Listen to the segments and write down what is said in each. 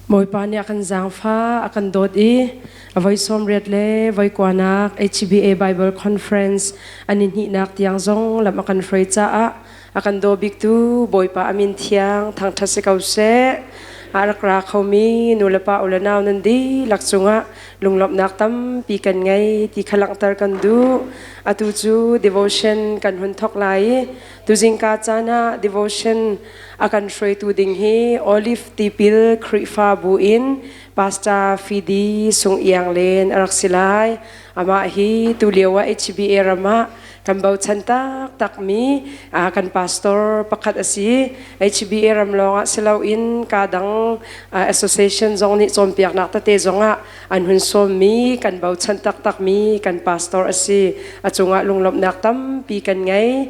Bawipa nih a kan zaangfah, a kan dawt i a voi 80 le voi kuanak HBA Bible Conference an i hnihnak tiang zong lam a kan hruai caah a kan daw biktu Bawipa a min thiang thangṭhat si ko seh. A rak ra khomi nulepa u le nau nan dihlak cungah lunglawmhnak tampi kan ngei ti kha langhter kan duh. Atu cu devotion kan hun thawk lai i tuzingka caan ah devotion a kan hruaitu ding hi Olive Tipil Khrihfabu in Pastor Fidi Sung Iang Len a rak si lai. Amah hi tulio ah HBA ram ah kan bochan taktakmi kan pastor pakhat a si. HBA ram lawngah si loin ka dang association zong nih cawnpiaknak tete zongah an hun sawmmi kan bochan taktakmi kan pastor a si. A cungah lunglawmhnak tampi kan ngei.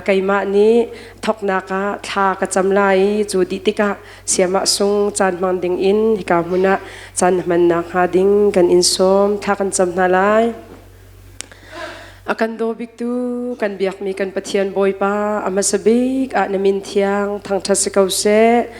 Keimah nih thoknak ah thla ka cam lai i cu dih tikah siamah sung caan hmang ding in hika hmun ah caan hmannak hnga ding kan in sawm. Thla kan cam hna lai. A kan daw biktu kan biakmi kan Pathian Bawipa a hmasa bik ah na min thiang thangṭhat si ko seh.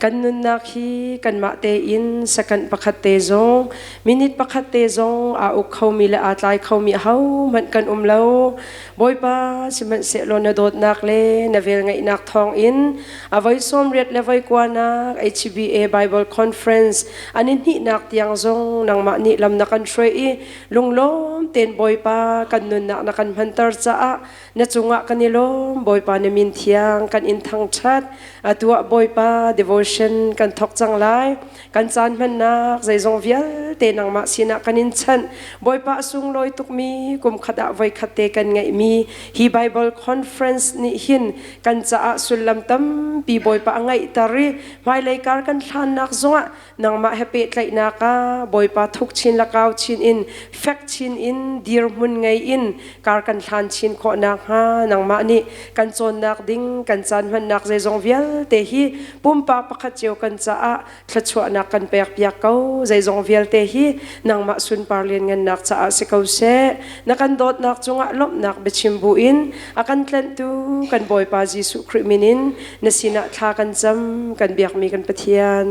Kan nunnak hi kanmah tein second pakhat te zong minute pakhat te zong aa uk khomi le aa tlai khomi ahohmanh kan um lo. Bawipa, sihmanhsehlaw na dawtnak le na velngeihnak thawngin a voi 80 le voi kuanak HBA Bible Conference an i hnihnak tiang zong nangmah nih lam na kan hruai i lunglawm tein Bawipa kan nunnak na kan hmanter caah na cungah kan i lawm. Bawipa na min thiang kan in thangṭhat. Atu ah Bawipa devotion kan thawk cang lai. Kan caan hmannak zeizong vialte nangmah sinah kan in chanh. Bawipa a sunglawi tukmi kum khat ah voikhat te kan ngeihmi hi Bible conference nih hin kan caah sullam tampi Bawipa a ngeihter i hmailei kar kan hlannak zongah nangmah he pehtlaihnak ah Bawipa thuk chin le kau chin in fek chin in dirhmun ngei in kar kan hlan chin khawh nakhnga nangmah nih kan cawnnak ding kan caan hmannak zeizong vialte hi pumpak pakhat cio kan caah thluachuahnak kan pek piak ko. Zeizong vialte hi nangmah sunpar lianngannak caah si ko seh. Na kan dawtnak cungah lawmhnak biachim buin a kan tlenhtu kan Bawipa Jesuh Khrih min in na sinah thla kan cam, kan biakmi kan Pathian.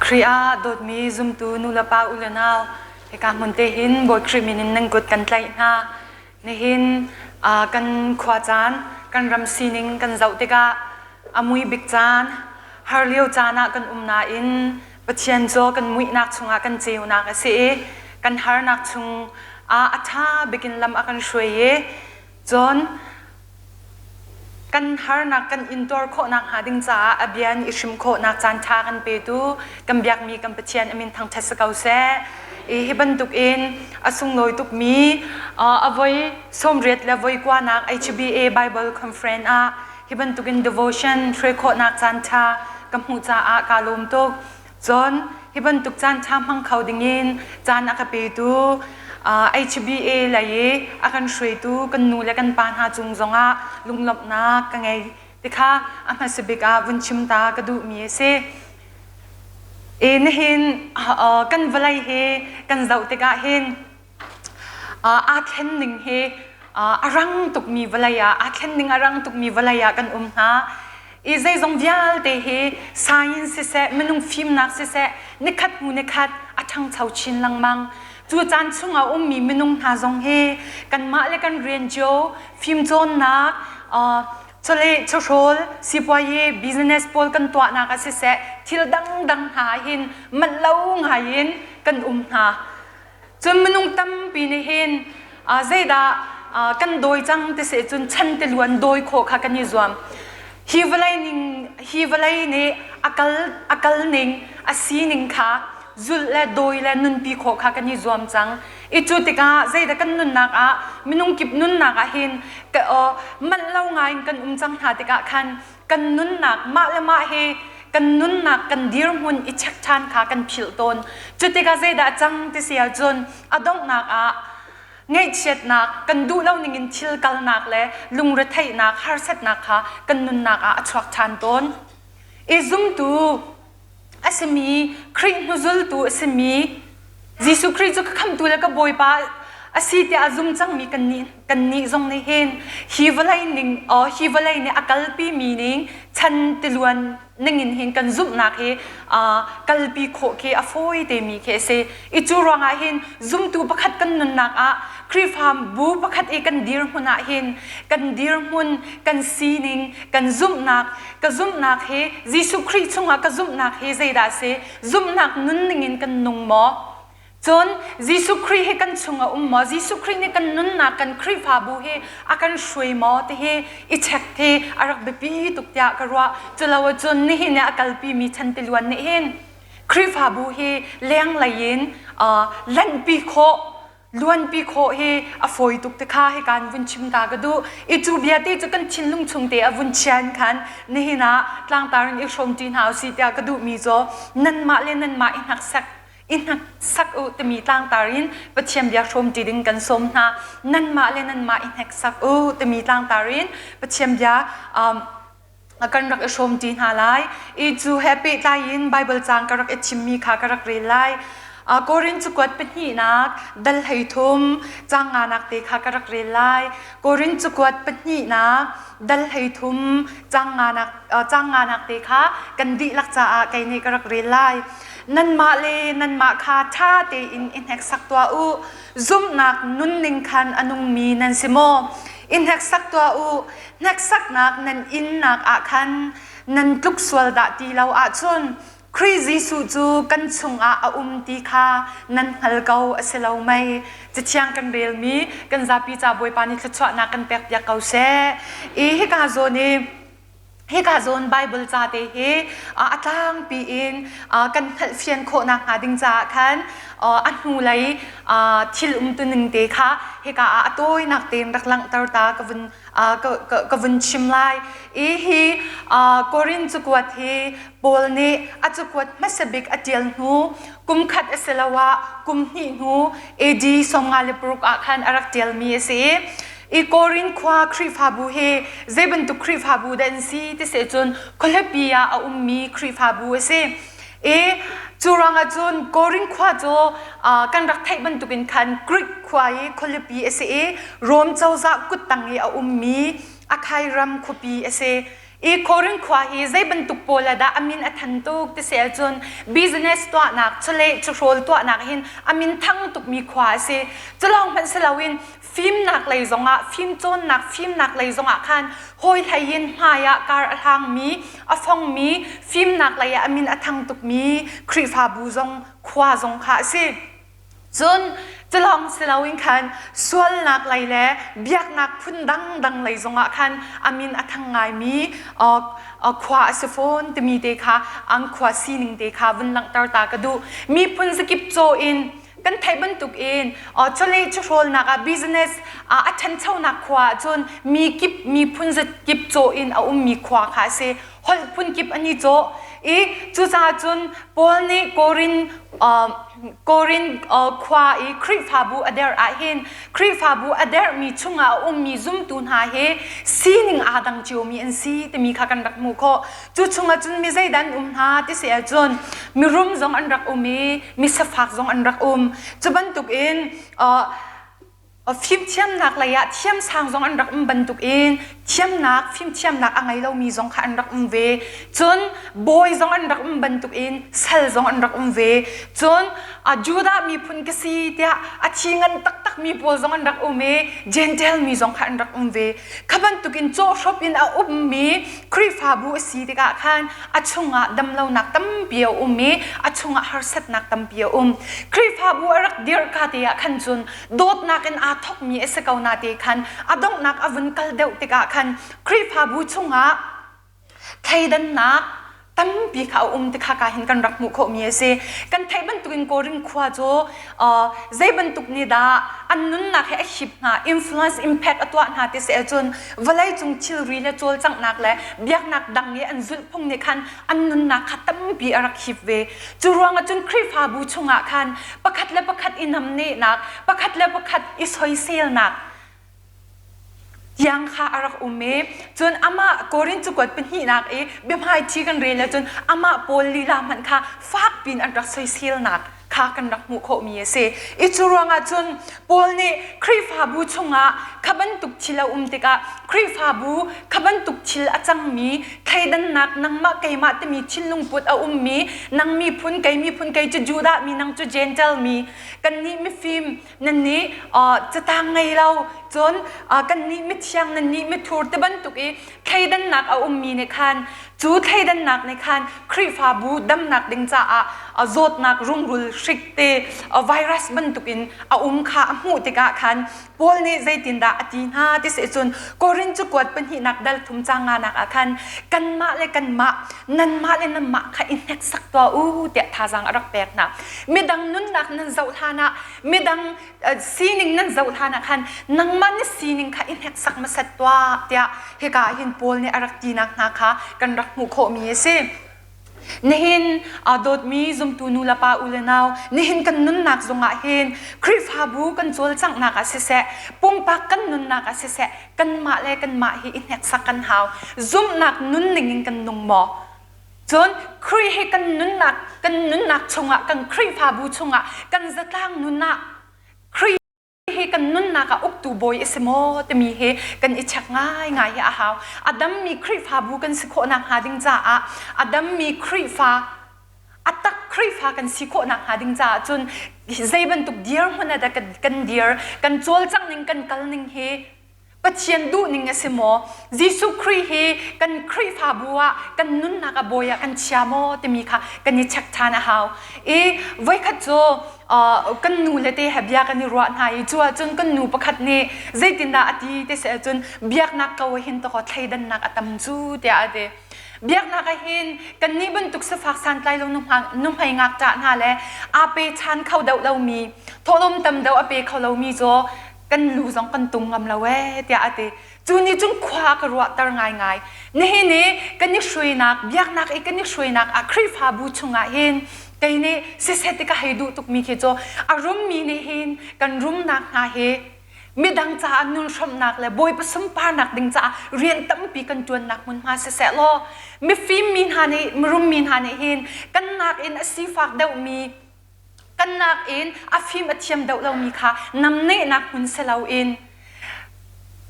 Khrih ah dawtmi zumtu nulepa u le nau, hika hmun te hin Bawi Khrih min in nan kut kan tlaih hna. Nihin kan khua caan, kan ram sining kan zoh tikah a mui bik caan, har lio caan ah kan um nain Pathian cu kan muihnak chungah kan ceunak a si i kan harnak chung ah a ṭha bikin lam a kan hruai i cun kan harnak kan intuar khawhnak hnga ding caah a bia in i hrim khawhnak caan ṭha kan petu kan biakmi kan Pathian a min thangṭhat si ko seh. I hi bantuk in a sunglawi tukmi a voi 80 le voi kuanak HBA Bible Conference ah hi bantuk in devotion hruai khawhnak caan ṭha ka hmuh caah kaa lawm tuk. Cun hi bantuk caan ṭha hmang kho dingin caan a ka petu HBA lei i a kan hruaitu kan nu le kan pa hna cung zongah lunglawmhnak ka ngei ti kha a hmasa bik ah vun chim ta ka duhmi a si. E nihin kan vawlei hi kan zoh tikah hin aa thlen ning hi a rang tukmi vawlei ah aa thlen ning a rang tukmi vawlei ah kan um hna. I zeizong vialte hi science siseh minung fimnak siseh nikhat hnu nikhat a ṭhangcho chin lengmang. Cu caan chung ah ummi minung hna zong hi kanmah le kan rian cio fimcawnnak chawleh chawhrawl sipuayi business pawl kan tuahnak ah siseh thil dangdang hna hin manh lo ngai in kan um hna. Cun minung tampi nih hin zeidah kan dawi cang ti si cun chan tiluan dawi khawh kha kan i zuam. Hi vawlei ning hi vawlei nih a kal a kal ning a sining kha zulh le dawi le nunpi khawh kha kan i zuam cang. I cu tikah zeidah kan nunnak ah minung kip nunnak ah hin ka manh lo ngai in kan um cang hna tikah khan kan nunnak mah le mah hi kan nunnak kan dirhmun i check ṭhan kha kan philh tawn. Cu tikah zeidah cang ti si ahcun a donghnak ah ngaihchiatnak kan duh lo ningin thil kalnak le lungretheihnak harsatnak kha kan nunnak ah a chuak ṭhan tawn. I zumtu a simi Khrih hnuzultu a simi Jesuh Khrih cu ka khamhtu le ka Bawipa a si tiah a zum cangmi kannih kannih zong nih hin hi vawlei ning hi vawlei nih a kalpi mi ning Chan tiluan ningin hin kan zumhnak hi kalpi khawh khi a fawi temi khi a si. I cu ruangah hin zumtu pakhat kan nunnak ah Khrihfa bu pakhat i kan dirhmun ah hin kan dirhmun, kan sining, kan zumhnak, ka zumhnak hi Jesuh Khrih chungah ka zumhnak hi zeidah a si? Zumhnak nunning in kan nung maw? Cun Jesuh Khrih hi kan chung a um maw? Jesuh Khrih nih kan nunnak, kan Khrihfabu hi a kan hruai maw ti hi i check hi a rak biapi tuk tiah ka ruah. Culo ahcun nihin i a kalpimi chantiluan nih hin Khrihfabu hi lenglei in lanhpi khawh, luanpi khawh hi a fawi tuk ti kha hi kan vun chim ta ka duh. I cu bia te cu kan thinlung chung te a vun chian khan nihin ah tlangtar in i hrawmṭi hna usih tiah ka duhmi cu nanmah le nanmah i hnaksak i hneksak u timi tlangtar in Pathian bia hrawmṭi ding kan sawm hna. Nanmah le nanmah i hneksak u timi tlangtar in Pathian bia kan rak i hrawmṭi hna lai. I cu he pehtlai in Baibal caang ka rak i thimmi kha ka rak rel lai. Korin cakuat pahnihnak dal 13 caang nganak te kha ka rak rel lai. Korin cakuat pahnihnak dal 13 caang nganak caang nganak te kha kan dihlak caah kei nih ka rak rel lai. Nanmah le nanmah kha ṭha tein i hneksak tuah u. Zumhnak nunning khan a nungmi nan si maw? I hneksak tuah u. Hneksaknak nan innak ah khan nan tluk sual dah ti lo ahcun Khrih Jesuh cu kan chungah a um ti kha nan hngal ko a si lo mei? Cathiang kan relmi kan zapi ca Bawipa nih thluachuahnak kan pekpiak ko seh. I hika zawn i Hika zawn Bible ca te hi a tlangpi in kan hngalhfian khawh nakhnga ding caah khan a hnulei thil umtuning te kha hika ah a tawinak tein rak langhter ta ka vun ka vun chim lai. I hi Korin cakuat hi Paul nih a cakuat hmasa bik a ṭial hnu kum khat asiloah kum hnih hnu AD 56 ah khan a rak ṭialmi a si i I Korin khua Khrihfabu hi zei bantuk Khrihfabu dah an si ti seh cun khualipi ah a ummi Khrihfabu a si. I cu ruangah cun Korin khua cu kan rak theih bantukin khan Greek khua i khualipi a si i Rom cozah kuttang i a ummi Akhai ram khuapi a si. I Korin khua hi zei bantuk pawl ah dah a min a than tuk ti si ahcun business tuahnak, chawleh chawhrawl tuahnak hin a min thang tukmi khua a si. Culawng hmanh si loin fimnak lei zongah, fimcawnnak, fimnak lei zongah khan hawi hlei in hmai ah kar a hlangmi, a fongmi, fimnak lei ah a min a thang tukmi Khrihfabu zong khua zong kha a si. Cun culawng si loin khan sualnak lei le biaknak phun dangdang lei zongah khan a min a thang ngaimi khua a si fawn timi te kha an khua sining te kha vun langhter ta ka duh. Miphun zakip caw in kan theih bantuk in chawleh chawhrawlnak ah business a ṭhanchonak khua ahcun mi kip miphun zakip caw in a ummi khua kha a si. Holh phun kip an i cawh i cucaah cun Paul nih Korin Korin khua i Khrihfabu a derh ahhin Khrihfabu a derhmi chungah a ummi zumtu hna hi sining aa dang ciomi an si timi kha kan rak hmuh khawh. Cu chungah cun mi zeidah an um hna ti si ahcun mirum zong an rak um i misafak zong an rak um. Cu bantukin fimthiamnak lei ah thiamsang zong an rak um bantukin thiamnak fimthiamnak a ngei lomi zong kha an rak um ve cun bawi zong an rak um bantukin sal zong an rak um ve cun Judah miphun ka si tiah a thi ngan taktakmi pawl zong an rak um i Gentile mi zong kha an rak um ve kha bantukin cawhhrop in a ummi Khrihfabu a si tikah khan a chungah damlonak tampi a um i a chungah harsatnak tampi a um Khrihfabu a rak dirhka te ah khan cun dawtnak in aa thawkmi a si ko na te khan a donghnak a vun kal deuh tikah khan Khrihfabu chungah thleidannak tampi kha a um ti kha ka hin kan rak hmuh khawhmi a si. Kan theih bantukin Korin khua cu zei bantuk nih dah an nunnak he a hip hna, influence impact a tuah hna ti si ahcun vawleicung thilri le cawlcanghnak le biaknak dang i an zulhphung nih khan an nunnak kha tampi a rak hip ve. Cu ruangah cun Khrihfabu chungah khan pakhat le pakhat i namnehnak, pakhat le pakhat i soiselnak tiang kha a rak um i cun amah Korin cakuat pahnihnak i biahmaiṭhi kan rel ahcun amah Paul lila hmanh kha fak piin an rak soiselnak kha. kha kan rak hmuh khawhmi a si. I cu ruangah cun Paul nih Khrihfabu chungah kha bantuk thil a um tikah Khrihfabu kha bantuk thil a cangmi thleidannak nangmah keimah timi thinlung put a ummi nang miphun kei miphun kei cu Judah mi nang cu Gentile mi kannih mifim nannih catang ngei lo cun kannih mithiang nannih mithur ti bantuk i thleidannak a ummi nih khan cu thleidannak nih khan Khrihfabu damnak ding caah zawtnak rungrul hrik te virus bantukin a um kha a hmuh tikah khan Paul nih zeitindah a ti hna ti si cun Korin cakuat pahnihnak dal thum cang nganak ah khan kanmah le kanmah nanmah le nanmah kha i hneksak tuah u tiah thazaang a rak pek hna. Midang nunnak nan zoh hlan ah midang sining nan zoh hlan ah khan nangmah na sining kha i hneksak hmasat tuah tiah hika ah hin Paul nih a rak tinak hna kha kan rak hmuh khawhmi a si. Nihin dawtmi zumtu nu le pa u le nau nihin kan nunnak zongah hin Khrihfabu kan cawlcanghnak ah siseh pumpak kan nunnak ah siseh kanmah le kanmah hi i hneksak kan hau. Zumhnak nunning in kan nung maw? Cun Khrih hi kan nunnak kan nunnak chungah kan Khrihfabu chungah kan zatlang nun ah Khrih hi kan nunnak ah uktu bawi a si maw timi hi kan i check ngaingai hi a hau. A dammi Khrihfabu kan si khawh nakhnga ding caah a dammi Khrihfa a tak Khrihfa kan si khawh nakhnga ding caah cun zei bantuk dirhmun ah dah kan dir kan cawlcangh ning kan kal ning hi Pathian duhning a si maw? Jesuh Khrih hi kan Khrihfabu ah kan nunnak a bawi ah kan chia maw timi kha kan i check ṭhan a hau. I voikhat cu kan nu le te he bia kan i ruah hna i cu ahcun kan nu pakhat nih zeitindah a ti ti si ahcun biaknak ko ah hin takaw thleidannak a tam cu tiah a ti. Biaknak ah hin kannih bantuk sifak santlai lo nuhmei ngakṭah hna le aa pe chan kho deuh lomi, thawhlawm tam deuh a pe kho lomi cu kan lu zong kan tung ngam lo ee tiah a ti. Cu nih cun khua ka ruahter ngaingai. Nihin i kan i hruainak, biaknak i kan i hruainak ah Khrihfabu chungah hin kei nih siseh ti ka hei duh tukmi khi cu a rummi nih hin kan rumnak hna hi midang caah nun hrawmhnak le Bawipa sunparnak ding caah rian tampi kan ṭuannak hmunhma siseh law mifim mi hna nih mirum mi hna nih hin kan nakin a sifak deuhmi kan nakin a fim a thiam deuh lomi kha namnehnak hmun si loin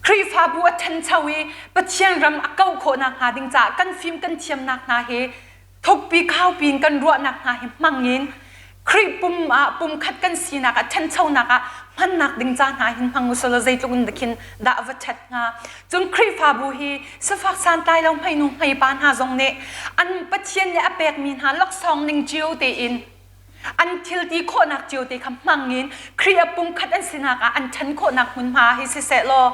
Khrihfabu a ṭhancho i Pathian ram a kauh khawh nakhnga ding caah kan fim kan thiamnak hna hi thukpi khaupi in kan ruahnak hna hi hmang in Khrih pum ah pumkhat kan sinak ah ṭhanchonak ah hmannak ding ca hna hin hmang usulaw zeitluk in khin dah va ṭhat hnga. Cun Khrihfabu hi sifak santlai lo hmeinu hmeipa hna zong nih an Pathian nih a pekmi hna laksawng ning cio tein an thil ti khawhnak cio te kha hmang in Khrih a pumkhat an sinak ah an ṭhan khawhnak hmunhma hi siseh law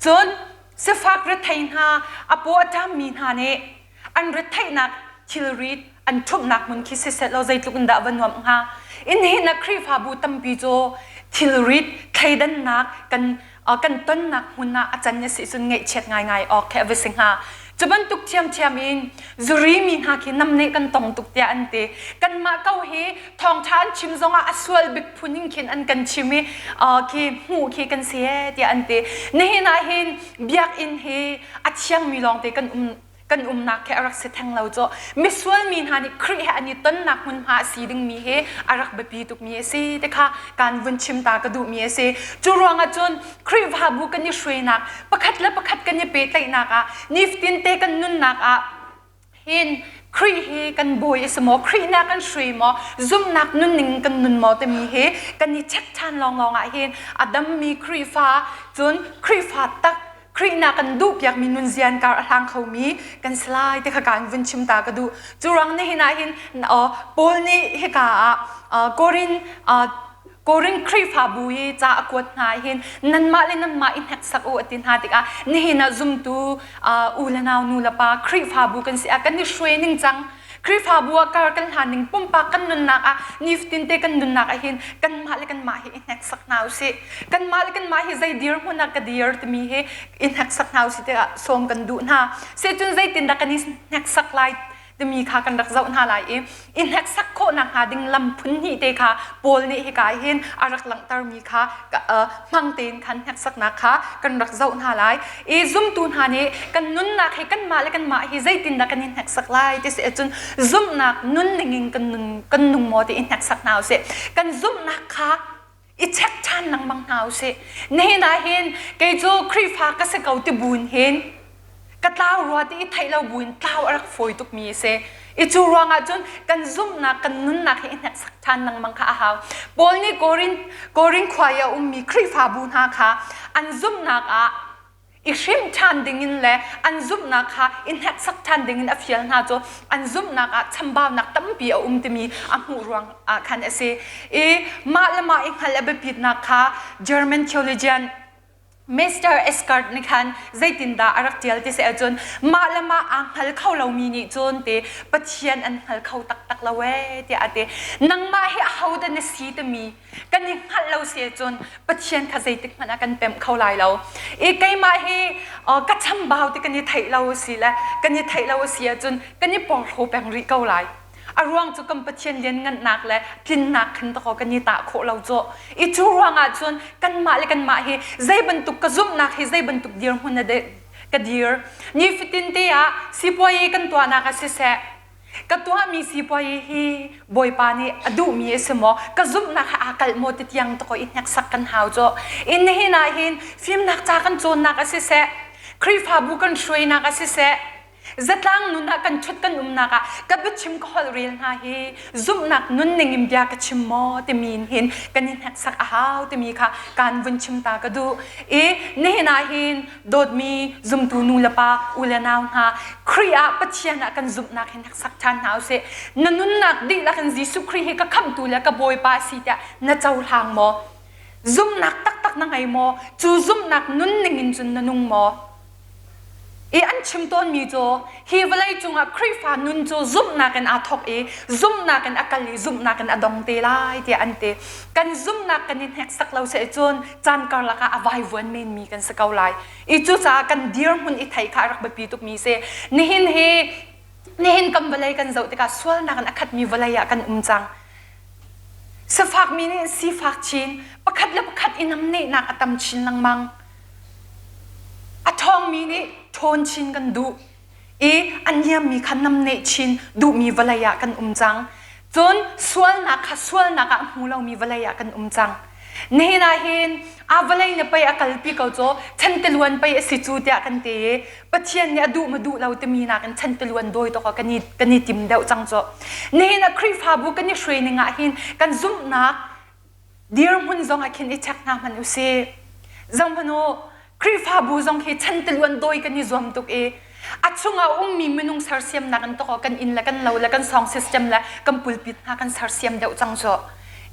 cun sifak rethei hna a paw a ṭammi hna nih an retheihnak thilri an ṭhumhnak hmun khi siseh law zeitluk in dah va nuamh hnga in hi na Khrihfabu tampi cu thilrit thleidannak kan kan tonnak hmun ah a can a si cun ngaihchiat ngaingai awk khi a va si hnga. Cu bantuk ṭhiamṭhiam in zuri mi hna khi namneh kan tong tuk tiah an ti. Kanmah ko hi thawngṭha an chim zongah a sual bik phun in khin an kan chim i khi hmuh khi kan si ee tiah an ti. Nihin ah hin biakinn hi a thiangmi lawngte kan um kan umnak khi a rak si theng lo cu misual mi hna nih Khrih he an i tonnak hmunhma a si dingmi hi a rak biapi tukmi a si ti kha kan vun chim ta ka duhmi a si. Cu ruangah cun Khrihfabu kan i hruainak pakhat le pakhat kan i pehtlaihnak ah nifatin te kan nunnak ah hin Khrih hi kan bawi a si maw Khrih na kan hrui maw zumhnak nunning kan nun maw timi hi kan i check ṭhan lawnglawng ah hin a dammi Khrihfa cun Khrihfa tak Khrih na kan duhpiakmi nunzian kar a hlang khomi kan si lai ti kha kaan vun chim ta ka duh. Cu ruang nihin ah hin Paul nih hika ah Korin Korin Khrihfabu i ca a kuat hna hin nanmah le nanmah i hneksak u a ti hna tikah nihin ah zumtu u le nau nu le pa Khrihfabu kan si ah kan i hruai ning cang Khrihfabu ah kar kan hlan ning pumpak kan nunnak ah nifatin te kan nunnak ah hin kanmah le kanmah hi i hneksak hna usih. Kanmah le kanmah hi zei dirhmun ah ka dir timi hi i hneksak hna usih tiah sawm kan duh hna. Sicun zeitindah kan i hneksak lai? Timi kha kan rak zoh hna lai i i hneksak khawhnak hnga ding lam phun hnih te kha Paul nih hika hin a rak langhtermi kha hmang tein khan hneksaknak kha kan rak zoh hna lai. I zumtu hna nih kan nunnak hi kanmah le kanmah hi zeitindah kan i hneksak lai ti si ahcun zumhnak nun ningin kan nun kan nung maw ti i hneksak hna usih. Kan zumhnak kha i check ṭhan lengmang hna usih. Nihin ah hin kei cu Khrihfa ka si ko ti buin hin ka tlau rua ti i theih lo buin tlau a rak fawi tukmi a si. I cu ruangah cun kan zumhnak kan nunnak hi i hneksak ṭhan lengmang kha a hau. Paul nih Korin Korin khua i a ummi Khrihfabu hna kha an zumhnak ah i hrim ṭhan dingin le an zumhnak kha i hneksak ṭhan dingin a fial hna cu an zumhnak ah chambaunak tampi a um timi a hmuh ruang ah khan a si. I mah le mah i hngalh a biapitnak kha German theologian Mr. Eskart nih khan zeitindah a rak ṭial ti si ahcun mah le mah aa hngal kho lomi nih cun ti Pathian an hngal kho taktak lo ee tiah a ti. Nangmah hi ahodah na si timi kan i hngalh lo si ahcun Pathian kha zeitik hmanh ah kan pemh kho lai lo. I keimah hi ka chambau ti kan i theih lo a si le kan i theih lo a si ahcun kan i porhlaw peng rih ko lai. A ruang cu kan Pathian lianngannak le tlinnak khan takaw kan i tah khawh lo cu. I cu ruangah cun kanmah le kanmah hi zei bantuk ka zumhnak hi zei bantuk dirhmun a ka dir. Nifatin te ah sipuayi kan tuahnak ah siseh ka tuahmi sipuayi hi Bawipa nih a duhmi a si maw ka zumhnak he aa kalh maw ti tiang takaw i hneksak kan hau cu. In nihin ah hin fimnak ca kan cawnnak a siseh Khrihfabu kan hruainak a siseh Zatlang nun ah kan ṭhut kan umnak ah ka biachim ka holh rel hna hi zumhnak nunning in bia ka chim maw timi in hin kan i hneksak a hau timi kha kaan vun chim ta ka duh. I nihin ah hin dawtmi zumtu nu le pa u le nau hna Khrih ah Pathian ah kan zumhnak hi hneksak ṭhan hna usih. Na nunnak dihlak in Jesuh Khrih hi ka khamhtu le ka Bawipa a si tiah na cohlang maw? Zumhnak taktak na ngei maw? Cu zumhnak nunning in cun na nung maw? I an chim tawnmi cu hi vawlei cungah Khrihfa nun cu zumhnak in aa thawk i zumhnak in a kal i zumhnak in a dong te lai tiah an ti. Kan zumhnak kan i hneksak lo seh cun caan karlak ah a vaivuan menmi kan si ko lai. I cucaah kan dirhmun i theih kha a rak biapi tukmi si. Nihin hi nihin kan vawlei kan zoh tikah sualnak in a khatmi vawlei ah kan um cang. Sifakmi nih sifak chin, pakhat le pakhat i namnehnak a tam chin lengmang. A ṭhawngmi nih ṭhawn chin kan duh i a niammi kha namneh chin duhmi vawlei ah kan um cang. Cun sualnak kha sualnak ah a hmu lomi vawlei ah kan um cang. Nihin ah hin a vawlei na pei a kalpi ko cu chantiluan pei a si cu tiah kan ti i Pathian nih a duh ma duh lo timi nakin chantiluan dawi tawk ah kan i, kan i tim deuh cang cu. Nihin ah Khrihfabu kan i hruai ning ah hin kan zumhnak dirhmun zong ah khin i check hna hmanh usih. Zohhmanh u, Khrihfabu zong hi chantiluan dawi kan i zuam tuk i a chungah ummi minung sersiamnak in tawk kan inn le kan lo le kan song system le kan pulpit hna kan sersiam deuh cang cu.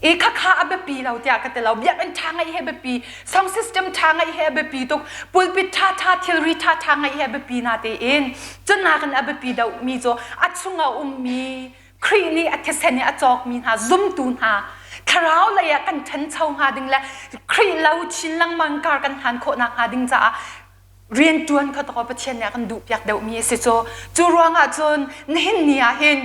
I khakha a biapi lo tiah ka ti lo. Biakinn ṭha ngeih hi a biapi, song system ṭha ngeih hi a biapi tuk, pulpit ṭha ṭha, thilri ṭha ṭha ngeih hi a biapi na tein. Cunakin a biapi deuhmi cu a chungah ummi Khrih nih a thisen i a cawkmi hna zumtu hna thlarau lei ah kan ṭhancho hnga ding le Khrih lo chin lengmang kar kan hlan khawhnak hnga ding caah rianṭuan kha tawk Pathian nih a kan duhpiak deuhmi a si cu. Cu ruangah cun nihin ni ah hin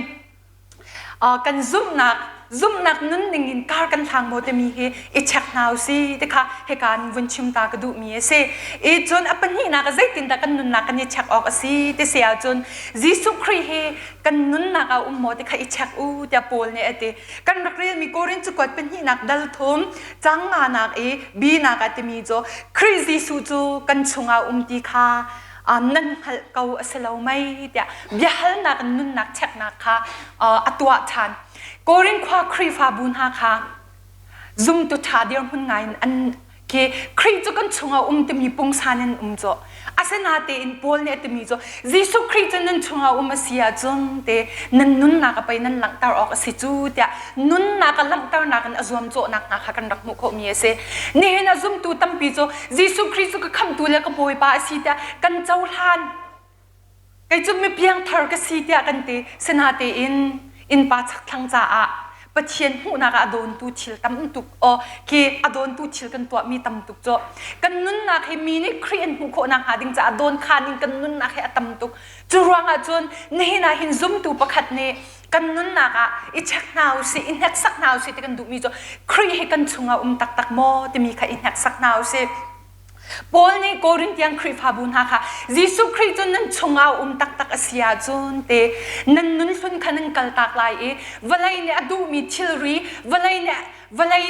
kan zumhnak zumhnak nunning in kar kan hlang maw timi hi i check hna usi ti kha hika in vun chim ta ka duhmi a si. I cun a pahnihnak ah zeitindah kan nunnak kan i check awk a si ti si ahcun Jesuh Khrih hi kan nunnak ah um maw ti kha i check u tiah Paul nih a ti. Kan rak relmi Korin cakuat pahnihnak dal thum cang nganak i bi nak ah timi cu Khrih Jesuh cu kan chungah um ti kha nan hngalh ko a si lo mei tiah biahalnak in nunnak checknak kha a tuah ṭhan. Korin khua Khrihfabu hna kha zumtu ṭha dirhmun ngai in an khi Khrih cu kan chungah um timi pungsan in um cu asinatein Paul nih a timi cu Jesuh Khrih cu nan chungah um a si ahcun te nan nunnak a pei nan langhter awk a si cu tiah nunnak a langhternak in a zuamcawhnak hna kha kan rak hmuh khawhmi a si. Nihin a zumtu tampi cu Jesuh Khrih cu ka khamhtu le ka Bawipa a si tiah kan cohlan. Kei cu mi piangthar ka si tiah kan ti. Sinatein innpa chakthlang caah. Pathian hmuhnak ah a dawntu thil tam tuk aw khi a dawntu thil kan tuahmi tam tuk cu kan nunnak hi mi nih Khrih an hmuh khawh nakhnga ding caah dawnkhan in kan nunnak hi a tam tuk. Cu ruangah cun nihin ah hin zumtu pakhat nih kan nunnak ah i check hna usih, i hneksak hna usih ti kan duhmi cu Khrih hi kan chungah um taktak maw timi kha i hneksak hna usih. Paul nih Korintian Khrihfabu hna kha Jesuh Khrih cu nan chungah um taktak a si ahcun te nan nun hlun kha nan kaltak lai i vawlei nih a duhmi thilri vawlei nih vawlei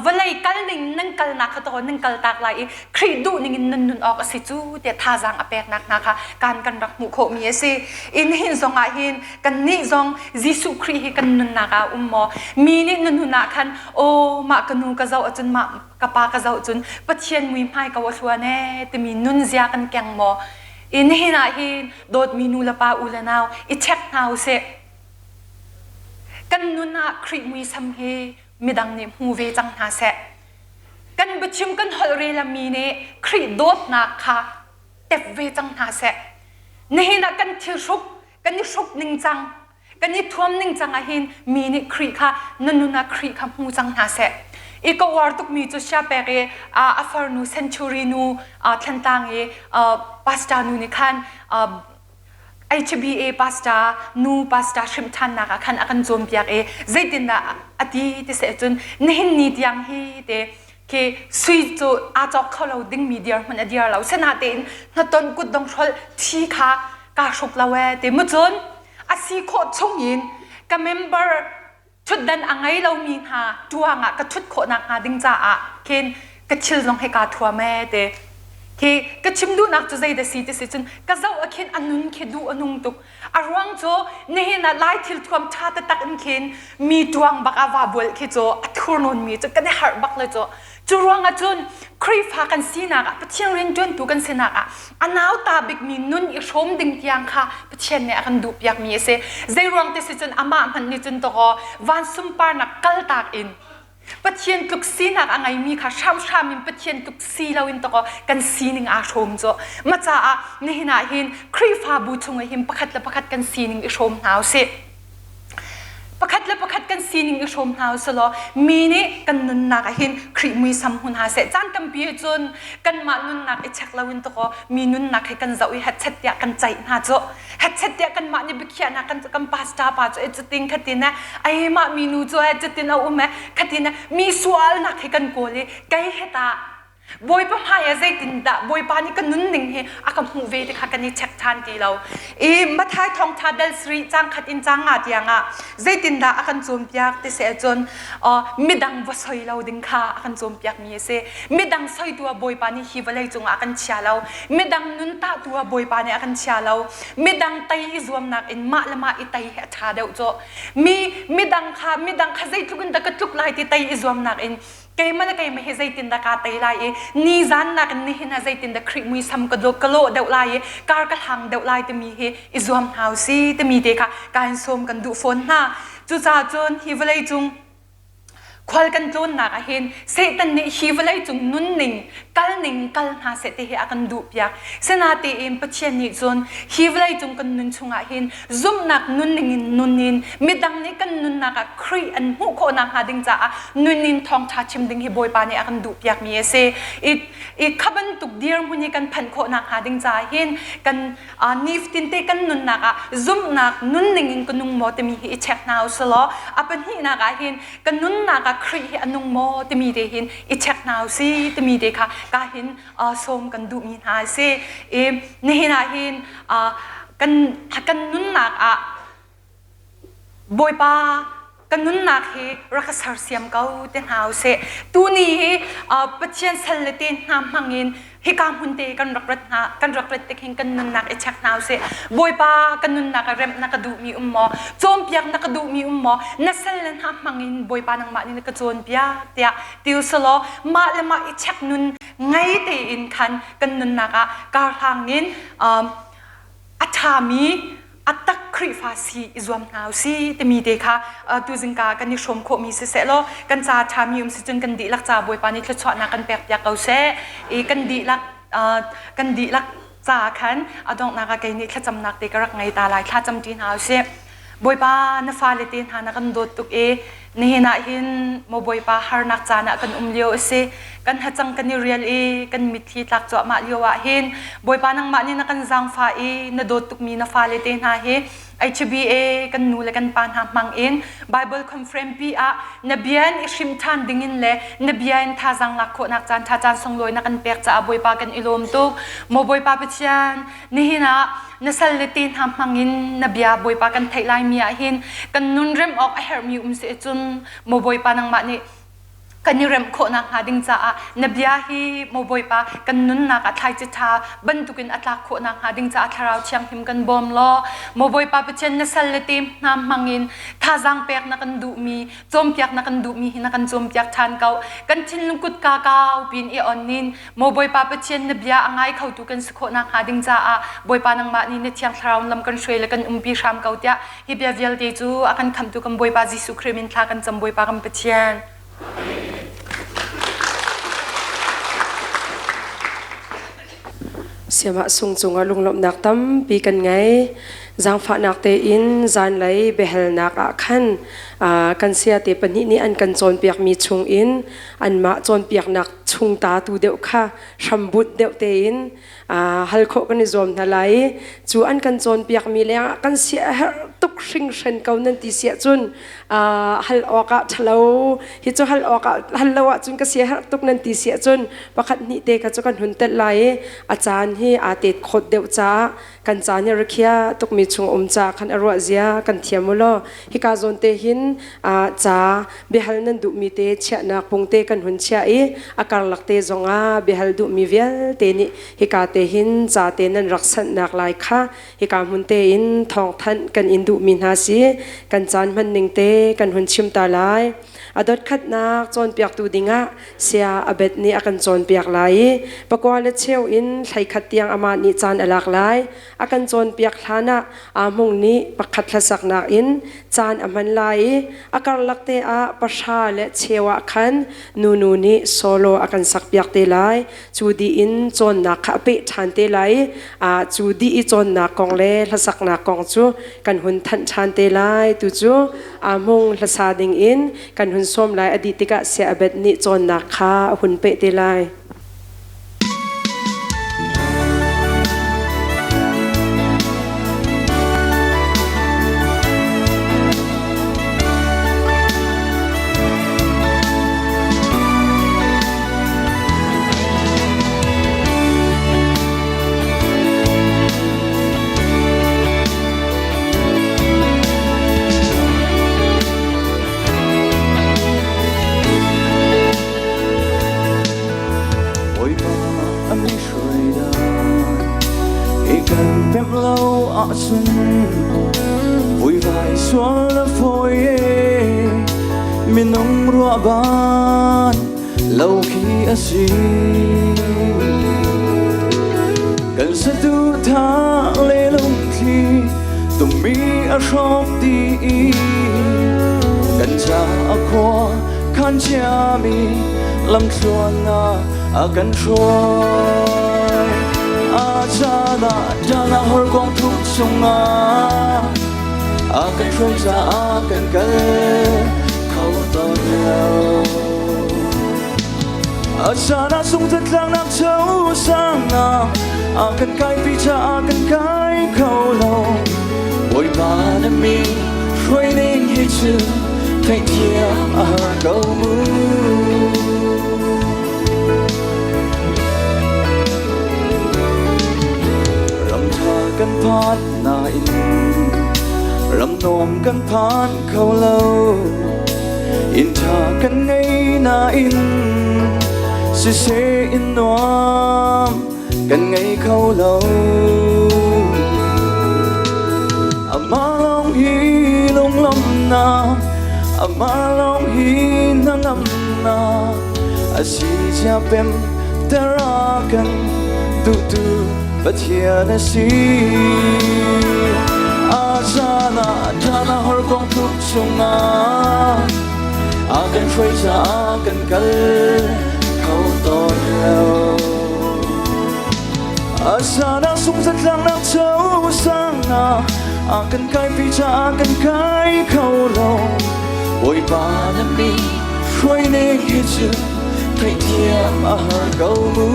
vawlei kal ning nan kalnak kha to nan kaltak lai i Khrih duh ning in nan nun awk a si cu tiah thazaang a peknak hna kha kan kan rak hmuh khawhmi a si. In hin zong ah hin kannih zong Jesuh Khrih hi kan nunnak ah um maw? Mi nih na nun ah khan aw mah ka nu ka zoh ahcun mah ka pa ka zoh cun Pathian mui hmai ko a hluan ee timi nunzia kan keng maw? I nihin ah hin dawtmi nu le pa u le nau i check hna usih. Kan nun ah Khrih muisam hi midang nih hmu ve cang hna seh. Kan biachim kan holh rel mi nih Khrih dawtnak kha tep ve cang hna seh. Nihin ah kan thil hruk kan i hruk ning cang kan i thuam ning cang ah hin mi nih Khrih kha na nun ah Khrih kha hmu cang hna seh. I ka uar tukmi cu siapek i a farnu century nu Thlantlang i pastor nu nih khan HBA pastor nu pastor hrimh ṭhannak ah khan a kan cawnpiak i zeitindah a ti ti seh cun nihin ni tiang hi te khi sui cu aa cawk kho lo dingmi dirhmun a dir lo sinatein hnaton kutdong hrolh thi kha kaa hruk lo ee ti mu cun a si khawh chungin ka member ṭhutdan a ngei lomi hna ṭuang ah ka ṭhut khawh nakhnga ding caah khin ka thil zong he kaa thuam ee ti khi ka chim duhnak cu zei dah si ti si cun ka zoh ah khin a nun khi duh a nung tuk a ruang cu nihin ah lai thil thuam ṭha taktak in khin mi ṭuang bak ah vaa bual khi cu a thur nawn mi cu kan i harh bak le cu Cu ruangah cun Khrihfa kan sinak ah Pathian rianṭuantu kan sinak ah a nauta bikmi nun i hrawm ding tiang kha Pathian nih a kan duhpiakmi a si. Zei ruang ti si cun amah hmanh nih cun tawkaw van sunparnak kaltak in Pathian tluk sinak a ngeimi kha hramhram in Pathian tluk si loin tawkaw kan sining aa hrawm cu. Ma caah nihin ah hin Khrihfabu chung ah hin pakhat le pakhat kan sining i hrawm hna usih. Pakhat le pakhat kan sining i hrawm hna usih law mi nih kan nunnak ah hin Khrih muisam hmu hna seh. Caan tampi ah cun kanmah nunnak i check loin takaw mi nunnak hi kan zoh i hetchet tiah kan ceih hna cu. Hetchet tiah kanmah nih biakhiahnak kan kan pastor pa cu cutin khatin eh ai mah minu cu eh cutin a um eh khatin eh mi sualnak hi kan kawl i kei hetah Bawipa hmai ah zeitindah Bawipa nih ka nunning hi a ka hmuh ve ti kha kan i check ṭhan ti lo. I Matthai thawngṭha dal sarih caang khat in caang nga tiang ah zeitindah a kan cawnpiak ti seh cun midang va soi lo ding kha a kan cawnpiakmi a si. Midang soitu ah Bawipa nih hi vawlei cungah a kan chia lo. Midang nun tahtu ah Bawipa nih a kan chia lo. Midang tei i zuamnak in mah le mah i tei hi a ṭha deuh cu. Mi midang kha midang kha zeitluk in dah ka tluk lai ti tei i zuamnak in keimah le keimah hi zeitindah kaa tei lai i nizan nakin nihin ah zeitindah Khrih muisam ka ka lawh deuh lai i kar ka hlang deuh lai timi hi i zuam hna usi timi te kha ka in sawm kan duh fawn hna. Cucaah cun hi vawlei cung khual kan tlawnnak ah hin Satan nih hi vawlei cung nunning kalning kal hna seh ti hi a kan duhpiak. Sinatein Pathian nih cun hi vawlei cung kan nun chungah hin zumhnak nunning in nun in midang nih kan nunnak ah Khrih an hmuh khawh nakhnga ding caah nun in thawngṭha chim ding hi Bawipa nih a kan duhpiakmi a si. I, i kha bantuk dirhmun hi kan phanh khawh nakhnga ding caah hin kan uh, nifatinte kan nunnak ah zumhnak nunning in ka nung maw timi hi i check hna usih law a pahnihnak ah hin ka nunnak ah Khrih hi a nung maw timi te hin i check hna usih timi te kha ka hin uh, sawm kan duhmi hna a si. I nihin ah hin uh, kan kan nunnak ah Bawipa ka nunnak hi rak ka sersiam ko te hna usih. Tuni hi Pathian sal le te hna hmangin hika hmun te kan rak rat hna kan rak rat tik hin kan nunnak i check hna usih. Bawipa ka nunnak ah remh na ka duhmi um maw? Cawnpiak na ka duhmi um maw? Na sal le hna hmangin Bawipa nangmah nih na ka cawnpiak tiah ti usih law mah le mah i check nun ngei tein khan kan nunnak ah karhlang in a ṭhami a tak Khrihfa si i zuam hna usih timi te kha tuzingka kan i hrawm khawhmi siseh law kan ca ṭhami um si cun kan dihlak ca Bawipa nih thluachuahnak kan pek piak ko seh i kan dihlak kan dihlak ca khan a donghnak ah kei nih thlacamnak te ka rak ngei ta lai thlacam ṭi hna usih Bawipa na fale te hna na kan dawt tuk i Nihin ah hin maw Bawipa harnak caan ah kan um lio a si. Kan hacang kan i rial i kan mitthli tlak cuahmah lio ah hin Bawipa nangmah nih na kan zaangfah i na dawt tukmi na fale te hna hi HBA kan nu le kan pa hna hmang in Bible conference pi ah na bia in i hrim ṭhan ding in le na bia in thazaang lak khawhnak caan ṭha caan sunglawi na kan pek caah Bawipa kan i lawm tuk. Maw Bawipa Pathian, nihin ah na sal le te hna hmang in na bia Bawipa kan theih lai mi ah hin kan nun rem awk a herhmi um si cun maw Bawipa nangmah nih kan i remh khawh nakhnga ding caah na bia hi maw Bawipa kan nunnak ah thlaici ṭha bantukin a tlak khawh nakhnga ding caah Thlarau Thianghlim kan bawm law maw Bawipa Pathian na sal le te hna hmangin thazaang pek na kan duhmi cawnpiak na kan duhmi hi na kan cawnpiak ṭhan ko. Kan thinlung kutka kau pin i on in maw Bawipa Pathian na bia a ngai khotu kan si khawh nakhnga ding caah Bawipa nangmah nih na Thiang Thlarau lam kan hruai le kan umpi hram ko tiah hi bia vialte cu a kan khamhtu kan Bawipa Jesuh Khrih min thla kan cam. Bawipa kan Pathian. Siamah sung cungah lunglawmhnak tampi kan ngei. Zaangfahnak tein zanlei biahalnak ah khan kan sayate pahnih nih an kan cawnpiakmi chungin anmah cawnpiaknak chung ta tu deuh kha hrambunh deuh tein hal khawh kan i zuam hna lai i cu an kan cawnpiakmi lengah kan siaherh tuk hringhren ko nan ti siah cun hal awkah ṭhalo hi cu hal awkah hal lo ahcun ka siaherh tuk nan ti siah cun pakhat hnih te kha cu kan hun telh lai i a caan hi aa tet khawt deuh caah kan caan hi rikhia tukmi chung um ca khan a ruah zia kan thiam u law hika zawn te hin ca biahal nan duhmi te chiahnak pung te kan hun chiah i a karlak te zongah biahal duhmi vialte nih hika te hin ca te nan rak sanhnak lai kha hika hmun te in thawngthanh kan in duhmi hna si. Kan caan hman ning te kan hun chim ta lai. A dotkhatnak cawnpiaktu dingah sia Abed nih a kan cawnpiak lai i pakua le cheu in 11 tiang amah nih caan a lak lai. A kan cawnpiak hlan ah aa hmung nih pakhat hlasaknak in caan a hman lai i a karlak te ah pahra le cheu ah khan nunu nih solo a kan sakpiak te lai. Cu dih in cawnnak kha a peh ṭhan te lai i cu dih i cawnnak kong le hlasaknak kong cu kan hun thanh ṭhan te lai. Tu cu aa hmung hlasa ding in kan hun sawm lai. A dih tikah sia Abed nih cawnnak kha a hun peh te lai. Bawipa a mi hruai dan hi kan pemh lo ahcun vuivai sual a fawi e. Minung ruah ban lo khi a si. Kan satu tha le lungthli tummi a hrawk ti i kan ca a khua khan ciami lamthluan ah a kan hruai. A caan ah dana horkuang thuk chungah a kan hruai caah kan kal kho tawn lo. A caan ah sungzatlaknak cho sang ah a kan kaipi caah kan kai kho lo. Bawipa na mi hruai ning hi cu theihthiam a har ko mu. Ram ṭha kan phan nain ram nuam kan phan kho lo. Inn ṭha kan ngei nain siseh inn nuam kan ngei kho lo. Amah lawng hi lunglawmhnak, amah lawng hi hnangamnak, a si cia pem ter a kan duhtu Pathian a si. A caan ah ṭhan a horkuang thuk chungah a kan hruai caah kan kal kho tawn lo. A caan ah sungzatlangnak cho sang ah a kan kaipi caah kan kai kho lo. Bawipa na mi hruai ning hi cu theihthiam a har ko mu.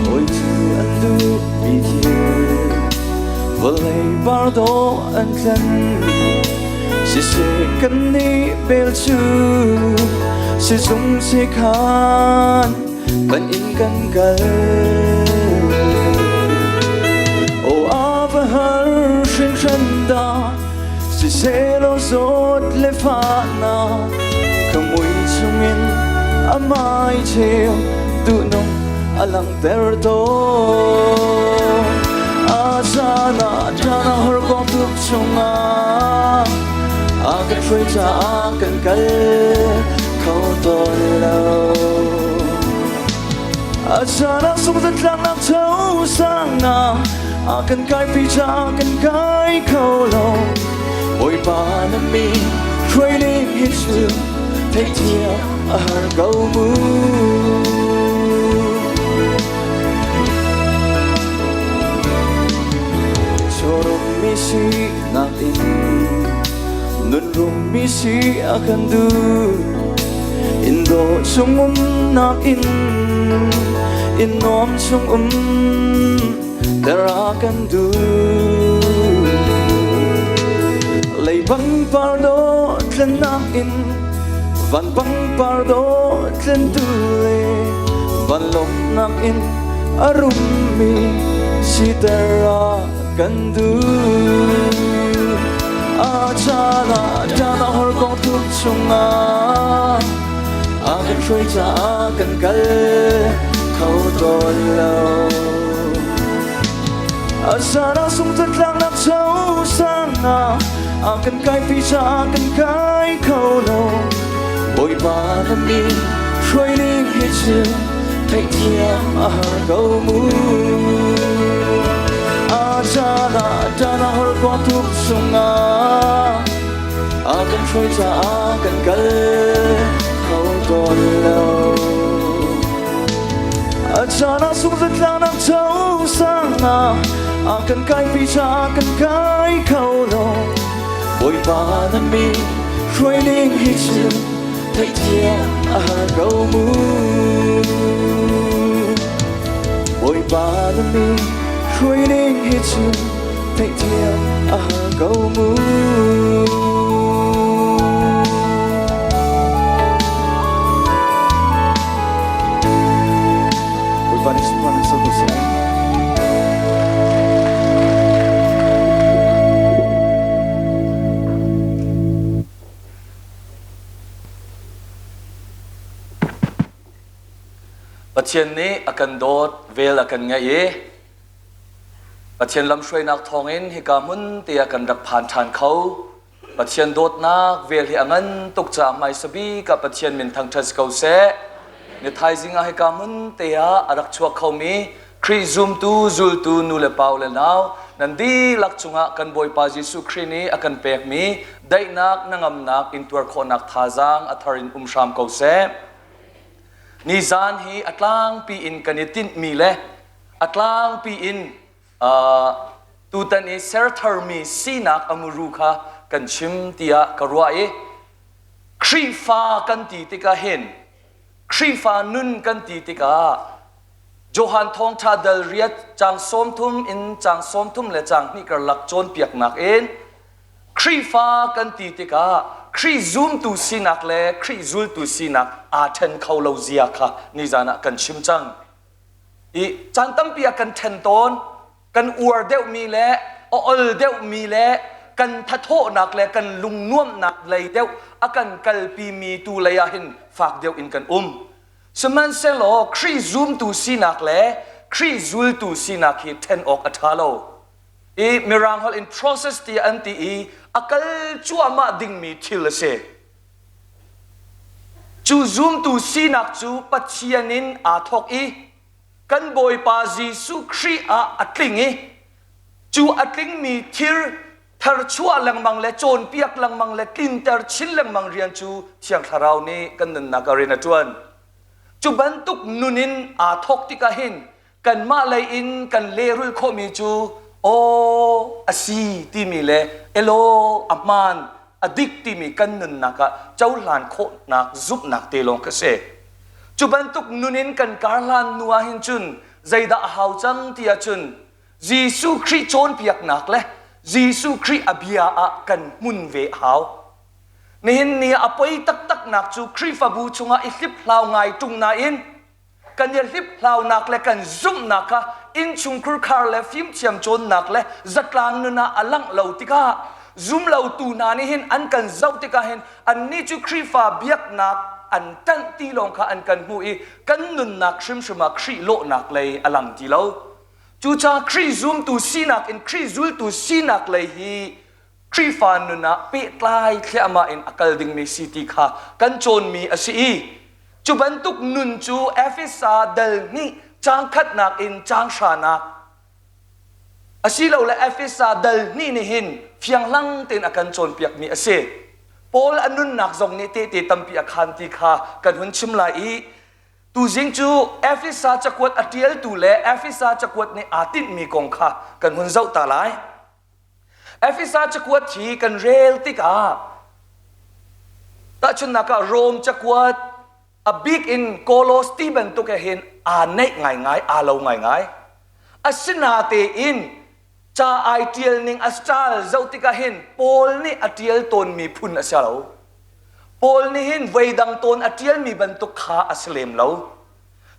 Hawi cu an duh mi thil vawlei par dawh an tlen siseh kan nih bel cu sizung sekhan kan inn kan kal. Aw a va har hringhran dah siseh zawt le fahnak ka mui chungin a mai cheu duhnung a langhter tawn. A caan ah caan a har kong tuk chungah a kan hruai caah kan kal kho tawn lo. A caan ah sungzatlaknak tho sangnak a kan kaipi caah kan kai kho lo. Bawipa na mi hruai ning hi cu theihthiam a har ko mu. Chawrum mi sinak in nun rum mi si a kan duh. In dawh chung umnak in in nuam chung um ter a kan duh. Leibang par dawh tlennak in van pangpar dawh tlentu le van lawmhnak in a rummi siter a kan duh. A caan ah caan ah horkong tuk chungah a kan hruai caah kan kal kho tawn lo. A caan ah sungzatlaknak cho sang ah a kan kaipi caah kan kai kho lo. Bawipa na min hruai ning hi cu theihthiam a har ko mu. A caan ah caan ah horkuang tuk chungah a kan hruai caah kan kal kho tawn lo. A caan ah sungzatlaknak tho sang ah a kan kaipi caah kan kai kho lo. Bawipa na min hruai ning hi cu theihthiam a har ko mu. Bawipa na min hruai ning hi cu theihthiam a har ko mu. Bawipa nih sunparnak co ko seh. Pathian nih a kan dawt, vel a kan ngeih i Pathian lamhruainak thawngin hika hmun te ah kan rak phan ṭhan kho. Pathian dawtnak vel hi a ngan tuk caah hmaisa bik ah Pathian min thangṭhat si ko seh. Ni thaizing ah hika hmun te ah a rak chuak khomi Khrih zumtu, zultu nu le pa le nau nan dihlak cungah kan Bawipa Jesuh Khrih nih a kan pekmi daihnak, hnangamnak, intuar khawhnak thazaang a thar in um hram ko seh. Nizan hi a tlangpi in kan i tinhmi le a tlangpi in tutan i sertharmi sinak a muru kha kan chim tiah ka ruah i Khrihfa kan ti tikah hin Khrihfa nun kan ti tikah Johan Thawngṭha dal riat caang 30 in caang 33 karlak cawnpiaknak in Khrihfa kan ti tikah Khrih zumtu sinak le Khrih zultu sinak aa ṭhen kho lo zia kha nizan ah kan chim cang. I caan tampi ah kan ṭhen tawn, kan uar deuhmi le a ol deuhmi le kan thathawhnak le kan lungnuamhnak lei deuh a kan kalpimi tu lei ah hin fak deuh in kan um. Sihmanhsehlaw Khrih zumtu sinak le Khrih zultu sinak hi ṭhen awk a ṭha lo. I Mirang holh in process tiah an ti i a kal cuahmah dingmi thil a si. Cu zumtu sinak cu Pathian in aa thawk i kan Bawipa Jesuh Khrih ah a tling i cu a tlingmi thil tharchuah lengmang le cawnpiak lengmang le tlinter chin lengmang rian cu Thiang Thlarau nih kan nunnak ah rian a ṭuan. Cu bantuk nun in aa thawk tikah hin kanmah lei in kan lehrulh khawhmi cu aw a si timi le elaw a hmaan a dik timi kan nunnak ah cohlan khawhnak zumhnak te lawng kha si. Cu bantuk nun in kan kar hlan hnu ah hin cun zeidah a hau cang ti ahcun Jesuh Khrih cawnpiaknak le Jesuh Khrih a bia ah kan hmun ve a hau. Nihin ni ah a poi taktaknak cu Khrihfabu chungah i hliphlau ngai ṭung nain kan i hliphlaunak le kan zumhnak kha innchungkhur khar le fimthiam cawnnak le zatlang nun ah a langh lo tikah zumlotu hna nih hin an kan zoh tikah hin annih cu Khrihfa biaknak an ṭanh ti lawng kha an kan hmuh i kan nunnak hrimhrim ah Khrih lawhnak lei a lang ti lo. Cucaah Khrih zumtu sinak in Khrih zultu sinak lei hi Khrihfa nun ah pehtlai thliahmah in a kal dingmi si ti kha kan cawnmi a si i cu bantuk nun cu Efesa dal hnih caang khatnak in caang hranak asilole Efesa dal hnih nih hin fianghlang tein a kan cawnpiakmi a si. Paul a nunnak zong nih tehte tampi a khaan ti kha kan hun chim lai i tuzing cu Efesa cakuat a ṭialtu le Efesa cakuat nih aa tinhmi kong kha kan hun zoh ta lai. Efesa cakuat hi kan rel tikah tahchunhnak ah Rom cakuat a bik in Kolos ti bantuk he hin aa neih ngaingai, aa lo ngaingai. Asinatein ca ai ṭial ning a style zoh tikah hin Paul nih a ṭial tawnmi phun a si lo. Paul nih hin voidang tawn a ṭialmi bantuk kha a si lem lo.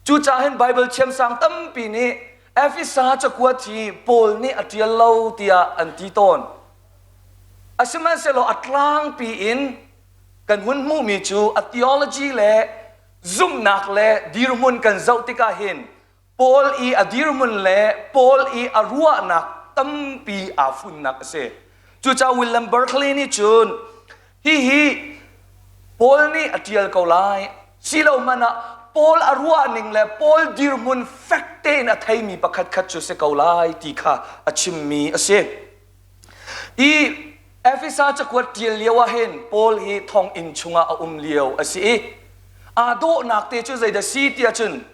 Cucaah hin Baibal thiamsang tampi nih Efesa cakuat hi Paul nih a ṭial lo tiah an ti tawn. Asihmanhsehlaw a tlangpi in kan hun hmuhmi cu a theology le zumhnak le dirhmun kan zoh tikah hin Paul i a dirhmun le Paul i a ruahnak tampi aa funnak a si. Cucaah William Berkeley nih cun hihi Paul nih a ṭial ko lai silo hmanh ah Paul a ruahning le Paul dirhmun fek tein a theimi pakhat khat cu si ko lai ti kha a chimmi a si. I Efesa cakuat ṭial lio ah hin Paul hi thonginn chungah a um lio a si i aa dawhnak te cu zeidah si tiah cun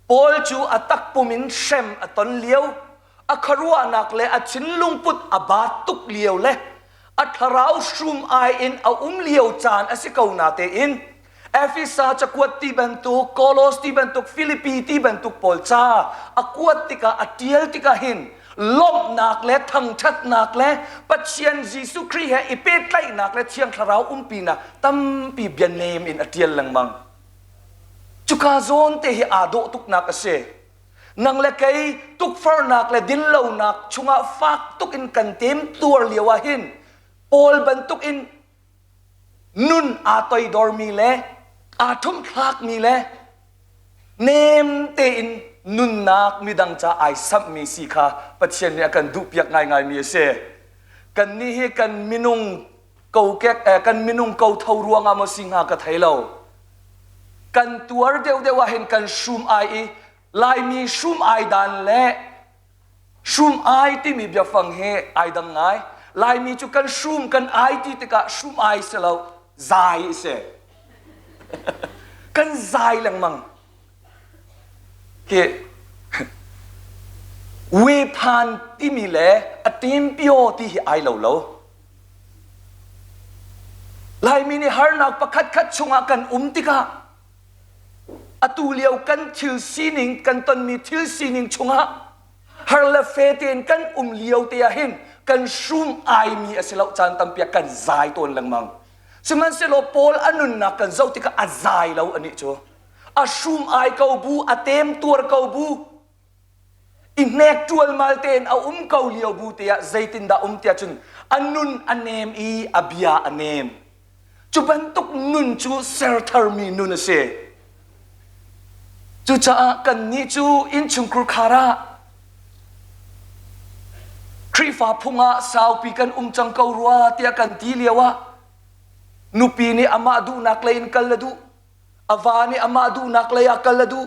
Paul cu a takpum in hrem a ton lio a khuaruahnak le a thinlungput a baat tuk lio le a thlarau hrum ai in a um lio caan a si ko na tein Efesa cakuat ti bantuk, Kolos ti bantuk, Filipi ti bantuk pawl ca a kuat tikah a tial tikah hin lawmhnak le thangṭhatnak le Pathian Jesuh Khrih he i pehtlaihnak le Thiang Thlarau umpinak tampi bianem in a tial lengmang. Cuka zawn te hi aa dawh tuknak a si. Nang le kei tukforhnak le dinlonak chungah fak tuk in kan tem tuar lio ah hin Paul bantuk in nun aa toidormi le aa ṭhumhthlakmi le nem tein nunnak midang ca ai samhmi si kha Pathian nih a kan duhpiak ngaingaimi a si. Kannih hi kan minung kokek eh, kan minung kotho ruangah maw si hnga ka thei lo. Kan tuar deuhdeuh ah hin kan hrum ai i Laimi hrum ai dan le hrum ai timi biafang hi ai dang ngai. Laimi cu kan hrum kan ai ti tikah hrum ai si lo zai si. kan zai lengmang. Hi wephan timi le a tempio ti hi ai lo lo. Laimi nih harnak pakhat khat chungah kan um tikah atu lio kan thil sining kan tonmi thil sining chungah har le fe tein kan um lio te ah hin kan hrum aimi a si lo caan tampi ah kan zai tawn lengmang. Sihmanhsehlaw Paul a nunnak kan zoh tikah a zai lo anih cu. A hrum ai ko bu, a tem tuar ko bu, i hnek ṭualmal tein a um ko lio bu te ah zeitindah um tiah cun a nun a nem i a bia a nem. Cu bantuk nun cu sertharmi nun a si. Cucaah kannih cu innchungkhur khar ah. Khrihfa phung ah saupi kan um cang ko rua tiah kan ti lio ah nupi nih amah duhnak lei in kal a duh, a va nih amah duhnak lei ah kal a duh,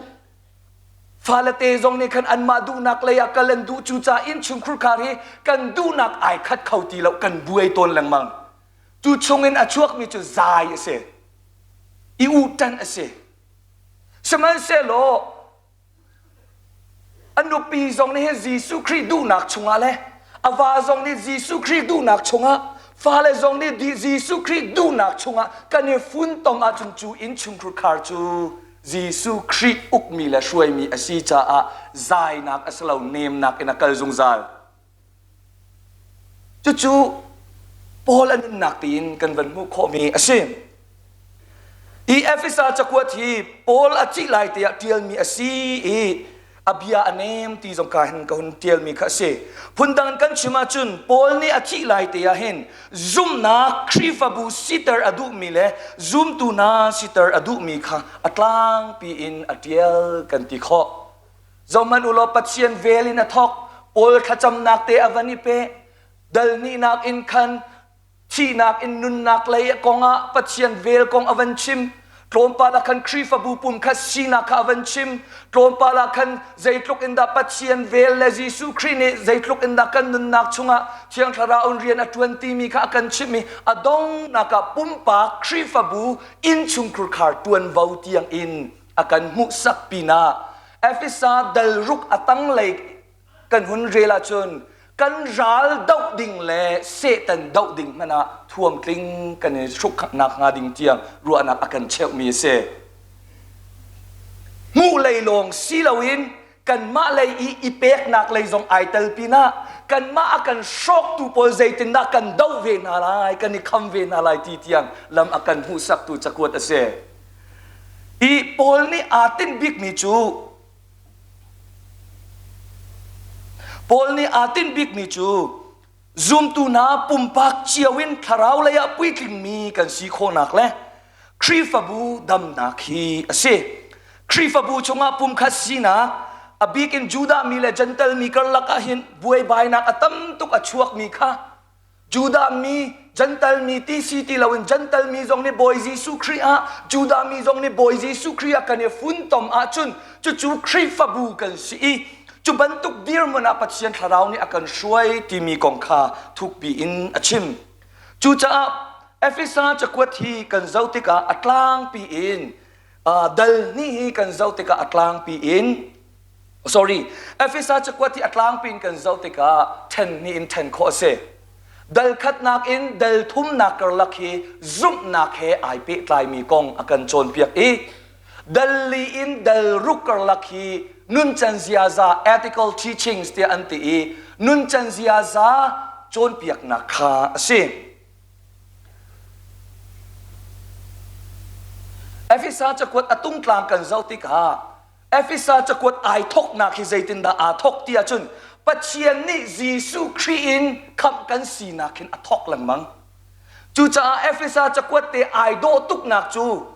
fale te zong nih khan anmah duhnak lei ah kal an duh cucaah innchungkhur khar hi kan duhnak ai khat kho ti lo kan buai tawn lengmang. Cu chungin a chuakmi cu zai a si. I uhṭanh a si. Sihmanhsehlaw a nupi zong nih hin Jesuh Khrih duhnak chungah le a va zong nih Jesuh Khrih duhnak chungah fale zong nih Jesuh Khrih duhnak chungah kan i funtom ahcun cu innchungkhur khar cu Jesuh Khrih ukmi le hruaimi a si caah zainak a si lo nemnak in a kal zungzal. Cucu Paul a nunnak tiin kan van hmuh khawhmi a si. Hi Efesa cakuat hi Paul a cih lai tiah ṭialmi a si i a bia a nem ti zong ka hin ka hun ṭialmi kha a si. Phundang in kan chim ahcun Paul nih a thih lai te ah hin zumhnak Khrihfabu siter a duhmi le zumtu hna siter a duhmi kha a tlangpi in a ṭial kan ti khawh. Zohhmanh u law Pathian vel in a thawk. Paul thlacamnak te a van i pe. Dal hnihnak in khan thihnak in nunnak lei kong ah Pathian vel kong a van chim. Tlawmpal ah khan Khrihfabu pumkhat sinak kha a van chim. Tlawmpal ah khan zeitluk in dah Pathian vel le Jesuh Khrih nih zeitluk in dah kan nunnak chungah Thiang Thlarau in rian a ṭuan timi kha a kan chimh i a donghnak ah pumpak Khrihfabu innchungkhur khar ṭuanvo tiang in a kan hmuhsak pinah Efesa dal ruk a tanglei kan hun rel ahcun kan ral doh ding le Satan doh ding hmanh ah thuamtling kan i hruk nakhnga ding tiang ruahnak a kan cheuhmi a si. Hmuh lei lawng si loin kanmah lei i i peknak lei zong ai tel pinah kanmah a kan hrawktu pawl zeitindah kan doh ve hna lai, kan i kham ve hna lai ti tiang lam a kan hmuhsaktu cakuat a si. Hi Paul nih aa tinh bikmi cu Paul nih aa tinh bikmi cu zumtu hna pumpak cio in thlarau lei ah puitlingmi kan si khawhnak le Khrihfabu damnak hi a si. Khrihfabu chungah pumkhat sinak, a bik in Judah mi le Jentail mi karlak ah hin buaibainak a tam tuk a chuakmi kha Judah mi, Jentail mi ti si ti loin Jentail mi zong nih Bawi Jesuh Khrih ah, Judah mi zong nih Bawi Jesuh Khrih ah kan i funtom ahcun cucu Khrihfabu kan si i cu bantuk dirhmun ah Pathian Thlarau nih a kan hruai timi kong kha thukpi in a chim. Cucaah Efesa cakuat hi kan zoh tikah a tlangpi in dal hnih hi kan zoh tikah a tlangpi in sorry Efesa cakuat hi a tlangpi in kan zoh tikah ṭhen hnih in ṭhen khawh a si. Dal khatnak in dal thumnak karlak hi zumhnak he ai pehtlaimi kong a kan cawnpiak i dal li in dal ruk karlak hi nuncan ziaza ethical teachings tiah an ti i nuncan ziaza cawnpiaknak kha a si. Efesa cakuat a tungtlang kan zoh tikah Efesa cakuat ai thawknak hi zeitindah aa thawk ti ahcun Pathian nih Jesuh Khrih in khamh kan sinak hin a thawk lengmang. Cucaah Efesa cakuat te ai dawh tuknak cu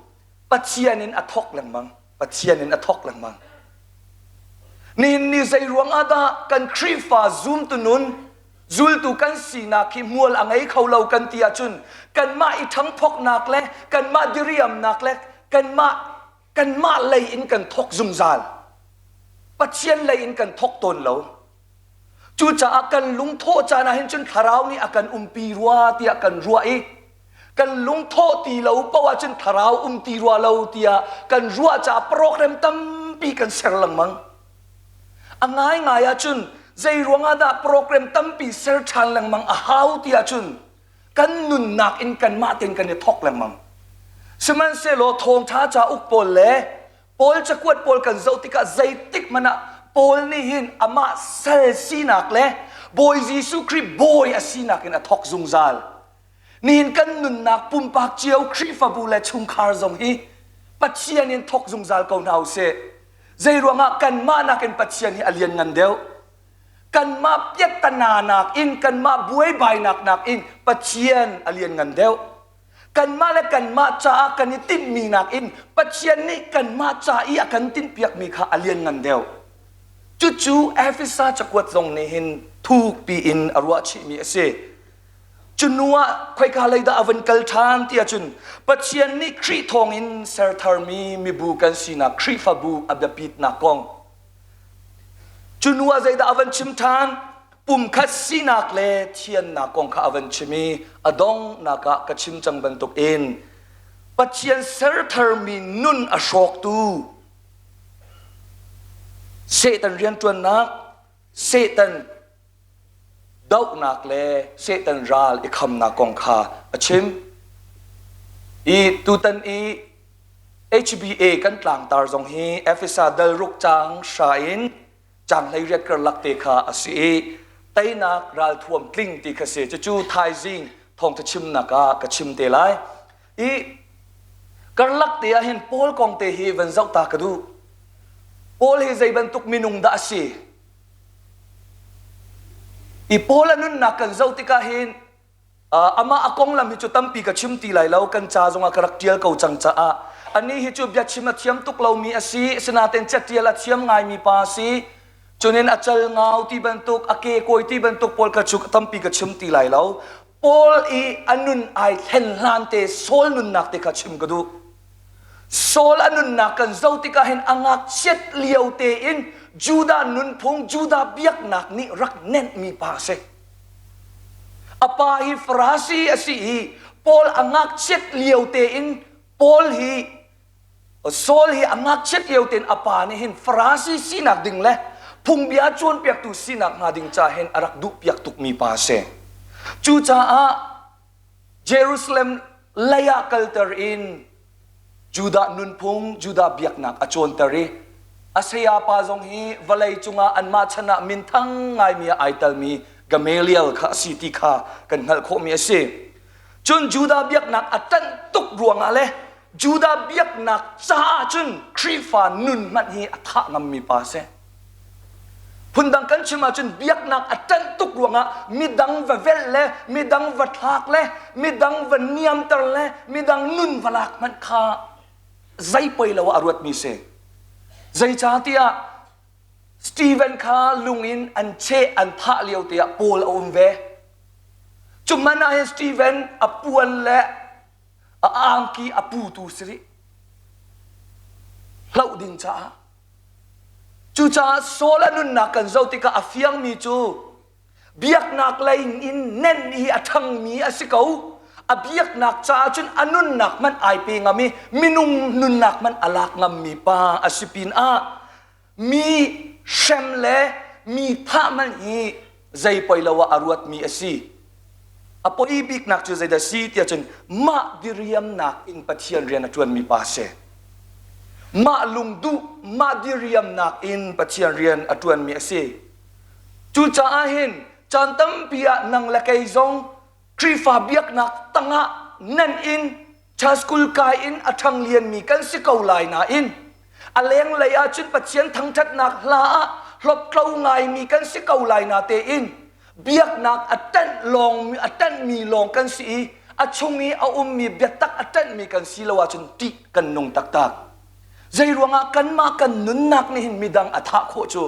Pathian in a thawk lengmang. Pathian in a thawk lengmang. Nihin ni zei ruang ah dah kan Khrihfa zumtu nun zultu kan sinak hi mual a ngei kho lo kan ti ahcun kanmah i ṭhangphoknak le kanmah diriamnak le kanmah kanmah lei in kan thawk zungzal Pathian lei in kan thawk tawn lo cucaah kan lungthawh caan ah hin cun thlarau nih a kan umpi rua tiah kan ruah i kan lungthawh ti lo paoh ahcun thlarau um ti rua lo tiah kan ruah caah program tampi kan ser lengmang a ngaingai ahcun zei ruangah dah program tampi ser ṭhan lengmang a hau ti ahcun kan nunnak in kanmah tein kan i thawk lengmang. Sihmanhsehlaw thawngṭha cauk pawl le Paul cakuat pawl kan zoh tikah zeitik hmanh ah Paul nih hin amah sal sinak le Bawi Jesuh Khrih bawi a sinak in a thawk zungzal. Nihin kan nunnak pumpak cio Khrihfabu le chungkhar zong hi Pathian in thawk zungzal ko hna usih. Zeiruangah kanmah nakin Pathian hi a lianngan deuh. Kanmah piattana nakin kanmah buaibainak nakin Pathian a lianngan deuh. Kanmah le kanmah caah kan i tinhmi nakin Pathian nih kanmah ca i a kan tinhpiakmi kha a lianngan deuh. Cucu Efesa cakuat zong nih hin thuk. Thukpi in a ruah chihmi a si. Cu hnu ah khoika lei dah a van kal ṭhan ti ahcun Pathian nih Khrih thawngin ser tharmi mibu kan sinak Khrihfabu a biapitnak kong. Cu hnu ah zeidah a van chim ṭhan? Pumkhat sinak le thiannak kong kha a van chim i a donghnak ah ka chim cang bantukin Pathian ser tharmi nun a hrawktu Satan rianṭuannak, Satan dohnak le Satan ral i khamnak kong kha a chim. I tutan i HBA kan tlangtar zong hi Efesa dal ruk cang hra in cang 18 karlak te kha a si i teinak ralthuam tling ti kha si. Cucu thaizing thawngtha chimnak ah ka chim te lai. I karlak te ah hin Paul kong te hi van zoh ta ka duh. Paul hi zei bantuk minung dah a si? I Paul a nunnak kan zoh tikah hin amah a konglam hi cu tampi ka chim ti lai lo kan ca zongah ka rak ṭial ko cang caah anih hi cu biachim a thiam tuk lomi a si asinain catial a thiam ngaimi pa a si cunin a cal ngau ti bantuk a ke kawi ti bantuk pawl ka cu tampi ka chim ti lai lo Paul i a nun ai thlen hlan te Saul nunnak te kha chim ka duh Saul a nunnak kan zoh tikah hin a ngakchiat lio tein Judah nunphung, Judah biaknak nih rak nenhmi pa a si. A pa hi Farasi a si i Paul a ngakchiat lio tein Paul hi Saul hi a ngakchiat lio tein a pa nih hin Farasi sinak ding le phungbia cawnpiaktu sinak hnga ding ca hin a rak duhpiak tukmi pa a si. Cucaah Jerusalem lei ah kalter in Judah nunphung, Judah biaknak a cawnter i a sayapa zong hi vawlei cungah anmah chan ah minthang ngaimi ah ai telmi Gamaliel kha a si ti kha kan hngalh khawhmi a si. Cun Judah biaknak a ṭanh tuk ruangah le Judah biaknak caah cun Khrihfa nun hmanh hi a thah ngammi pa a si. Phundang kan chim ahcun biaknak a ṭanh tuk ruangah midang va velh le midang va thlak le midang va niamter le midang nun va lak hmanh kha zei poi lo ah a ruatmi si. Zeicahtiah Stephen kha lung in an cheh an thah lio te ah Paul a um ve. Cu man ah hin Stephen a puan le a angki a putu si rih. Hloh ding caah Cucaah Saul a nunnak kan zoh tikah a fiangmi cu biaknak lei in nenh i a ṭhangmi a si ko. A biaknak caah cun a nunnak hmanh ai pe ngam i minung nunnak hmanh a lak ngammi pa a si pinah mi hrem le mi thah hmanh hi zei poi lo ah a ruatmi a si. A poi biknak cu zeidah si tiah cun mah diriamnak in Pathian rian a ṭuanmi pa a si. Mah lungduh, mah diriamnak in Pathian rian a ṭuanmi a si. Cucaah hin caan tampi ah nang le kei zong Khrihfa biaknak tangah nan in Church school kai in a ṭhang lianmi kan si ko lai nain a lenglei ah cun Pathian thangṭhatnak hla ah hlawptlo ngaimi kan si ko lai na tein biaknak a ṭanh lawng a ṭanhmi lawng kan si i a chung i a ummi biatak a ṭanhmi kan si lo ahcun ṭih kan nung taktak. Zei ruangah kanmah kan nunnak nih hin midang a thah khawh cu?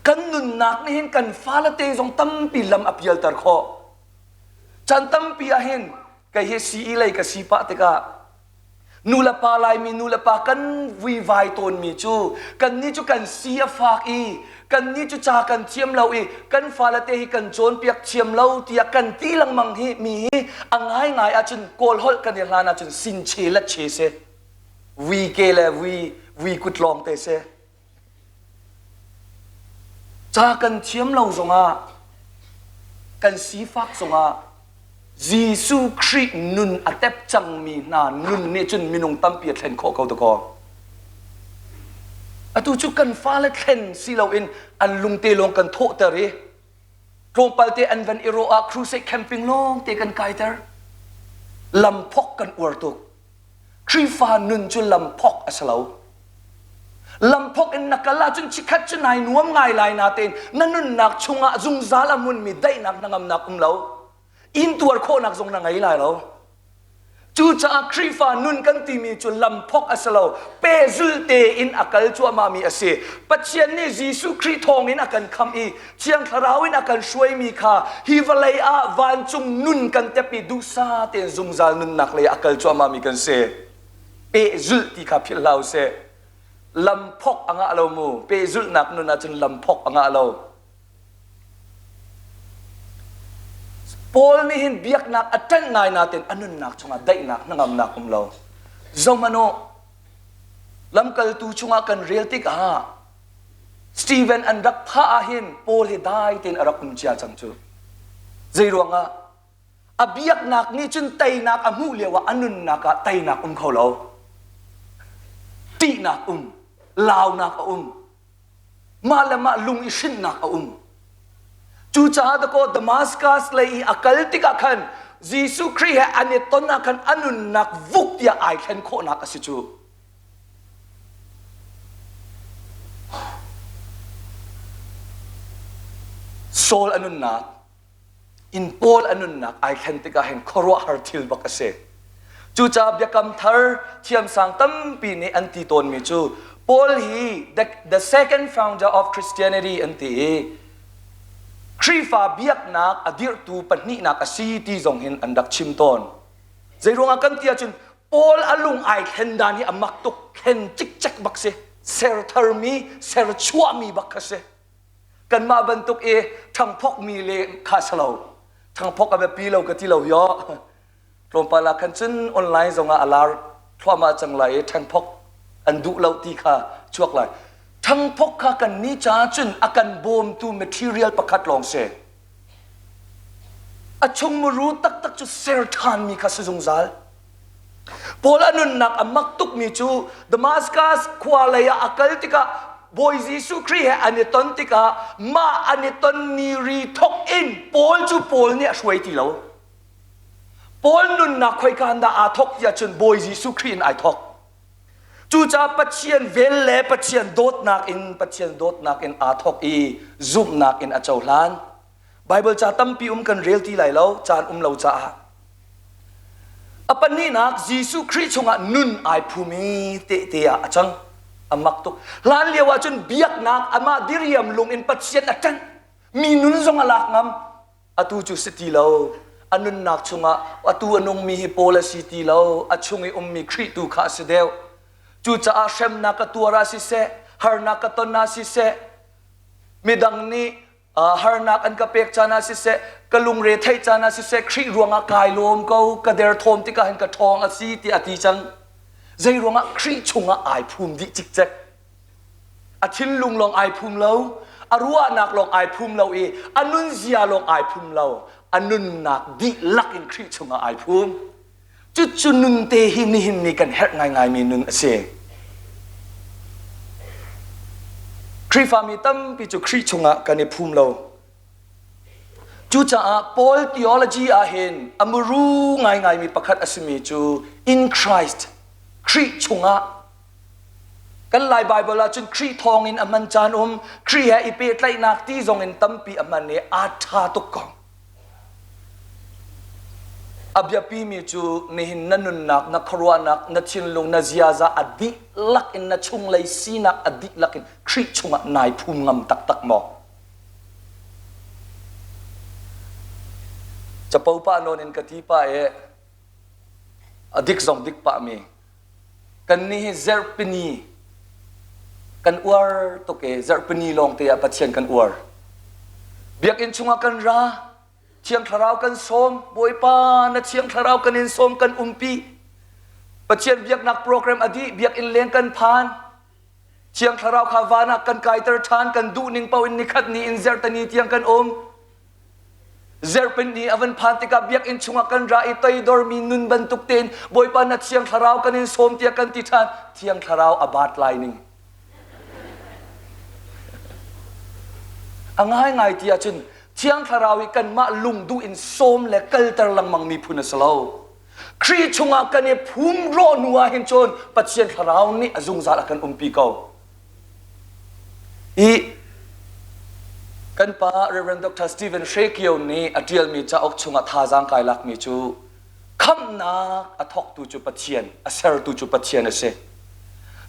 Kan nunnak nih hin kan fale te zong tampi lam a pialter khawh. Chan tampi ah hin kei hi CE lei ka si pah tikah nu le pa Laimi nu le pa kan vuivai tawnmi cu kannih cu kan si a fak i kannih cu ca kan thiam lo i kan fale te hi kan cawnpiak thiam lo tiah kan ti lengmang hi mi hi a ngaingai ahcun kawl holh kan i hlan ahcun sin che let che si vui ke le vui vui kut lawng te si Ca kan thiam lo zongah, kan sifak zongah Jesuh Khrih nun a tep cangmi hna nun nih cun minung tampi a thlen khawh ko dakaw. Atu cu kan fale thlen si loin an lungte lawng kan thawhter i tlawmpal te an van i rawh ah crusade camping lawng te kan kaiter. Lamphok kan uar tuk. Khrihfa nun cu lamphok a si lo. Lamphok in na kal ahcun chikkhat cu nai nuam ngai lai natein na nunnak chungah zungzal a hmunmi daihnak hnangamnak um lo. Intuar khawhnak zong na ngei lai lo. Cucaah Khrihfa nun kan timi cu lamphok a si lo, pehzul tein a kal cuahmahmi a si. Pathian nih Jesuh Khrih thawngin a kan khamh i Thiang Thlarau in a kan hruaimi kha hi vawlei ah vancung nun kan tep i duhsah tein zungzal nunnak lei ah a kal cuahmahmi kan si. Pehzulh ti kha philh hlah u sih. Lamphok a ngah lo mu. Pehzulhnak nun ahcun lamphok a ngah lo. Paul nih hin biaknak a ṭanh ngai nain a nunnak chungah daihnak hnangamnak um lo. Zohhmanh u, lamkaltu chungah kan rel tikah Stephen an rak thah ahhin Paul hi dai tein a rak um cia cang cu. Zei ruangah? A biaknak nih cun teinak a hmuh lioah a nunnak ah teinak um kho lo. Ṭihnak um, launak a um, mah le mah lung i hrinhnak a um. Cucaah dakaw Damascus lei i a kal tikah khan Jesuh Khrih he an i ton ah khan a nunnak vuk tiah ai thlen khawhnak a si cu. Saul a nunnak in Paul a nunnak ai thlen tikah hin khuaruahhar thil bak a si. Cucaah biakam thar thiamsang tampi nih an ti tawnmi cu Paul hi the, the second founder of Christianity an ti i Khrihfa biaknak a dirhtu pahnihnak a si ti zong hin an rak chim tawn. Zeiruangah kan ti ahcun Paul a lung ai thlen dan hi a mak tuk thlen cikcek bak si ser tharmi ser chuahmi bak kha si. Kanmah bantuk i ṭhangphokmi le kha si lo. Ṭhangphok a biapi lo ka ti lo yo. Tlawmpal ah khan cun online zongah a lar thluahmah cang lai i ṭhangphok an duh lo ti kha chuak lai. Ṭhangphok kha kan ni caah cun a kan bawmtu material pakhat lawng si. A chung muru taktak cu ser ṭhanmi kha si zungzal. Paul a nunnak a mak tukmi cu Damascus khua lei ah a kal tikah Bawi Jesuh Khrih he an i ton tikah mah an i ton ni ri thok in Paul cu Paul nih a hruai ti lo. Paul nunnak khoika in dah aa thok tiah cun Bawi Jesuh Khrih in ai thok. Cucaah Pathian vel le Pathian dawtnak in Pathian dawtnak in aa thok i zumhnak in a cohlan. Baibal ca tampi um kan rel ti lai lo, caan um lo caah. A pahnihnak Jesuh Khrih chungah nun ai phumi tehte ah a cang. A mak tuk. Hlan lio ah cun biaknak amah diriam lung in Pathian a ṭanh. Mi nun zong a lak ngam. Atu cu si ti lo. A nunnak chungah atu a nungmi hi Paul a si ti lo. A chung i ummi Khrih tu kha a si deuh. Cucaah hremnak ka tuar ah siseh, harnak ka ton ah siseh, midang nih harnak an ka pek caan ah siseh ka lungre theih caan ah siseh Khrih ruangah kai lawm ko ka derthawm tikah hin ka ṭhawng a si tiah a ti cang zei ruangah Khrih chungah ai phum dih cikcek a thinlung lawng ai phum lo a ruahnak lawng ai phum lo i a nunzia lawng ai phum lo a nunnak dihlak in Khrih chungah ai phum Cucu nun te hi nihin ni kan herh ngaingaimi nun a si. Khrihfami tampi cu Khrih chungah kan i phum lo. Cucaah Paul theology ah hin a muru ngaingaimi pakhat a simi cu in Christ, Khrih chungah kan Lai Bible ah cun Khrih thawngin a hman caan um, Khrih he i pehtlaihnak ti zong in tampi a hman i aa ṭha tuk ko. A biapimi cu nihin na nunnak, na khuaruahnak, na thinlung, na ziaza a dihlak in na chunglei sinak a dihlak in Khrih chungah nai phum ngam taktak maw? Capo pah nawn in ka ti pah i a dik zong dik pahmi kannih hi zarhpini kan uar tuk i zarhpini lawngte ah Pathian kan uar. Biakinn chungah kan ra, Thiang Thlarau kan sawm, Bawipa na Thiang Thlarau kan in sawm kan umpi. Pathian biaknak program a dih, biakinn leng kan phan. Thiang Thlarau kha van ah kan kaiter ṭhan, kan duh ning paoh in nikhat ni in zarhteni tiang kan um. Zerhpin ni a van phan tikah biakinn chungah kan ra i toidormi nun bantuk tein Bawipa na Thiang Thlarau kan in sawm tiah kan ti ṭhan. Thiang Thlarau a baat lai ning. A ngaingai ti ahcun Thiang Thlarau i kanmah lungduh in sawm le kalter lengmang mi phun a si lo. Khrih chungah kan i phum rawh hnu ah hin cun Pathian Thlarau nih a zungzal a kan umpi ko. I kan pa Reverend Dr. Stephen Hre Kio nih a ṭialmi cauk chungah thazaang kai lakmi cu. Khamhnak a thawktu cu Pathian, a sertu cu Pathian a si.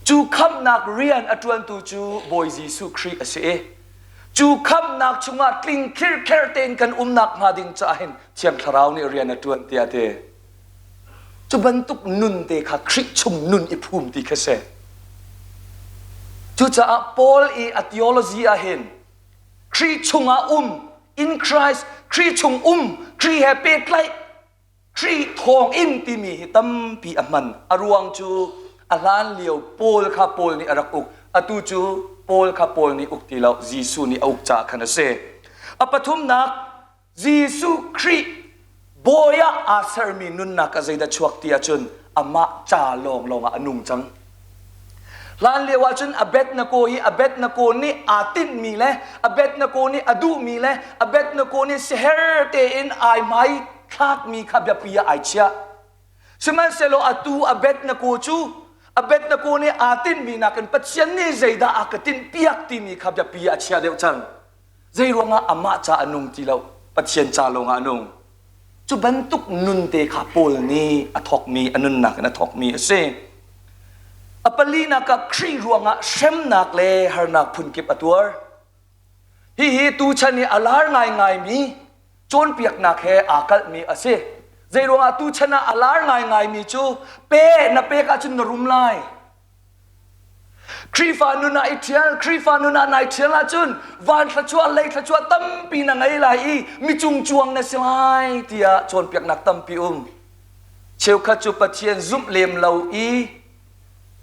Cu khamhnak rian a ṭuantu cu Bawi Jesuh Khrih a si i cu khamhnak chungah tling khirkher tein kan umnak hnga ding caah hin Thiang Thlarau nih rian a ṭuan tiah a ti. Cu bantuk nun te kha Khrih chung nun i phum ti kha si. Cucaah Paul i a theology ah hin Khrih chungah um, in Christ, Khrih chung um, Khrih he pehtlaih, Khrih thawng in timi hi tampi a hman. A ruang cu a hlan lio Paul kha Paul nih a rak uk. Atu cu Paul kha Paul nih uk ti lo, Jesuh nih a uk caah khan a si. A pathumnak, Jesuh Khrih bawi ah aa sermi nunnak ah zeidah chuak ti ahcun amah ca lawnglawng ah a nung cang. Hlan lio ahcun Abednego hi Abednego nih aa tinhmi le Abednego nih a duhmi le Abednego nih siher tein ai hmai thlakmi kha biapi ah ai chiah. Sihmanhsehlaw atu Abednego cu Abednego nih aa tinhmi nakin Pathian nih zeidah a ka tinhpiak timi kha biapi ah a chia deuh cang. Zeiruangah amah ca a nung ti lo, Pathian ca lawngah a nung. Cu bantuk nun te kha Paul nih a thawkmi, a nunnak in a thawkmi a si. A palinak ah Khrih ruangah hremnak le harnak phunkip a tuar. Hihi tuchan i a lar ngaingaimi cawnpiaknak he aa kalhmi a si. Zeiruangah tuchan ah a lar ngaingaimi cu pe na pek ahcun na rum lai. Khrihfa nun ah i ṭhial, Khrihfa nun ah nai ṭhial ahcun van thluachuah, lei thluachuah tampi na ngei lai i mi cungcuang na si lai tiah cawnpiaknak tampi um. Cheukhat cu Pathian zumh lem lo i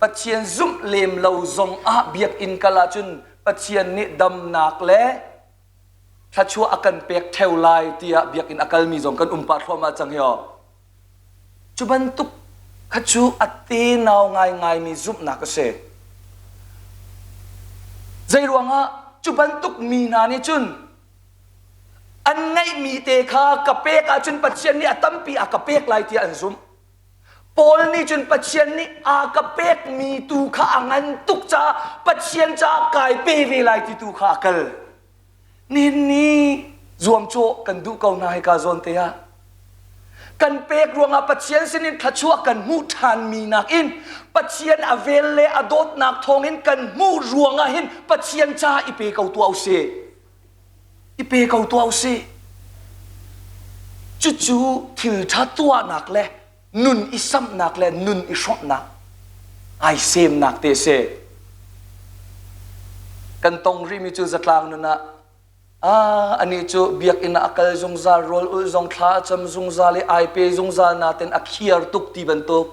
Pathian zumh lem lo zong ah biakinn kal ahcun Pathian nih damnak le thluachuah a kan pek ṭheo lai tiah biakinn a kalmi zong kan um pah thluahmah cang hi aw. Cu bantuk kha cu a tenau ngaingaimi zumhnak a si. Zeiruangah cu bantuk mi hna nih cun an ngeihmi te kha ka pek ahcun Pathian nih a tampi a ka pek lai tiah an zumh. Paul nih cun Pathian nih a ka pekmi tu kha a ngan tuk caah Pathian caah kai pe ve lai ti tu kha a kal. Nihin ni zuamcawh kan duh ko hna hika zawn te ah. Kan pek ruangah Pathian sinin thluachuah kan hmuh ṭhanmi nakin Pathian a vel le a dawtnak thawngin kan hmuh ruangah hin Pathian ca i pe ko tuah usih. I pe ko tuah usih. Cucu thil ṭha tuahnak le nun i samhnak le nun i hrawmhnak ai semnak te si. Kan tong rihmi cu zatlang nun ah ah anih cu biakinn ah a kal zungzal rawl ulh zong thla a cam zungzal i ai pe zungzal natin a khiar tuk ti bantuk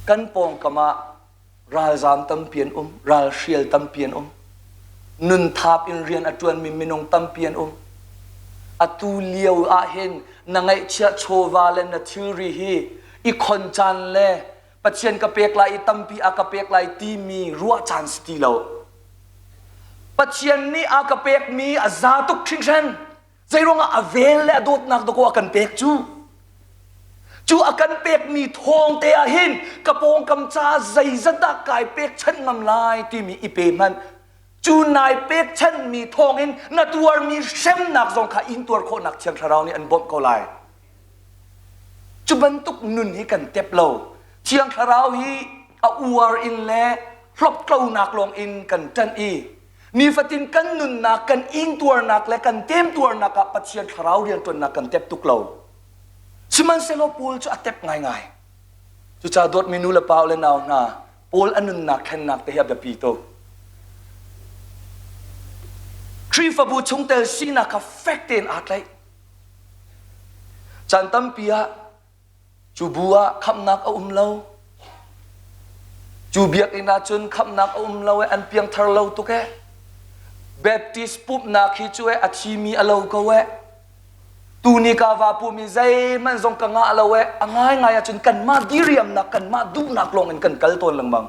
kan pawngkam ah ralzaam tampi an um, ralhrial tampi an um. Nun thap in rian a ṭuanmi minung tampi an um. Atu lio ah hin na ngaihchiah chawva le na thilri hi i khon caan le Pathian ka pek lai i tampi a ka pek lai timi ruah caan si ti lo. Pathian nih a ka pekmi a za tuk hringhran. Zeiruangah a vel le a dawtnak dakaw a kan pek cu? Cu a kan pekmi thawng te ah hin ka pawngkam ca zeizat dah kai pekchanh ngam lai timi i pe hmanh. Cu nai pekchanhmi thawngin na tuarmi hremnak zong kha intuar khawhnak Thiang Thlarau nih an bawmh ko lai. Cu bantuk nun hi kan tep lo. Thiang Thlarau hi a uar in le hlawptlonak lawng in kan ṭanh i Nifatin kan nunnak, kan ingtuarnak le kan temtuarnak ah Pathian thlarau rianṭuannak kan tep tuk lo. Sihmanhsehlaw Paul cu a tep ngaingai. Cucaah dawtmi nu le pa le nau hna, Paul a nunnak thlennak te hi a biapi tuk. Khrihfabu chungtel sinak kha fek tein aa tlaih. Caan tampi ah Cu bu ah khamhnak a um lo. Cu biakinn ah cun khamhnak a um lo e, an piangthar lo tuk e. Baptist pumhnak hi cu e, a thimi a lo ko e. Tuni ka va pum i zeihmanh zong ka ngah lo e. A ngaingai ahcun kanmah diriamnak, kanmah duhnak lawng in kan kal tawn lengmang.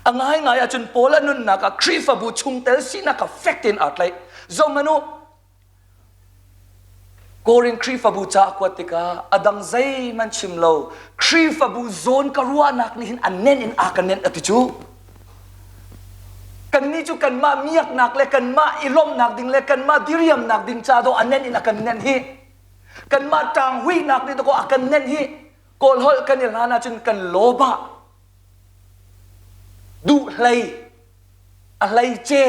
A ngaingai ahcun Paul a nunnak ah Khrihfabu chungtel sinak kha fek tein aa tlaih. Zohhmanh u, Korin Khrihfabu ca a kuat tikah a dang zeihmanh chim lo Khrihfabu zawn ka ruahnak nih hin a nenh in a ka nenh a ti cu. Kannih cu kanmah miaknak le kanmah i lawmhnak ding le kanmah diriamnak ding ca dawh a nenh in a kan nenh hi. Kanmah ṭang huinak nih dakaw a kan nenh hi Kawl holh kan i hlan ahcun kan lawbah duh hlei a hlei ce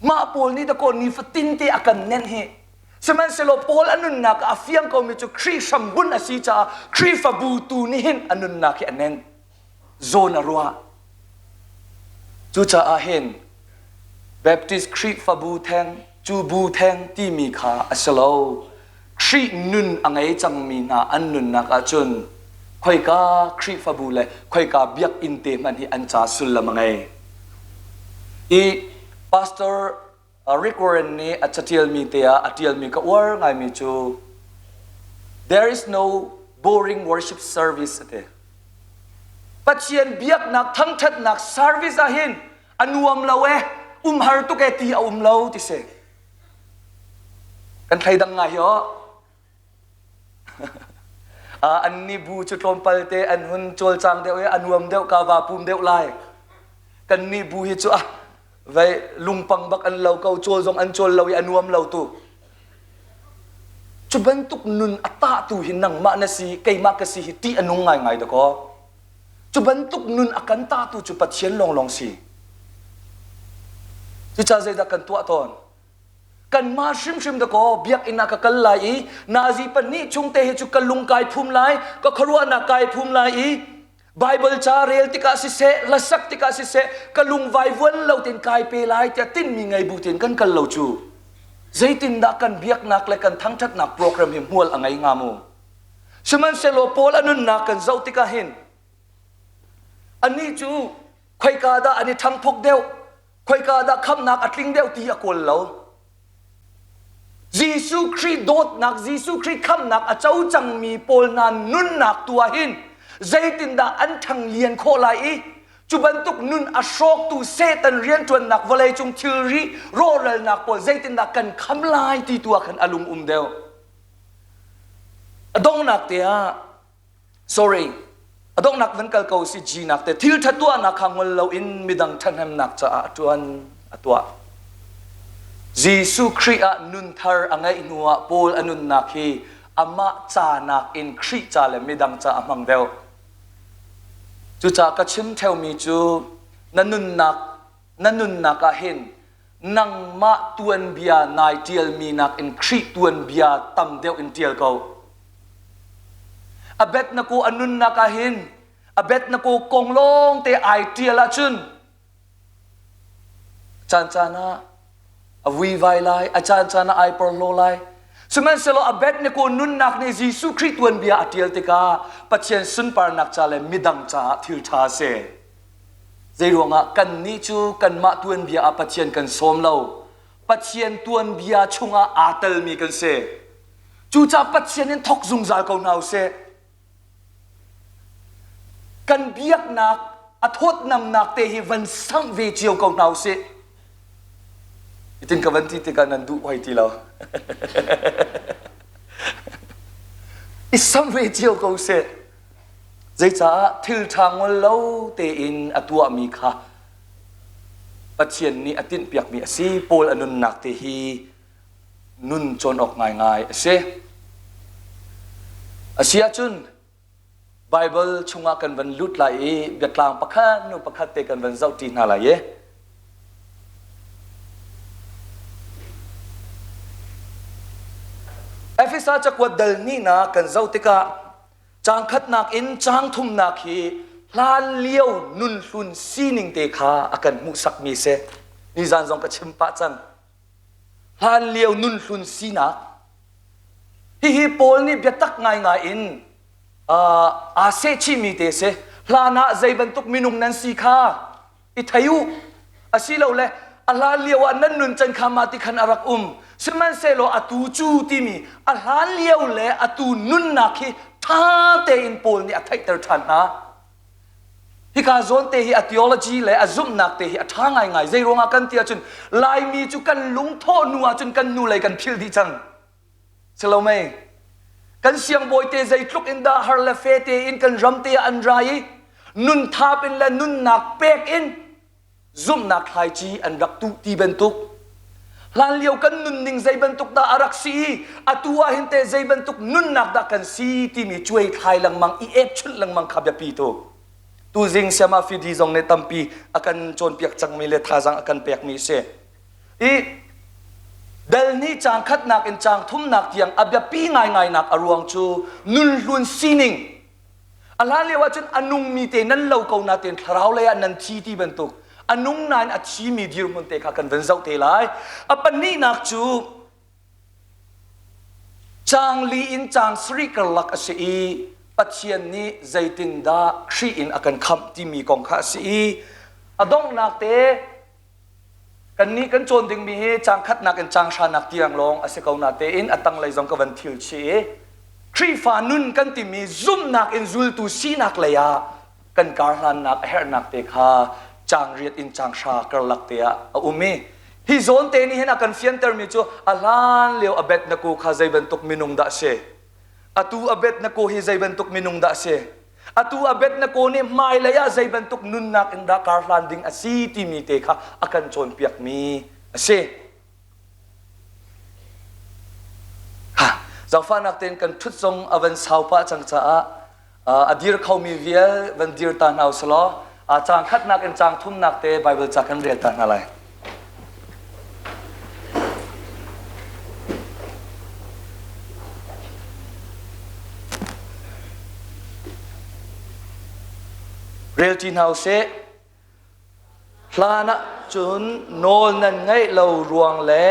Mah pawl nih dakaw nifatin te a kan nenh hi. Sihmanhsehlaw Paul a nunnak ah a fiang komi cu Khrih hrambun a si caah Khrihfabu tu nih hin a nunnak hi a nenh. Zawn a ruah. Cucaah hin Baptist Khrihfabu theng, cu bu theng timi kha a si lo. Khrih nun a ngei cangmi hna an nunnak ahcun khoika Khrihfabu le khoika biakinn te hmanh hi an ca sullam a ngei. I Pastor Rick Warren nih a catialmi te ah a tialmi ka uar ngaimi cu There is no boring worship service a ti. Pathian biaknak thangthatnak service ah hin a nuam lo e umhar tuk e ti a um lo ti si. Kan thleidang ngai hi aw. An ni bu cu tlawmpal te an hun cawlcang deuh i a nuam deuh ka va pum deuh lai. Kan ni bu hi cu ah vei lungpang bak an lo ko cawl zong an cawl lo i a nuam lo tu. Cu bantuk nun a tah tu hi nangmah na si keimah ka si hi ṭih a nung ngaingai dakaw. Cu bantuk nun a kan tah tu cu Pathian lawnglawng si. Cucaah zeidah kan tuah tawn? Kanmah hrimhrim dakaw biakinn ah ka kal lai i nazi pahnih chung te hi cu ka lung kai phum lai, ka khuaruahnak kai phum lai i Bible ca rel tikah siseh, hlasak tikah siseh, ka lung vaivuan lo tein kai pe lai tiah tinhmi ngei bu tein kan kal lo cu. Zeitindah kan biaknak le kan thangṭhatnak program hi hmual a ngei hnga mu? Sihmanhsehlaw Paul a nunnak kan zoh tikah hin anih cu khoika dah an i ṭhangphok deuh, khoika dah khamhnak a tling deuh ti a kawl lo. Jesuh Khrih dawtnak, Jesuh Khrih khamhnak a co cangmi pawl hna nunnak tu ah hin zeitindah an ṭhang lian khawh lai i cu bantuk nun a hrawktu Satan rianṭuannak vawleicung thilri rawhralnak pawl zeitindah kan kham lai ti tu ah khan a lung um deuh. A donghnak te ah sorry a donghnak van kal ko si G nak te thil ṭha tuahnak kha ngol loin midang ṭhahnemnak caah a ṭuan a tuah. Jesuh Khrih ah nun thar a ngeih hnuah Paul a nunnak hi amah ca nakin Khrih ca le midang ca a hmang deuh. Cucaah ka chim ṭheumi cu na nunnak na nunnak ah hin nangmah tuanbia nai ṭialmi nakin Khrih tuanbia tam deuh in ṭial ko. Abednego a nunnak ah hin Abednego kong lawng te ai ṭial ahcun caan caan ah a vuivai lai, a caan caan ah ai porhlaw lai. Sihmanhsehlaw Abednego nunnak nih Jesuh Khrih tuanbia a ṭial tikah Pathian sunparnak ca le midang caah thil ṭha a si. Zeiruangah kannih cu kanmah tuanbia ah Pathian kan sawm lo. Pathian tuanbia chungah aa telmi kan si. Cucaah Pathian in thawk zungzal ko hna usih. Kan biaknak a thawtnamnak te hi van samh ve cio ko hna usih. Itin ka van ti tikah nan duh hoi ti lo. I samh ve cio ko usih. Zeicah thil ṭha ngol lo tein a tuahmi kha Pathian nih a tinhpiakmi a si. Paul a nunnak te hi nun cawn awk ngaingai a si. A si ahcun Baibal chungah kan van lut lai i biatlang pakhat hnu pakhat te kan van zohṭi hna lai i Efesa cakuat dal hnihnak kan zoh tikah Caang khatnak in caang thumnak hi hlanlio nunhlun sining te kha a kan hmuhsakmi si. Nizan zong ka chim pah cang. Hlanlio nunhlun sinak. Hihi Paul nih biatak ngaingai in aa sehchihmi te si. Hlan ah zei bantuk minung nan si kha i thei u asilole a hlan lio ah nan nun can kha mah ti khan a rak um sihmanhsehlaw atu cu timi a hlan lio le atu nunnak hi ṭha tein Paul nih a theihter ṭhan hna hika zawn te hi a theology le a zumhnak te hi a ṭha ngaingai zei ruangah kan ti ahcun Laimi cu kan lungthawh hnu ahcun kan nu lei kan philh dih cang Si lo mei? Kan siangbawi te zeitluk in dah har le fe tein kan ram te ah an ra i nun thap in le nunnak pek in zumhnak thlaici an rak tuh ti bantuk. Hlanlio kan nunning zei bantuk dah a rak si i atu ah hin teh zei bantuk nunnak dah kan si timi cuai thlai lengmang i epchunh lengmang kha biapi tu. Tuzing Siama Fidi zong nih tampi a kan cawnpiak cangmi le thazaang a kan pekmi a si. I dal ni caang khatnak in caang thumnak tiang a biapi ngaingai nak a ruang cu nunhlun sining a hlan lio ahcun a nungmi te nan lo ko natein thlarau lei ah nan thi ti bantuk a nung nain a thimi dirhmun te kha kan van zoh te lai. A pahnihnak cu caang li in caang sarih karlak a si i Pathian nih zeitindah Khrih in a kan khamh timi kong kha a si i a donghnak te kannih kan cawn dingmi hi caang khatnak in caang hranak tiang lawng a si ko natein a tanglei zong ka van thil chih i Khrihfa nun kan timi zumhnak in zultu sinak lei ah kan karhlannak a herhnak te kha caang riat in caang hra karlak te ah a um i hi zawn te nih hin a kan fiantermi cu a hlan lio Abednego kha zei bantuk minung dah a si atu Abednego hi zei bantuk minung dah a si atu Abednego nih hmailei ah zei bantuk nunnak in dah karhlan ding a si timi te kha a kan cawnpiakmi a si Ha, zaangfahnak tein kan ṭhut zong a van sau pah cang caah a dir khomi vial van dir ta hna usih caang khatnak in caang thumnak te Baibal ca kan rel ta hna lai. Rel ṭi hna usih. Hlan ah cun nawl nan ngaih lo ruang le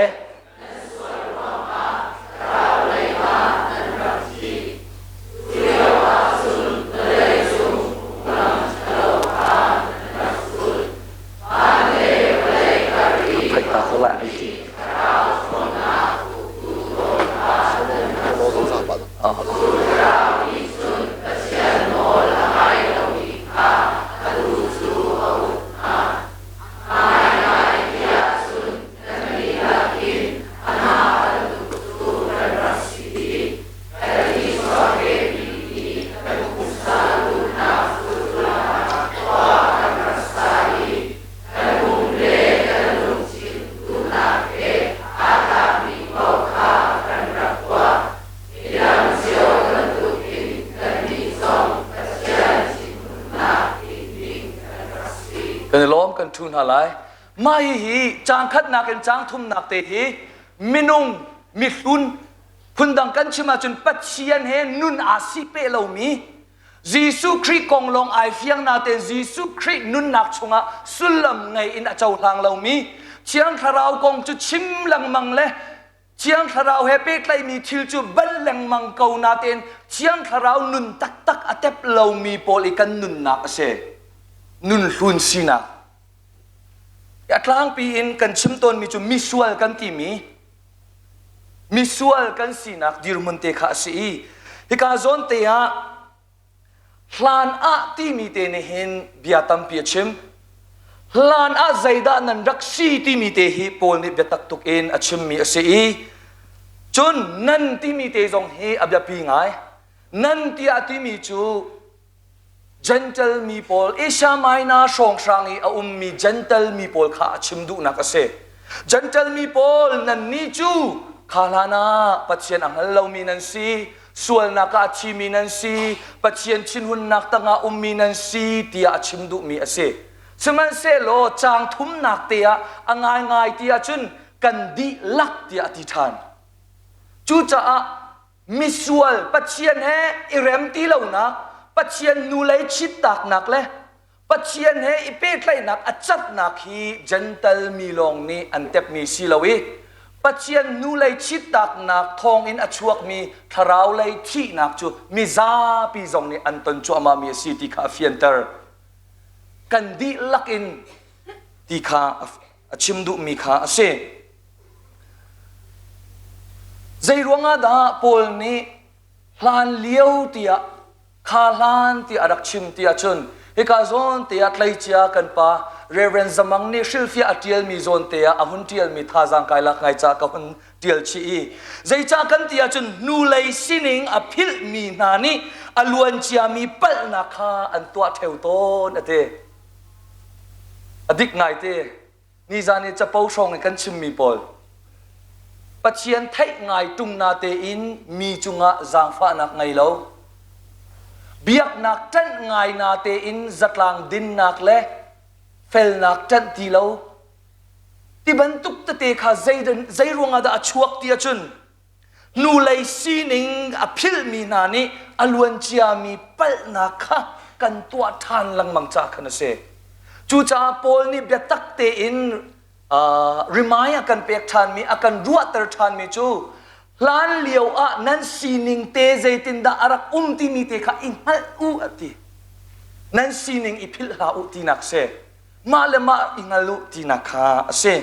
Kan i lawm kan ṭhu hna lai. Mah hihi caang khatnak in caang thumnak te hi minung mihlun phundang kan chim ahcun Pathian he nun aa si peh lomi Jesuh Khrih kong lawng ai fiang natein Jesuh Khrih nunnak chungah sullam ngei in a cohlang lomi Thiang Thlarau kong cu chim lengmang le Thiang Thlarau he pehtlaihmi thil cu bal lengmang ko natein Thiang Thlarau nun taktak a tep lomi pawl i kan nunnak a si. Nun hlun sinak. A tlangpi in kan chim tawnmi cu misual kan timi misual kan sinak dirhmun te kha a si i hika zawn te ah hlan ah timi te nih hin bia tampi a chim. Hlan ah zeidah nan rak si timi te hi Paul nih biatak tuk in a chimmi a si i cun nan timi te zong hi a biapi ngai. Nan tiah timi cu Gentle mi pawl Asia Minor hrawnghrang i a ummi Gentle mi pawl kha a chim duhnak a si. Gentle mi pawl nannih cu kha hlan ah Pathian a hngal lomi nan si, sualnak ah a thimi nan si, Pathian thinhunnak tangah ummi nan si tiah a chim duhmi a si. Sihmanhsehlaw caang thumnak te ah a ngaingai ti ahcun kan dihlak tiah a ti ṭhan. Cucaah misual Pathian he i rem ti lonak, Pathian nulei chittaknak le Pathian he i pehtlaihnak a catnak hi Gentle mi lawng nih an tepmi si lo i Pathian nulei chittaknak thawngin a chuakmi thlarau lei thihnak cu mizapi zong nih an ton cuahmahmi a si ti kha a fianter. Kan dihlak in ti kha a chim duhmi kha a si. Zei ruangah dah Paul nih hlan lio tiah kha hlan tiah a rak chim ti ahcun hika zawn te ah tleicia kan pa Reverend Zamang nih hrilhfiah a ṭialmi zawn te ah a hun ṭialmi thazaang kai lak ngai ca ka hun ṭial chih i zeicah kan ti ahcun hnulei sining a philhmi hna nih a luanciami palhnak kha an tuah ṭheo tawn a ti. A dik ngaite. Nizan i capo hrawng i kan chimmi pawl. Pathian theih ngai ṭung na tein mi cungah zaangfahnak ngei lo. Biaknak ṭanh ngai na tein zatlang dinnak le felnak ṭanh ti lo. Ti bantuk tete kha zei ruangah dah a chuak ti ahcun hnulei sining a philhmi hna nih a luanciami palhnak kha kan tuah ṭhan lengmang caah khan a si. Cucaah Paul nih biatak tein rimai a kan pek ṭhanmi, a kan ruahter ṭhanmi cu hlan lio ah nan sining te zeitindah a rak um timi te kha i hngalh u a ti. Nan sining i philh hlah u tinak si. Mah le mah i hngal u tinak kha a si.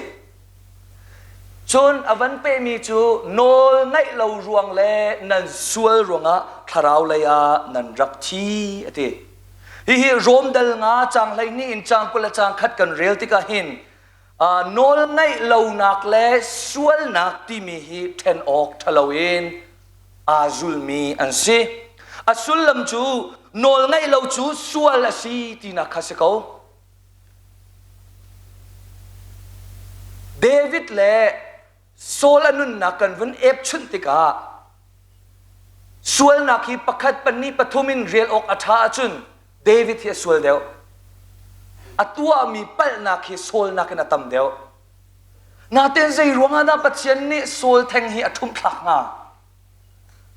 Cun a van pehmi cu nawl ngaih lo ruang le nan sual ruangah thlarau lei ah nan rak thi a ti. Hihi Rom dal nga caang 12 in caang 20 le caang khat kan rel tikah hin nawl ngaih lonak le sualnak timi hi ṭhen awk ṭhalo in aa zulmi an si. A sullam cu nawl ngaih lo cu sual a si tinak kha si ko. David le Saul a nunnak kan vun epchunh tikah sualnak hi pakhat, pahnih, pathum in rel awk a ṭha ahcun David hi a sual deuh. A tuahmi palhnak hi Saul nakin a tam deuh. Natein zei ruangah dah Pathian nih Saul theng hi a ṭhumhthlak hnga?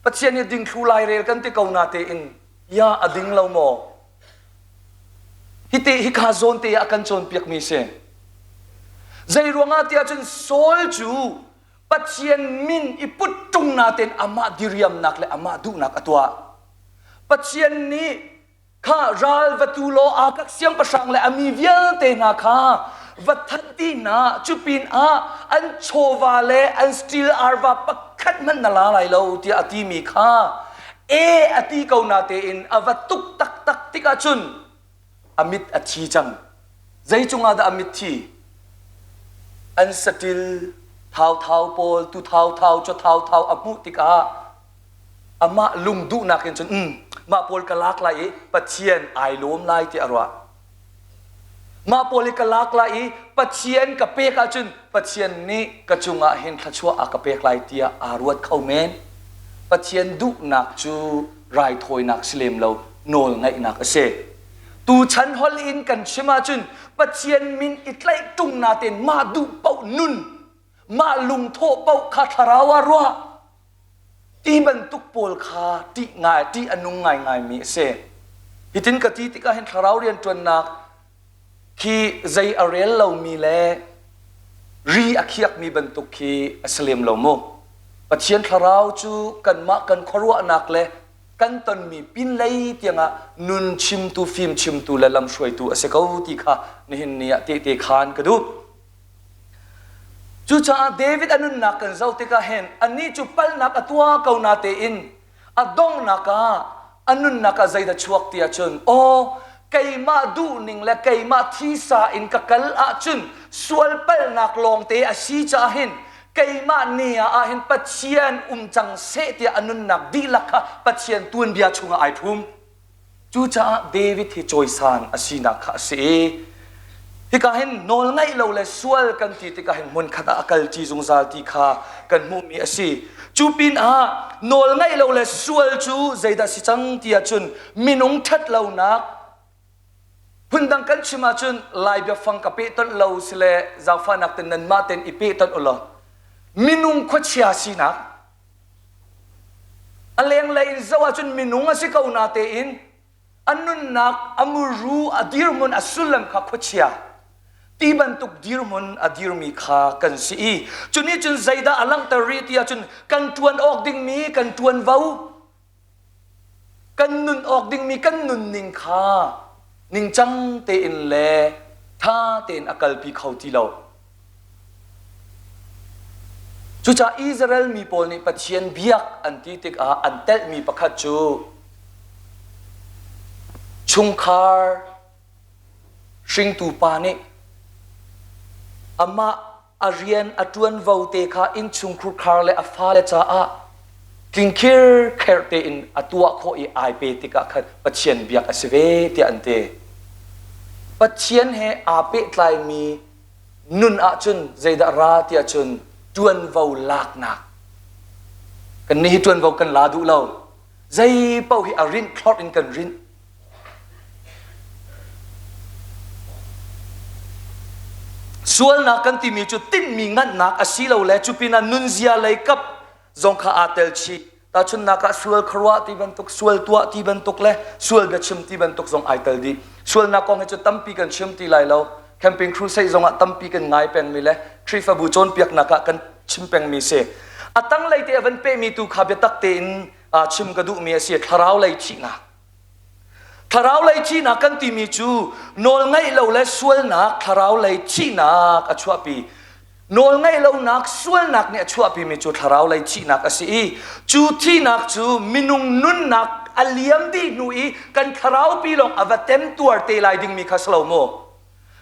Pathian hi dingthlu lairel kan ti ko natein ya a ding lo maw? Hite hika zawn te ah a kan cawnpiakmi si. Zei ruangah tiah cun Saul cu Pathian min i put ṭung natein amah diriamnak le amah duhnak a tuah. Pathian nih kha ral va tu law Agag siangpahrang le a mi vialte hna kha va that ti hna cu pin ah an chawva le an steel arva pakhat hmanh na la lai lo tiah a timi kha e a ti ko na tein a va tuk taktak tikah cun a mit a thi cang. Zei cungah dah a mit thi? An saṭil thauthau pawl tu thauthau chaw thauthau a hmuh tikah amah lung duhnak in cun um mah pawl ka lak lai i Pathian ai lawm lai ti a ruah. Mah pawl hi ka lak lai i Pathian ka pek ahcun Pathian nih ka cungah hin thluachuah a ka pek lai tiah aa ruat kho men. Pathian duhnak cu raithawinak si lem lo nawl ngaihnak a si. Tuchan holh in kan chim ahcun Pathian min i tlaih ṭung natein mah duh paoh nun, mah lungthawh paoh kha thlarau ah ruah ti bantuk pawl kha ṭih ngai ṭih a nung ngaingaimi a si. Hitin ka ti tikah hin thlarau rianṭuannak khi zei a rel lomi le ri a khiakmi bantuk khi a si lem lo mu. Pathian thlarau cu kanmah kan khuaruahnak le kan tonmi pinlei tiangah nun chimtu, fim chimtu le lamhruaitu a si ko ti kha nihin ni ah tehte khaan ka duh. Cucaah David a nunnak kan zoh tikah hin anih cu palhnak a tuah ko na tein a donghnak ah a nunnak ah zeidah chuak ti ahcun aw keimah duhning le keimah thisa in ka kal ahcun sual palhnak lawngte a si caah hin keimah ni ah hin Pathian um cang seh tiah a nunnak dihlak kha Pathian tuanbia chungah ai phum. Cucaah David hi cawisan a sinak kha a si i hika hin nawl ngaih lo le sual kan ti tikah hin hmunkhat ah a kalṭi zungzal ti kha kan hmuhmi a si. Cu pinah nawl ngaih lo le sual cu zeidah si cang ti ahcun minung ṭhat lonak phundang kan chim ahcun Lai biafang ka pehtonh lo sile zaangfahnak ten nanmah ten i pehtonh u law minung khuachia sinak A lenglei in zoh ahcun minung a si ko natein a nunnak, a muru, a dirhmun, a sullam kha khuachia ti bantuk dirhmun a dirmi kha kan si i cu nih cun zeidah a langhter rih ti ahcun kan ṭuan awk dingmi kan ṭuanvo kan nun awk dingmi kan nunning kha ningcang tein le ṭha tein a kalpi kho ti lo. Cucaah Israel mi pawl nih Pathian biak an ti tikah an telhmi pakhat cu chungkhar hringtu pa nih amah a rian a ṭuanvo te kha innchungkhur khar le a fale caah tling khirkher tein a tuah khawh i ai pe tikah khan Pathian biak a si ve tiah an ti. Pathian he aa pehtlaimi nun ahcun zeidah ra tiah cun. Ṭuanvo laknak. Kannih hi ṭuanvo kan la duh lo. Zei paoh hi a rinh thlorh in kan rinh. Sualnak kan timi cu tinhmi nganhnak asilole cu pinah nunzia lei kap zong kha aa tel chih. Tahchunhnak ah sual khuaruah ti bantuk, sual tuah ti bantuk le sual biachim ti bantuk zong ai tel dih. Sualnak kong hi cu tampi kan chim ti lai lo. Camping crusade zong ah tampi kan ngai pengmi le Khrihfabu cawnpiaknak ah kan chim pengmi si. A tanglei te a van pehmi tu kha biatak tein chim ka duhmi a si. Thlarau lei thihnak. Thlarau lei thihnak kan timi cu nawlngaih lo le sualnak thlarau lei thihnak a chuahpi. Nawlngaih lonak sualnak nih a chuahpimi cu thlarau lei thihnak a si i cu thihnak cu minung nunnak a liam dih hnu i kan thlarau pi lawng a va temtuar te lai dingmi kha si lo maw?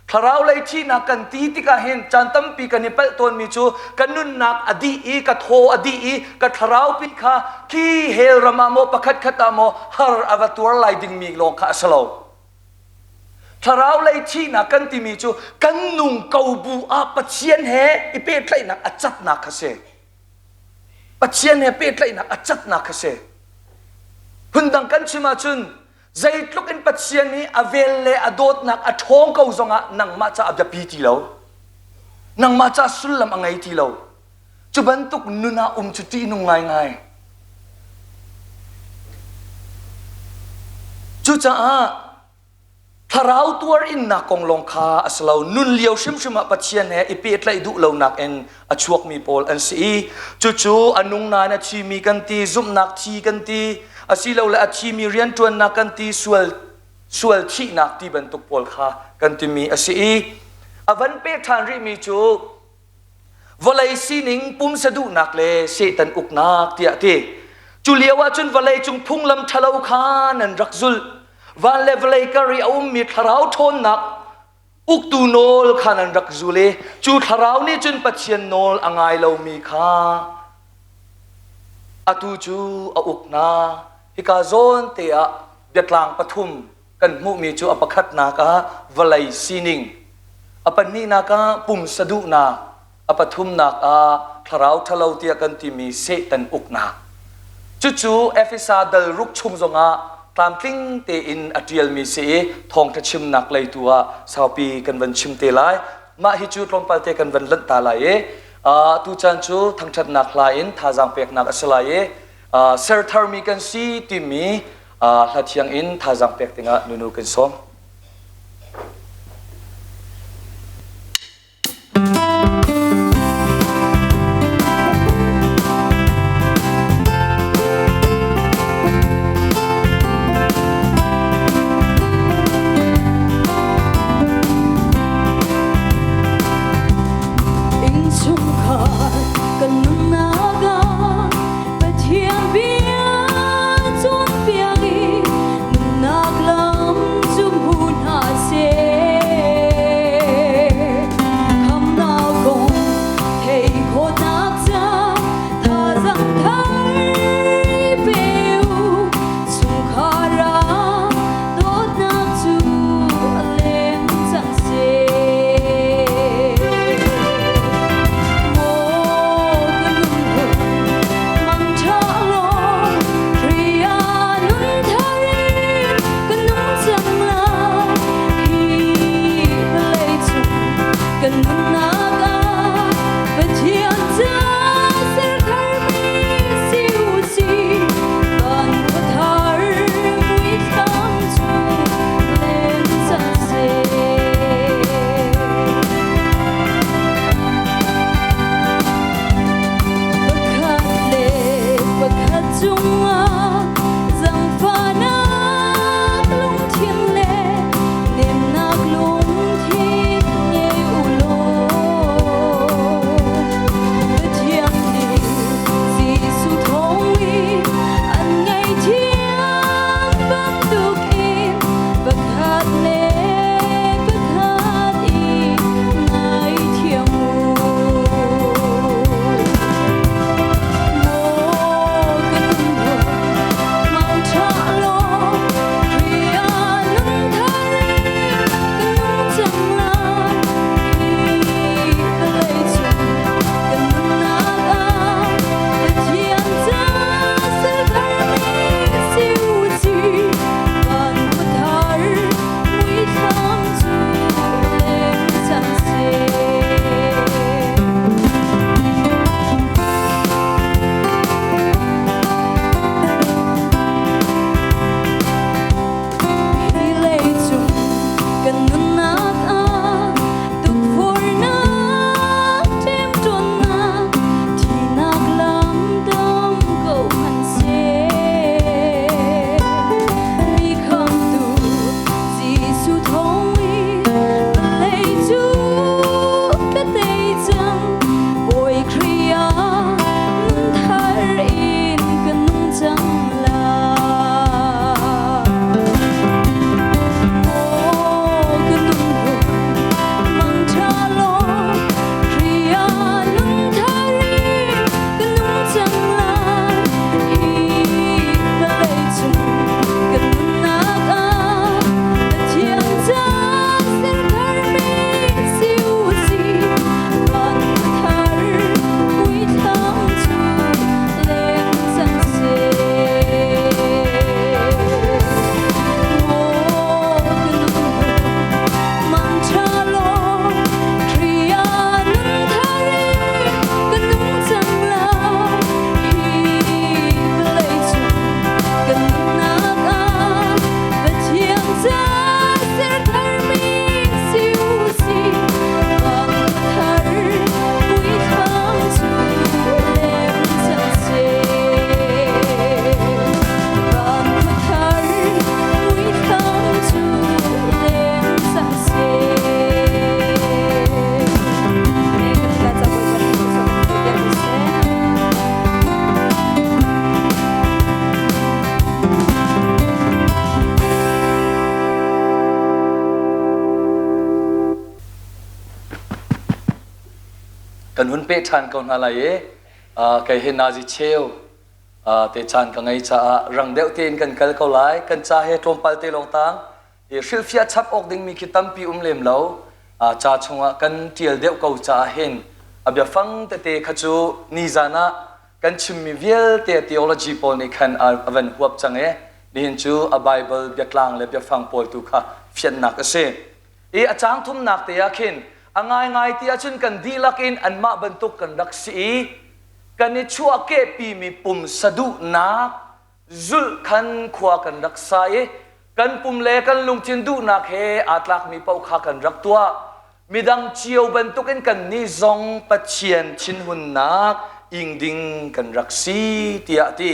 Thlarau lei thihnak kan ti tikah hin caan tampi kan i palh tawnmi cu ka nunnak a dih i ka thaw a dih i ka thlarau pi kha khi hell ram ah maw pakhat khat ah maw har a va tuar lai dingmi lawng kha a si lo. Thlarau lei thihnak kan timi cu kan nung ko bu ah Pathian he i pehtlaihnak a catnak kha si. Pathian he pehtlaihnak a catnak kha si. Phundang kan chim ahcun zeitluk in Pathian nih a vel le a dawtnak a ṭhawng ko zongah nangmah ca a biapi ti lo. Nangmah ca sullam a ngei ti lo. Cu bantuk nun ah um cu ṭihnung ngaingai. Cucaah thlarau tuar innak kong lawng kha a si lo. Nun lio hrimhrim ah Pathian he i pehtlaih duh lonak in a chuakmi pawl an si i cucu a nung nain a thimi kan ti, zumhnak thi kan ti, asilole a thimi rianṭuannak kan ti, sual sual thihnak ti bantuk pawl kha kan timi a si i a van peh ṭhan rihmi cu vawlei sining pumsa duhnak le Satan uknak tiah ti. Cu lio ahcun vawlei cung phunglam ṭhalo kha nan rak zulh. Van le vawlei kar i a ummi thlarau ṭhawnnak uktu nawl kha nan rak zul i cu thlarau nih cun Pathian nawl a ngai lomi kha atu cu a uk hna. Hika zawn te ah biatlang pathum kan hmuhmi cu a pakhatnak ah vawlei sining, a pahnihnak ah pumsa duhnak, a pathumnak ah thlarau ṭhalo tiah kan timi Satan uknak. Cucu Efesa dal ruk chung zongah tlamtling tein a ṭialmi si i thawngṭha chimnak lei tu ah saupi kan van chim te lai. Mah hi cu tlawmpal te kan van lanh ta lai i tuchan cu thangṭhatnak hla in thazaang peknak a si lai i ser tharmi kan si timi hla thiang in thazaang pek dingah nunu kan sawm. Innchungkhar kan nunnak ah Pathian bia cawnpiak i nunnak lam cu hmu hna seh. Khamnak kong theih khawhnak ca thazaang thar pe u. Chungkhar ah dawtnak cu a leng cang seh. Maw ka lungruh mangṭha law Khrih ah nun thar in ka nung cang lai. Hi vawlei cung kan nunnak ah Pathian ca ser tharmi si u sih. Van khua thar muithlam cu len cang seh. Pakhat le pakhat cungah zaangfahnak lungthin le nemnak lungthin ngei u law. Kan hun peh ṭhan ko hna lai i kei hi nazi cheu te caan ka ngei caah rang deuh tein kan kal ko lai. Kan ca he tlawmpal te lawng tang. I hrilhfiah chap awk dingmi khi tampi um lem lo. Ca chungah kan ṭial deuh ko caah hin a biafang tete kha cu nizan ah kan chimmi vialte theology pawl nih khan a van huap cang i nihin cu a Bible biatlang le biafang pawl tu kha fianhnak a si. I a caang thumnak te ah khin a ngaingai ti ahcun kan dihlak in anmah bantuk kan rak si i kan i chuahkehpimi pumsa duhnak zulh khan khua kan rak sa i kan pum le kan lungthin duhnak he aa tlakmi paoh kha kan rak tuah. Midang cio bantukin kannih zong Pathian thinhunnak ing ding kan rak si tiah a ti.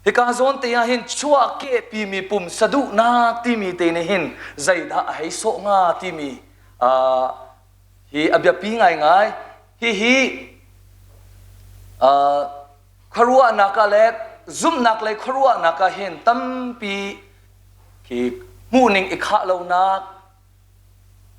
Hika zawn te ah hin chuahkehpimi pumsa duhnak timi te nih hin zeidah a hei sawh hnga timi hi a biapi ngaingai. Hihi khuaruahnak ah le zumhnak lei khuaruahnak ah hin tampi khi hmuhning i khah lonak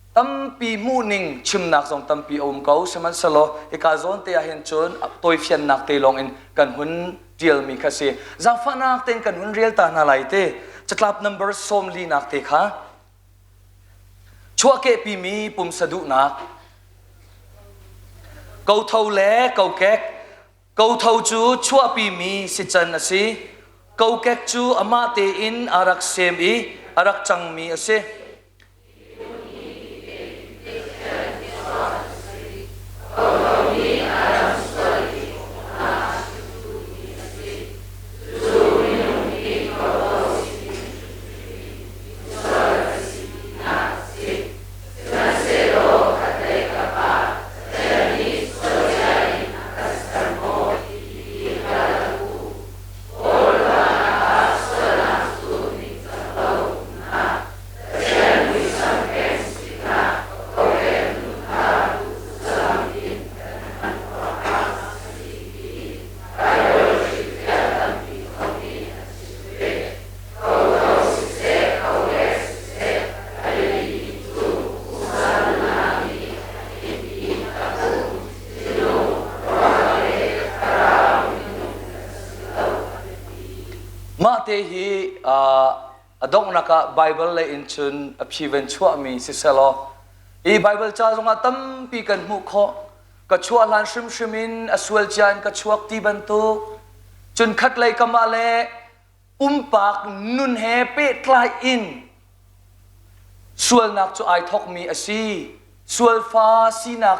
Tampi hmuhning chimnak zong tampi a um ko. Sihmanhsehlaw hika zawn te ah hin cun tawifiannak te lawng in kan hun ṭialmi kha si. Zaangfahnak tein kan hun rel ta hna lai te. Catlap number 40 nak te kha chuahkehpimi pumsa duhnak kotho le kokek Kotho cu chuahpimi sican a si. Kokek cu amah tein a rak sem i a rak cangmi a si. Mah te hi a donghnak ah Baibal lei in cun a phi van chuahmi siselaw i Baibal ca zongah tampi kan hmuh khawh. Ka chuah hlan hrimhrim in a sual cia in ka chuak ti bantuk. Cun khatlei kam ah le pumpak nun he pehtlai in sualnak cu ai thokmi a si. Sualfa sinak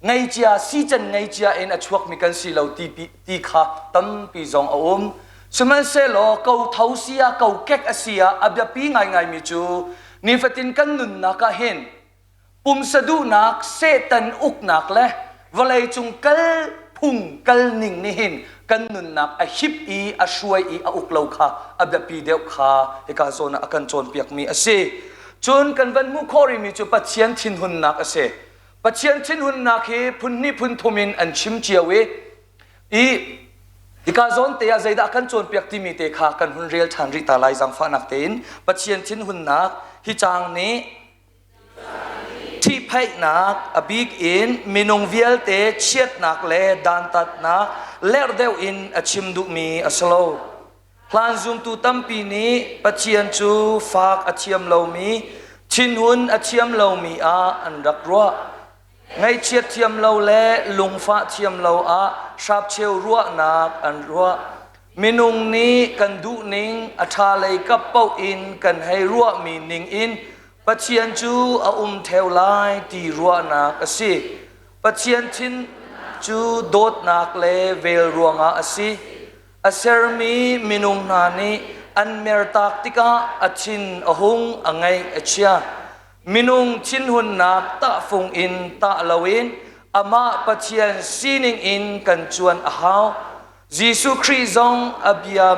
ngeicia sican ngeicia in a chuakmi kan si lo ti, ti kha tampi zong a um. Sihmanhsehlaw kotho si ah kokek a si ah a biapi ngaingaimi cu nifatin kan nunnak ah hin Pumsa duhnak, Satan uknak le vawleicung kal phung kal ning nih hin kan nunnak a hip i a hruai i a uk lo kha a biapi deuh kha hika zawn ah a kan cawnpiakmi a si. Cun kan van hmuh khawh rihmi cu Pathian thinhunnak a si. Pathian thinhunnak hi phun hnih phun thum in an chim cio i i hika zawn te ah zeidah kan cawnpiak timi te kha kan hun rel ṭhan rih ta lai zaangfahnak tein Pathian thinhunnak hi caang nih Ṭhihphaihnak, a bik in minung vialte chiatnak le dantatnak lerh deuh in a chim duhmi a si lo. Hlan zumtu tampi nih Pathian cu fak a thiam lomi, thinhun a thiam lomi ah an rak ruah. Ngaihchiat thiam lo le lungfah thiam lo ah hrapcheu ruahnak an ruah. Minung nih kan duhning a ṭha lei kap paoh in kan hei ruahmi ning in Pathian cu a um ṭheo lai ti ruahnak a si. Pathian thin cu dawtnak le vel ruangah a si. A sermi minung hna nih an mertak tikah a thin a hung, a ngaih a chia. Minung thinhunnak tahfung in tah loin amah Pathian sining in kan cuan a hau. Jesuh Khrih zong a bia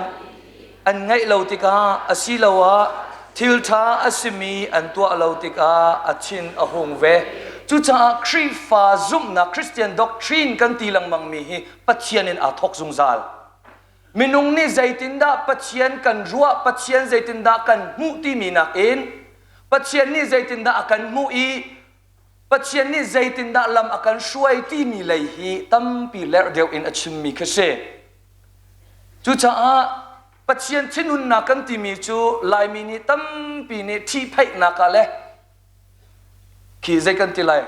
an ngaih lo tikah asiloah thil ṭha a simi an tuah lo tikah a thin a hung ve. Cucaah Khrihfa zumhnak Christian doctrine kan ti lengmangmi hi Pathian in aa thawk zungzal. Minung nih zeitindah Pathian kan ruah, Pathian zeitindah kan hmuh timi nakin Pathian nih zeitindah a kan hmuh i Pathian nih zeitindah lam a kan hruai timi lei hi tampi lerh deuh in a chimmi khi si. Cucaah Pathian thinhunnak kan timi cu Laimi nih tampi nih ṭhihphaihnak ah le khi zei kan ti lai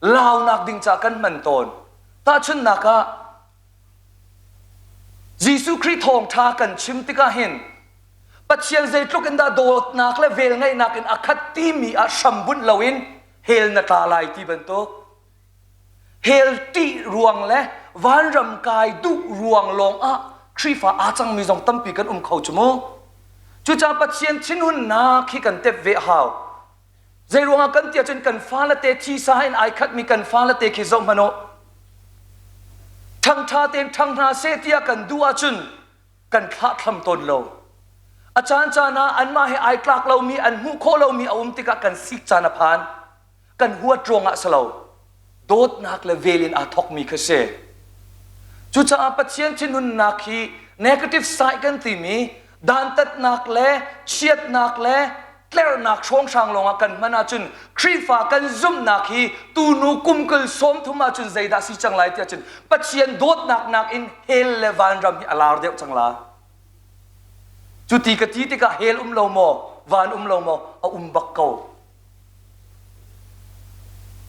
launak ding caah kan hman tawn. Tahchunhnak ah Jesuh Khrih thawngṭha kan chim tikah hin Pathian zeitluk in dah dawtnak le velngeihnak in a khat timi ah hrambunh loin hell na tla lai ti bantuk hell ṭih ruang le vanram kai duh ruang lawng ah Khrihfa aa cangmi zong tampi kan um kho cu mu. Cucaah Pathian thinhunnak hi kan tep ve a hau. Zei ruangah kan ti ahcun kan fale te thisa in ai khatmi kan fale te khi zoh hmanh u. Ṭhangṭha tein ṭhang hna seh tiah kan duh ahcun kan thlahthlam tawn lo. A caan caan ah anmah he ai tlak lomi, an hmuh khawh lomi a um tikah kan sik caan a phan. Kan huat ruangah si lo. Dawtnak le vel in aa thawkmi kha si. Cucaah Pathian thinhunnak hi negative side kan timi dantatnak le chiatnak le tlerhnak hrawnghrang lawngah kan hman ahcun Khrihfa kan zumhnak hi tunu kumkul 30 ahcun zeidah si cang lai tiah cun Pathian dawtnak nakin hell le vanram hi a lar deuh cang la. Cu ti ka ti tikah hell um lo maw, van um lo maw, a um bak ko.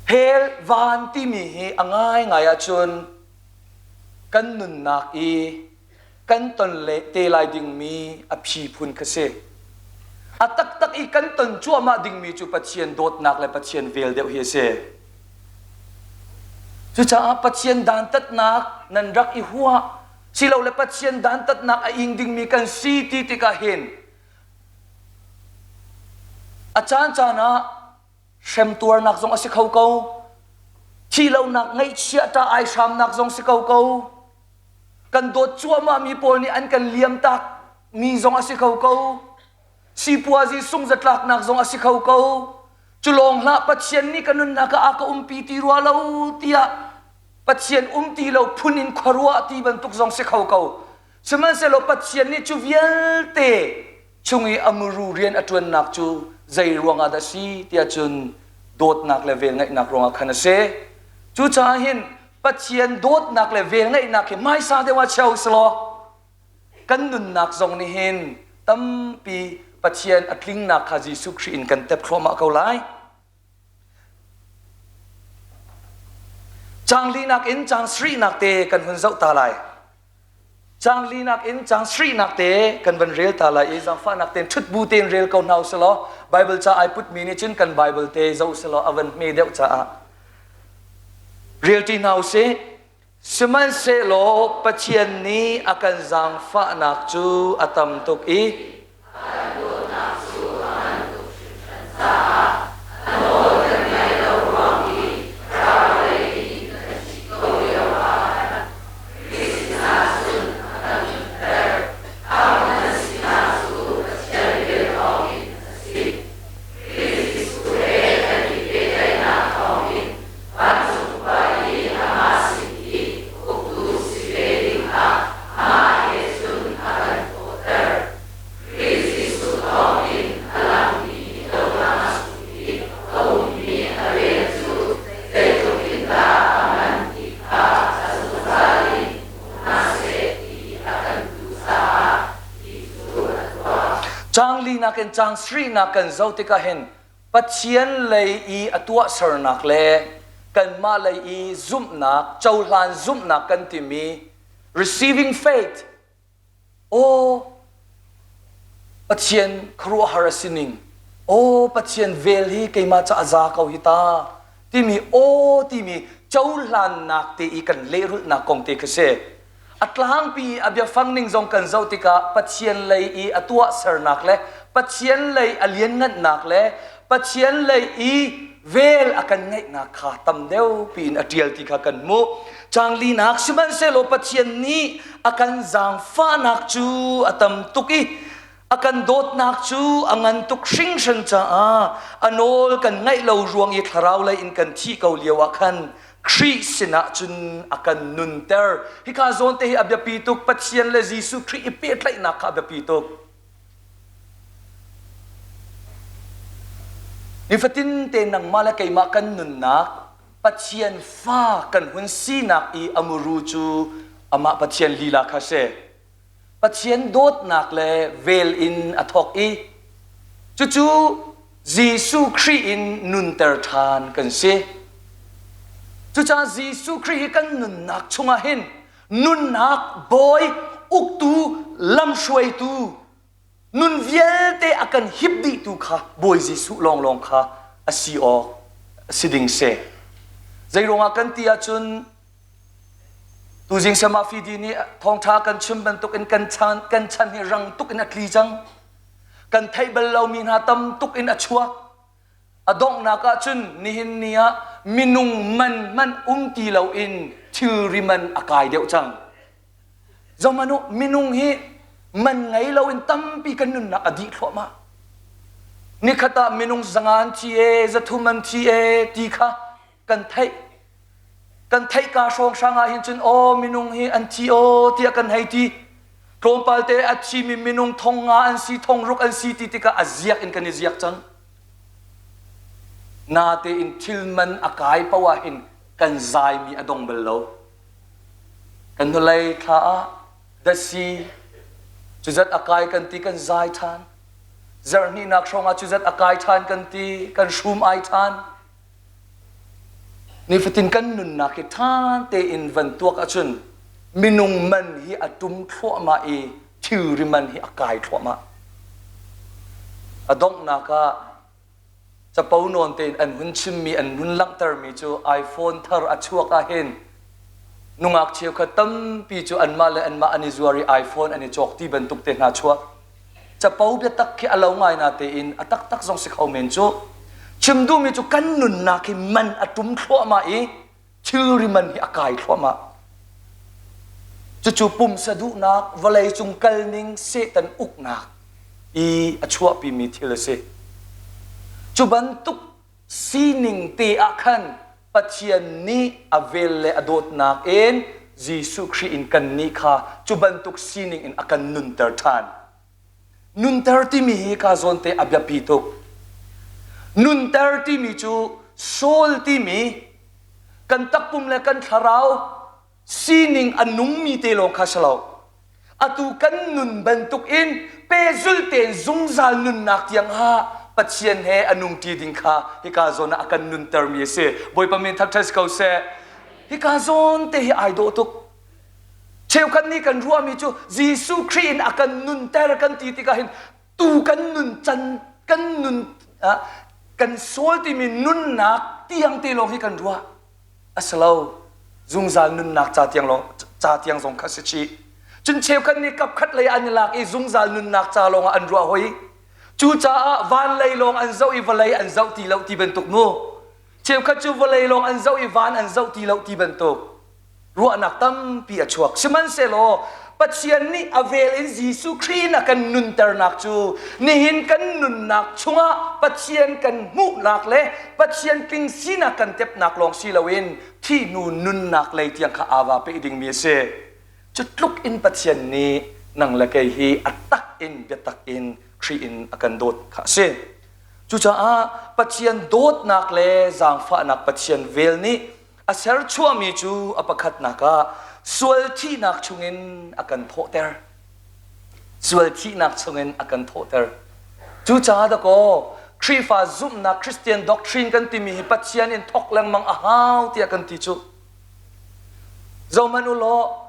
Hell van timi hi a ngaingai ahcun kan nunnak i kan ton le te lai dingmi a phi phun kha si. A taktak i kan ton cuahmah dingmi cu Pathian dawtnak le Pathian vel deuh hi a si. Cucaah Pathian dantatnak nan rak i huah silole Pathian dantatnak a ing dingmi kan si ti tikah hin a caan caan ah hremtuarnak zong a si kho ko thihlonak ngaihchia ṭah ai hramnak zong si ko ko kan dawt cuahmah mi pawl nih an kan liamtak mi zong a si kho ko sipuazi sungzatlaknak zong a si kho ko cu lawng hlah Pathian nih ka nunnak ah a ka umpi ti rua lo tiah Pathian um ti lo phun in khuaruah ti bantuk zong si kho ko sihmanhsehlaw Pathian nih cu vialte chung i a muru rian a ṭuannak cu zei ruangah dah si tiah cun dawtnak le velngeihnak ruangah khan a si cucaah hin Pathian dawtnak le velngeihnak hi hmaisa deuh ah chia usilaw kan nunnak zong nih hin tampi Pathian a tlingnak kha Jesuh Khrih in kan tep thluahmah ko lai. Caang linak in caang sarihnak te kan hun zoh ta lai. Caang linak in caang sarihnak te kan van rel ta lai i zaangfahnak tein ṭhut bu tein rel ko hna usilaw Bible ca ai putmi nih cun kan Bible te zoh usilaw a van hme deuh caah rel ṭi hna usih. Sihmanhsehlaw Pathian nih a kan zaangfahnak cu a tam tuk i Caang linak in caang sarihnak kan zoh tikah hin Pathian lei i a tuahsernak le kanmah lei i zumhnak, cohlan zumhnak kan timi receiving faith Aw Pathian khuaruahhar a si ning aw Pathian vel hi keimah ca a za ko hi ta timi aw timi cohlannak te i kan lehrulhnak kong te khi si. A tlangpi a biafang ning zong kan zoh tikah Pathian lei i a tuahsernak le Pathian lei a lianngannak le Pathian lei i vel a kan ngeihnak kha tam deuh piin a ṭial ti kha kan hmuh. Caang linak sihmanhsehlaw Pathian nih a kan zaangfahnak cu a tam tuk i a kan dawtnak cu a ngan tuk hringhran caah a nawl kan ngaih lo ruang i thlarau lei in kan thih ko lio ah khan Khrih sinah cun a kan nunter. Hika zawn te hi a biapi tuk. Pathian le Jesuh Khrih i pehtlaihnak kha a biapi tuk. Nifatin te nangmah le keimah kan nunnak Pathian fa kan hun sinak i a muru cu amah Pathian lila kha si. Pathian dawtnak le vel in a thawk i cucu Jesuh Khrih in nunter ṭhan kan si. Cucaah Jesuh Khrih hi kan nunnak chungah hin nunnak bawi uktu lamhruaitu nun vialte a kan hip dihtu kha Bawi Jesuh lawnglawng kha a si awk a si ding si. Zeiruangah kan ti ahcun tuzing sama fidi nih thawngṭha kan chim bantukin kan chan kan chan hi rang tuk in a tli cang. Kan theih bal lomi hna tam tuk in a chuak. A donghnak ahcun nihin ni ah minung man hmanh um ti loin thilri man a kai deuh cang. Zohmanh u, minung hi man ngei loin tampi kan nunnak a dih thluahmah. Nikhat ah minung zanga an thi e, 300 an thi e ti kha kan theih. Kan theih ka hrawnghrang ah hin cun aw minung hi an thi aw tiah kan hei ti. Tlawmpal te a thimi minung 5,000 an si, 6,000 an si ti tikah a ziak in kan i ziak cang. Natein thil man a kai paoh ah hin kan zaimi a dong bal lo. Kan hnulei thla ah datsi cuzat a kai kan ti kan zai ṭhan. Zarhhnihnak hrawng ah cuzat a kai ṭhan kan ti kan hrum ai ṭhan. Nifatin kan nunnak hi ṭha tein van tuak ahcun minung man hi a ṭum thluahmah i thilri man hi a kai thluahmah. A donghnak ah Capo nawn tein an hun chimmi an hun langhtermi cu iPhone thar a chuak ahhin nungak cheukhat tampi cu anmah le anmah an i zuar i iPhone an i cawk ti bantuk te hna chuak. Capo biatak khi a lo ngai na tein a taktak zong si kho men cu. Chim duhmi cu kan nunnak hi man a tum thluahmah i thilri man hi a kai thluahmah. Cucu pumsa duhnak, vawleicung kalning, Satan uknak i a chuahpimi thil a si. Cu bantuk sining te ah khan Pathian nih a vel le a dawtnak in Jesuh Khrih in kannih kha cu bantuk sining in a kan nunter ṭhan. Nunter timi hi ka zawn te a biapi tuk. Nunter timi cu soul timi kan takpum le kan thlarau sining a nungmi te lawng kha si lo. Atu kan nun bantuk in pehzul tein zungzal nunnak tiang ah Pathian he a nung ṭi ding kha hika zawn ah a kan nuntermi a si. Bawipa min thangṭhat si ko seh. Hika zawn te hi ai dawh tuk. Cheukhat nih kan ruahmi cu Jesuh Khrih in a kan nunter kan ti tikah hin tu kan nun can kan nun kan soul timi nunnak tiang te lawng hi kan ruah. A si lo. Zungzal nunnak ca tiang lawng ca tiang zong kha si chih. Cun cheukhat nih kapkhat lei an i lak i zungzal nunnak ca lawng ah an ruah hoi. Cucaah van lei lawng an zoh i vawlei an zoh ti lo ti bantuk mu. Cheukhat cu vawlei lawng an zoh i van an zoh ti lo ti bantuk. Ruahnak tampi a chuak. Sihmanhsehlaw Pathian nih a vel in Jesuh Khrih in a kan nunternak cu nihin kan nunnak chungah Pathian kan hmuhnak le Pathian tling sinak kan tepnak lawng si loin thih hnu nunnak lei tiang kha aa va peh dingmi a si. Cu tluk in Pathian nih nang le kei hi a tak in biatak in Khrih in a kan dawt kha a si. Cucaah Pathian dawtnak le zaangfahnak Pathian vel nih a serchuahmi cu a pakhatnak ah sual thihnak chungin a kan thawhter. Sual thihnak chungin a kan thawhter. Cucaah dakaw Khrihfa zumhnak Christian doctrine kan timi hi Pathian in thawk lengmang a hau tiah kan ti cu. Zohhmanh u law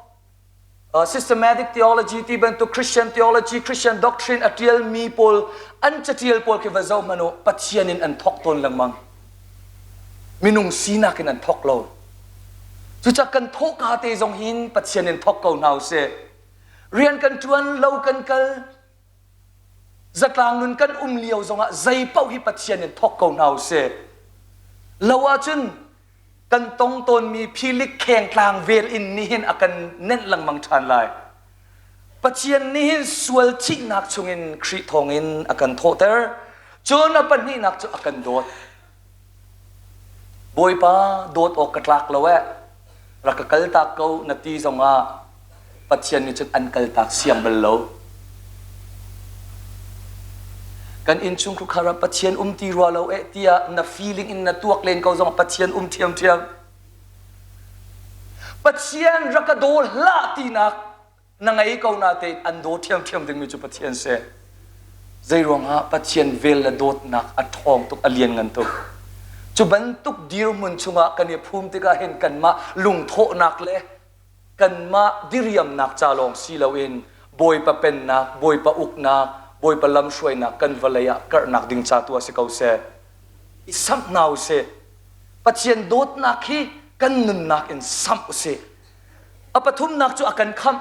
systematic theology ti bantuk Christian theology, Christian doctrine a ṭialmi pawl an caṭial pawl khi va zoh hmanh u Pathian in an thawk tawn lengmang. Minung sinak in an thawk lo. Cucaah kan thawhka te zong hin Pathian in thawk ko hna usih. Rian kan ṭuan, lo kan kal, zatlang nun kan um lio zongah zei paoh hi Pathian in thawk ko hna usih. Lo ahcun kan tong tawnmi philik khengtlang vel in nihin a kan nenh lengmang ṭhan lai. Pathian nihin sual thihnak chungin Khrih thawngin a kan thawhter. Cun a pahnihnak cu a kan dawt. Bawipa dawt awk ka tlak lo eh. Rak ka kaltak ko na ti zongah Pathian nih cun an kaltak siang bal lo. Kan innchungkhar ah Pathian um ti rua lo eh tiah na feeling in na tuak len ko zong Pathian um ṭhiamṭhiam. Pathian rak ka daw hlah tinak na ngei ko natein an daw ṭhiamṭhiam dingmi cu Pathian si. Zeiruangah Pathian vel le dawtnak a ṭhawng tuk, a lianngan tuk. Cu bantuk dirhmun chungah kan i phum tikah hin kanmah lungthawhnak le kanmah diriamnak ca lawng si loin Bawipa pennak, Bawipa uknak, Bawipa lamhruainak kan vawlei ah karhnak ding ca tu ah si ko seh. I samh hna usih. Pathian dawtnak hi kan nunnak in samh usih. A pathumnak cu a kan khamh.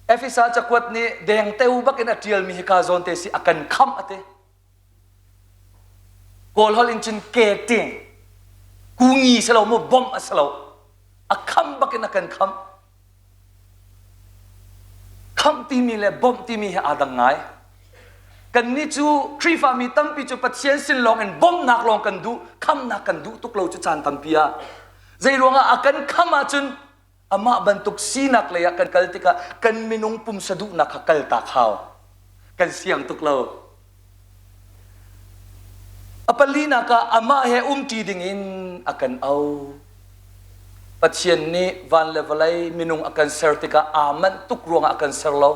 Efesa cakuat nih dengteo bak in a ṭialmi hika zawn te si a kan khamh a ti. Kawl holh in cun ke ti kungi si lo mu bomh a si lo. A khamh bak in a kan khamh. Khamh timi le bomh timi hi aa dang ngai. Kannih cu Khrihfami tampi cu Pathian sin lawng in bawmhnak lawng kan duh, khamhnak kan duh tuk lo cu caan tampi ah. Zeiruangah a kan khamh ahcun amah bantuk sinak lei ah kan kal tikah kan minung pumsa duhnak kha kaltak hau. Kan siang tuk lo. A palinak ah amah he umṭi dingin a kan auh. Pathian nih van le vawlei minung a kan ser tikah aa manh tuk ruangah a kan ser lo.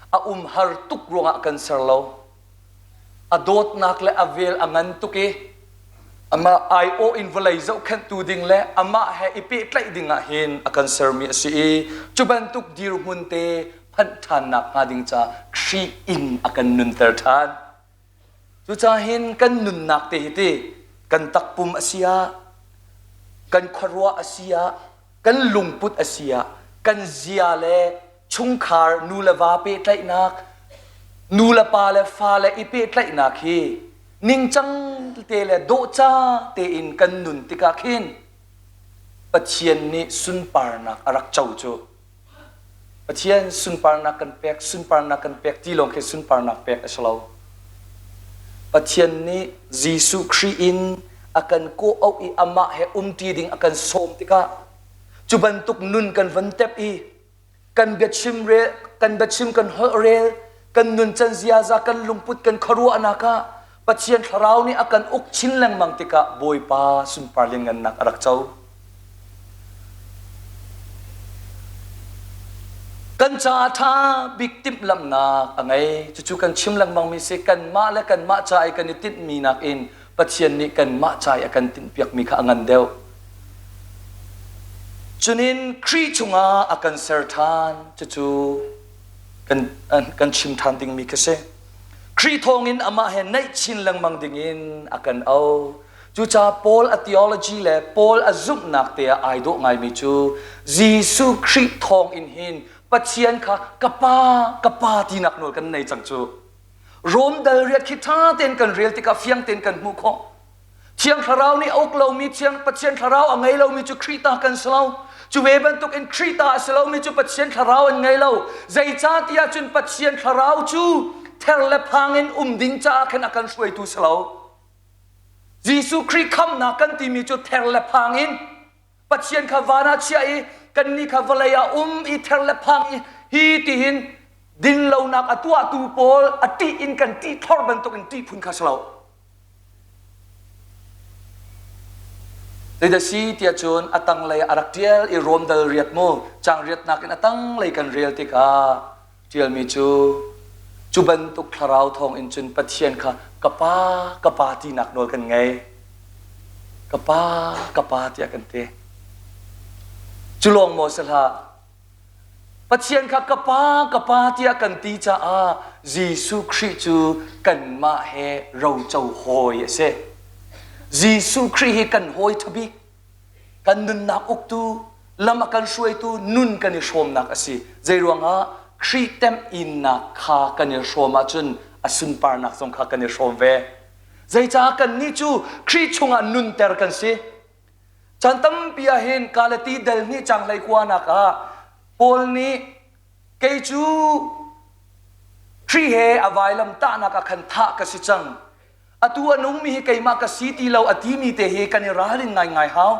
A umhar tuk ruangah a kan ser lo. A dawtnak le a vel a ngan tuk i amah aiawh in vawlei zohkhenhtu ding le amah he i pehtlaih ding ah hin a kan sermi a si i cu bantuk dirhmun te phanh ṭhannak hnga ding ca Khrih in a kan nunter ṭhan. Cucaah hin kan nunnak te hi ti kan takpum a si ah, kan khuaruah a si ah, kan lungput a si ah, kan zia le chungkhar nu le va pehtlaihnak, nu le pa le fa le i pehtlaihnak hi ningcang te le dawhca tein kan nun tikah khin Pathian nih sunparnak a rak co cu. Pathian sunparnak kan pek, sunparnak kan pek ti lawng khi sunparnak pek a si lo. Pathian nih Jesuh Khrih in a kan kawh auh i amah he umṭi ding a kan sawm tikah cu bantuk nun kan van tep i kan biachim rel, kan biachim kan holh rel, kan nuncan ziaza, kan lungput, kan khuaruahnak ah Pathian thlarau nih a kan uk chin lengmang tikah Bawipa sunpar lianngannak a rak co. Kan caah ṭha bik timhlamhnak a ngei. Cucu kan chim lengmangmi si kanmah le kanmah ca i kan i tinhmi nakin Pathian nih kanmah ca i a kan tinhpiakmi kha a ngan deuh. Cunin Khrih chungah a kan ser ṭhan. Cucu kan, kan chim ṭhan dingmi khi si. Khrih thawngin amah he naih chin lengmang dingin a kan auh. Cucaah Paul a theology le Paul a zumhnak te ah ai dawh ngaimi cu Jesuh Khrih thawngin hin Pathian kha ka Pa, ka Pa tinak nawl kan nei cang cu. Rom dal riat khi ṭha tein kan rel tikah fiang tein kan hmuh khawh. Thiang Thlarau nih a uk lomi Thiang Pathian Thlarau a ngei lomi cu Khrih ta kan si lo. Cu ve bantuk in Khrih ta a si lomi cu Pathian Thlarau an ngei lo. Zeicahtiah cun Pathian Thlarau cu ther le phang in um ding caah khan a kan hruaitu si lo. Jesuh Khrih khamhnak kan timi cu ther le phang in Pathian kha van ah chiah i kannih kha vawlei ah um i ther le phang i hi tihin dinlonak a tuahtu pawl a ṭih in kan ṭih thlor bantuk in ṭih phun kha si lo. Zeidah si tiah cun a tanglei a rak ṭial i Rom dal riat mu cang riatnak in a tanglei kan rel tikah ṭialmi cu cu bantuk thlarau thawng in cun Pathian kha ka pa ka pa tinak nawl kan ngei. Ka pa ka pa tiah kan ti. Cu lawng maw si hlah Pathian kha ka Pa, ka Pa tiah kan ti caah Jesuh Khrih cu kanmah he roco hawi a si. Jesuh Khrih hi kan hawi ṭhabik, kan nunnak uktu, lam a kan hruaitu, nun kan i hrawmnak a si. Zeiruangah Khrih temhinnak kha kan i hrawm ahcun a sunparnak zong kha kan i hrawm ve. Zeicah kannih cu Khrih chungah nunter kan si. Chan tampi ah hin Galati dal hnih cang hlei kuanak ah Paul nih kei cu Khrih he a vailam tahnak ah khan thah ka si cang. Atu a nungmi hi keimah ka si ti lo a timi te hi kan i ralrin ngaingai hau.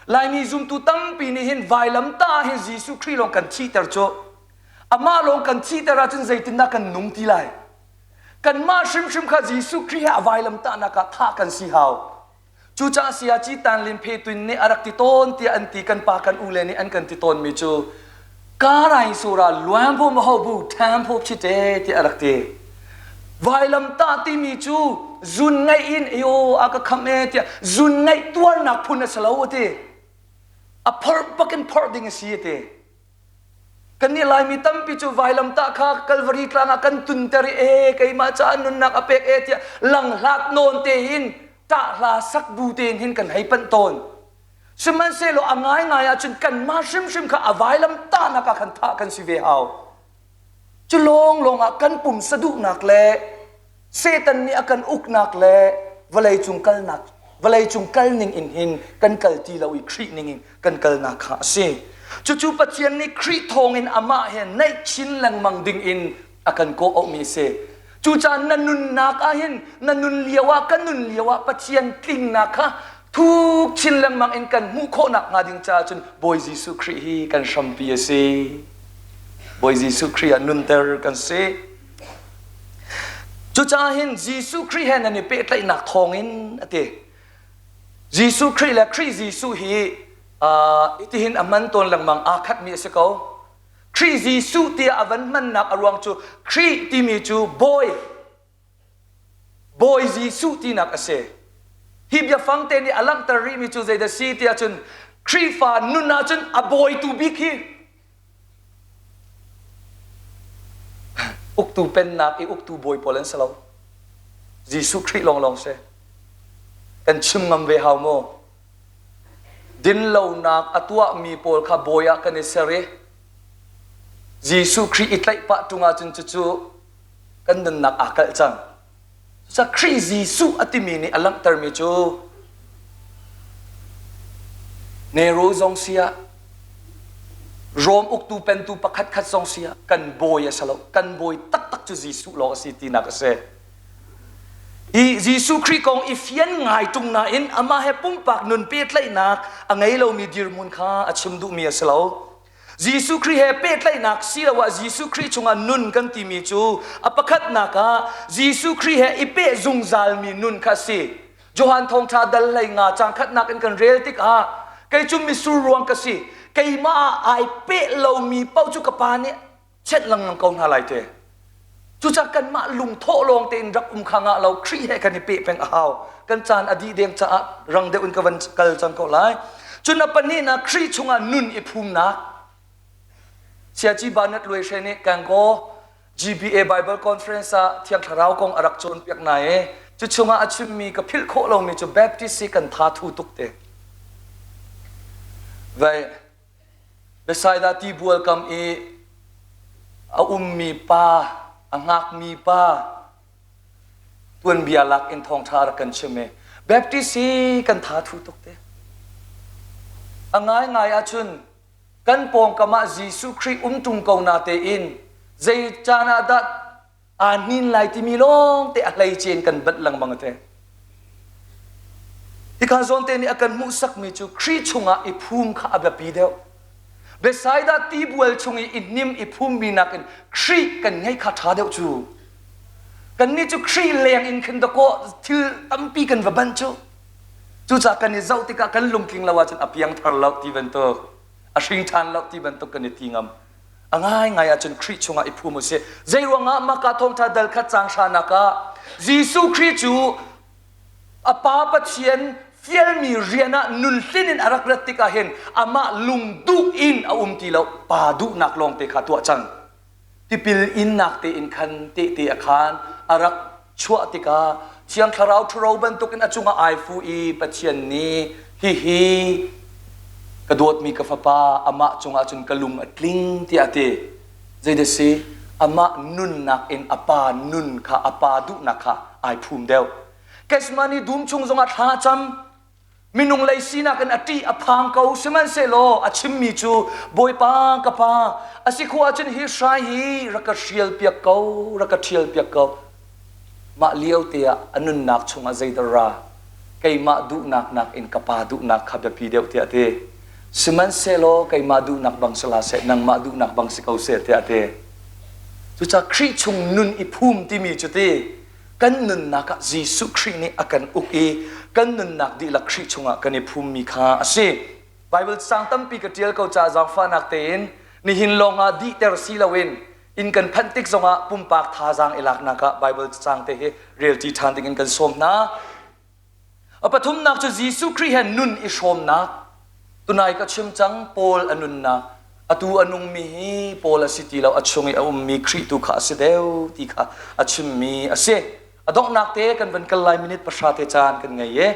Laimi zumtu tampi nih hin vailam tah ah hin Jesuh Khrih lawng kan thihter cu. Amah lawng kan thihter ahcun zeitindah kan nung ti lai? Kanmah hrimhrim kha Jesuh Khrih he a vailamtahnak ah thah kan si hau. Cucaah Sayaci Tan Lin Phe Twin nih a rak ti tawn tiah an ti kan pa kan u le nih an kan ti tawnmi cu Karain sura luan phu ma ho bu tham phu phite tiah a rak ti. Vailamtah timi cu zun ngaih in io a ka kham e tiah zun ngaih tuarnak phun a si lo a ti. A phorh bakin phorh ding a si a ti. Kannih Laimi tampi cu vailamtah kha Kalvari tlang ah kan tunter i e keimah caah nunnak a pek e tiah langhlat nawn tein ṭah hla sak bu tein hin kan hei panh tawn. Sihmanhsehlaw a ngaingai ahcun kanmah hrimhrim kha a vailamtahnak ah khan thah kan si ve hau. Cu lawnglawng ah kan pumsa duhnak le Satan nih a kan uknak le vawleicung kalnak vawleicung kal ning in hin kan kal ti lo i Khrih ning in kan kalnak kha a si. Cucu Pathian nih Khrih thawngin amah he naih chin lengmang ding in a kan kawh auhmi a si. Cucaah na nunnak ah hin na nun lio ah kan nun lio ah Pathian tlingnak kha thuk chin lengmang in kan hmuh khawhnak hnga ding caah cun Bawi Jesuh Khrih hi kan hrampi a si. Bawi Jesuh Khrih ah nunter kan si. Cucaah hin Jesuh Khrih he nan i pehtlaihnak thawngin a ti. Jesuh Khrih le Khrih Jesuh hi uh, itihin a hman tawn lengmang aa khatmi a si ko. Khrih Jesuh tiah a van hmannak a ruang cu Khrih timi cu bawi Bawi Jesuh tinak a si. Hi biafang te nih a langhter rihmi cu zeidah si tiah cun Khrihfa nun ahcun a bawitu bik hi Uktu pennak i uktu bawi pawl an si lo. Jesuh Khrih lawnglawng si. Kan chim ngam ve hau maw? Dinlonak a tuahmi pawl kha bawi ah kan i ser i Jesuh Khrih i tlaih pah ṭung ahcun cucu kan nunnak aa kalh cang. Cucaah Khrih Jesuh a timi nih a langhtermi cu Nero zong si ah Rom uktu pentu pakhat khat zong si ah kan bawi a si lo. Kan bawi taktak cu Jesuh lawng a si tinak a si. Hi Jesuh Khrih kong i fian ngai ṭung nain amah he pumpak nun pehtlaihnak a ngei lomi dirhmun kha a chim duhmi a si lo. Jesuh Khrih he pehtlaihnak siloah Jesuh Khrih chungah nun kan timi cu a pakhatnak ah Jesuh Khrih he i peh zungzalmi nun kha a si. Johan Thawngṭha dal hlei nga caang khatnak in kan rel tikah kei cu misur ruang ka si keimah ah ai peh lomi paoh cu ka pa nih chenh lengmang ko hna lai te. Cucaah kanmah lungthawh lawng tein rak um kha ngah lo Khrih he kan i peh peng a hau. Kan caan a dih deng caah rang deuh in ka van kal cang ko lai. Cun a pahnihnak Khrih chungah nun i phumnak. Siaci Barnett Luai Hre nih Kangaw GBA Bible Conference ah Thiang Thlarau kong a rak cawnpiak na i cu chungah a chimmi ka philh khawh lomi cu Baptist hi kan tha thu tuk te. Vai Bethsaida tibual kam i a ummi pa, a ngakmi pa tuanbia lak in thawngṭha rak kan chim i Baptist hi kan tha thu tuk te. A ngaingai ahcun kan pawngkam ah Jesuh Khrih um ṭung ko na tein zei caan ah dah aa hnin lai timi lawng te a hleice in kan banh lengmang te. Hika zawn te nih a kan hmuhsakmi cu Khrih chungah i phum kha a biapi deuh. Bethsaida tibual chung i i hnim i phummi nakin Khrih kan ngei kha ṭha deuh cu. Kannih cu Khrih leng in khin dakaw thil tampi kan va banh cu. Cucaah kan i zoh tikah kan lungtling lo ahcun a piangthar lo ti bantuk, a hring ṭhan lo ti bantuk kan i ti ngam. A ngaingai ahcun Khrih chungah i phum u sih. Zei ruangah Maka thawngṭha dal khat caang hranak ah Jesuh Khrih cu a Pa Pathian fialmi rian ah nunhlin in a rak rat tikah hin amah lungduh in a um ti lo, Pa duhnak lawngte kha tuah cang. Tipil innak tein khan tehte a khaan a rak chuah tikah Thiang Thlarau ṭhuro bantukin a cungah ai fu i Pathian nih hihi ka dawtmi ka fapa amah cungah cun ka lung a tling tiah a ti. Zeidah si? Amah nunnak in a pa nun kha a pa duhnak kha ai phum deuh. Gethsemane dum chung zongah thla a cam. Minung lei sinak in a ṭih a phang ko sihmanhsehlaw a chimmi cu Bawipa ka pa a si khawh ahcun hi hrai hi rak ka hrialpiak ko rak ka ṭhialpiak ko mah lio te ah a nunnak chungah zeidah ra keimah duhnak nakin ka pa duhnak kha biapi deuh tiah a ti sihmanhsehlaw keimah duhnak bang si hlah seh nangmah duhnak bang si ko seh tiah a ti. Cucaah Khrih chung nun i phum timi cu ti kan nunnak ah Jesuh Khrih nih a kan uk i kan nunnak dihlak Khrih chungah kan i phummi kha a si. Bible cang tampi ka ṭial ko caah zaangfahnak tein nihin lawngah dihter si loin inn kan phanh tik zongah pumpak thazaang i laknak ah Bible cang te hi relṭi ṭhan dingin kan sawm hna. A pathumnak cu Jesuh Khrih he nun i hrawmnak. Tunai ka chim cang Paul a nunnak. Atu a nungmi hi Paul a si ti lo, a chung i a ummi Khrih tu kha a si deuh ti kha a chimmi a si. A donghnak te kan van kal lai minute pahra te caan kan ngei i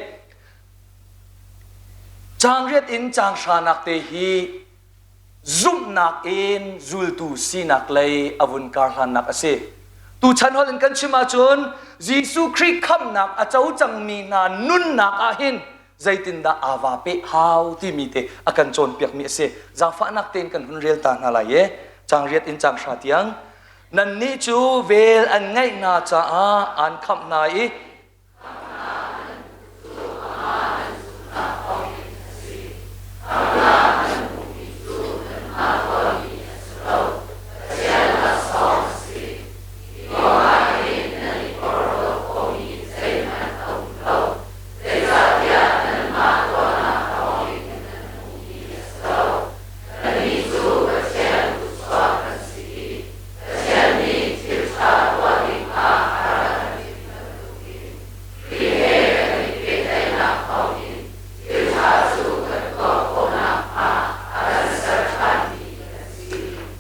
caang riat in caang hranak te hi zumhnak in zultu sinak lei a vun karhlannak a si. Tuchan holh in kan chim ahcun Jesuh Khrih khamhnak a co cangmi hna nunnak ah hin zeitindah aa vaa peh hau timi te a kan cawnpiakmi a si. Zaangfahnak tein kan hun rel ta hna lai i caang riat in caang hra tiang. Nannih cu vel an ngeih hna caah aan khamh hna i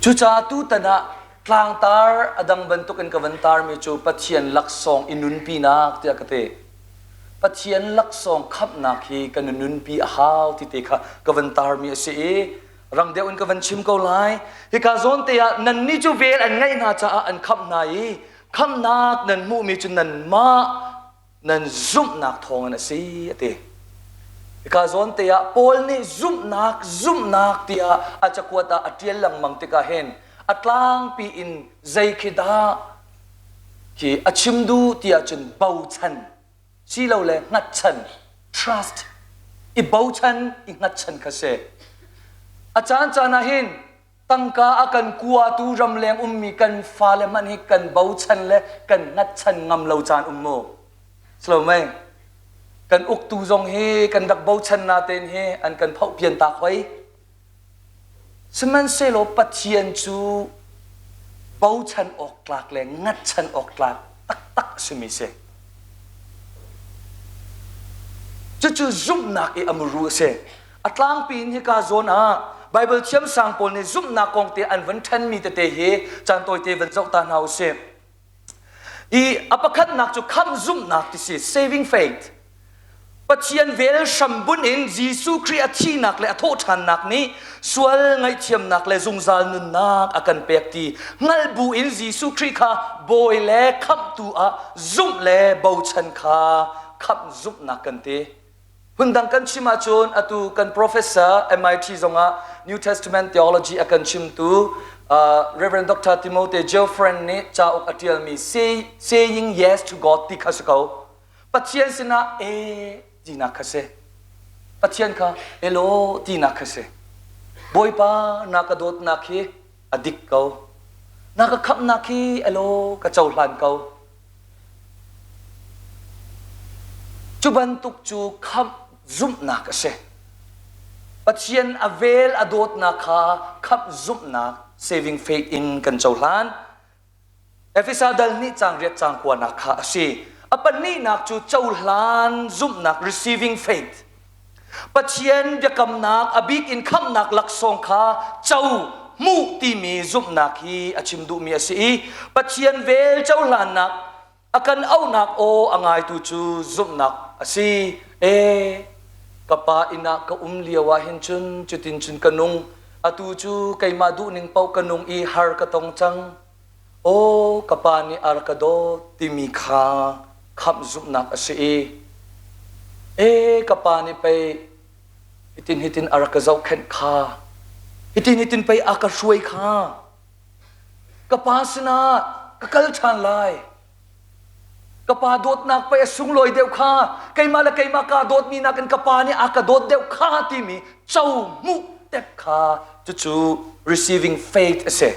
Cucaah tutan ah tlangtar a dang bantukin ka van tarmi cu Pathian laksawng i nunpinak tiah ka ti. Pathian laksawng khamhnak hi kan nunpi a hau ti te kha ka van tarmi a si i rang deuh in ka van chim ko lai. Hika zawn te ah nannih cu vel an ngeih hna caah an khamh hna i khamhnak nan hmuhmi cu nanmah nan zumhnak thawngin a si a ti. Hika zawn te ah Paul nih zumhnak zumhnak tiah a cakuat ah a ṭial lengmang tikah hin a tlangpi in zei khi dah khi a chim duh ti ahcun bochan silole hngatchan trust i bochan i hngatchan kha si. A caan caan ah hin tangka a kan kuatu ramleng ummi kan fale hmanh hi kan bochan le kan hngatchan ngam lo caan um mu silo mei kan uktu zong hi kan rak bochan natein hi an kan phoh pian tak hoi sihmanhsehlaw Pathian cu bochan awk tlak le ngatchan awk tlak taktak a simi si cucu zumhnak i a muru a si A tlangpi in hika zawn ah Baibal thiamsang pawl nih zumhnak kong te an van ṭhenmi tete hi caan tawite van zoh ta hna u sih. I a pakhatnak cu khamh zumhnak ti si, saving faith. Pathian vel hrambunh in Jesuh Khrih a thihnak le a thawhṭhannak nih sual ngaihthiamnak le zungzal nunnak a kan pek ti hngalh bu in Jesuh Khrih kha Bawi le Khamhtu ah zumh le bochan kha khamh zumhnak kan ti. Phundang kan chim ahcun atu kan professor MIT zongah New Testament theology a kan chimtu uh, Reverend Dr. Timothy Geoffren nih cauk a ṭialmi Say, Saying Yes to God ti kha si ko. Pathian sinah e tinak kha si. Pathian kha elo tinak kha si. Bawipa na ka dawtnak hi a dik ko. Na ka khamhnak hi elo ka cohlan ko. Cu bantuk cu khamh zumhnak a si. Pathian a vel a dawtnak kha khamh zumhnak saving faith in kan cohlan. Efesa dal nih caang riat caang kuanak kha a si. A pahnihnak cu cohlan zumhnak receiving faith. Pathian biakamnak a bik in khamhnak laksawng kha co hmuh timi zumhnak hi a chim duhmi a si i Pathian vel cohlannak a kan auhnak aw a ngaitu cu zumhnak a si. E ka pa inn ah ka um lio ah hin cun cutin cun ka nung atu cu keimah duhning paoh ka nung i har ka tong cang Aw ka pa nih a rak ka dawt timi kha khamh zumhnak a si i e ka pa nih pei hitin hitin a rak ka zohkhenh kha hitin hitin pei a ka hruai kha ka pa sinah ka kal ṭhan lai Ka pa dawtnak pei a sunglawi deuh kha keimah le keimah kaa dawtmi nakin ka pa nih a ka dawt deuh kha timi co hmuh tep kha cucu receiving faith a si.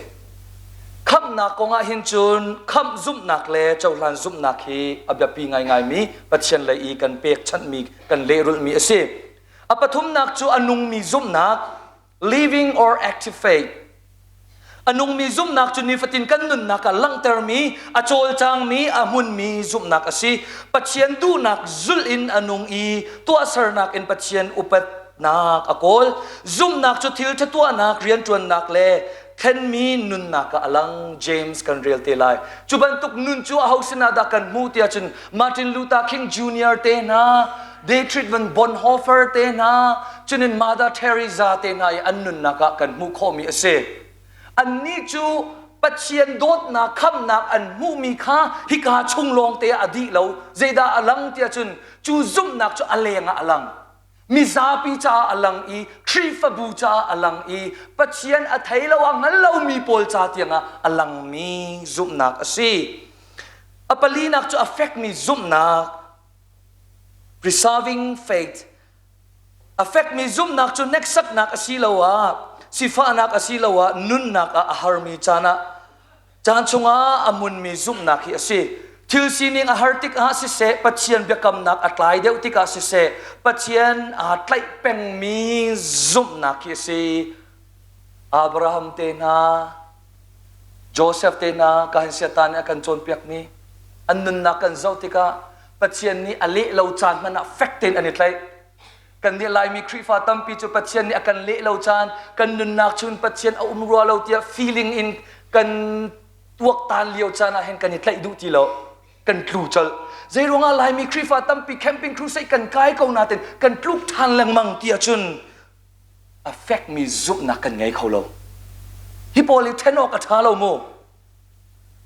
Khamhnak kong ah hin cun khamh zumhnak le cohlan zumhnak hi a biapi ngaingaimi Pathian lei i kan pekchanhmi kan lehrulhmi a si. A pathumnak cu a nungmi zumhnak living or active faith. A nungmi zumhnak cu nifatin kan nunnak ah langhtermi, a cawlcangmi, a hmunmi zumhnak a si. Pathian duhnak zulh in a nung i tuahsernak in Pathian upatnak a kawl. Zumhnak cu thil ṭha tuahnak, rianṭuannak le thlenmi nunnak ah a lang. James kan rel te lai. Cu bantuk nun cu aho sinah dah kan hmuh tiah cun Martin Luther King Jr. te hna, Dietrich von Bonhoeffer te hna, cunin Mother Teresa te hna i an nunnak ah kan hmuh khawhmi a si. Annih cu Pathian dawtnak khamhnak an hmuhmi kha hika chung lawng te ah a dih lo. Zeidah a lang tiah cun cu zumhnak cu a leng ah a lang. Mizapi caah a lang i Khrihfabu caah a lang i Pathian a thei lo a hngal lomi pawl ca tiangah a langmi zumhnak a si. A palinak cu a fekmi zumhnak preserving faith a fekmi zumhnak cu hneksaknak asiloah sifahnak asiloah nunnak ah a harmi caan ah caan chungah a hmunmi zumhnak hi a si. Thil sining a har tikah siseh, Pathian biakamnak a tlai deuh tikah siseh, Pathian aa tlaih pengmi zumhnak hi a si. Abraham te hna, Joseph te hna ka han siata nih a kan cawnpiakmi an nunnak kan zoh tikah Pathian nih a leh lo caan hmanh ah fek tein an i tlaih. Kan nih Laimi Khrihfa tampi cu Pathian nih a kan leh lo caan, kan nunnak chun Pathian a um rua lo tiah feeling in kan tuaktan lio caan ah hin kan i tlaih duh ti lo. Kan tlu colh. Zei ruangah Laimi Khrihfa tampi camping crusade kan kai ko nain kan tluk ṭhan lengmang ti ahcun a fekmi zumhnak kan ngei kho lo. Hi pawl hi ṭhen awk a ṭha lo mu.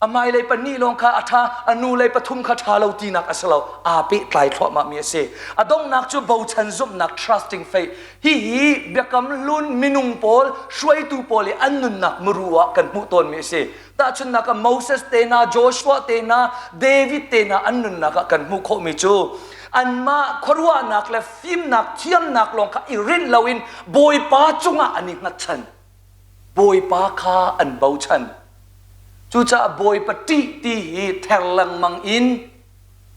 A hmailei pahnih lawng kha a ṭha, a nulei pathum kha ṭha lo tinak a si lo. Aa pehtlai thluahmahmi a si. A donghnak cu bochan zumhnak trusting faith. Hihi biakam hlun minung pawl, hruaitu pawl i an nunnak muru ah kan hmuh tawnmi a si. Tahchunhnak ah Moses te hna, Joshua te hna, David te hna an nunnak ah kan hmuh khawhmi cu anmah khuaruahnak le fimnak thiamnak lawng kha i rinh loin Bawipa cungah an i hngatchan. Bawipa kha an bochan. Cucaah Bawipa ṭih ti hi ther lengmang in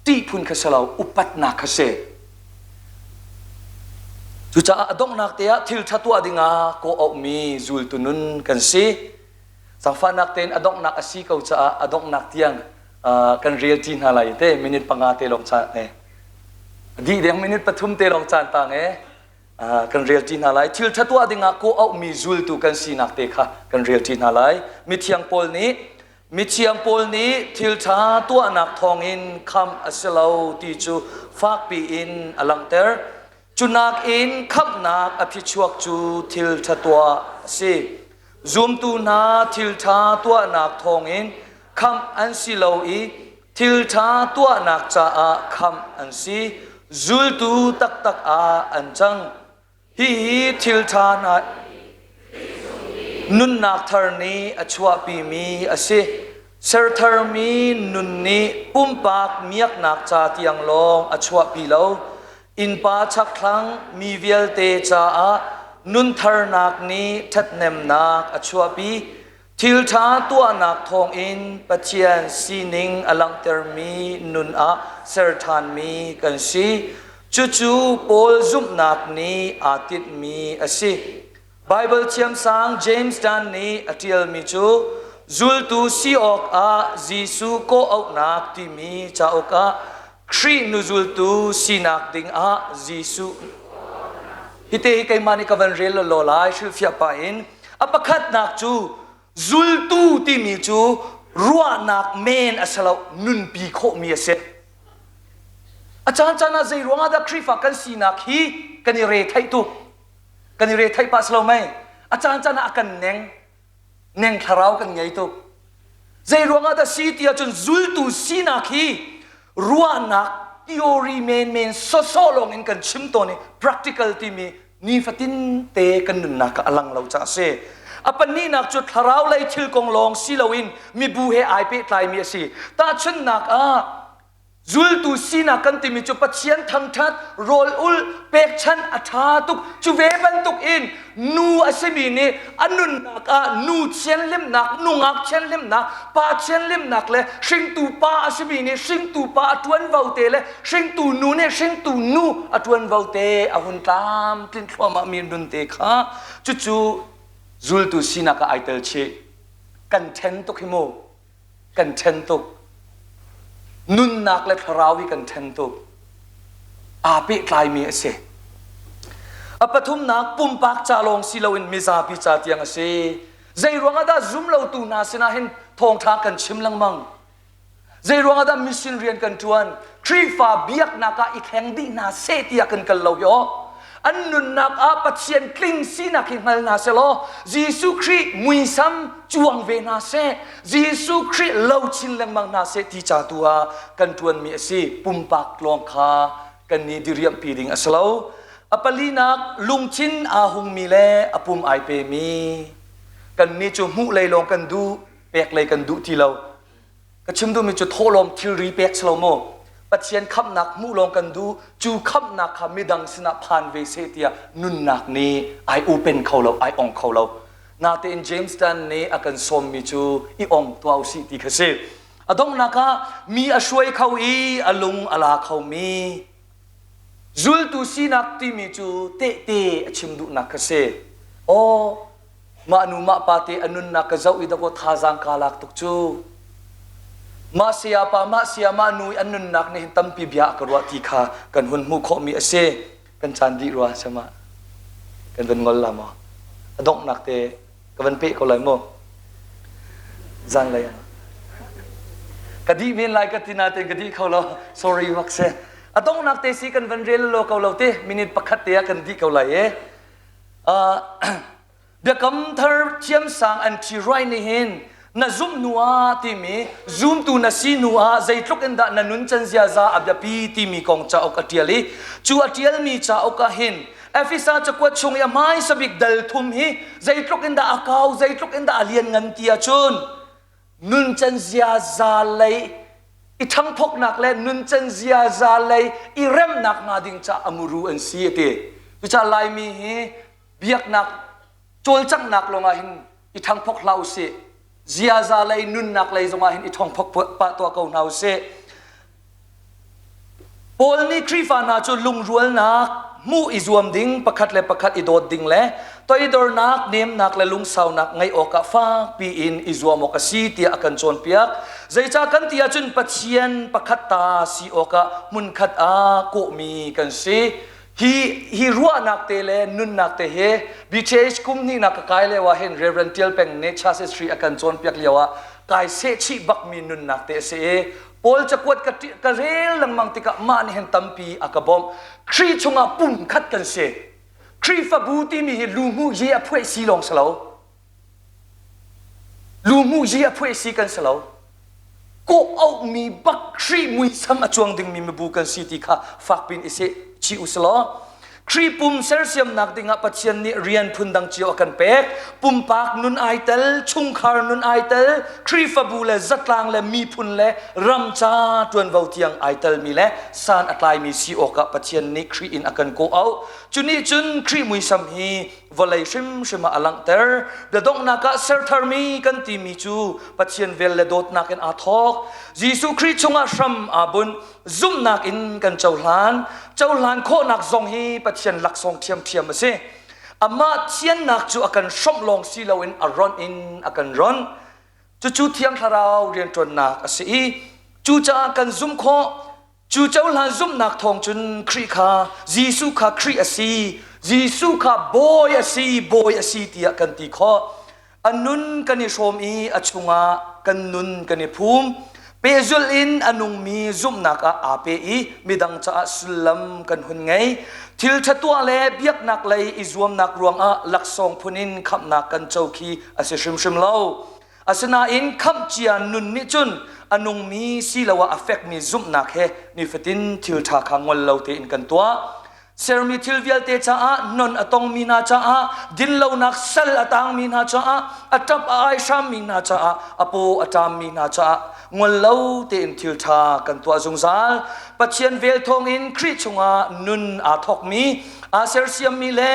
ṭih phun kha si lo, upatnak kha si. Cucaah a donghnak te ah thil ṭha tuah dingah kawh auhmi zultu nun kan si. Zaangfahnak tein a donghnak a si ko caah a donghnak tiang kan rel ṭi hna lai te minute panga te lawng caan e. Dih deng minute pathum te lawng caan tang e. Kan rel ṭi hna lai. Thil ṭha tuah dingah kawh auhmi zultu kan sinak te kha kan rel ṭi hna lai. Mithiang Paul nih Mithiang Paul nih thil ṭha tuahnak thawngin khamh a si lo ti cu fakpi in a langhter. Cu nakin khamhnak a phichuak cu thil ṭha tuah a si. Zumtu hna thil ṭha tuahnak thawngin khamh an si lo i thil ṭha tuahnak caah khamh an si. Zultu taktak ah an cang. Hihi thil ṭha hna nunnak thar nih a chuahpimi a si. Sertharmi nun nih pumpak miaknak ca tiang lawng a chuahpi lo. Innpa chakthlang mi vialte caah nuntharnak nih ṭhathnemnak a chuahpi. Thil ṭha tuahnak thawngin Pathian sining a langhtermi nun ah ser ṭhanmi kan si. Cucu Paul zumhnak nih aa tinhmi a si. Baibal thiamsang James Dunn nih a ṭialmi cu zultu si awkah Jesuh kawhauhnak timi cauk ah Khrih nuzultu sinak dingah Jesuh hite hi keimah nih ka van rel law lai hrilhfiah pah in a pakhatnak cu zultu timi cu ruahnak men a si lo nunpi khawhmi a si a caan caan ah zei ruangah dah Khrihfa kan sinak hi kan i re theih tuk kan i re theih pah si lo mei a caan caan ah a kan neng neng thlarau kan ngei tuk zei ruangah dah si ti ahcun zultu sinak hi ruahnak theory menmen sawsawh lawng in kan chim tawn i practical timi nifatin te kan nunnak ah a lang lo caah a si a pahnihnak cu thlarau lei thil kong lawng si loin mibu he ai pehtlaimi a si tahchunhnak ah. Zultu sinak kan timi cu Pathian thangṭhat, rawl ul, pekchanh a ṭha tuk. Cu ve bantuk in nu a simi nih a nunnak ah nu thianhlimnak, nungak thianhlimnak, pa thianhlimnak le hringtu pa a simi nih hringtu pa a ṭuanvo te le hringtu nu nih hringtu nu a ṭuanvo te a hun tlamtlin thluahmahmi nun te kha cucu zultu sinak ah ai tel chih. Kan ṭhen tuk hi mu. Kan ṭhen tuk. Nunnak le thlarau hi kan ṭhen tuk. Aa pehtlaimi a si. A pathumnak pumpak ca lawng si loin mizapi ca tiang a si. Zei ruangah dah zumlotu hna sinah hin thawngṭha kan chim lengmang? Zei ruangah dah mission rian kan ṭuan? Khrihfa biaknak ah i thleng dih hna seh tiah kan kal lo hi aw. An nunnak ah Pathian tling sinak hi hngal hna selaw Jesuh Khrih muisam cuang ve hna seh, Jesuh Khrih lo chin lengmang hna seh ti ca tu ah kan ṭuanmi a si. Pumpak lawng kha kan ni diriamhpi ding a si lo. A palinak lungthin aa hungmi le a pum ai pemi. Kannih cu hmuh lei lawng kan duh, pek lei kan duh ti lo. Ka chim duhmi cu thawhlawm thilri pek si lo mu. Pathian khamhnak hmuh lawng kan duh. Cu khamhnak kha midang sinah phan ve seh tiah nunnak nih ai open kho lo, ai ong kho lo. Natein James Dunn nih a kan sawmmi cu i ong tuah usih ti kha si. A donghnak ah mi a hruai kho i a lung a la khomi zultu sinak timi cu tehte a chim duhnak kha si. Aw, Mah nu mah pa te a nunnak ka zoh i dakaw thazaang kaa lak tuk cu. Mah saya pa mah saya mah nu i an nunnak nih hin tampi bia a ka ruah ti kha kan hun hmuh khawhmi a si. Kan caan dih rua sama. Kan van ngol la maw? A donghnak te ka van peh ko lai mu. Zanlei ah. Ka dih men lai ka ti nain ka dih kho lo. Sorry bak si. A donghnak te si kan van rel lo ko lo te minute pakhat te ah kan dih ko lai e. Biakam thar thiamsang an ṭhiruai nih hin na zumh hnu ah timi zumtu na si hnu ah zeitluk in dah na nuncan ziaza a biapi timi kong cauk a ṭial i cu a ṭialmi cauk ah hin Efesa cakuat chung i a hmaisa bik dal thum hi zeitluk in dah a kau zeitluk in dah a lianngan ti ahcun nuncan ziaza lei i ṭhangthawknak le nuncan ziaza lei i remnak hnga ding ca a muru an si a ti. Cucaah Laimi hi biaknak cawlcanghnak lawngah hin i ṭhangphok hlah usih. Ziaza lei nunnak lei zongah hin i ṭhangphok pah tuah ko hna usih. Paul nih Khrihfa hna cu lungrualnak hmuh i zuam ding, pakhat le pakhat i dawt ding le toidornak, nemnak le lungsaunak ngeih awkah fakpi in i zuam awk a si tiah a kan cawnpiak. Zeicah kan ti ahcun Pathian pakhat ta si awkah hmunkhat ah kawhmi kan si. Hi, hi ruahnak te le nunnak te hi BTH kum hnihnak ka kai lio ah hin Reverend Tial Peng nih Church History a kan cawnpiak lio ah kai sehchih bakmi nunnak te a si i Paul cakuat ka, ka rel lengmang tikah mah nih hin tampi a ka bawmh. Khrih chungah pumkhat kan si. Khrihfabu timi hi lu hmuh yi a phueh si lawng si lo. Lu hmuh yi a phueh si kan si lo. Kawh auhmi bak Khrih muisam a cuang dingmi mibu kan si ti kha fakpin i seh chih u si law Khrih pum sersiamnak dingah Pathian nih rian phundang cio a kan pek. Pumpak nun ai tel, chungkhar nun ai tel, Khrihfabu le zatlang le miphun le ram ca ṭuanvo tiang ai telmi le san a tlaimi si awkah Pathian nih Khrih in a kan kawh auh. Cu nih cun Khrih muisam hi vawlei hrimhrim ah a langhter. Biadonghnak ah sertharmi kan timi cu Pathian vel le dawtnak in aa thawk. Jesuh Khrih chungah hram aa bunh. Zumhnak in kan cohlan. Cohlan khawhnak zong hi Pathian laksawng ṭhiamṭhiam a si. Amah thiannak cu a kan hrawmh lawng si loin a ronh in a kan ronh. Cucu Thiang Thlarau rianṭuannak a si i cucaah kan zumh khawh. Cu cohlan zumhnak thawng cun Khrih kha Jesuh kha Khrih a si, Jesuh kha Bawi a si, Bawi a si tiah kan ti khawh. A nun kan i hrawm i a chungah kan nun kan i phum. Pehzulh in a nungmi zumhnak ah aa pe i midang caah sullam kan hun ngei. Thil ṭha tuah le biaknak lei i zuamnak ruangah laksawng phun in khamhnak kan co khi a si hrimhrim lo. Asinain khamh cia nun nih cun a nungmi siloah a fekmi zumhnak he nifatin thil ṭha kha ngol lo tein kan tuah. Sermi thil vialte caah, non a tongmi hna caah, dinlonak sal a tangmi hna caah, a ṭap a ai hrammi hna caah, a paw a ṭammi hna caah ngol lo tein thil ṭha kan tuah zungzal. Pathian vel thawngin Khrih chungah nun aa thawkmi, aa sersiammi le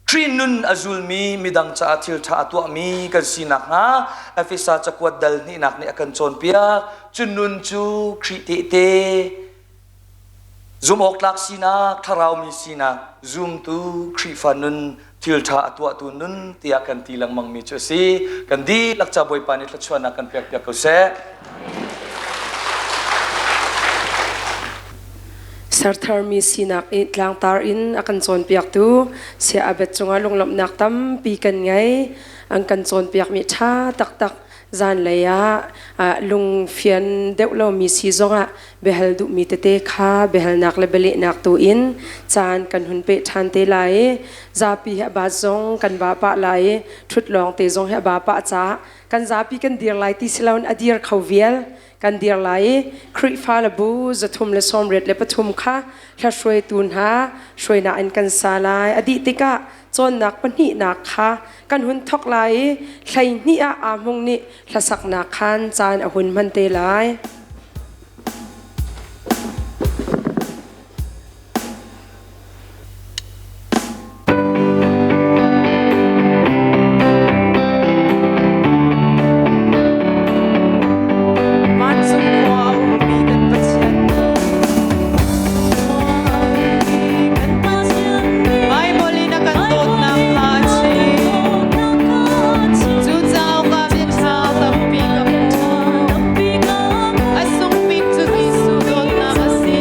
Khrih nun a zulmi midang caah thil ṭha a tuahmi kan si nakhnga Efesa cakuat dal hnihnak nih a kan cawnpiak. Cu nun cu Khrih tehte, zumhawktlak sinak, thlaraumi sinak, zumtu Khrihfa nun, thil ṭha a tuahtu nun tiah kan ti lengmangmi cu a si. Kan dihlak ca Bawipa nih thluachuahnak kan pekpiak ko seh. Sertharmi sinak i tlangtar in a kan cawnpiaktu Saya Abet cungah lunglawmhnak tampi kan ngei. An kan cawnpiakmi ṭha taktak zanlei ah lungfian deuh lomi si zongah biahal duhmi tete kha biahalnak le bialehnak tu in caan kan hun peh ṭhan te lai i zapi hi a bat zong kan ba pah lai i ṭhut lawng te zong hi a ba pah caah kan zapi kan dir lai ti si loin a dir kho vial kan dir lai i Khrihfa le bu 383 kha hlahruaitu hna hruainak in kan sa lai. A dih tikah cawnnak pahnihnak kha kan hun thawk lai i 12 ah aa hmung nih hlasaknak khan caan a hun hman te lai. Vancung khua a ummi kan Pathian nih Baibal in a kan dawtnak kha a chim. Cu cauk ah biaṭha tampi ka hmu. A sung bik cu Jesuh dawtnak a si.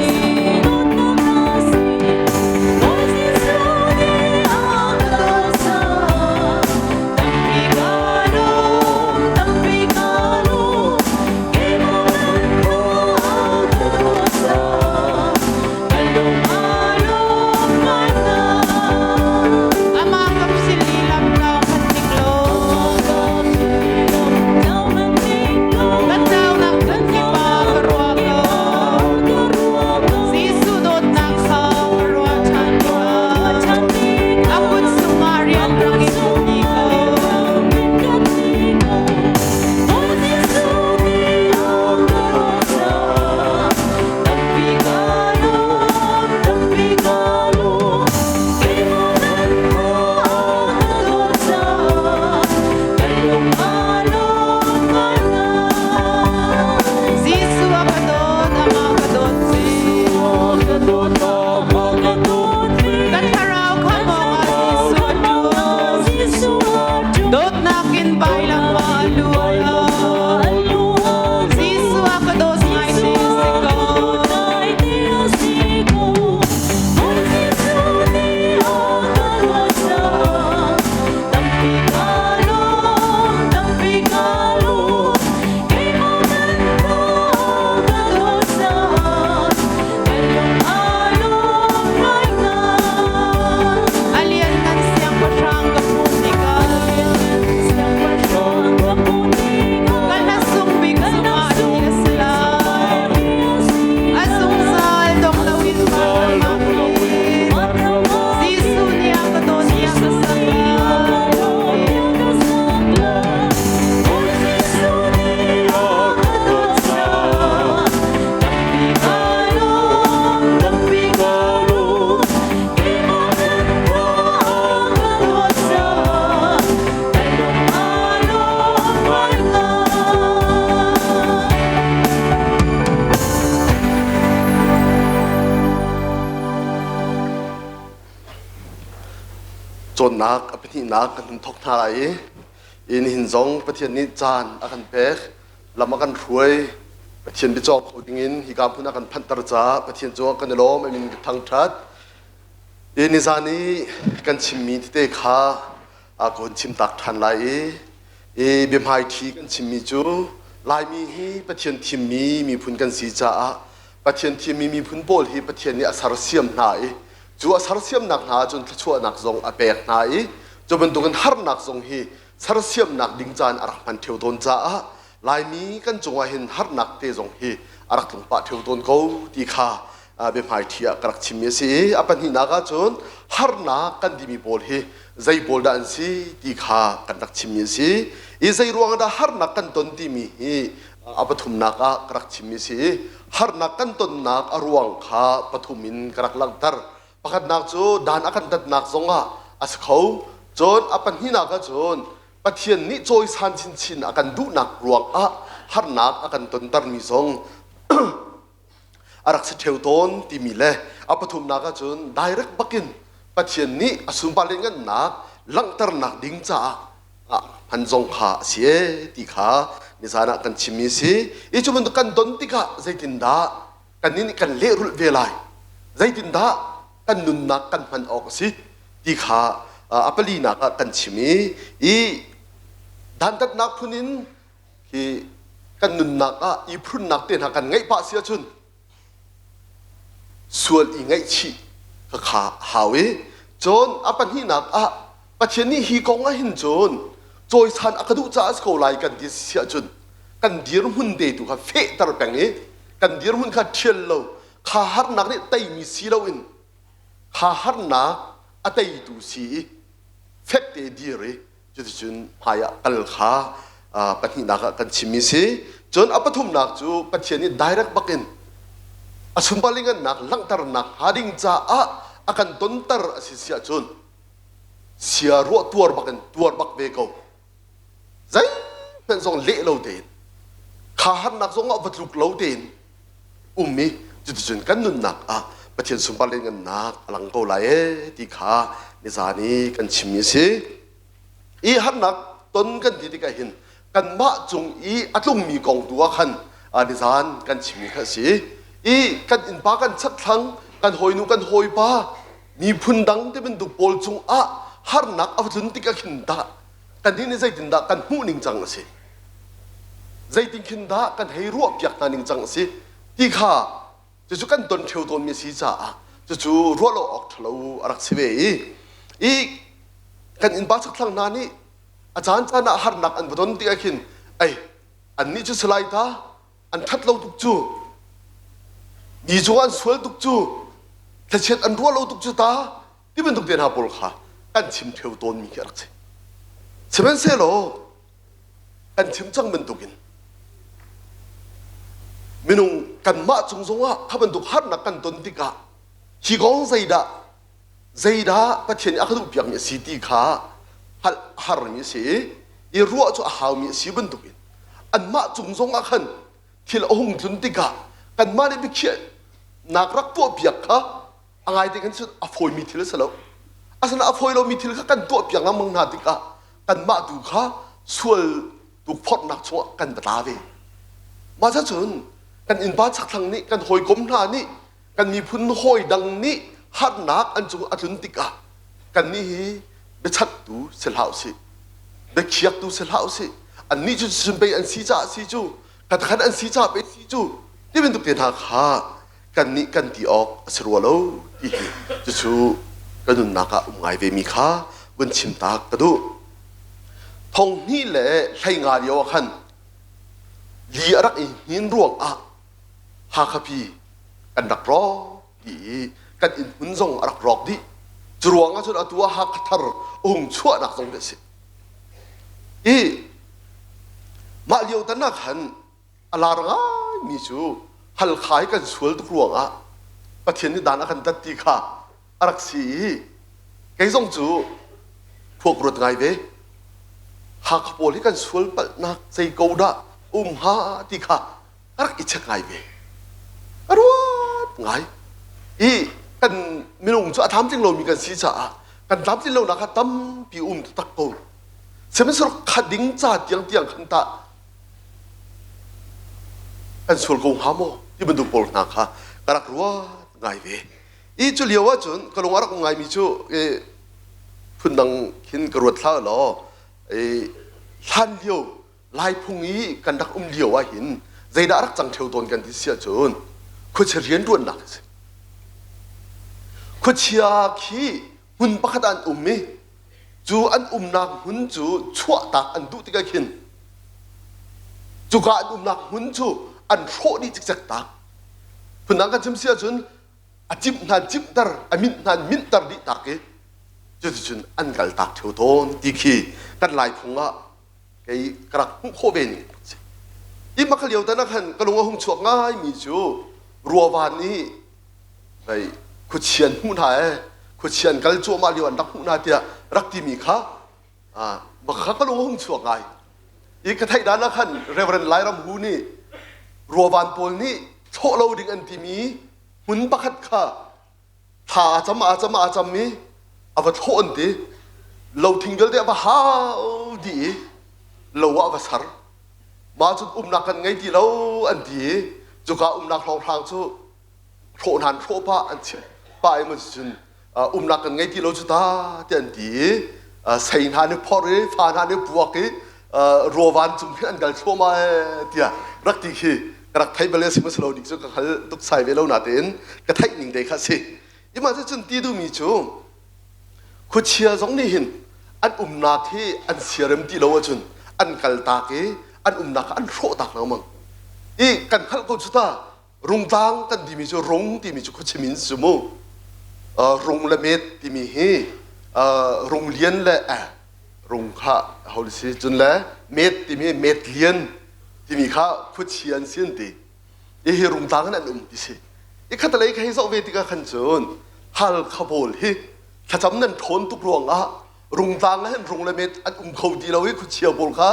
Amah ka phil i lam tlau khat tik law Ka tlaunak phun pa ka ruah ko. Jesuh dawtnak kha ka ruah ṭhan tikah a kut chungah rianrang in um ni ko. Jesuh a ka dawt, amah ka dawt Ka thlarau kha mawng ah Jesuh a ṭuan. Dawtnak in vailam ah a luan. Jesuh a ka dawt ngai te si ko. A lianngan siangpahrang ka hmuh tikah ka hla sung bik cungah ni a si lai. A zungzal dong loin van ram ah Jesuh nih a ka dawt i a ka sak lai. Cawnnak a pahnihnak kan hun thawk hna lai i nihin zong Pathian nih caan a kan pek, lam a kan hruai, Pathian biacawk kho dingin hika hmun a kan phanhter caah Pathian cungah kan i lawm, a min kan thangṭhat. I nizan i kan chimmi tete kha ka hun chim tak ṭhan lai i i biahmaiṭhi kan chimmi cu Laimi hi Pathian thimmi miphun kan si caah Pathian thimmi miphun pawl hi Pathian nih a sersiam hna i cu a sersiamnak hna ahcun thluachuahnak zong a pek hna i cu bantukin harnak zong hi sersiamnak ding caan a rak hman ṭheo tawn caah Laimi kan cungah hin harnak te zong hi a rak tlung pah ṭheo tawn ko ti kha. Biahmaiṭhi ah ka rak chimmi a si i a pahnihnak ah cun harnak kan timi pawl hi zei pawl dah an si ti kha kan rak chimmi a si i zei ruangah dah harnak kan ton timi hi a pathumnak ah ka rak chimmi a si i harnak kan tonnak a ruang kha pathum in ka rak langhter. Pakhatnak cu dan a kan tatnak zongah a si kho. Cun a pahnihnak ah cun Pathian nih cawisan chinchin a kan duhnak ruangah harnak a kan tontermi zong a rak si ṭheo tawn timi le a pathumnak ahcun direct bakin Pathian nih a sunpar lianngannak langhternak ding caah hman zong kha a si e ti kha nizan ah kan chimmi a si. I cu bantuk kan don tikah zeitindah kannih nih kan lehrulh ve lai, zeitindah kan nunnak kan hman awk a si ti kha a palinak ah kan chim i i dantatnak phun in hi kan nunnak ah i phunnak te hna kan ngeih pah si ahcun sual i ngaihchih kha kha hau i cun a pahnihnak ah Pathian nih hi kong ah hin cun cawisan a ka duh caah si ko lai kan ti si ahcun kan dirhmun te tu kha fehter peng i kan dirhmun kha ṭhial lo kha harnak nih teimi si loin kha harnak a teitu si i fek te dir i Cuticun hmaiah kal kha pahnihnak ah kan chimmi si. Cun a pathumnak cu Pathian nih direct bakin a sunparlingannak langhternak hnga ding caah a kan tonter a si si ahcun sia ruah tuar bakin tuar bak ve ko. Zeihmanh zong leh lo tein kha harnak zong ah va tluk lo tein um i cuticun kan nunnak ah Pathian sunpar lianngannak a lang ko lai ee ti kha nizan i kan chimmi a si. I harnak ton kan ti tikah hin kanmah cung i a tlungmi kong tu ah khan nizan kan chimmi kha a si. I kan innpa kan chakthlang kan hawinu kan hawipa miphun dang ti bantuk pawl cung ah harnak a va tlun tikah khin dah kannih nih zeitindah kan hmuh ning cang a si. Zeitin khin dah kan hei ruahpiak hna ning cang a si ti kha cucu kan ton ṭheo tawnmi a si caah cucu ruah lo awk ṭhalo a rak si ve i i kan innpa chakthlang hna nih a caan caan ah harnak an va ton tikah khin ei annih cu salai ta an ṭhat lo tuk cu mi cungah an sual tuk cu thlachiat an ruah lo tuk cu ta ti bantuk te hna pawl kha kan chim ṭheo tawnmi khi a rak si. Sihmanhsehlaw kan chim cang bantukin minung kanmah cung zongah kha bantuk harnak kan ton tikah hi kong zeidah zeidah Pathian nih a ka duhpiakmi a si ti kha hngalh a harmi a si i ruah cu a haumi a si bantukin anmah cung zongah khan thil a hung tlun tikah kanmah nih biakhiahnak rak tuahpiak kha a ngai te kan cun a fawimi thil a si lo. Asinain a fawi lomi thil kha kan tuahpiak lengmang hna tikah kanmah tu kha sual tukforhnak chungah kan va tla ve. Mah cun kan innpa chakthlang nih kan hawikom hna nih kan miphun hawi dang nih harnak an cung a tlun tikah kannih hi biachattu si hlah usih biakhiaktu si hlah usih annih cu cun pei an si caah si cu khatkhat an si caah pei si cu ti bantuk te hna kha kannih kan ti awk a si rua lo ti hi cucu ka nunnak ah um ngai vemi kha vun chim tak ka duh. Thong hnih le 15 lio ah khan li a rak i hnin ruang ah Hakha pi kan rak rawk dih i kan inn hmun zong a rak rawk dih. Cu ruang ah cun atu ah Hakha thar a hung chuahnak zong a si. I mah lio tan ah khan a lar ngaimi cu Halkha hi kan sual tuk ruangah Pathian nih dan a kan tat ti kha a rak si i kei zong cu phuak ruat ngai ve. Hakha pawl hi kan sual palhnak zei ko dah um hnga ti kha a rak i check ngai ve. A ruat ngai. I kan minung cu a tlamtling lomi kan si caah kan tlamtlin lonak kha tampi um taktak ko. Sihmanhsehlaw kha ding ca tiangtiang khan tah An sual ko hnga maw ti bantuk pawl hna kha ka rak ruat ngai ve. I cu lio ahcun ka lung a rak um ngaimi cu phundang khin ka ruat hlah law hlan lio Laiphung i kan rak um lio ah hin zeidah rak cang ṭheo tawn kan ti si ahcun khuachia rianṭuannak a si. Khuachia khi hmun pakhat ah an um i cu an umnak hmun cu chuahtak an duh tikah khin cuka an umnak hmun cu an hrawh dih cikcek tak. Phundang kan chim si ahcun A cimh hna cimhter, a minh hna minhter dih tak i cuticun an kal tak ṭheo tawn ti khi kan lai phung ah kei ka rak hmuh khawh ve ning si. I makha lio tan ah khan ka lung a hung chuak ngai mi cu ruavan nih vei khuachian hmuh hna e khuachian kal cuahmah lio an rak hmuh hna tiah rak timi kha makha ka lung a hung chuak ngai. I ka theih dan ah khan Reverend Lairam Hu nih ruavan pawl nih thlawh lo ding an timi hmun pakhat kha thla aa cam aa cam aa cam i a va thlawh an ti. Lo thing vialte a va hau dih i lo ah a va sar. Mah cun umnak kan ngei ti lo an ti i cuka umnak hrawnghrang cu hrawh hna an hrawh pah an chim pah i cun umnak kan ngei ti lo cu ta tiah an ti i sei hna nih phorh i fa hna nih puak i ruavan cung khin an kal thluahmah tiah rak ti khi ka rak theih bal si maw lo dik cu ka hngal tuk sai ve lo natein ka theih ning te kha si. Ima cu cun ti duhmi cu khuachia zong nih hin an umnak hi an siarem ti lo ahcun an kaltak i an umnak kha an hrawh tak lengmang i kan hngalh ko cu ta. Rungtlang kan timi cu rung timi cu khuachim in si mu. Rung le met timi hi rung lian le rung kha ho si cun le met timi met lian timi kha khuachi an si an ti. I hi rungtlang in an um ti si. I khatalei ka hei zoh ve tikah khan cun Halkha pawl hi thlacam nan ṭhawn tuk ruangah rungtlang ah hin rung le met an um kho ti lo i khuachia pawl kha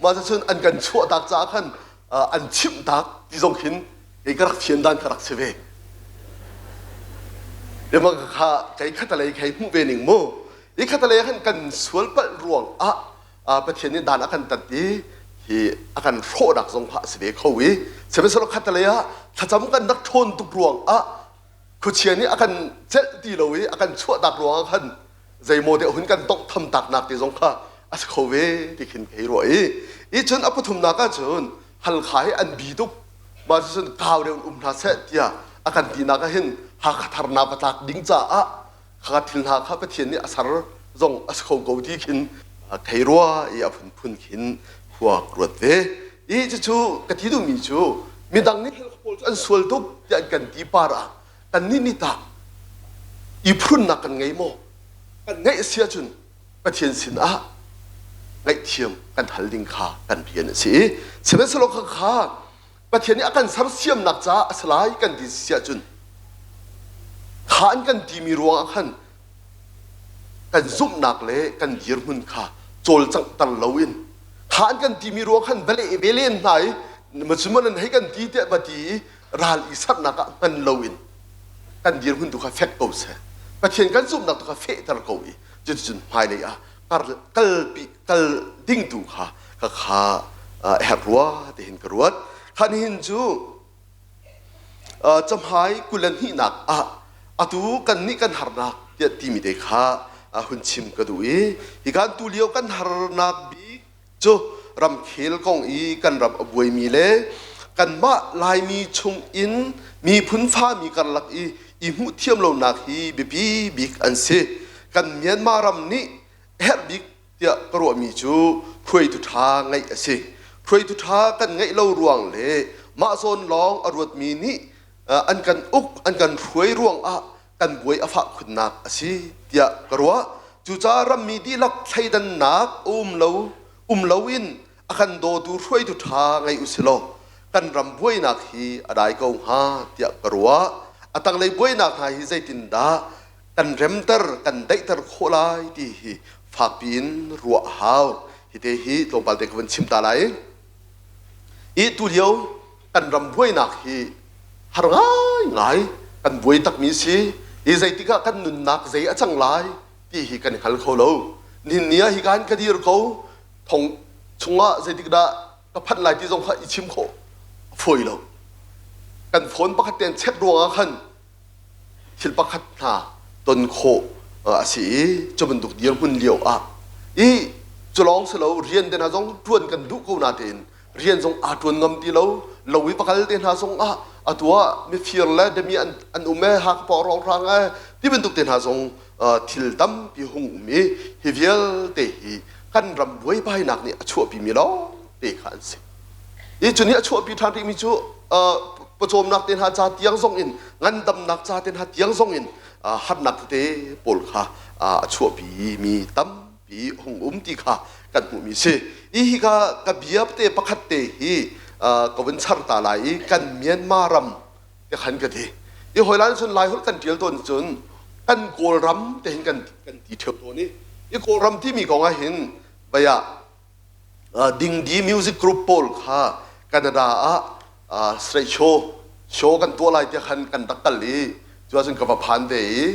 mah cun an kan chuahtak caah khan an chimhtak ti zong khin kei ka rak fian dan ka rak si ve. Ema kha kei khatalei khei hmuh ve ning mu. I khatalei khan kan sual palh ruang ah Pathian nih dan a kan tat i hi a kan hrawhnak zong kha a si ve kho i sihmanhsehlaw khatalei ah thlacam kan rak ṭhawn tuk ruang ah khuachia nih a kan celh ti lo i a kan chuahtak ruang ah khan zeimaw deuh hun kan tonghtham taknak te zong kha a si kho ve ti khin kei ruah i i cun a pathumnak ah cun Halkha hi an bi tuk mah cun kau deuh in um hna seh tiah a kan tinak ah hin Hakha thar na va tlak ding caah kha thil hna kha Pathian nih a ser zong a si kho ko ti khin thei rua i a phunphun khin khua ruat ve. I cucu ka ti duhmi cu midang nih Halkha pawl cu an sual tuk tiah an kan ti par ah kannih nih tah i phunnak kan ngei maw? Kan ngeih a si ahcun Pathian sinah ngaihthiam kan hal ding kha kan rian a si i sihmanhsehlaw kha kha Pathian nih a kan sersiamnak caah a si lai kan ti si ahcun kha an kan timi ruangah khan kan zumhnak le kan dirhmun kha cawlcanghter loin kha an kan timi ruang khan va leh ve len hna i macun nan hei kan ti tiah va ti i ral i sernak ah hman loin kan dirhmun tu kha fek ko seh. Pathian kan zumhnak tu kha fehter ko i cuticun hmailei ah kalpi kal ding tu kha ka kha herh rua tihin ka ruat. Khan hin cu camhai 22nak ah atu kan nih kan harnak tiah timi te kha hun chim ka duh i hi kan tu lio kan harnak bik cu ramkhel kong i kan ram a buaimi le kanmah Laimi chung in miphun fami karlak i i hmuh thiam lonak hi biapi bik an si. Kan Myanmar ram nih herh bik tiah ka ruahmi cu hruaitu ṭha ngeih a si. Hruaitu ṭha kan ngeih lo ruang le mah zawn lawng a ruatmi nih an kan uk, an kan hruai ruangah kan buai a fah khunnak a si tiah ka ruah. Cucaah rammi dihlak thleidannak um lo um loin a kan dawtu hruaitu ṭha ngei u silaw kan ram buainak hi a dai ko hnga tiah ka ruah. A tanglei buainak hna hi zeitindah kan remter, kan daihter khawh lai ti hi fakpi in ruah a hau. Hite hi tlawmpal te ka vun chim ta lai. I tulio kan ram buainak hi har ngaingai kan buai takmi si i zeitik ah kan nunnak zei a cang lai ti hi kan i hngal kho lo. Nihin ni ah hi kan ka dir ko thong chungah zeitik dah ka phanh lai ti zong kha i chim khawh a fawi lo. Kan phone pakhat te an check ruangah khan thil pakhat hna ton khawh a si i cu bantuk dirhmun lio ah i cu lawng si lo rian te hna zong ṭuan kan duh ko natein rian zong aa ṭuan ngam ti lo lo i pakal te hna zong ah atu ah mifir le demi an an um e hak paw rong hrang e ti bantuk te hna zong thil tampi hung um i hi vialte hi kan ram buaibainak nih a chuahpi mi lawng te kha an si. I cu nih a chuahpi ṭhan rihmi cu. pawcawmnak te hna ca tiang zong in ngandamnak ca te hna tiang zong in harnak tete pawl kha a chuahpi mi tampi hung um ti kha kan hmuhmi si. I hi ka ka bia te pakhat te hi ka vun char ta lai i kan Myanmar ram te khan ka ti. I hawilan cun Lai holh kan ṭial tawn cun kan Kawlram te hin kan kan ti ṭheo tawn i i Kawlram timi kong ah hin vei ah Dingdi Music Group pawl kha Canada ah straight show show kan tuah lai tiah khan kan rak kal i cu ahcun ka va phan ve i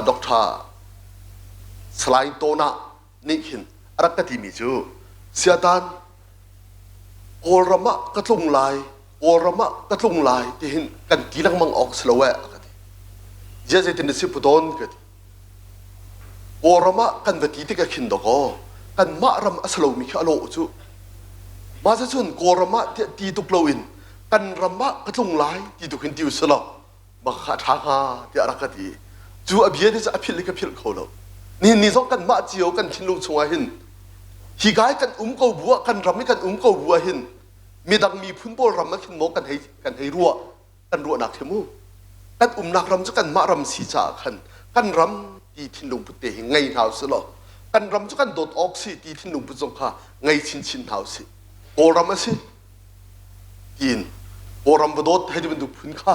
Dr. Salai Tona nih khin a rak ka timi cu siatan Kawlram ah ka tlung lai Kawlram ah ka tlung lai tihin kan ti lengmang awk si lo eh a ka ti. Zia zeitin na si pu Don ka ti. Kawlram ah kan va ti tik ah khin dawkaw kanmah ram a si lomi khi a lawh cu. Mah cun Kawlram ah tiah ti tuk loin kan ram ah ka tlung lai ti tu khin ti usih law mah kha a ṭha hnga tiah a rak ka ti. Cu a bia te cu a philh i ka philh kho lo. Nihin ni zong kanmah cio kan thinlung chungah hin hi kai kan um ko bu ah kan ram i kan um ko bu ah hin midang miphun pawl ram ah khin maw kan hei kan hei ruah kan ruahnak hi mu kan umnak ram cu kanmah ram si caah khan kan ram ti thinlung put te hi ngei hna usih law kan ram cu kan dawt awk si ti thinlung put zong kha ngei chinchin hna usih Kawlram a si tiin Kawlram va dawt hei ti bantuk phun kha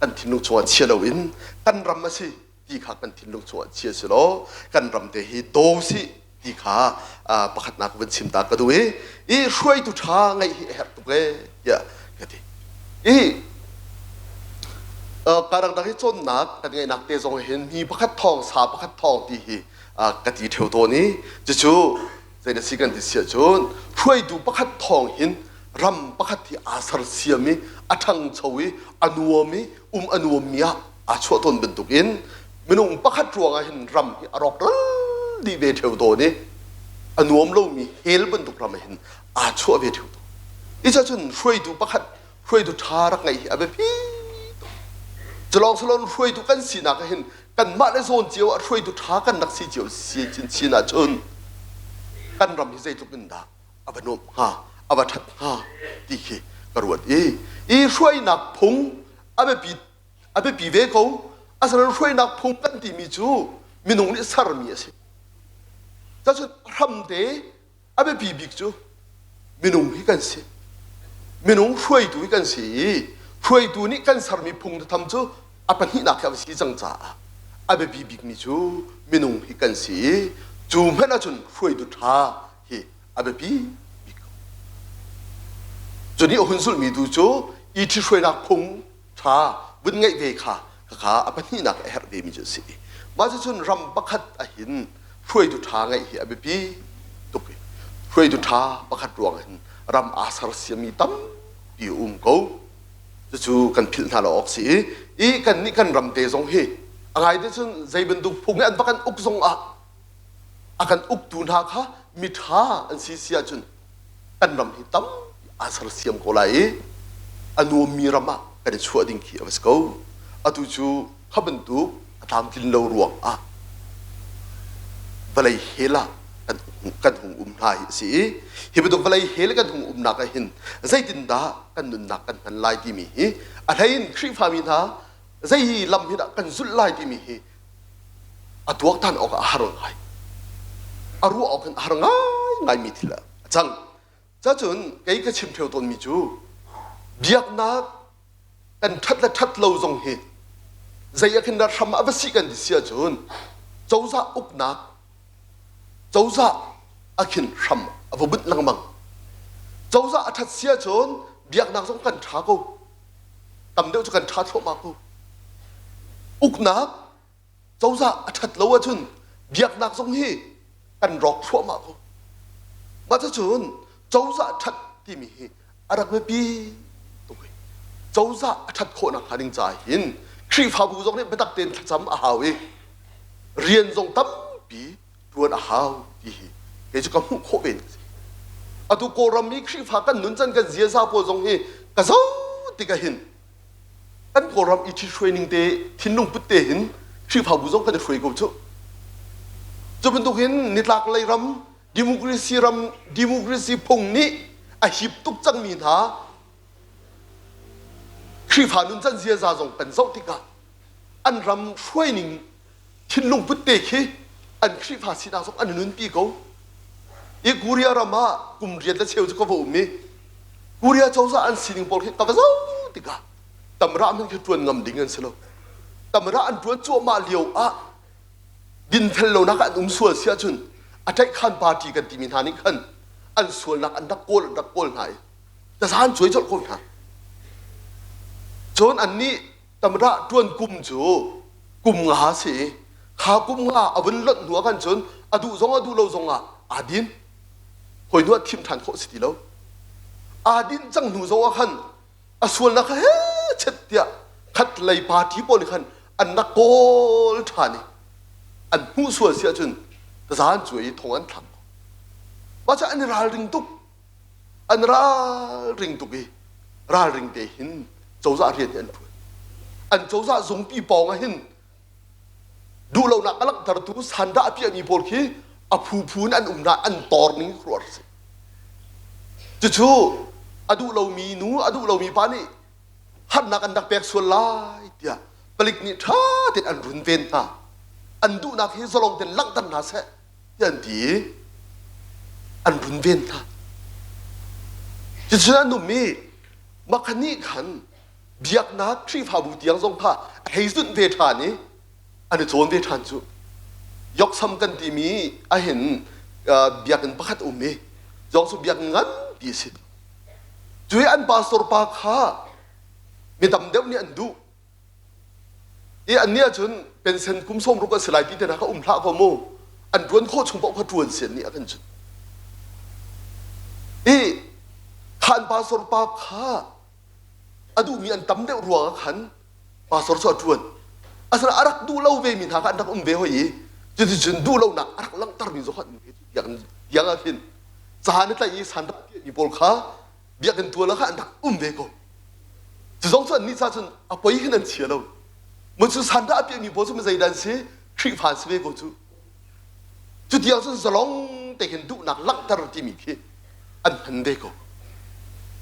kan thinlung chungah chia loin kan ram a si ti kha kan thinlung chungah chia si law kan ram te hi daw sih ti kha pakhatnak van chim ta ka duh i i hruaitu ṭha ngeih hi a herh tuk ee tiah ka ti. I karang dang hi cawnnak kan ngeihnak te zong hin mi pakhat thawng sa pakhat thawng ti hi ka ti ṭheo tawn i cucu zei na si kan ti si ahcun hruaitu pakhat thawng hin ram pakhat hi aa sersiam i a ṭhangcho i a nuam i um a nuammi ah aa chuah tawn bantukin minung pakhat ruangah hin ram hi a rawk ral dih ve ṭheo tawn i a nuam lomi hell bantuk ram ah hin aa chuah ve ṭheo tawn. Ica cun hruaitu pakhat hruaitu ṭha rak ngeih hi a biapi tuk. Culawng salon hruaitu kan sinak ah hin kanmah le zawn cio ah hruaitu ṭha kan rak si cio si chinchin ahcun kan ram hi zeitluk in dah a va nuamh hnga a va ṭhat hnga ti khi ka ruat i i hruainak phung a biapi a biapi ve ko. Asinain hruainak phung kan timi cu minung nih sermi a si. Cacun hramte a biapi bik cu minung hi kan si. Minung hruaitu hi kan si i hruaitu nih kan sermi phung tham cu a pahnihnak hi a si cang caah a biapi bikmi cu minung hi kan si i cu hmanh ahcun hruaitu ṭha hi a biapi bik ko. Cu nih a hun zulhmi tu cu i ṭhihruainak phung ṭha vun ngeih ve kha khakha a pahnihnak a herh vemi cu a si. Mah cucun ram pakhat ahhin hruaitu ṭha ngeih hi a biapi tuk i hruaitu ṭha pakhat ruang hin ram aa sersiammi tampi a um ko. Cucu kan philh hna lo awk si i i kannih kan ram te zong hi a ngai te cun zei bantuk phung i an va kan uk zong ah a kan uktu hna kha miṭha an si si ahcun kan ram hi tampi aa sersiam ko lai i a nuammi ram ah kan i chuah ding khi a va si ko. Atu cu kha bantuk a tlamtlin lo ruang ah vawlei hell ah kan, kan hung um hna hi a si i hi bantuk vawlei hell kan hung umnak ah hin zeitindah kan nunnak kan hman lai timi hi a hlei in Khrihfami hna zei lam hi dah kan zulh lai timi hi a tuaktan awk ah a har ngai. A ruah awk in a har ngaingaimi thil a cang. Cacun kei ka chim ṭheo tawnmi cu biaknak kan ṭhat le ṭhat lo zong hi zei ah khin dah hram a va si kan ti si ahcun cozah uknak cozah a khin hram a va bunh lengmang. Cozah a ṭhat si ahcun biaknak zong kan ṭha ko. Tam deuh cu kan ṭha thluahmah ko. Uknak cozah a ṭhat lo ahcun biaknak zong hi kan rawk thluahmah ko. Mah cucun cozah ṭhat timi hi a rak biapi tuk i cozah a ṭhat khawh nakhnga ding caah hin Khrihfabu zong nih biatak tein thlacam a hau i rian zong tampi ṭuan a hau ti hi kei cu ka hmuh khawh ve ning a si. Atu Kawlram i Khrihfa kan nuncan kan ziaza pawl zong hi ka zoh tikah hin kan Kawlram i ṭhithruai ning te thinlung put te hin Khrihfabu zong kan i hruai ko cu. Cu bantuk hin nitlak lei ram democracy ram democracy phung nih a hip tuk cangmi hna. Khrihfa nuncan ziaza zong kan zoh tikah an ram hruaining thinlung put te khi an Khrihfa sinak zong an nunpi ko. I Korea ram ah kum riat le cheu cu ka va um i Korea cozah an sining pawl khi ka va zoh tikah tamra hmanh khi ṭuan ngam ding an si lo. Tamra an ṭuan cuahmah lio ah dinfel lonak an um sual si ahcun a ṭaihkhan party kan timi hna nih khan an sualnak an rak kawl an rak kawl hna i taza an cuai colh ko hna. Cun annih tamrah ṭuan kum cu kum nga a si i kha kum nga a vun lonh hnu ah khan cun a duh zong a duh lo zong ah aa din. Hawi hnu ah thim ṭhan khawh si ti lo. Aa dinh cang hnu zong ah khan a sualnak kha he chet tiah khat lei party pawl nih khan an rak kawl ṭhan i an hmuh sual si ahcun taza an cuai i thong an thlak. Mah cu an i ralring tuk. An ralring tuk i ralring te hin cozah rian hi an ṭuan. An cozah zungpi pawng ah hin duhlonak a langhtertu sandah a piahmi pawl khi a phuphu in an um hna an tor ning khuaruahhar a si. Cucu a duh lomi nu a duh lomi pa nih harnak an rak pek sual lai tiah palik nih ṭha tein an runven hna. An duhnak hi zalong tein langhter hna seh tiah an ti i an runven hna. Cucu an um i mah nih khan biaknak Khrihfabu tiang zong kha a hei zunh ve ṭhan i an i cawn ve ṭhan cu. Yoksam kan timi ahin biakinn pakhat um i zong cu biakinn nganpi a si. Cu i an pastor pa kha mi tam deuh nih an duh. I annih ahcun pensen kum 60 an si lai ti te hna kha um hlah ko mu. An ṭuan khawh chung paoh kha ṭuan si annih ah khan cun. I kha an pastor pa kha a duhmi an tam deuh ruang ah khan pastor cu a ṭuan. Asinain a rak duh lo vemi hna kha an rak um ve hoi i cuticun duh lonak a rak langhtermi zong an um ve tiang tiang ah khin caan i tlaih i sandah piahmi pawl kha biakinn tual ah khan an rak um ve ko. Cu zong cu annih ca cun a poi hin an chia lo. Mu cu sandah a piahmi pawl cu zeidah an si? Khrihfa an si ve ko cu. Cu tiang cun zalong te khin duhnak langhter timi khi an hman ve ko.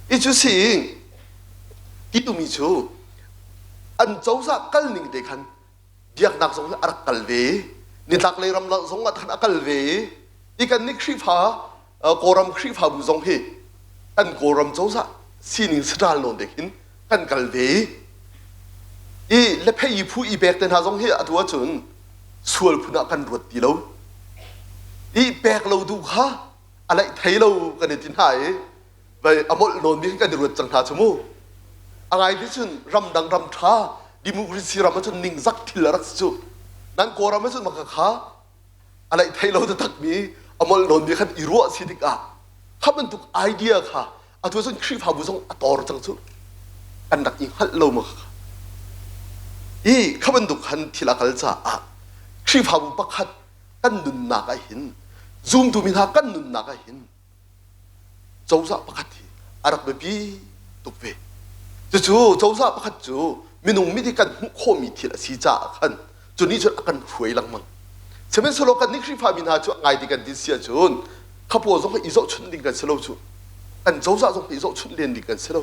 I cu si ti tumi cu an cozah kal ning te khan biaknak zong hi a rak kal ve i nitlaklei ram zong ah khan a kal ve i i kan nih Khrihfa Kawlram Khrihfabu zong hi kan Kawlram cozah sining saṭal nawn te khin kan kal ve i lephei i phu i pek te hna zong hi atu ahcun sual phun ah kan ruat ti lo i pek lo duh kha a laih thei lo kan i ti hna i vai a molh nawn mi kan i ruat cang hna cu mu a ngai ti cun ramdang ram ṭha democracy ram ahcun ningzak thil a rak si cu nan Kawlram ahcun maka kha a laih thei lo taktak mi a molh nawn mi khan i ruah si tikah kha bantuk idea kha atu cun Khrihfabu zong a tor cang cu kan rak i hngalh lo ma kha i kha bantuk khan thil a kal caah Khrihfabu pakhat kan nunnak ah hin zumtu mi hna kan nunnak ah hin cozah pakhat hi a rak biapi tuk ve. Cucu cozah pakhat cu minung mit i kan hmuh khawhmi thil a si caah khan cu nih cun a kan hruai lengmang. Sihmanhsehlaw kannih Khrihfami hna cu ngai ti kan ti si ahcun khapaw zong hi i zohchunh ding kan si lo cu. Kan cozah zong hi i zohchunh len ding kan si lo.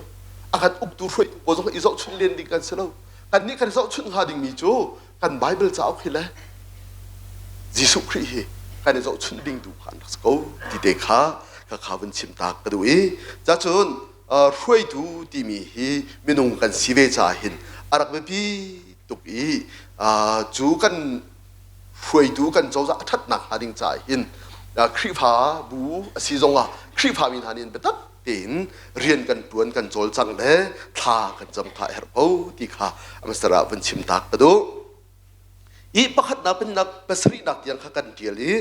A kan uktu hruaitu pawl zong hi i zohchunh len ding kan si lo. Kannih kan zohchunh hnga dingmi cu kan Bible cauk hi le Jesuh Khrih hi kan i zohchunh ding tu kha an rak si ko ti te kha ka kha vun chim ta ka duh i cacun hruaitu timi hi minung kan si ve caah hin a rak biapi tuk i cu kan hruaitu kan cozah a ṭhatnak hnga ding caah hin Khrihfabu a si zongah Khrihfami hna nih biatak tein rian kan ṭuan kan cawlcang le thla kan cam kha a herh ko ti kha a hmasa ah vun chim tak ka duh. I pakhatnak pennak pasarihnak tiang kha kan ṭial i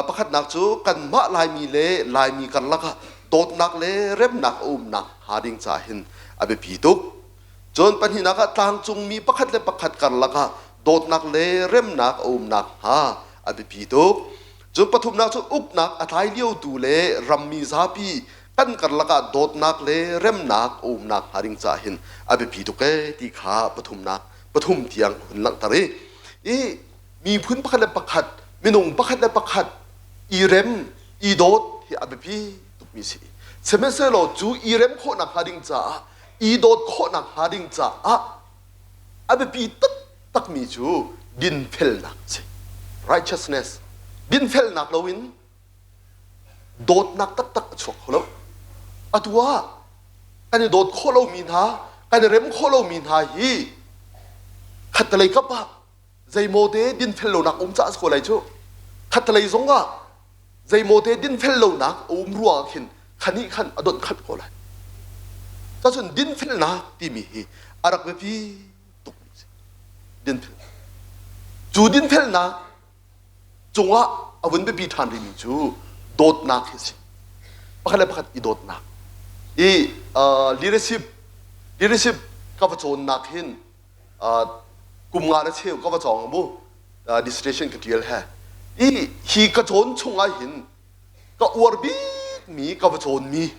pakhatnak cu kanmah Laimi le Laimi karlak ah dawtnak le remnak a umnak hnga ding caah hin a biapi tuk. Cun pahnihnak ah tlangcungmi pakhat le pakhat karlak ah dawtnak le remnak a umnak hnga a biapi tuk. Cun pathumnak cu uknak a tlai liotu le rammi zapi kan karlak ah dawtnak le remnak a umnak hnga ding caah hin a biapi tuk ee ti kha pathumnak pathum tiang hun langhter i i miphun pakhat le pakhat minung pakhat le pakhat i rem i dawt hi a biapi tukmi si. Sihmanhsehlaw cu i rem khawhnak hnga ding caah i dawt khawhnak hnga ding caah a biapi taktakmi cu dinfelnak a si. Righteousness. Dinfelnak loin dawtnak taktak a chuak kho lo. Atu ah kan i dawt khawh lomi hna, kan i rem khawh lomi hna hi khattelei kap ah zeimaw te dinfel lonak um caah a si ko lai cu. Khattelei zong ah zeimaw te dinfel lonak a um ruangah khin khanih khan a donh khat ko lai. Cacun dinfelnak timi hi a rak biapi tukmi a si. Dinfel. Cu dinfelnak cungah a vun biapi ṭhan rihmi cu dawtnak hi a si. Pakhat le pakhat i dawtnak. I leadership leadership ka va cawnnak hin kum nga le cheu ka va cawng mu dissertation ka ṭial he. I hi ka cawn chungah hin ka uar bikmi ka va cawnmi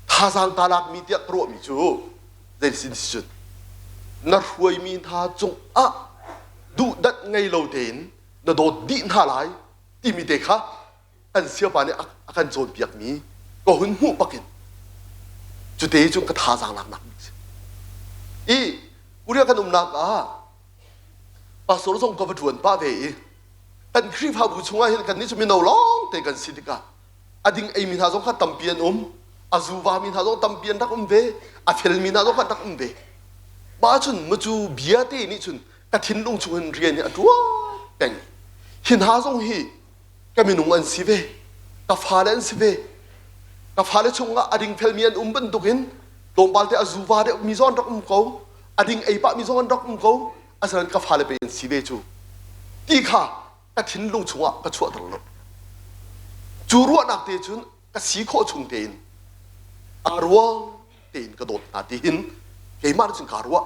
thazaang ka lakmi tiah ka ruahmi cu zei sin si cun na hruaimi hna cungah duhdat ngei lo tein na dawt dih hna lai timi te kha kan siapa nih a kan cawnpiakmi ka hun hmuh bakin cute cu ka thazaang laknak bik si. I Korea kan umnak ah pastor zong ka va ṭuan pah ve i kan Khrihfabu chungah hin kannih cu mino lawng te kan si tikah a ding eimi hna zong kha tampi an um a zuva mi hna zong tampi an rak um ve a felmi hna zong kha rak um ve mah cun macu bia te nih cun ka thinlung chung hin rian hi a ṭuan peng hi hna zong hi ka minung an si ve ka fale an si ve ka fale chungah a dingfelmi an um bantukin tlawmpal te a zuva deuh mi zong an rak um ko a ding ei pah mi zong an rak um ko asinain ka fale pei an si ve cu ti kha ka thinlung chungah ka chuahter lo cu ruahnak te cun ka si khawh chung tein aa ruang tein ka dawt hna ti hin keimah nih cun kaa ruah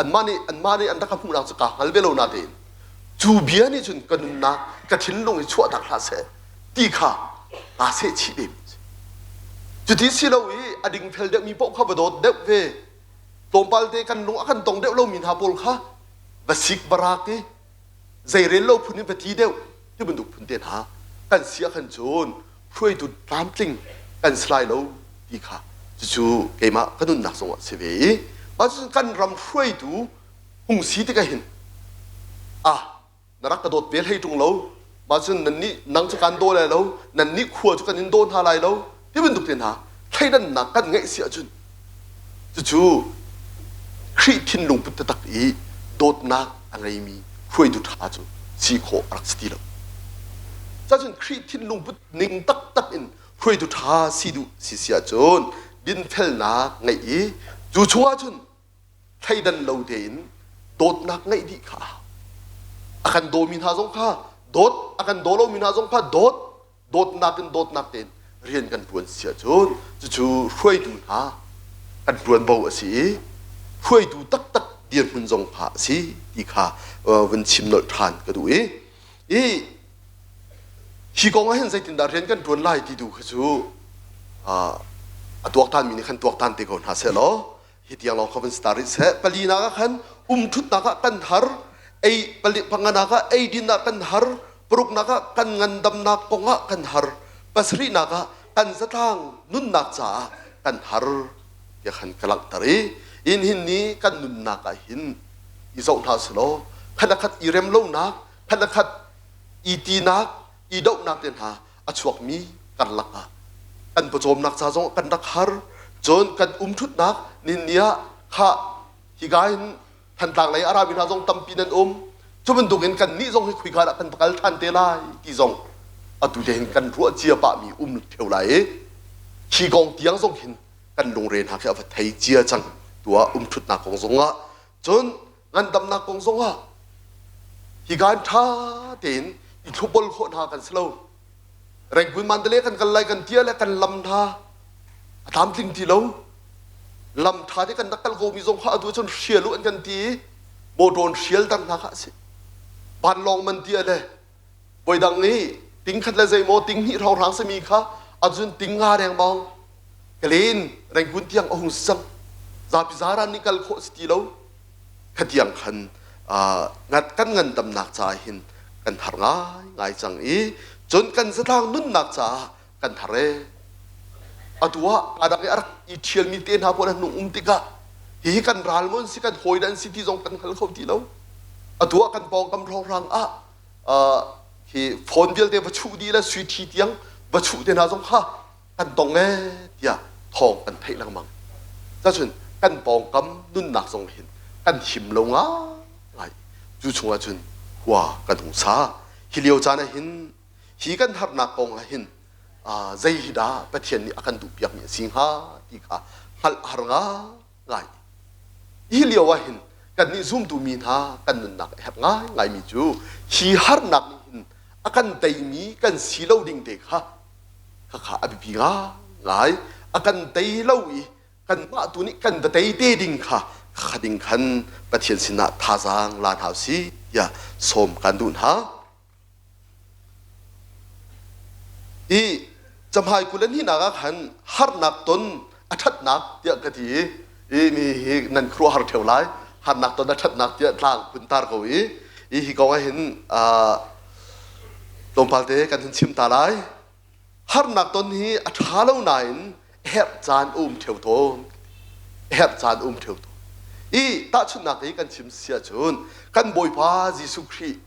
anmah nih anmah nih an rak ka hmuhnak cu kaa hngal ve lo na tein cu bia nih cun ka nunnak ka thinlung i chuahtak hlah seh ti kha kaa seh chih ve cuti si lo i a dingfel deuhmi paoh kha va dawt deuh ve tlawmpal te kan lung a kan tong deuh lomi hna pawl kha va sik va rak i zeirel lo phun in va ti deuh ti bantuk phun te hna kan si ahkhan cun hruaitu tlamtling kan si lai lo ti kha cucu keimah ka nunnak zongah si ve i mah cucun kan ram hruaitu hung si tikah hin ah na rak ka dawt ve hlei ṭung lo mah cun nannih nang cu kan daw lai lo nannih khua cu kan in daw hna lai lo ti bantuk te hna thleidannak kan ngeih si ahcun cucu Khrih thinlung put taktak i dawtnak a ngeimi hruaitu ṭha cu si khawh a rak si ti lo. Cacun Khrih thinlung put ning taktak in hruaitu ṭha si duh si si ahcun dinfelnak ngeih i cu chungah cun thleidan lo tein dawtnak ngeih dih kha a hau. A kan dawmi hna zong kha dawt, a kan daw lomi hna zong kha dawt, dawtnak in dawtnak tein rian kan ṭuan si ahcun cucu hruaitu hna kan ṭuanvo a si i hruaitu taktak dirhmun zong kha a si ti kha vun chim nolh ṭhan ka duh i i hi kong ah hin zeitindah rian kan ṭuan lai ti tu kha cu a tuaktanmi nih khan tuaktan te ko hna seh law hi tiang lawng kha van star rih seh palinak ah khan umṭhutnak ah kan har ei pali panganak ah eidin ah kan har paruknak ah kan ngandamnak kong ah kan har pasarihnak ah kan zatlang nunnak caah kan har tiah khan ka langhter i in hin ni kan nunnak ah hin i zoh hna selaw khat le khat i rem lonak khat le khat i tinak i dohnak te hna a chuakmi karlak ah kan pawcawmnak ca zong kan rak har cun kan umṭhutnak ninni ah kha hika hin Thantlang lei a rami hna zong tampi nan um cu bantukin kan nih zong hi khuika dah kan kal ṭhan te lai ti zong atu te hin kan ruah cia pahmi um ṭheo lai i khi kong tiang zong hin kan lungre hna khi a va thei cia cang tuah umṭhutnak kong zongah cun ngandamnak kong zongah hika in ṭha tein i thlupol khawh hna kan si lo Rangoon Mandalay kan kal lai kan tia le kan lam hna a tlamtling ti lo lam ṭha te kan rak kal ko mi zong kha atu cun hrial u an kan ti i motor in hrial dang hna kha a si vanlawng man tia le voidang i ting khat le zeimaw ting hnih hrawnghrang simi kha acun ting nga dengmang kalen Rangoon tiang a hung si cang zapi zaran nih kal khawh si ti lo khatiang khan kan ngandamnak caah hin kan har ngaingai cang i cun kan zatlang nunnak caah kan har ee. Atu ah kadang i a rak i ṭhialmi te hna pawl an hung um tikah hihi kan ral maw an si kan hawi dah an si ti zong kan hngal kho ti lo. Atu ah kan pawngkam hrawnghrang ah hi phone vialte va chuh dih le sui ṭhi tiang va chuh te hna zong kha kan tong ee tiah thawng kan theih lengmang. Cacun kan pawngkam nunnak zong hin kan him lo ngai. Cu chungah cun khua kan hung sa. Hi lio caan ah hin hi kan harnak kong ah hin zei hi dah Pathian nih a kan duhpiakmi a si hnga ti kha hngalh a har ngai. Hi lio ah hin kannih zumtu mi hna kan nunnak a herh ngaingaimi cu hi harnak nih hin a kan teimi kan si lo ding te kha khakha a biapi ngai. A kan tei lo i kanmah tu nih kan va tei te ding kha kha ding khan Pathian sinah thazaang la hna usih tiah sawm kan duh hna. I camhai kul an hinak ah khan harnak ton a ṭhatnak tiah ka ti i mi hi nan khuaruahhar ṭheo lai. Harnak ton a ṭhatnak tiah tlang kun tar ko i i hi kong ah hin tlawmpal te kan hun chim ta lai. Harnak ton hi a ṭha lo nain herh caan a um ṭheo tawn. Herh caan a um ṭheo tawn. I tahchunhnak i kan chim si ahcun kan Bawipa Jesuh Khrih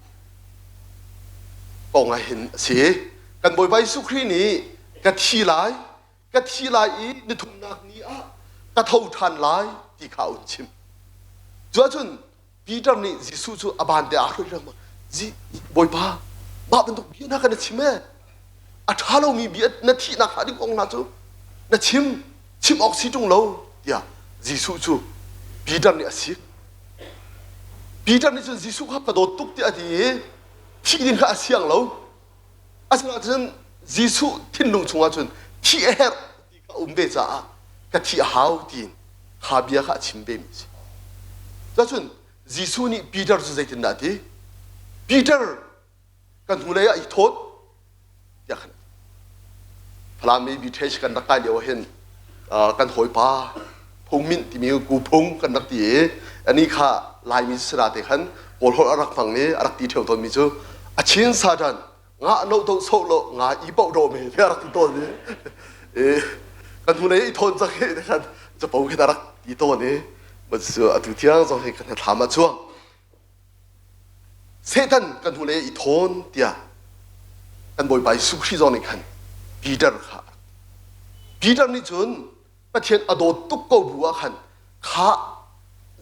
kong ah hin a si. Kan Bawipa Jesuh Khrih nih ka thi lai, ka thi lai i nithumnak ni ah ka tho ṭhan lai ti kha a hun chim. Cu ahcun Peter nih Jesuh cu a ban te aa hruai lengmang. Bawipa, mah bantuk bia hna kha na chim ee. A ṭha lomi bia na thihnak hnga ding kong hna cu na chim, chim awk si ṭung lo, tiah Jesuh cu Peter nih a sik. Peter nih cun Jesuh kha ka dawt tuk tiah a ti i thih ding kha a siang lo. Asinain Jesuh thinlung chungah cun thih a herh ti kha a um ve caah ka thih a hau tiin kha bia kha a chim vemi a si. Cun Jesuh nih Peter cu zeitindah a ti? Peter, kan hnulei ah i thawt tiah khan a ti. Falam i BTH kan rak kai lio ah hin kan hawipa Phungminh timi ku phung kan rak ti i ani kha Laimi sira te khan Kawl holh a rak hmang i a rak ti ṭheo tawnmi cu a chin satan nga no to so lo nga i po do me ti a rak ti tawn i kan hnulei i thawn cak hi khan capo khi a rak ti tawn i cu atu thiang zong hi kan thlam ah chuang Satan kan hnulei i thawn tiah kan Bawipa Jesuh Khrih zong nih khan Peter kha Peter nih cun Pathian a dawt tuk ko bu ah khan kha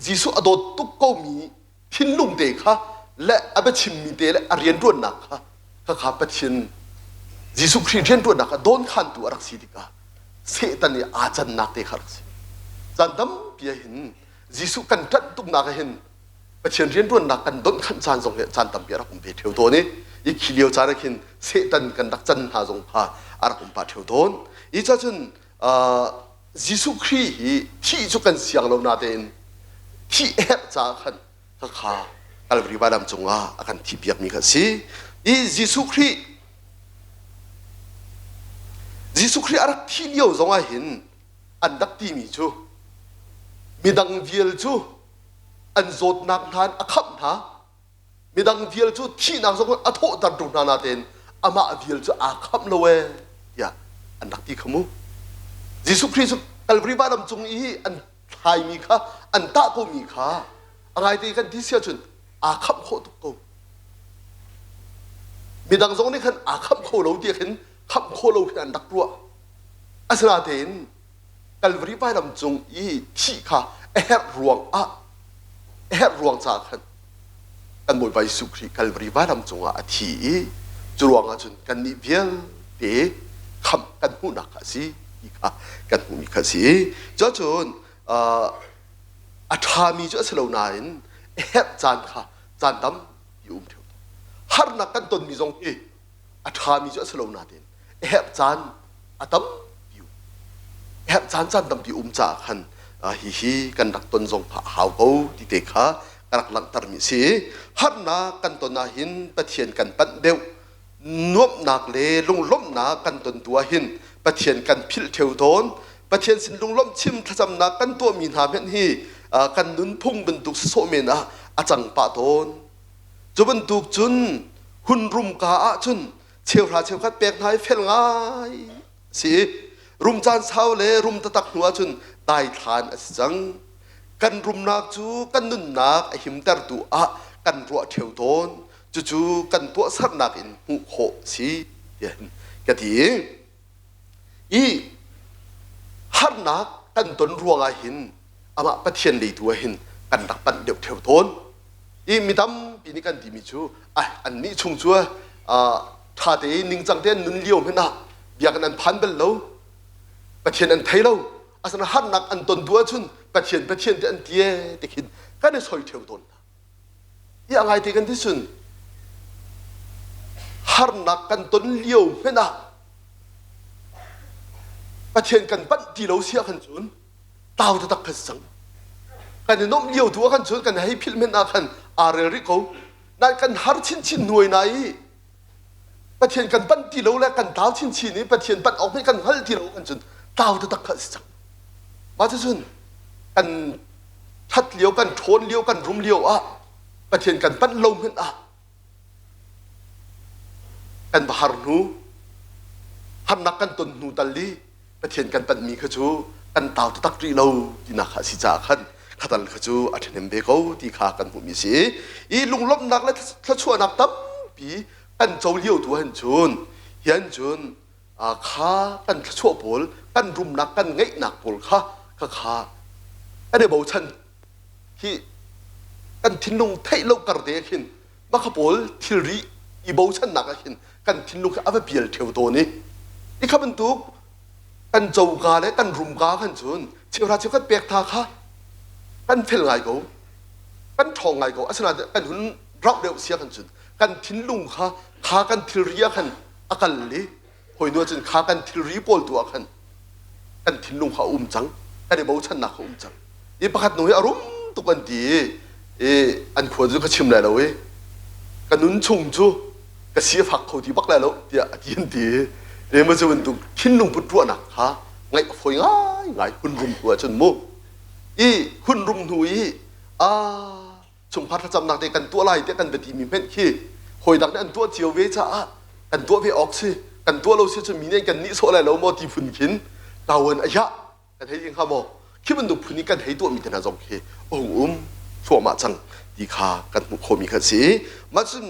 Jesuh a dawt tuk komi thinlung te kha le a biachimmi te le a rianṭuannak kha khakha Pathian Jesuh Khrih rianṭuannak kha dawnkhantu a rak si tikah Satan i aa cannak te kha rak si. Caan tampi ah hin Jesuh kan ṭanh tuknak ah hin Pathian rianṭuannak kan donhkhanh caan zong hi caan tampi a rak um ve ṭheo tawn i i khi lio caan ah khin Satan kan rak can hna zong kha a rak um pah ṭheo tawn. I cacun Jesuh Khrih hi thih cu kan siang lo natein thih herh caah khan khakha Calvary vailam cungah a kan thihpiakmi kha a si. I Jesuh Khrih Jesuh Khrih a rak thih lio zongah hin an rak timi cu midang vial cu an zawtnak hna in a khamh hna midang vial cu thihnak zong a thawhter ṭung hna natein amah vial cu aa khamh lo ee tiah an rak ti kha mu. Jesuh Khrih cu Calvary vailam cung i an thlaimi kha an tah komi kha a ngaite kan ti si ahcun aa khamh khawh tuk ko. Midang zong nih khan aa khamh kho lo tiah khin khamh khawh lo khin an rak ruah. Asinatein Calvary vailam cung i thih kha a herh ruang ah a herh ruang caah khan kan Bawipa Jesuh Khrih Calvary vailam cungah a thi i cu ruangah cun kannih vialte khamh kan hmuhnak kha a si ti kha kan hmuhmi kha a si. Cuacun a ṭhami cu a si lo nain a herh caan kha caan tampi um ṭheo. Harnak kan tonmi zong hi a ṭhami cu a si lo nain a herh caan a tampi um. A herh caan caan tampi um caah khan hihi kan rak ton zong kha a hau ko ti te kha ka rak langhtermi a si. Harnak kan ton ahhin Pathian kan panh deuh. Nuamhnak le lunglawmhnak kan ton tu ahhin Pathian kan philh ṭheo tawn. Pathian sin lunglawmh chim thlacamnak kan tuahmi hna hmenh hi kan nunphung bantuk sawsawh men ah a cang pah tawn. Cu bantuk cun hun rum ka ahcun cheuhra cheukhat pek hna i fel ngai si. Rum caan sau le rum taktak hnu ahcun daithlan a si cang. Kan rumnak cu kan nunnak a himtertu ah kan ruah ṭheo tawn. Cucu kan tuahsernak in hmuh khawh a si tiah ka ti. I harnak kan ton ruangah hin amah Pathian lei tu ah hin kan rak panh deuh ṭheo tawn. I mi tampi nih kan timi cu ai annih chung cu ṭha tein ningcang tein nun lio hmanh ah biakinn an phan bal lo. Pathian an thei lo. Asinain harnak an ton tu ahcun Pathian Pathian ti an ti ee ti khin kan i soi ṭheo tawn hna. I a ngai te kan ti cun harnak kan ton lio hmanh ah Pathian kan panh ti lo si ahkhan cun tau taktak kan si cang. Kan i nuamh lio tu ah khan cun kan hei philh hmanh ah khan aa rel rih ko. Nain kan har chinchin hnuai na i Pathian kan panh ti lo le kan tau chinchin i Pathian panh awk nih kan hngal ti lo kan cun tau taktak kha a si cang. Mah cucun kan ṭhat lio, kan ṭhawn lio, kan rum lio ah Pathian kan panh lo hmanh ah kan va har hnu, harnak kan ton hnu tal i Pathian kan panhmi kha cu kan tau taktak rih lo tinak kha a si caah khan khatal kha cu a ṭhahnem ve ko ti kha kan hmuhmi a si. I lunglawmhnak le thluachuahnak tampi kan co lio tu han cun hian cun kha kan thluachuah pawl kan rumnak kan ngeihnak pawl kha kha kha kan i bochan hi kan thinlung theih lo kar te khin Mah pawl thilri i bochannak ah hin kan thinlung khi a va pial ṭheo tawn i i kha bantuk kan coka le kan rumka khan cun cheuhra cheukhat pek tha kha kan fel ngai ko kan ṭhawng ngai ko asinain kan hun rauh deuh sia khan cun kan thinlung kha kha kan thilri ah khan a kal i hawi nu cun kha kan thilri pawl tu ah khan kan thinlung kha a um cang kan i bochannak kha um cang i pakhat nu hi a rum tuk an ti i an khua cu ka chim lai lo i ka nun chung cu ka si a fak kho ti bak lai lo tiah a ti an ti i ma cu bantuk thinlung put ruahnak kha ngaih a fawi ngai ngai hun rum hnu ahcun mu i hun rum hnu i a chungkhar thlacamnak te kan tuah lai tiah kan va timi hmenh khi hawi dang nih an tuah cio ve caah kan tuah ve awk si kan tuah lo si cun mi nih kan nihsawh lai lo maw ti phun khin tawan a yah kan hei hnga maw khi bantuk phun i kan hei tuahmi te hna zong khi a hung um thluahmah cang ti kha kan hmuh khawhmi kha si mah cun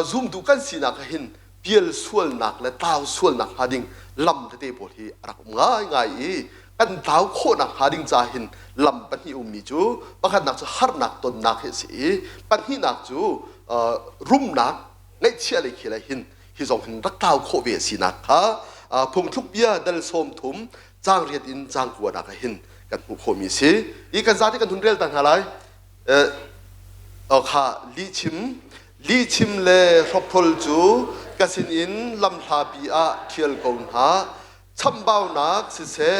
zumtu kan sinak ah hin pial sualnak le tlau sualnak hnga ding lam tete pawl hi a rak um ngaingai i kan tlau khawhnak hnga ding ca hin lam pahnih ummi cu pakhatnak cu harnak tonnak hi a si i pahnihnak cu rumnak ngaihchiah lei khi le hin hi zong hin rak tlau khawh ve a sinak kha phungthluk bia dal 30 caang riat in caang kuanak ah hin kan hmuh khawhmi a si i kan zate kan hun rel ta hna lai kha lihchim lihchim le hrokhrol cu ka sinin lamhlapi ah ṭhial ko hna chambaunak siseh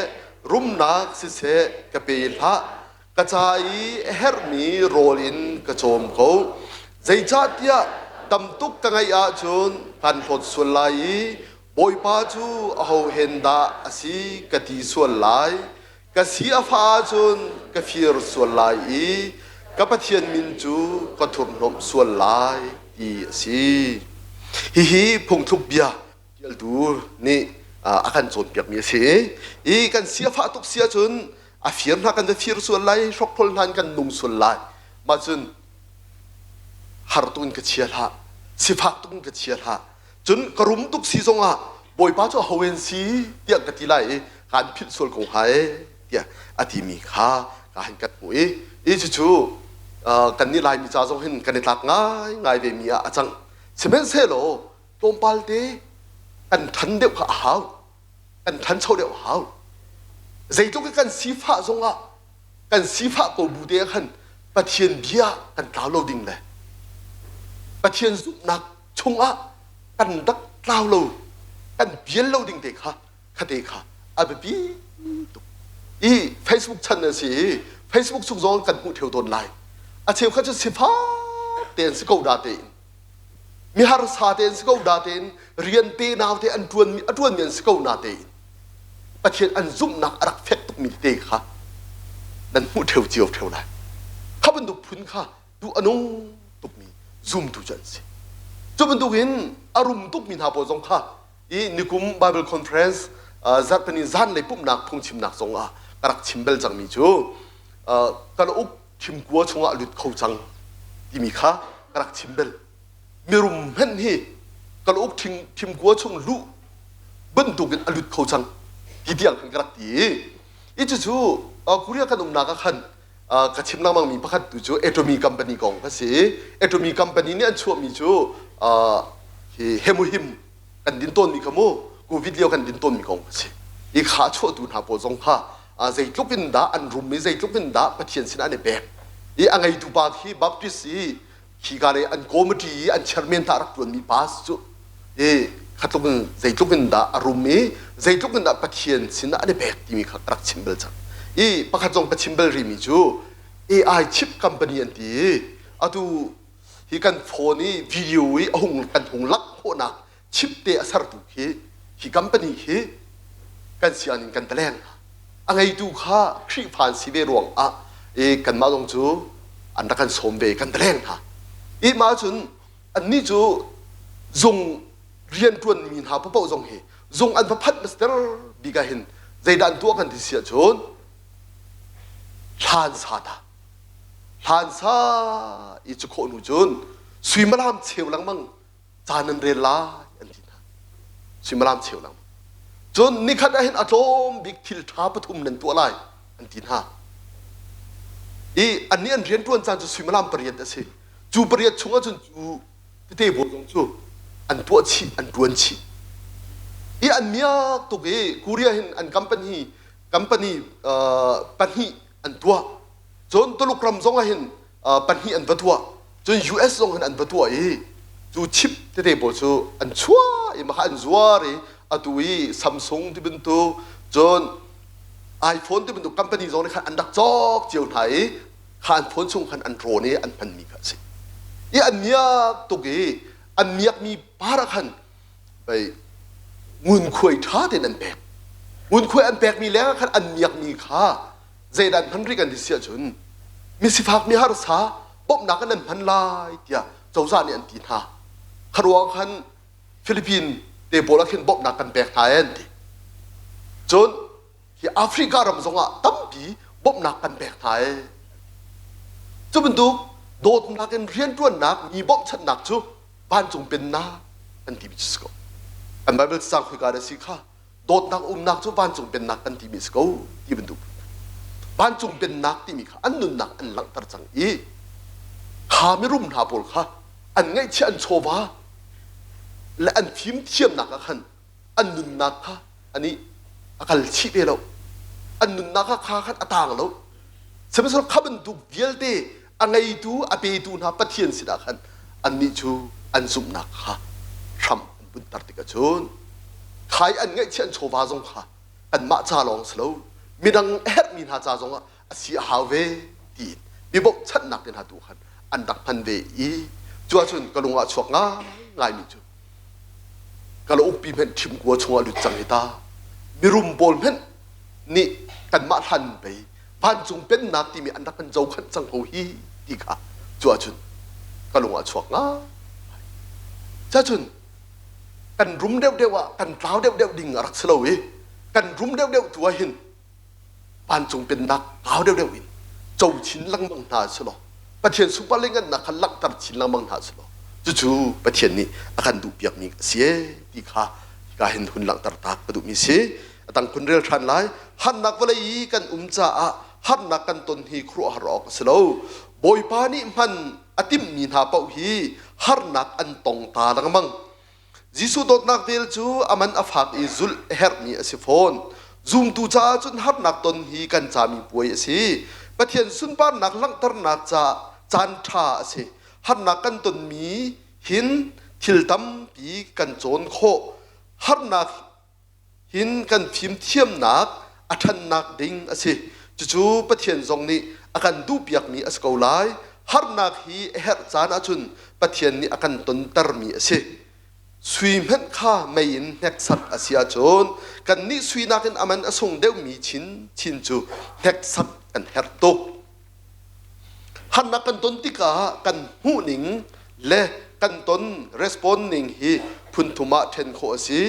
rumnak siseh ka pe hlah ka ca i a herhmi rawl in ka cawm ko zeicahtiah tam tuk ka ngeih ahcun kan hlawt sual lai i Bawipa cu aho hen dah a si ka ti sual lai Ka si a fah ahcun ka fir sual lai i ka Pathian min cu ka thurhnomh sual lai ti a si. Hihi phungthluk bia ṭialtu nih a kan cawnpiakmi a si. I kan si a fah tuk si ahcun a fir hna kan va fir sual lai, hrokhrol hna in kan nung sual lai. Mah cun har tuk in ka chia hlah, sifak tuk in ka chia hlah. Cun ka rum tuk si zongah Bawipa cu aho en si tiah ka ti lai i kaan philh sual ko hnga e tiah a timi kha ka han kan hmuh i i cucu kannih Laimi ca zong hin kan i tlak ngaingai ve mi ah a cang. Sihmanhsehlaw tlawmpal te kan ṭhan deuh kha a hau. Kan ṭhancho deuh a hau. Zeitluk i kan sifah zongah kan sifah ko bu te ah khan Pathian bia kan tlau lo ding le Pathian zumhnak chungah kan rak tlau lo kan pial lo ding te kha khate kha a biapi tuk i Facebook chan a si i Facebook chung zong kan hmuh theo tawn lai a cheu kha cu sifak te an si ko da tein mi harsa te an si ko da tein rian te nau te an tuan mi a tuan mi an si ko na tein Pathian an zumhnak a rak fek tukmi te kha nan hmuh theo cio theo lai kha bantuk phun kha duh a nung tukmi zumtu cu an si. Cu bantukin a rum tukmi hna pawl zong kha i nikum Bible Conference Zarhpini zanlei pumhnak phungchimnak zong ah ka rak chim bal cangmi cu kalauk thimkua chungah lut kho cang timi kha ka rak chim bal. Mirum hmanh hi kalauk thimkua chung luh bantukin a lut kho cang ti tiang khan ka rak ti i cucu Korea kan umnak ah khan ka chim lengmang mi pakhat tu cu Atomy company kong ka si. Atomy company nih an chuahmi cu hi hemohim kan din tawnmi kha mu COVID lio kan din tawnmi kong a si. I kha chuahtu hna pawl zong kha zeitluk in dah an rum i zeitluk in dah Pathian sinah an i pek. I a ngeitu pa khi Baptist i khi ka le an committee i an chairman hna rak tuanmi pa cu i khatluk in zeitluk in dah a rum i zeitluk in dah Pathian sinah an i pek timi kha ka rak chim bal cang. I pakhat zong ka chim bal rihmi cu AI chip company an ti i atu hi kan phone i video i a hung kan hung langh khawhnak chip te a sertu khi hi company khi kan sianginn kan taleng a ngeitu kha Khrihfa an si ve ruang ah i kanmah zong cu an rak kan sawm ve kan taleng hna i mah cun annih cu zung rianṭuan mi hna paoh zong hi zung an va phanh master bik ah hin zeidah an tuah kan ti si ahcun hlan sa ta Hlansa i cu khawh hnu cun suimilam cheu lengmang ca nan rel lai an ti hna. Suimilam cheu lengmang. Cun nikhat ah hin a tlawm bik thil ṭha pathum nan tuah lai an ti hna. I annih an rianṭuan caan cu suimilam pariat a si. Cu pariat chungah cun cu tete pawl zong cu an tuah chih, an ṭuan chih. I an miak tuk i Korea hin an company company pahnih an tuah. Cun Tuluk ram zong ah hin pahnih an va tuah. Cun US zong hin an va tuah i cu chip tete pawl cu an chuah i mah an zuar i atu i Samsung ti bantuk cun iPhone ti bantuk company zong nih khan an rak cawk cio hna i kha an phone chung khan an rawn i an hmanmi kha a si. I an miak tuk i an miakmi par ah khan pei ngunkhuai ṭha tein an pek. Ngunkhuai an pekmi leng ah khan an miakmi kha zeidah an hman rih kan ti si ahcun misifak mi harsa bawmhnak in an hman lai tiah cozah nih an ti hna. Kha ruang khan Philippine te pawl ah khin bawmhnak kan pek hna an ti. Cun hi Africa ram zongah tampi bawmhnak kan pek hna ee. Cu bantuk dawtnak in rianṭuannak mi bawmhchanhnak cu vancung pennak an timi cu si ko. Kan Bible cang khoika dah si kha dawtnak umnak cu vancung pennak kan timi si ko ti bantuk vancung pennak timi kha an nunnak an langhter cang i kha mirum hna pawl kha an ngaihchiah an chawva le an fimthiamnak ah khan an nunnak kha ani a kal chih ve lo an nunnak kha kha khan a tang lo sihmanhsehlaw kha bantuk vialte a ngeitu a petu hna Pathian sinah khan annih cu an zumhnak kha hram an bunter tikah cun khai an ngaihchiah an chawva zong kha anmah ca lawng si lo midang a herhmi hna ca zongah a si a hau ve tiin mi bawmhchanhnak te hna tu khan an rak hman ve i cu ahcun ka lung ah chuak ngaingaimi cu kalauk pi hmanh ṭhimkua chungah lut cang hi ta mirum pawl hmanh nih kanmah hlan pei vancung pennak timi an rak kan zohkhanh cang ko hi ti kha cu ahcun ka lung ah chuak ngai cacun kan rum deuhdeuh ah kan tlau deuhdeuh ding a rak si lo i kan rum deuhdeuh tu ah hin vancung pennak kau deuhdeuh in co chin lengmang hna si law Pathian sunpar le ngannak kha langhter chin lengmang hna si law cucu Pathian nih a kan duhpiakmi a si ee ti kha hika hin hun langhter ta ka duhmi si. A tang kun rel ṭhan lai. Harnak vawlei i kan um caah harnak kan ton hi khuaruahhar awk a si lo. Bawipa nih hman a timhmi hna paoh hi harnak an tong ta lengmang. Jesuh dawtnak vel cu a man a fak i zulh a herhmi a si fawn. Zumtu caah cun harnak ton hi kan cami puai a si. Pathian sunparnak langhternak ca caan ṭha a si. Harnak kan tonmi hin thil tampi kan cawn khawh. Harnak hin kan fimthiamnak a ṭhannak ding a si. Cucu Pathian zong nih a kan duhpiakmi a si ko lai. Harnak hi a herh caan ahcun Pathian nih a kan tontermi a si. Sui hmanh kha mei in hneksak a si ahcun kannih sui nakin a man a sung deuhmi chinchin cu hneksak kan herh tuk. Harnak kan ton tikah kan hmuhning le kan ton respond ning hi phun thum ah ṭhen khawh a si.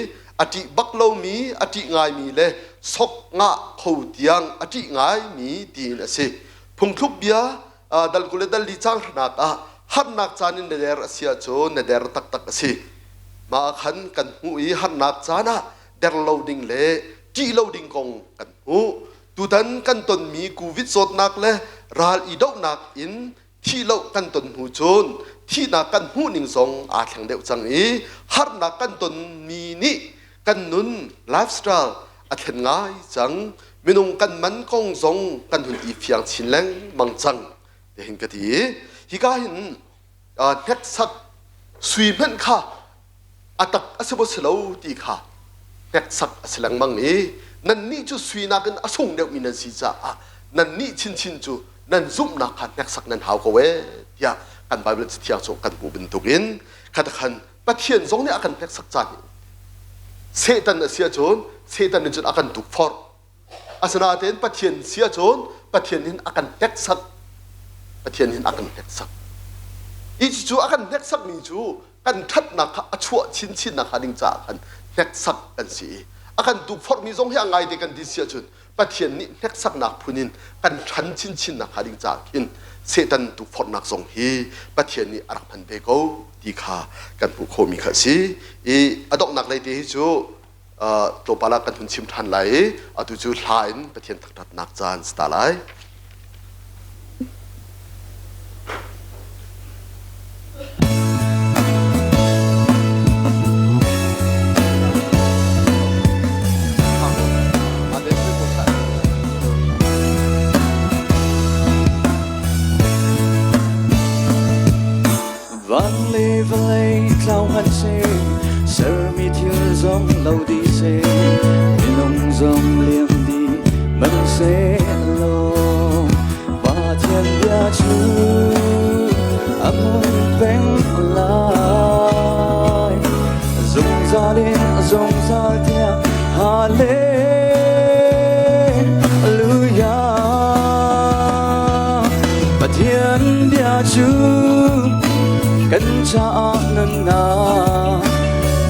A ṭih bak lomi, a ṭih ngaimi le sok ngah kho tiang a ṭih ngaimi tiin a si. Phungthluk bia dal 20 le dal 4 caang hranak ah harnak caan in na der a si ahcun na der taktak a si. Mah ah khan kan hmuh i harnak caan ah der lo ding le ṭih lo ding kong kan hmuh. Tutan kan tonmi COVID zawtnak le ral i dohnak in thih lo kan ton hnu cun thihnak kan hmuh ning zong aa thleng deuh cang i harnak kan tonmi nih kan nun lifestyle a thlen ngai cang. Minung kan man kong zong kan hun i fiang chin lengmang cang tihin ka ti. Hika hin hneksak sui hmanh kha a tak a si maw si lo ti kha hneksak a si lengmang i nannih cu sui nakin a sung deuhmi nan si caah nannih chinchin cu nan zumhnak kha hneksak nan hau ko ee tiah kan Baibal Cathiang cu kan hmuh bantukin khatakhan Pathian zong nih a kan hneksak caan hi Satan a si ahcun Satan nih cun a kan tukforh. Asinain Pathian si ahcun Pathian hin a kan hneksak. Pathian hin a kan hneksak. Hi cu a kan hneksakmi cu kan ṭhatnak kha a chuah chinchinnak hnga ding caah khan hneksak kan si i a kan tukforhmi zong hi a ngaite kan ti si ahcun Pathian nih hneksaknak phun in kan ṭhan chinchinnak hnga ding caah khin Satan tukforhnak zong hi Pathian nih a rak hman ve ko ti kha kan hmuh khawhmi kha a si. I a donghnak lei te hi cu tlawmpal ah kan hun chim ṭhan lai i atu cu hla in Pathian thangṭhatnak caan si ta lai. Van le vawlei tlau hmanh seh, sermi thil zong lo dih seh, minung zong liam dih hmanh sehlaw, Pathian bia cu a hmun peng lai. Zungzal in zungzal tiang, Hallelujah. Pathian bia cu kan caah nunnak,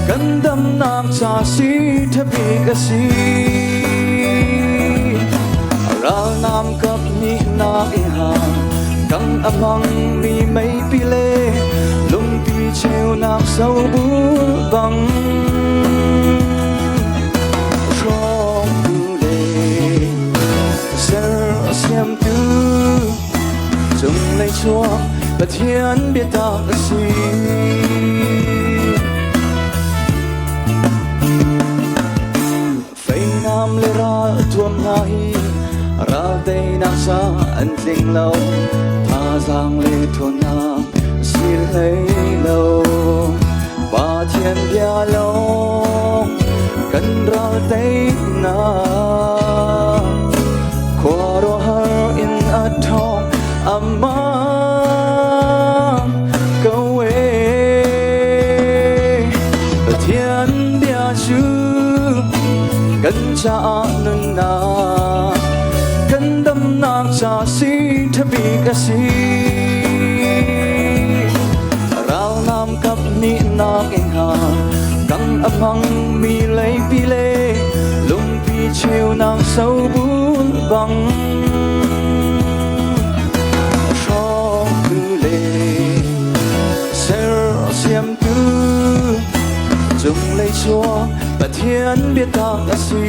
kan damnak ca si ṭhabik a si. Ralnam kap nih nak i ha kang a hmangmi meipi le lungpi cheunak sobul bang hrawngtu le sersiamtu cunglei chuak Pathian biatak a si. Feinam le ral tuam hna hi ral teinak ca an tling lo, thazaang le ṭhawnnak si hlei lo. Pathian bia lawng kan ral teinak, khuaruahhar in a ṭhawng amah ko e. Pathian bia cu kan caah nunnak, kan damnak ca si ṭhabik a si. Ralnam kap nih nak in ha kang a hmangmi leipi le lungpi cheunak sobul bang hrawngtu le sersiamtu cunglei chuak Pathian biatak a si.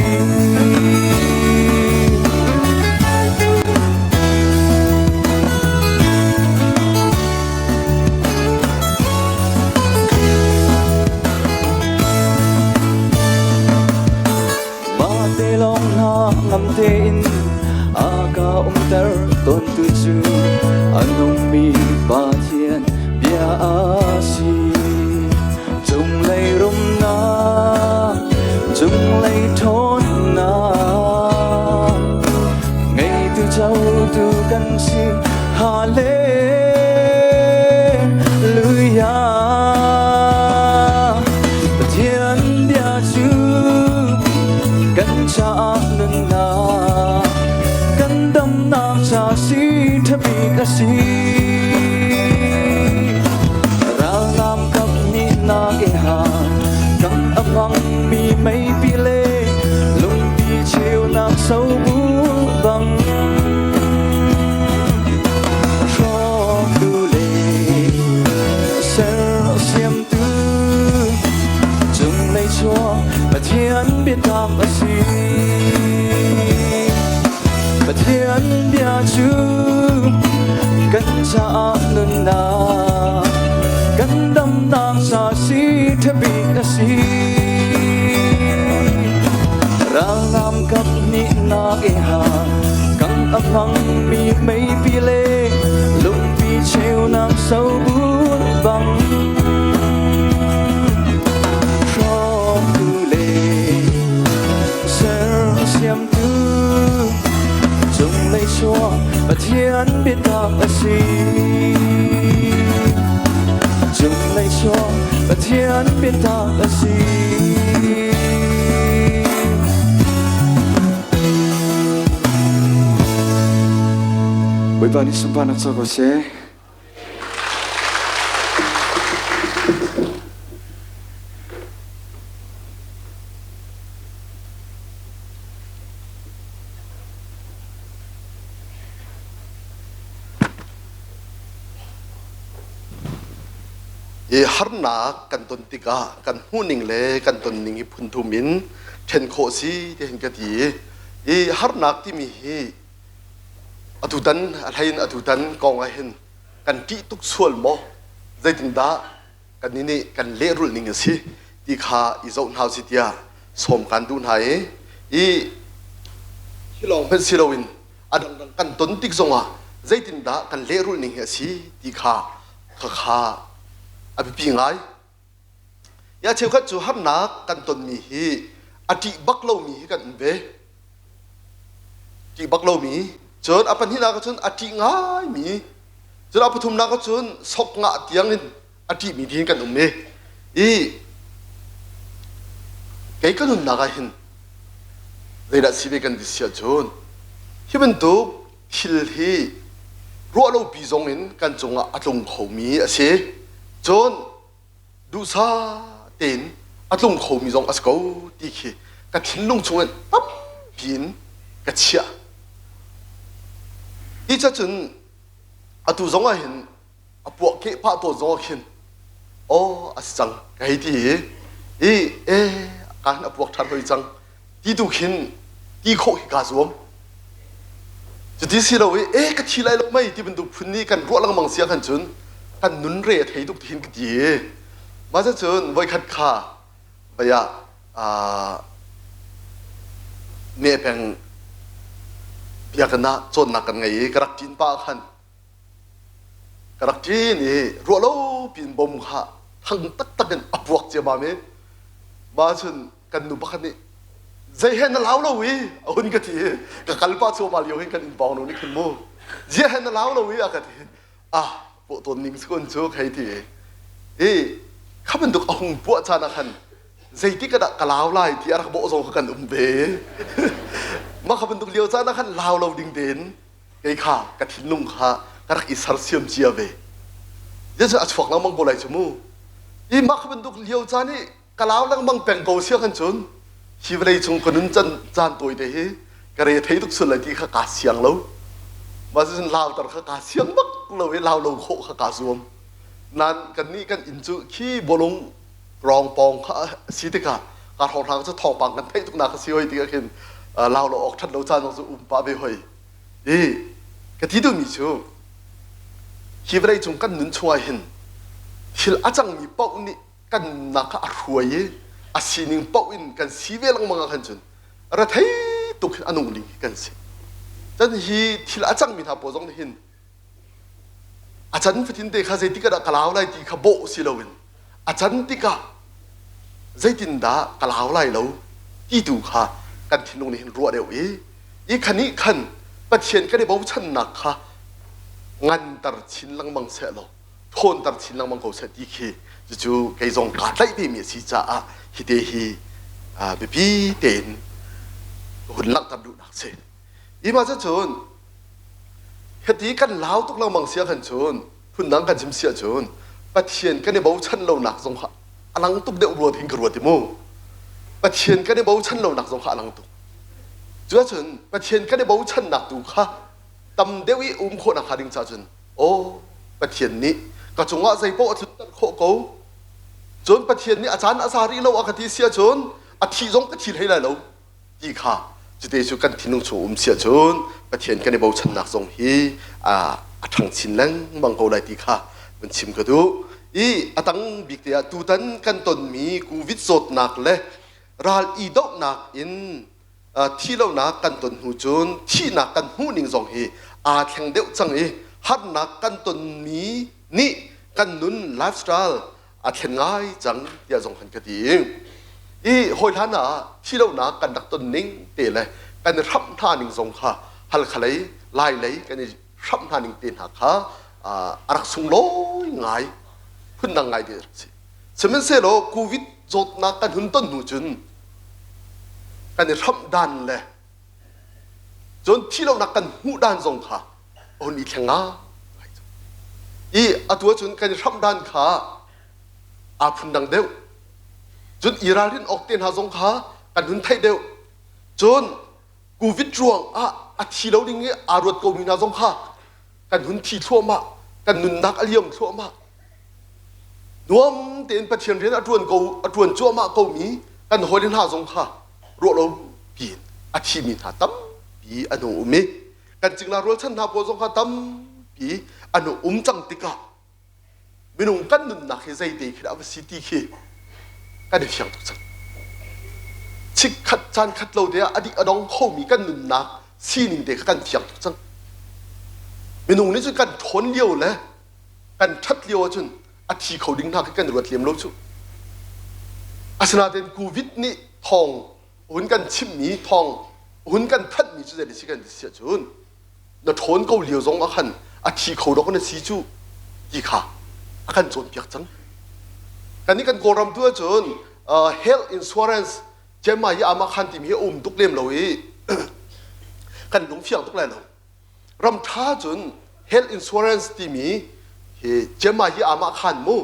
Mah te lawng hna ngam tein a ka umter tawntu cu a nungmi Pathian bia a si. Cunglei rumnak, cunglei ṭhawnnak, ngeitu cotu kan si. Hallelujah. Pathian bia cu kan caah nunnak, kan damnak ca si ṭhabik a si. Ralnam kap nih nak in ha, kam a hmangmi mei Biatak a si. Pathian bia cu kan caah nunnak, kan damnak ca si ṭhabik a si. Ralnam kap nih nak i ha kang a hmangmi meipi le lungpi cheunak sobun bang hrawktu le sersiamtu cunglei chuak Pathian biatak a si. Cunglei chuak Pathian biatak a si. Bawipa nih sunparnak co ko seh. I harnak kan ton tikah kan hmuhning le kan tonning hi phun thum in ṭhen khawh si ti hin ka ti. I harnak timi hi atutan a hlei in atutan kong ah hin kan ṭih tuk sual maw? Zeitindah kan nih kan lehrulh ning a si ti kha i zoh hna usih tiah sawm kan duh hna i i hi lawng hmanh si loin a dangdang kan ton tik zongah zeitindah kan lehrulh ning hi a si ti kha khakha a biapi ngai. Ya cheukhat cu harnak kan tonmi hi a ṭih bak lomi hi kan um ve. Ṭih bak lomi. Cun a pahnihnak ah cun a ṭih ngaimi. Cun a pathumnak ah cun sok ngah tiangin a ṭihmi ding kan um i i kei ka nunnak ah hin zeidah si ve kan ti si ahcun hi bantuk thil hi ruahlopi zong in kan cungah a tlung khomi a si. Cun duhsah tein a tlung khomi zong a si ko ti khi ka thinlung chungin tampi in ka chiah. Hi cacun atu zong ah hin a puah keh phah tawn zong ah khin aw a si cang ka hei ti i i e ka hin a puak ṭhan hoi cang ti tu khin ti khawh hi kaa zuam. Cuti si lo i e ka thi lai lo mei ti bantuk phun nih kan ruah lengmang si ahkhan cun kan nun re a thei tuk ti hin ka ti i mah cun voikhat kha vei ah me peng biakinn ah cawnnak kan ngei i ka rak ṭin pah khan ka rak ṭin i ruah lo piin bom kha thang taktak in a puak ciammam i mah cun kan nu pakhat nih zei he na lau lo i a hun ka ti i ka kal pah cuahmah lio hin kan inn pawng nu nih khin mu zia he na lau lo i a ka ti ah puah tawn ning kun cu khei ti i kha bantuk a hung puah caan ah khan zeitik ah dah ka lau lai ti a rak bawh zong kha kan um ve mah kha bantuk lio caan ah khan lau lo ding tein kei kha ka thinlung kha ka rak i sersiam cia ve Jesuh a chuak lengmang ko lai cu mu i mah kha bantuk lio caan i ka lau lengmang peng ko sia khan cun hi vawlei cung ka nun can caan tawi te hi ka re thei tuk sul lai ti kha kaa siang lo mah cun lauter kha kaa siang bak lo i lau lo khawh kha kaa zuam nan kan nih kan inn cu khi bawlung rong pawng kha si tikah ka hrawnghrang cu thawngpang kan theih tuk nak si hoi tikah khin lau lo awk that lo caan zong cu um pah ve hoi i ka ti duhmi cu hi vawlei cung kan nun chungah hin thil a cangmi paoh nih kan nunnak kha a hruai i a sining paoh in kan si ve lengmang ah khan cun rethei tuk hin a nung ding hi kan si. Cun hi thil a cangmi hna pawl zong nih hin a can fatin te kha zeitik ah dah ka lau lai ti kha bawh si loin a can tikah zeitindah ka lau lai lo ti tu kha kan thinlung nih hin ruah deuh i i kha nih khan Pathian kan i bochannak kha nganter chin lengmang seh law ṭhawnter chin lengmang ko seh ti khi cucu kei zong kaa tlaih vemi a si caah hi te hi biapi tein hun langhter duhnak si. Hi mah cun hiti kan lau tuk lengmang si ahkhan cun phundang kan chim si ahcun Pathian kan i bochan lonak zong kha a lang tuk deuh rua hin ka ruat i mu. Pathian kan i bochan lonak zong kha a lang tuk. Cuahcun Pathian kan i bochannak tu kha tam deuh i um khawhnak hnga ding caah cun Aw Pathian nih ka cungah zeipaoh a tlunter khawh ko. Cun Pathian nih a caan a za rih lo a ka ti si ahcun A thih zong ka thi hlei lai lo ti kha cute cu kan thinlung chung um si ahcun Pathian kan i bochannak zong hi a ṭhang chin lengmang ko lai ti kha van chim ka duh. I a tang bik te ah tutan kan tonmi COVID zawtnak le ral i dohnak in thi lonak kan ton hnu cun thihnak kan hmuh ning zong hi aa thleng deuh cang i harnak kan tonmi nih kan nun lifestyle a thlen ngai cang tiah zong han ka ti. I hawi hlan ah thi lonak kan rak ton ning te le kan i hramh hna ning zong kha Halkha lei Lai lei kan i hramh hna ning te hna kha a rak sunglawi ngai phundang ngai te rak si. Sihmanhsehlaw COVID zawtnak kan hun ton hnu cun kan i hramh dan le cun thi lonak kan hmuh dan zong kha a hun i thleng ngai. I atu ahcun kan i hramh dan kha aa phundang deuh. Cun i ralrin awk te hna zong kha kan hun theih deuh. Cun COVID ruang ah a thi lo ding i aa ruat komi hna zong kha kan hun thi thluahmah, kan nunnak a liam thluahmah. Nuam tein Pathian rian a ṭuan ko a ṭuan cuahmah komi kan hawile hna zong kha ruah lo piin a thimi hna tampi an hung um i kan cingla rualchan hna pawl zong kha tampi an um cang tikah minung kan nunnak hi zeite khi dah a va si ti khi kan i fiang tuk cang. Chikkhat caan khat lo te ah a dih a dong khomi kan nunnak sining te kha kan fiang tuk cang. Minung nih cun kan ṭhawn lio le kan ṭhat lio ahcun a thi kho ding hna khi kan ruat lem lo cu. Asinain COVID nih thawng hun kan chimmi thawng hun kan thanhmi cu zei si kan ti si ahcun na ṭhawn ko lio zong ah khan a thi kho dok na si cu ti kha a kan cawnpiak cang. Kannih kan Kawlram tu ahcun health insurance Cema hi amah khan timi hi a um tuk lem lo i kan lungfiang tuk lai lo. Ram ṭha cun health insurance timi hi Cema hi amah khan mu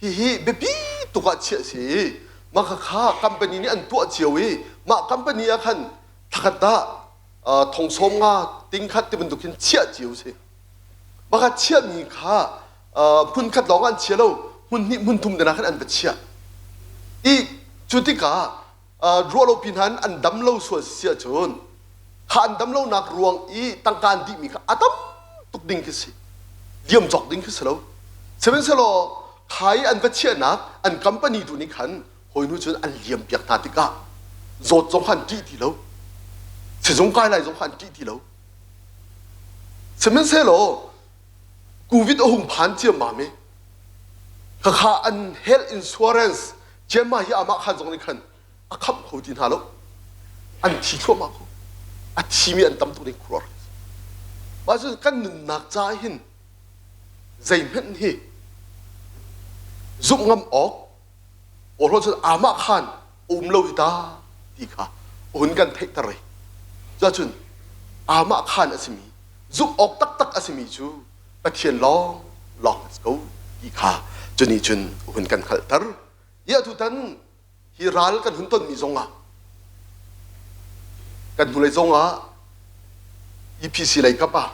hihi biapi tuk ah chiah si. Mah kha company nih an tuah cio i mah company ah khan thakhat dah thong sawm nga ting khat ti bantuk hin chiah cio si. Mah chiahmi kha hmun khat lawng an chia lo hmun hnih hmun thum te khan an va chiah. I cu tikah ruah lo pi hna in an dam lo sual si ahcun kha an dam lonak ruang i tangka an dihmi kha a tam tuk ding khi si. Liam cawk ding khi si lo. Sihmanhsehlaw kha i an va chiahnak an company tu nih khan hawinu cun an liam piak hna tikah zawt zong kha an ṭih ti lo. Sizung kai lai zong kha an ṭih ti lo. Sihmanhsehlaw COVID a hung phan ciammam i khakha an health insurance ciammam hi amah khan zong nih khan a khamh kho ti hna lo. An thi thluahmah ko. A thimi an tam tuk ding khuaruah. Mah cu kan nunnak ca hin zeihmanh hi zumh ngam awk Awhlaw cun amah khan a um lo hi ta ti kha a hun kan theihter i cuahcun amah khan a simi zumh awk taktak a simi cu Pathian lawng lawng a si ko ti kha cunih cun a hun kan hngalhter. Hi atutan hi ral kan hun tonmi zongah kan hnulei zongah EPC lei kap ah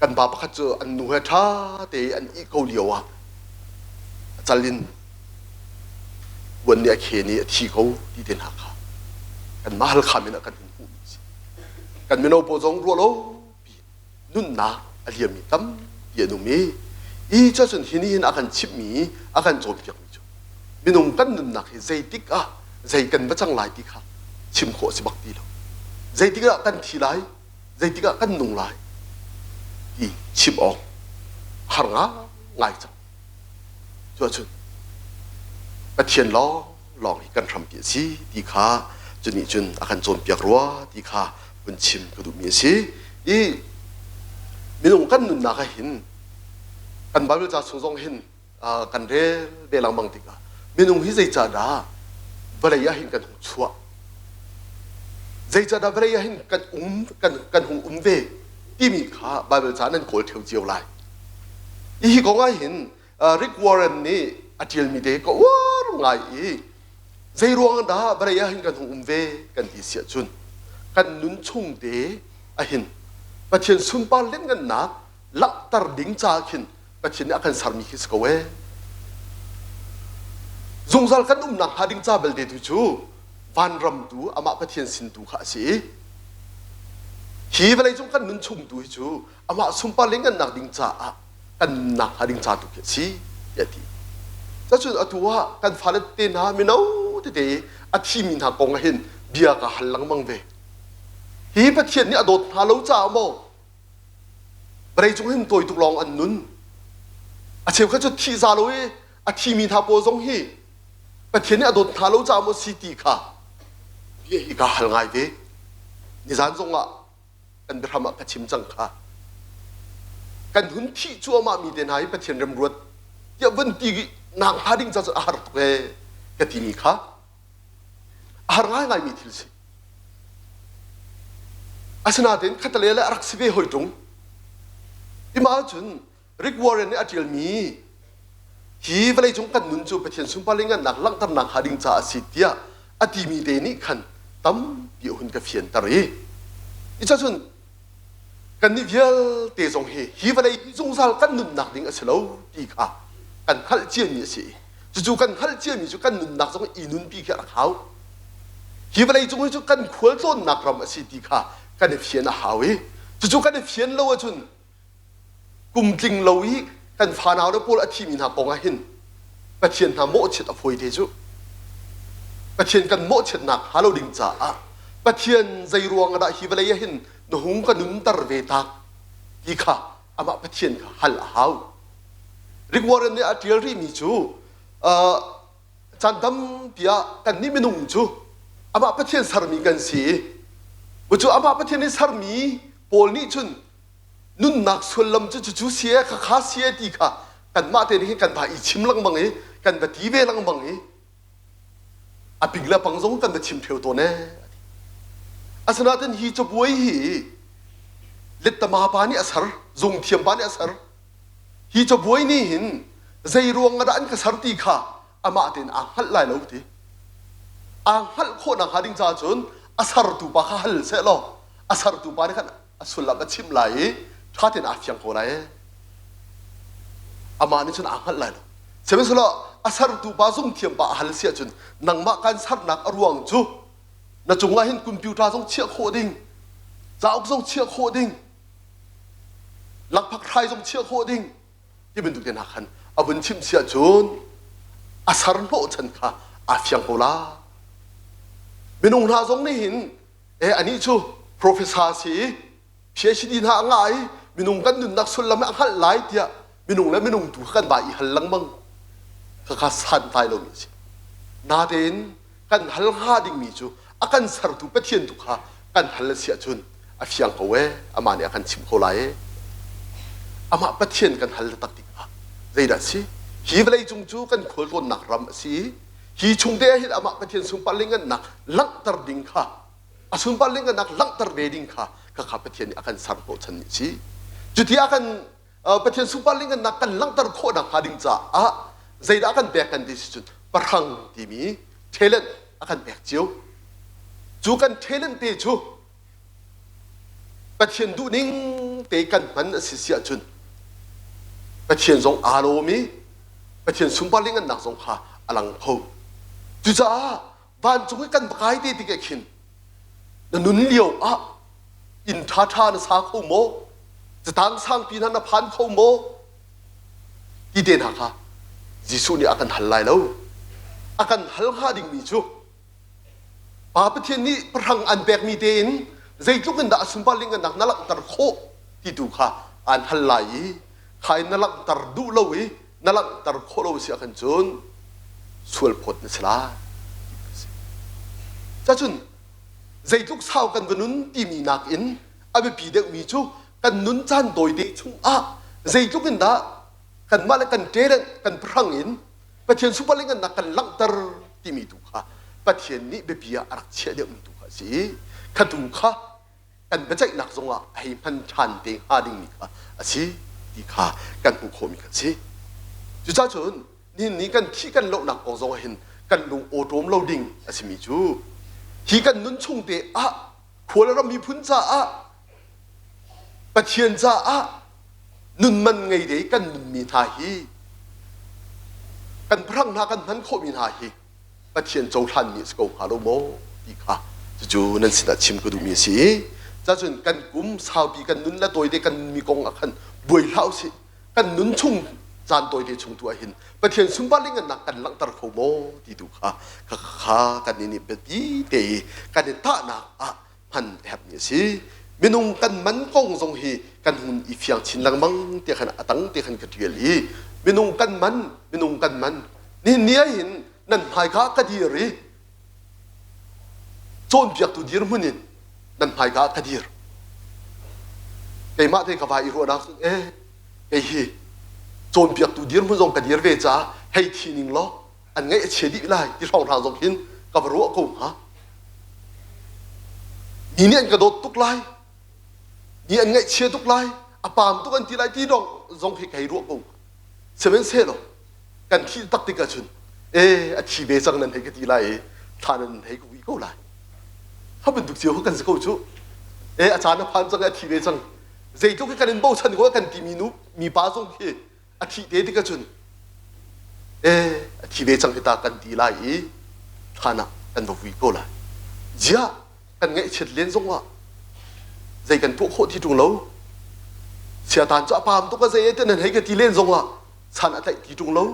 kan pa pakhat cu an nu he ṭha te an ih ko lio ah a cal in kuan nih a khen i a thi ko ti te hna kha kanmah Halkha min ah kan hun hmuhmi a si. Kan mino pawl zong ruah lo nunnak a liammi tampi an um i i cuacun hi nih hin a kan chimhmi a kan cawnpiakmi cu minung kan nunnak hi zeitik ah zei kan va cang lai ti kha chim khawh a si bak ti lo. Zeitik ah kan thi lai, zeitik ah kan nung lai ti chim awk har ngai cang. Cuahcun Pathian lawng lawng hi kan hrampi a si ti kha cunih cun a kan cawnpiak rua ti kha vun chim ka duhmi a si. I minung kan nunnak ah hin kan Bible ca chung zong hin kan rel ve lengmang tikah minung hi zeicahdah vawlei ah hin kan hung chuah zeicahdah vawlei ah hin kan um kan kan hung um ve timi kha Bible ca nan kawl theo cio lai. Hi kong ah hin Rick Warren nih a ṭialmi te ka uar ngai i zei ruang dah vawlei ah hin kan hung um ve kan ti si ahcun kan nun chung te ahin Pathian sunpar lianngannak langhter ding ca khin Pathian nih a kan sermi khi si ko ee. Zungzal kan umnak hnga ding ca belte tu cu Vanram tu amah Pathian sin tu kha a si i hi vawleicung kan nun chung tu hi cu amah sunpar le ngannak ding caah kan nunnak hnga ding ca tu khi a si tiah a ti. Cacun atu ah kan fale te hna mino tete a thimi hna kong ah hin bia ka hal lengmang ve. Hi Pathian nih a dawt hna lo caah maw vawleicung hin tawi tuk lawng an nun. A cheukhat cu thih za lo i a thimi hna pawl zong hi Pathian nih a dawt hna lo caah maw si ti kha bia hi kaa hal ngai ve. Nizan zongah kan biahram ah ka chim cang kha. Kan hun thih cuahmah mi te hna hi Pathian remruat tiah vun ti nak hnga ding ca cun a har tuk ee ka timi kha a har ngaingaimi thil si. Asinain khatale le a rak si ve hoi ṭung. Ima ahcun Rick Warren nih a ṭialmi hi vawleicung kan nun cu Pathian sunpar le ngannak langhternak hnga ding caah a si tiah a timi te nih khan tampi a hun ka fianter i cun kannih vialte zong hi hi vawlei hi zungzal kan nunnak ding a si lo ti kha kan hngalh ciami a si i cucu kan hngalh ciami cu kan nunnak zong i nunpi khi a rak hau. Hi vawleicung hi cu kan khualtlawnnak ram a si ti kha kan i fian a hau i cucu kan i fian lo ahcun kum tling lo i kan fanau le pawl a thimi hna kong ah hin Pathian hna mawhchiat a fawi te cu. Pathian kan mawhchiatnak hnga lo ding caah Pathian zei ruang dah hi vawlei ah hin na hung ka nunter ve tak ti kha amah Pathian kha hal a hau. Rick Warren nih a ṭial rihmi cu caan tampi ah kannih minung cu amah Pathian sermi kan si i cu amah Pathian nih sermi pawl nih cun nunnak sullam cu cucu si e khakha si e ti kha kanmah te nih hin kan va i chim lengmang i kan va ti ve lengmang i a ping le pang zong kan va chim ṭheo tawn e. Asinain hi cabuai hi lettama pa nih a ser, zungthiam pa nih a ser. Hi cabuai nih hin zei ruang ah dah an ka ser ti kha amah tein aa hngalh lai lo ti. Aa hngalh khawh nakhnga ding caah cun a sertu pa kha hal seh law a sertu pa nih khan a sullam a chimh lai i ṭha tein aa fiang ko lai. Amah nih cun aa hngalh lai lo. Sihmanhsehlaw a sertu pa zungthiam pa a hal si ahcun nangmah kan sernak a ruang cu na cungah hin computer zong chiah khawh ding, cauk zong chiah khawh ding, lakphak hrai zong chiah khawh ding ti bantuk te hna khan a vun chimh si ahcun a ser hnawhchan kha aa fiang ko la. Minung hna zong nih hin e anih cu professor si i PhD hna a ngah i minung kan nunnak sullam a hngalh lai tiah minung le minung tu kan vai i hal lengmang khakha santlai lomi a si. Natein kan hal hnga dingmi cu a kan sertu Pathian tu kha kan hal a si ahcun a fiang ko ee amah nih a kan chimh ko lai ee amah Pathian kan hal taktak tikah zeidah a si hi vawleicung cu kan khualtlawnnak ram a si i hi chungte ah hin amah Pathian sunpar le ngannak langhter ding kha a sunpar le ngannak langhter ve ding kha khakha Pathian nih a kan ser hnawhchan ni si cuti a kan Pathian sunpar le ngannak kan langhter khawh nakhnga ding caah zeidah kan pek kan ti si cun pahrang timi talent a kan pek cio cu kan talent te cu Pathian duhning te kan hman a si si ahcun Pathian zong aa lawm i Pathian sunpar le ngannak zong kha a lang kho cucaah vancung i kan va kai te tikah khin na nun lio ah inn ṭhaṭha na sa kho maw catang sangpi hna na phan kho maw ti te hna kha Jesuh nih a kan hal lai lo a kan hal hnga dingmi cu Pa Pathian nih pahrang an pekmi tein zeitluk in dah a sunpar lingannak na langhter khawh ti tu kha aan hal lai i kha in na langhter duh lo i na langhter khawh lo si ahkhan cun sual phawt na si lai. Cacun zeitluk sau kan va nun timi nakin a biapi deuhmi cu kan nun caan tawite chungah zeitluk in dah kanmah le kan talent kan pahrang in Pathian sunpar le ngannak kan langhter timi tu kha Pathian nih biapi ah a rak chiah deuhmi tu kha a si i kha tu kha kan biaceihnak zongah a hei hman ṭhan te hnga dingmi kha a si ti kha kan hmuh khawhmi kha a si. Cucaah cun nihin ni kan thih kan lohnak kong zongah hin kan lung awṭawm lo ding a simi cu hi kan nun chung te ah khua le ram miphun caah Pathian caah nun man ngei de kan nunmi hna hi kan pahrang hna kan hman khawhmi hna hi. Pathian cohlanmi a si ko hnga lo maw ti kha cucu nan sinah chim ka duhmi a si i cacun kan kum saupi kan nun le tawite kan mi kong ah khan buai hlah usih kan nun chung caan tawite chung tu ah hin Pathian sunpar le ngannak kan langhter kho maw ti tu kha kha kan nih biapi te i kan i tahnak ah hman a herhmi a si. Minung kan man kong zong hi kan hun i fiang chin lengmang tiah khan a tang te khan ka ṭial i minung kan man minung kan man nihin ni ah hin nan hmaika ka dir i cawnpiaktu dirhmun in nan hmaika ka dir keimah te ka vai i ruahnak cun eh kei hi cawnpiaktu dirhmun zong ka dir ve caah hei thi ning law an ngaih a chia dih lai ti hrawnghrang zong khin ka va ruah ko hnga. Mi nih an ka dawt tuk lai, mi an ngaihchia tuk lai, a paam tuk an ti lai ti dong zong khi ka hei ruah ko. Sihmanhsehlaw kan thih tak tik ahcun e a thi ve cang nan hei ka ti lai i thla nan hei ka vui ko lai. Kha bantuk cio kha kan si ko cu. E a caan a phan cang a thi ve cang. Zeitluk hi kan in bochan ko kan timi nu mipa zong khi a thih te tik ahcun eh a thi ve cang hi ta kan ti lai i thlan ah kan va vui ko lai ziah kan ngaihchiat len zong ah zei kan tuah khawh ti ṭung lo siatan cu a paam tuk a zei te nan hei ka ti len zong ah san a tlaih ti ṭung lo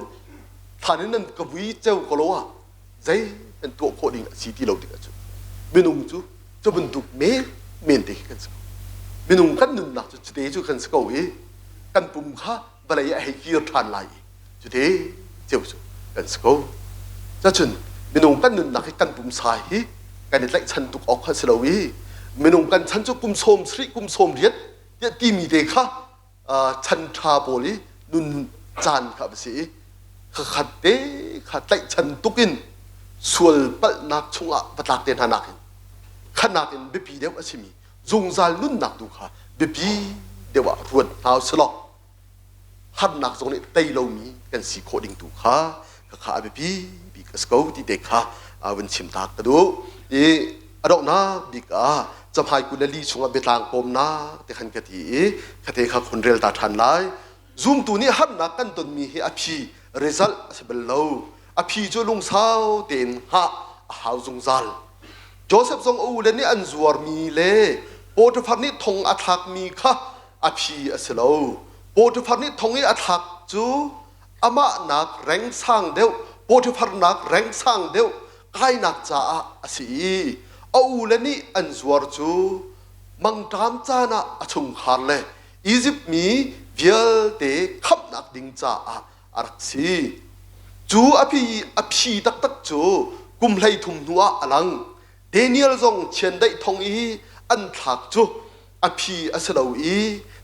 thlan in nan ka vui ceu ko lo ah zei kan tuah khawh ding a si ti lo tik ahcun minung cu cu bantuk men men te khi kan si ko minung kan nunnak cu cute cu kan si ko i kan pum kha vawlei ah hei kir ṭhan lai i cute ceu cu kan si ko cacun minung kan nunnak hi kan pumsa hi kan i tlaihchan tuk awk kha si lo i minung kan chan cu kum sawm sarih kum sawm riat tiah timi te kha chan ṭha pawl i nun caan kha a si i khakhat te kha tlaihchan tuk in sual palhnak chungah va tlak te hna nakin khanak in biapi deuh a simi zungzal nunnak tu kha biapi deuh ah ruat hna usih harnak zong nih tei lomi kan si khawh ding tu kha khakha a biapi bik a si ko ti te kha vun chim ta ka duh i a donghnak bik ah camhai 24 chungah biatlang pawmnak te khan ka ti i khate kha khun rel ta ṭhan lai zumtu nih harnak kan tonmi hi a phi result a si bal lo a phi cu lungsau tein hngah a hau zungzal Joseph zong a ule nih an zuarmi le Potiphar nih thong a thlakmi kha a phi a si lo Potiphar nih thong i a thlak cu amah nak reng sang deuh Potiphar nak reng sang deuh kainak caah a si i a ule nih an zuar cu mangṭam caan ah a chungkhar le Izipt mi vialte khamhnak ding caah a rak si. Cu a phi a phi taktak cu kum 13 hnu ah a lang. Daniel zong chiandeih thong i an thlak cu a phi a si lo i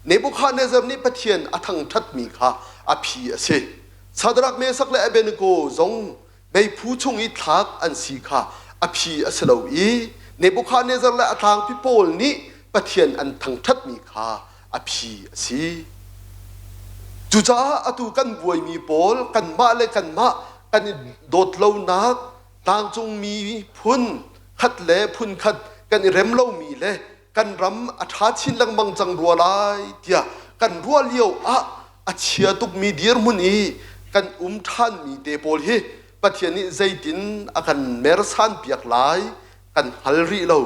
Nebuchadnezzar nih Pathian a thangṭhatmi kha a phi a si. Shadrach, Meshach le Abednego zong meiphu chung i thlak an si kha a phi a si lo i Nebuchadnezzar le a tlangpi pawl nih Pathian an thangṭhatmi kha a phi a si. Cucaah atu kan buaimi pawl kanmah le kanmah kan i dawt lonak tlangcungmi phun khat le phun khat kan i rem lomi le kan ram a ṭha chin lengmang cang rua lai tiah kan ruah lio ah a chia tukmi dirhmun i kan um ṭhanmi te pawl hi Pathian nih zeitin a kan mersan piak lai kan hngal rih lo.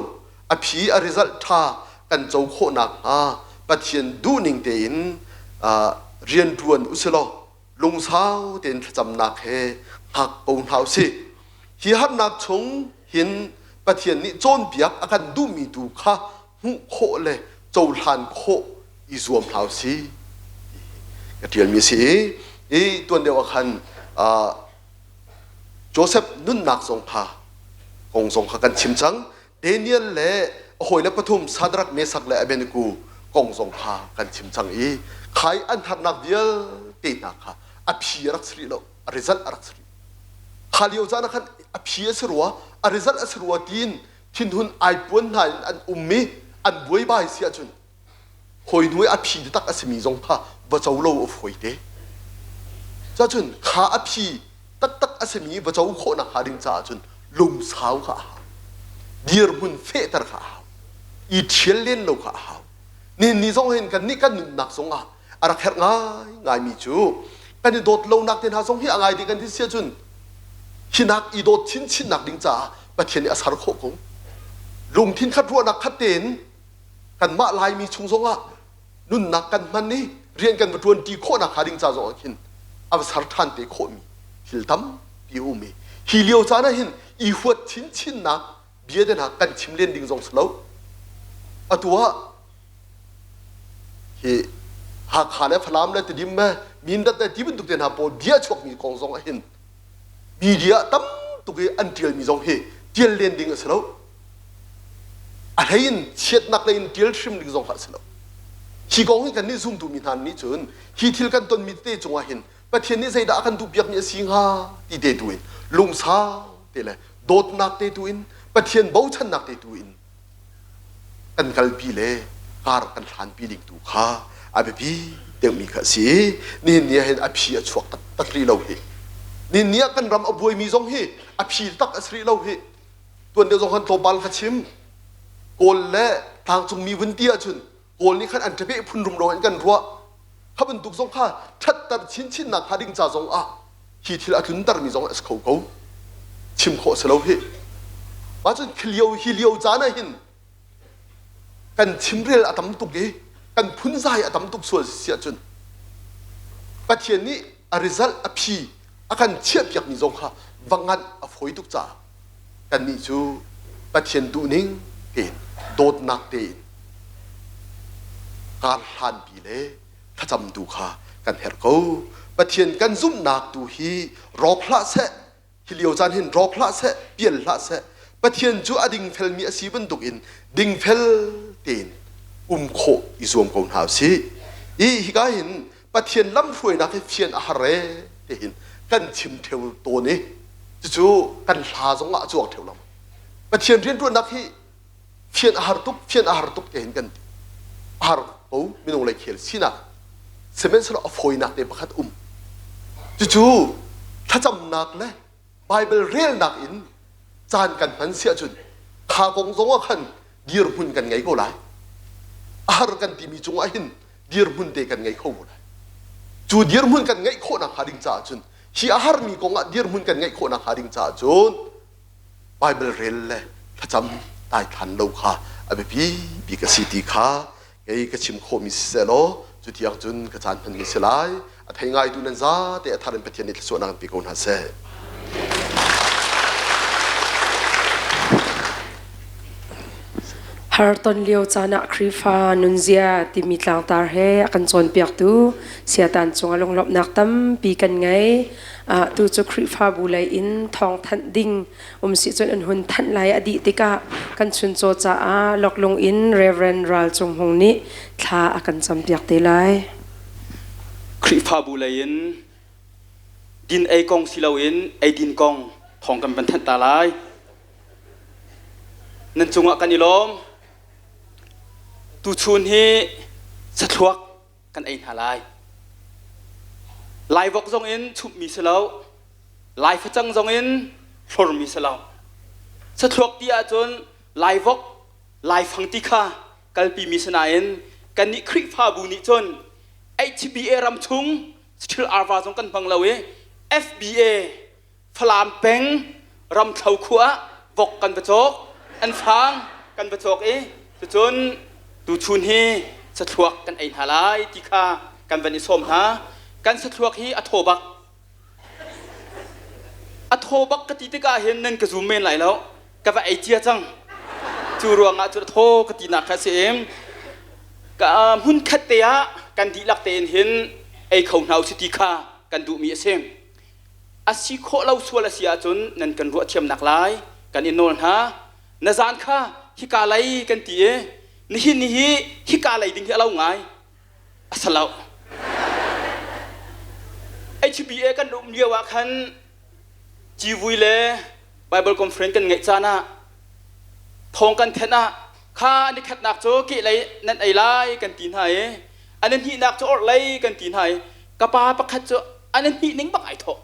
A phi a result ṭha kan co khawh nakhnga Pathian duhning tein rian ṭuan usilaw lungsau tein thlacamnak he hngak ko hna usih. Hi harnak chung hin Pathian nih cawnpiak a kan duhmi tu kha hmuh khawh le cohlan khawh i zuam hna usih ka ṭialmi a si i i tuan deuh ah khan Joseph nunnak zong kha kong zong kha kan chim cang. Daniel le a hawile pathum Shadrach, Meshach le Abednego kong zong kha kan chim cang i khai an harnak vialte hna kha a phi a rak si rih lo, a result a rak si rih. Kha lio caan ah khan a phi a si rua, a result a si rua tiin thinhun ai puan hna in an um i an buaibai si ahcun hawi hnu i a phi taktak a simi zong kha va co lo a fawi te. Cacun kha a phi taktak a simi va co khawhnak hnga ding caah cun lungsau kha a hau. Dirhmun fehter kha a hau. I ṭhial len lo kha a hau. Nihin ni zong hin kan nih kan nunnak zong ah a rak herh ngaingaimi cu kan i dawt lonak te hna zong hi a ngai ti kan ti si ahcun. Hinak i dawt chinchinnak ding caah Pathian nih a ser khawh ko. Lungthin khat ruahnak khat tein kanmah Laimi chung zongah nunnak kan hman i rian kan va ṭuanṭi khawhnak hnga ding ca zongah khin a va ser ṭhan te khawhmi thil tampi a um i hi lio caan ah hin i huat chinchinnak bia te hna kan chim len ding zong si lo. Atu ah hi Hakha le Falam le Tedim le Mindat le ti bantuk te hna pawl bia chuakmi kong zong ah hin media tam tuk i an ṭialmi zong hi ṭial len ding a si lo. A hlei in chiatnak lei in ṭial hrim ding zong kha a si lo. Hi kong hi kannih zumtu mi hna nih cun hi thil kan tonmi tete cungah hin Pathian nih zeidah a kan duhpiakmi a si hnga ti te tu in lungsau te le dawtnak te tu in Pathian bochannak te tu in kan kalpi le kar kan hlanpi ding tu kha a biapi deuhmi kha a si. Nihin ni ah hin a phi a chuak taktak rih lo hi. Nihin ni ah kan ram a buaimi zong hi a phi tak a si rih lo hi. Tuan deuh zong khan tlawmpal ka chim. Kawl le tlangcungmi vun ti ahcun Kawl nih khan an ṭapeh phun rumro in kan ruah. Kha bantuk zong kha ṭhatter chinchinnak hnga ding ca zong ah hi thil a tluntermi zong a si kho ko. Chim khawh si lo hi. Mah cun khi lio hi lio caan ah hin kan chimrel a tam tuk i kan phunzai a tam tuk sual si ahcun Pathian nih a result a phi a kan chiahpiakmi zong kha va nganh a fawi tuk caah kannih cu Pathian duhning tein dawtnak tein kar hlanpi le thlacam tu kha kan herh ko. Pathian kan zumhnak tu hi rawk hlah seh, hi lio caan hin rawk hlah seh, pial hlah seh. Pathian cu a dingfelmi a si bantukin dingfel tein um khawh i zuam ko hna usih. I hika hin Pathian lamhruainak hi fian a har ee tihin kan chim ṭheo tawn i cucu kan hla zongah a cuang ṭheo lo. Pathian rianṭuannak hi fian a har tuk, fian a har tuk tihin kan ti. A har ko minung lei khel sinak. Sihmanhsehlaw a fawinak te pakhat um. Cucu thlacamnak le Bible relnak in caan kan hman si ahcun kha kong zong ah khan dirhmun kan ngei ko lai. A har kan timi cungah hin dirhmun te kan ngei kho ko lai. Cu dirhmun kan ngeih khawhnak hnga ding caah cun hi a harmi kong ah dirhmun kan ngeih khawhnak hnga ding caah cun Bible rel le thlacam daithlan lo kha a biapi bik a si ti kha kei ka chim khawhmi siseh law cu tiang cun ka caan hmanmi si lai. A thei ngaitu nan zate a thar in Pathian nih thluachuahnak in pe ko hna seh. Har ton lio caan ah Khrihfa nunzia timi tlangtar he a kan cawnpiaktu Siatan cungah lunglawmhnak tampi kan ngei. Tu cu Khrihfabu lei in thawngthanh ding um si cun an hun thanh lai a dih tikah kan chuncaw caah loklung in Reverend Ral Cung Hmung nih thla a kan campiak te lai. Khrihfabu lei in din ei kong si loin eidin kong thawng kan van thanh ta lai. Nan cungah kan i lawm. Tuchun hi sathluak kan ei hna lai. Laivok zong in chumhmi si lo, Lai facang zong in hlormi si lo. Sathluak ti ahcun Laivok, Laifang ti kha kalpimi si nain kannih Khrihfabu nih cun HBA ram chung thil arva zong kan hmang lo i FBA Falam peng Ramthlo khua ah vok kan va cawk, an fang kan va cawk i cucun tuchun hi sathluak kan ei hna lai ti kha kan van i sawm hna. Kan sathluak hi a thaw bak. A thaw bak ka ti tikah hin nan ka zum men lai lo. Ka va ei cia cang. Cu ruangah cun a thaw ka tinak kha a si i ka hmun khat te ah kan dihlak tein hin ei kho hna usih ti kha kan duhmi a si. A si khawh lo sual a si ahcun nan kan ruahthiamnak lai kan i nawl hna. Na zan kha hika lei kan ti i nihin ni hi hika lei ding hi a lo ngai. A si lo. HBA kan um lio ah khan civui le Bible conference kan ngeih caan ah thawng kan thenh ah kha ni khatnak cu kehlei nan ei lai kan ti hna i an hnihnak cu orhlei kan ti hna i ka pa pakhat cu an hnih ning bak ai thawh.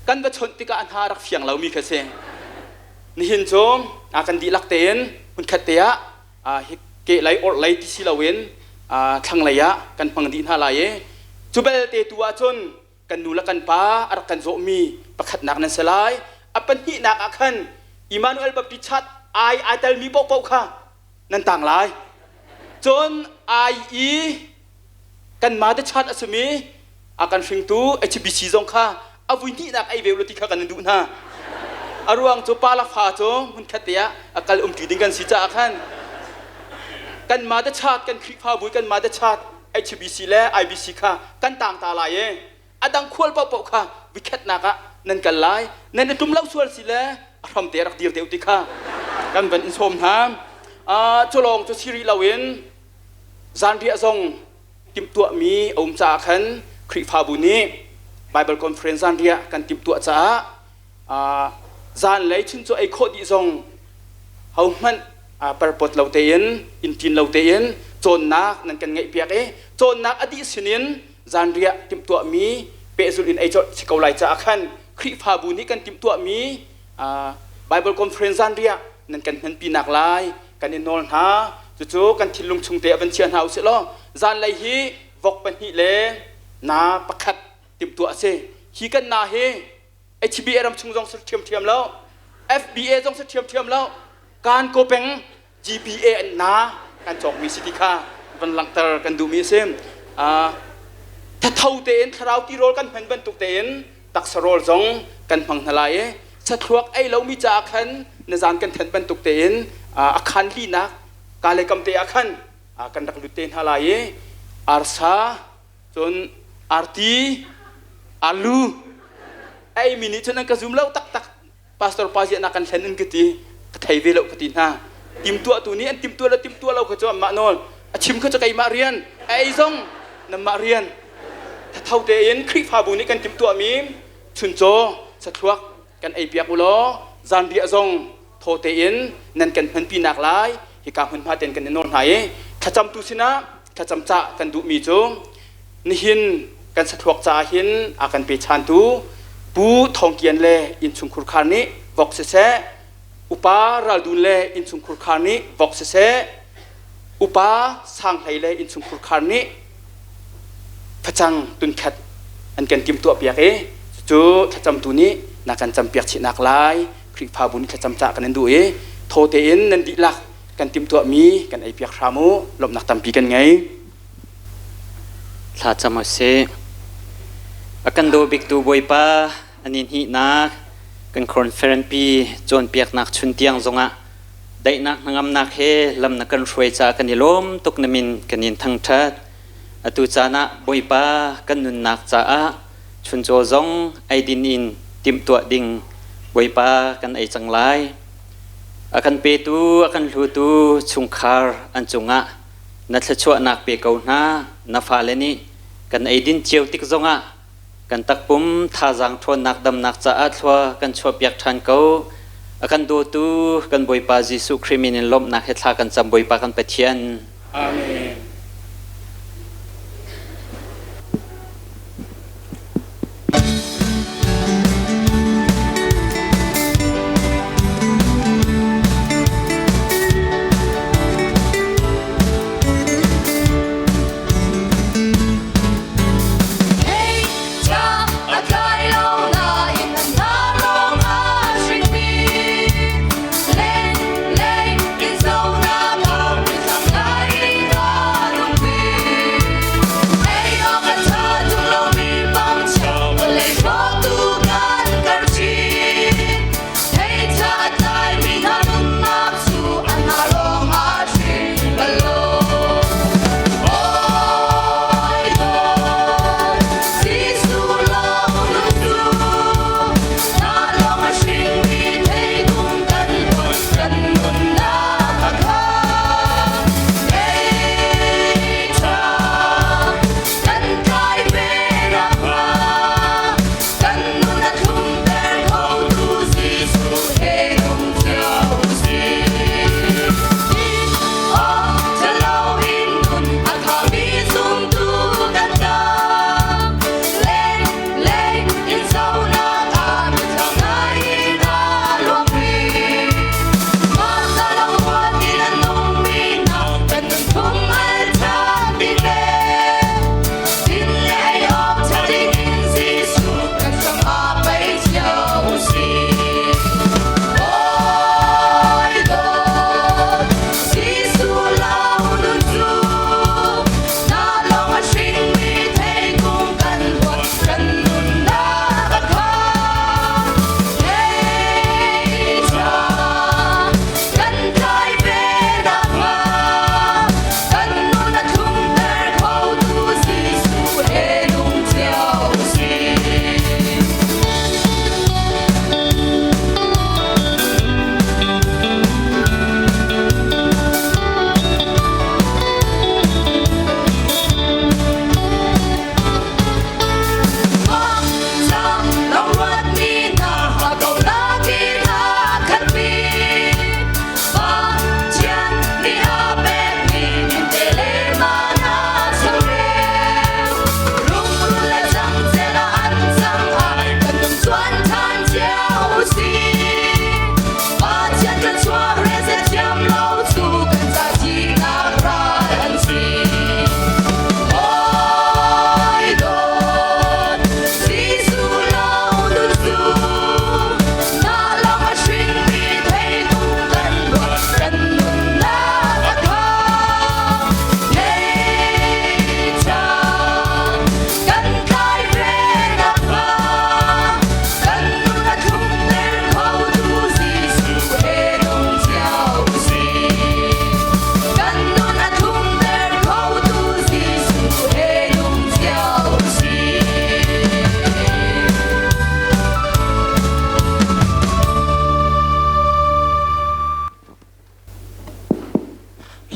Kan va chawnh tikah a hna rak fiang lomi kha si. Nihin cu a kan dihlak tein hmunkhat te ah hi kehlei orhlei ti si loin thlanglei ah kan hmang dih hna lai i cu belte tu ahcun. kan nu le kan pa a rak kan zawhmi pakhatnak nan si lai. A pahnihnak ah khan Emmanuel Baptist Church ai ai telmi paohpaoh kha nan tang lai. Cun ai i kan mother church a simi a kan hringtu HBC zong kha a vui hnihnak ei ve u ti kha kan in duh hna. A ruang cu pa le fa cu hmunkhat te ah a kal umṭi ding kan si caah khan kan mother church kan Khrihfabu kan mother church HBC le IBC kha kan tang ta lai i a dang khual paohpaoh kha vikhatnak ah nan kal lai nan i tum lo sual si le a hram te rak dir te u ti kha kan van in sawm hna. Cu lawng cu si rih loin zanriah zong timhtuahmi a um caah khan Khrihfabu nih Bible Conference zanriah kan timhtuah caah zanlei chuncaw ei khawh dih zong hohmanh perpot lo tein inn ṭin lo tein cawnnak nan kan ngeihpiak i cawnnak a dih sinin zanriah timhtuahmi pehzulh in ei colh si ko lai caah khan Khrihfabu nih kan timhtuahmi Bible Conference zanriah nan kan hmanpinak lai kan i nawl hna. Cucu kan thinlung chung te ah van chia hna usih law zanlei hi vok pahnih le na pakhat timhtuah a si. Hi kan na hi HBA ram chung zong si ṭhiamṭhiam lo, FBA zong si ṭhiamṭhiam lo, kan ko peng GBA an na kan cawkmi si ti kha van langhter kan duhmi a si. Thatho tein thlarau tirawl kan hman bantuk tein taksa rawl zong kan hmang hna lai i sathluak ei lomi caah khan na zan kan thenh bantuk tein a khan linak ka le kam te ah khan kan rak lut te hna lai i arsa cun arti alu a eimi nih cun an ka zum lo taktak. Pastor pa ziah na kan hlen in ka ti, ka thei ve lo ka ti hna. Timtuahtu nih an timtuah le timtuah lo kha cu anmah nawl, a chim kha cu keimah rian, a ei zong nanmah rian. Thatho tein Khrihfabu nih kan timtuahmi chuncaw sathluak kan ei piak u law zanriah zong thaw tein nan kan hmanpi nak lai hika hmunhma ten kan i nawl hna i thlacamtu sinah thlacam cah kan duhmi cu nihin kan sathluak caah hin a kan pe chantu Pu Thawng Kian le innchungkhur khar nih vok siseh, upa Raldun le innchungkhur khar nih vok siseh, upa Sang Hlei le innchungkhur khar nih facang tunkhat an kan timhtuah piak i cucu thlacamtu nih na kan campiak chihnak lai Khrihfabu nih thlacam cah kan in duh i thaw tein nan dihlak kan timhtuahmi kan ei piak hram u. Lawmhnak tampi kan ngei. Thla cam u sih. A kan daw biktu Bawipa, an i hnihnak kan conference pi cawnpiaknak chun tiang zongah daihnak hnangamnak he lam na kan hruai caah kan i lawm tuk na min kan in thangṭhat. Atu caan ah Bawipa kan nunnak caah chuncaw zong eidin in timhtuah ding Bawipa kan ei cang lai. A kan petu, a kan hlutu chungkhar an cungah na thluachuahnak pe ko hna. Na fale nih kan eidin cio tik zongah kan takpum thazaang ṭhawnnak damnak caah thlua kan chuahpiak ṭhan ko. A kan dawtu kan Bawipa Jesuh Khrih min in lawmhnak he thla kan cam Bawipa kan Pathian. Amen.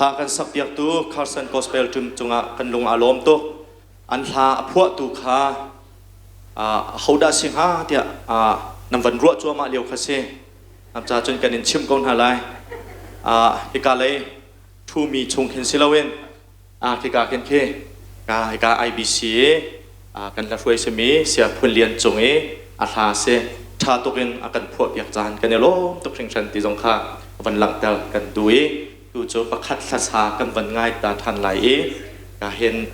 Hla kan sakpiaktu Carson Gospel Team cungah kan lung aa lawm tuk. An hla a phuahtu kha hodah si hnga tiah nan van ruah cuahmah lio kha si. Am ca cun kan in chimh ko hna lai. Hika lei ṭhumi chung khin si loin khika khin khi ka hika IBC i kan hla hruai simi Sia Phun Lian cung i a hla si ṭha tuk in a kan phuahpiak caan kan i lawm tuk hringhran ti zong kha van langhter kan duh i tu cu pakhat hlasa kan van ngai ta ṭhan lai i ka hin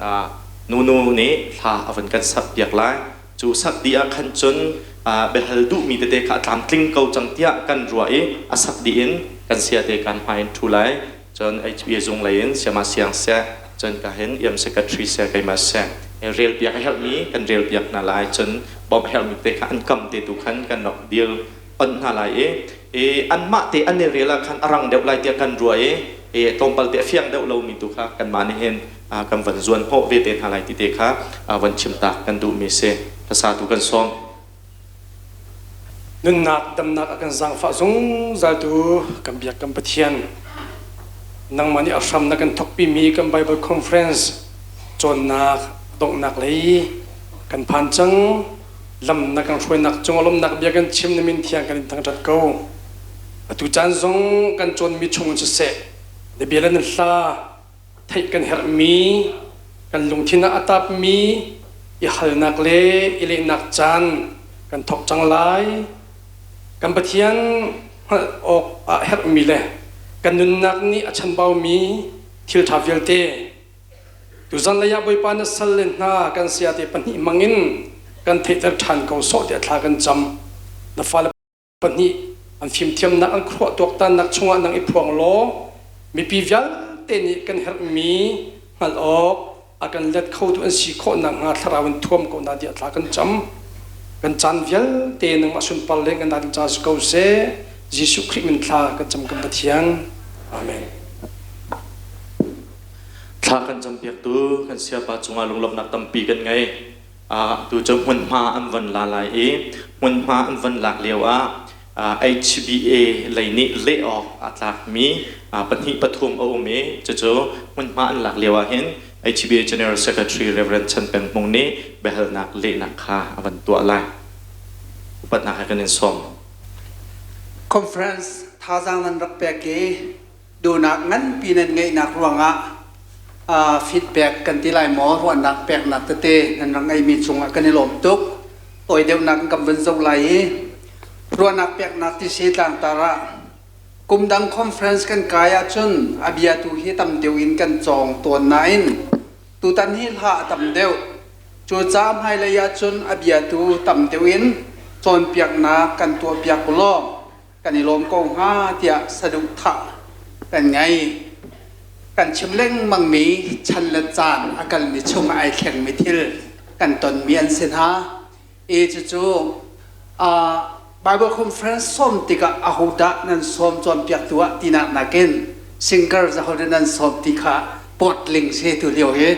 nunu nih hla a van kan sakpiak lai. Cu sak dih ah khan cun biahal duhmi tete kha a tlamtling ko cang tiah kan ruah i a sak dih in kan sia te kan hmai in ṭhu lai. Cun HBA zung lei in siama siang seh, cun ka hin iam secretary seh, keimah seh, relpiak a herhmi kan relpiak hna lai. Cun bawmh a herhmi te kha an kam te tu khan kan rak dil onh hna lai i anmah te an i rel ah khan a rang deuh lai tiah kan ruah i tlawmpal te a fiang deuh lomi tu kha kanmah nih hin kan van zuan hnawh ve te hna lai ti te kha van chimtak kan duhmi si. Hlasa tu kan sawm. Nunnak damnak a kan zaangfah zungzaltu kan biak kan Pathian, nangmah nih a hram na kan thawkpimi kan Bible Conference cawnnak donghnak lei kan phan cang. Lam na kan hruainak cung lawmhnak bia kan chim na min thiang kan in thangṭhat ko. Atu caan zong kan cawnmi chung in siseh, na bia le na hla theih kan herhmi, kan lungthin ah a tapmi i halnak le i lehnak caan kan thawk cang lai. Kan Pathian hngalh awk ah herhmi le kan nunnak nih a chanbaumi thil ṭha vialte tuzan lei ah Bawipa na sal le hna kan sayate pahnih hmangin kan theihter ṭhan ko sawh tiah thla kan cam. Na fale pahnih an fimthiamnak an khuaruah tuaktannak chungah nang i phuang law mipi vialte nih kan herhmi hngalh awk a kan let khotu an si khawh nakhnga thlarau in thuam ko hna tiah thla kan cam. Kan caan vialte nangmah sunpar le kan ding ca si ko seh. Jesuh Khrih min thla kan cam kan Pathian. Amen. Thla kan campiaktu kan siapa cungah lunglawmhnak tampi kan ngei. Tu cu hmunhma an von la lai i hmunhma an von lak lio ah HBA lei nih leh awk aa tlakmi pahnih pathum a um i cucu hmunhma an lak lio ah hin HBA General Secretary Reverend Chan Peng Hmung nih biahalnak lehnak kha a van tuah lai. Upatnak he kan in sawm. Conference thazaang nan rak pek i duhnak nganpi nan ngeihnak ruangah feedback kan ti lai maw, ruahnak peknak tete nan rak ngeimi cungah kan i lawm tuk. Tawi deuhnak kan vun zoh lai i ruahnak peknak ti si tlangtar ah kum dang conference kan kai ahcun a bia tu hi tam deuh in kan cawng tawn nain tutan hi hla a tam deuh. Cu ca hmailei ahcun a bia tu tam deuh in cawnpiaknak kan tuahpiak ulaw kan i lawm ko hnga tiah saduhthah kan ngei. Kan chim lengmangmi chan le caan a kalmi chung ai thlengmi thil kan tonmi an si hna. I cucu Bible Conference sawm tikah ahodah nan sawm cawnpiaktu ah tinak nakin singer zahodah nan sawm ti kha pawt ling si tu lio hi.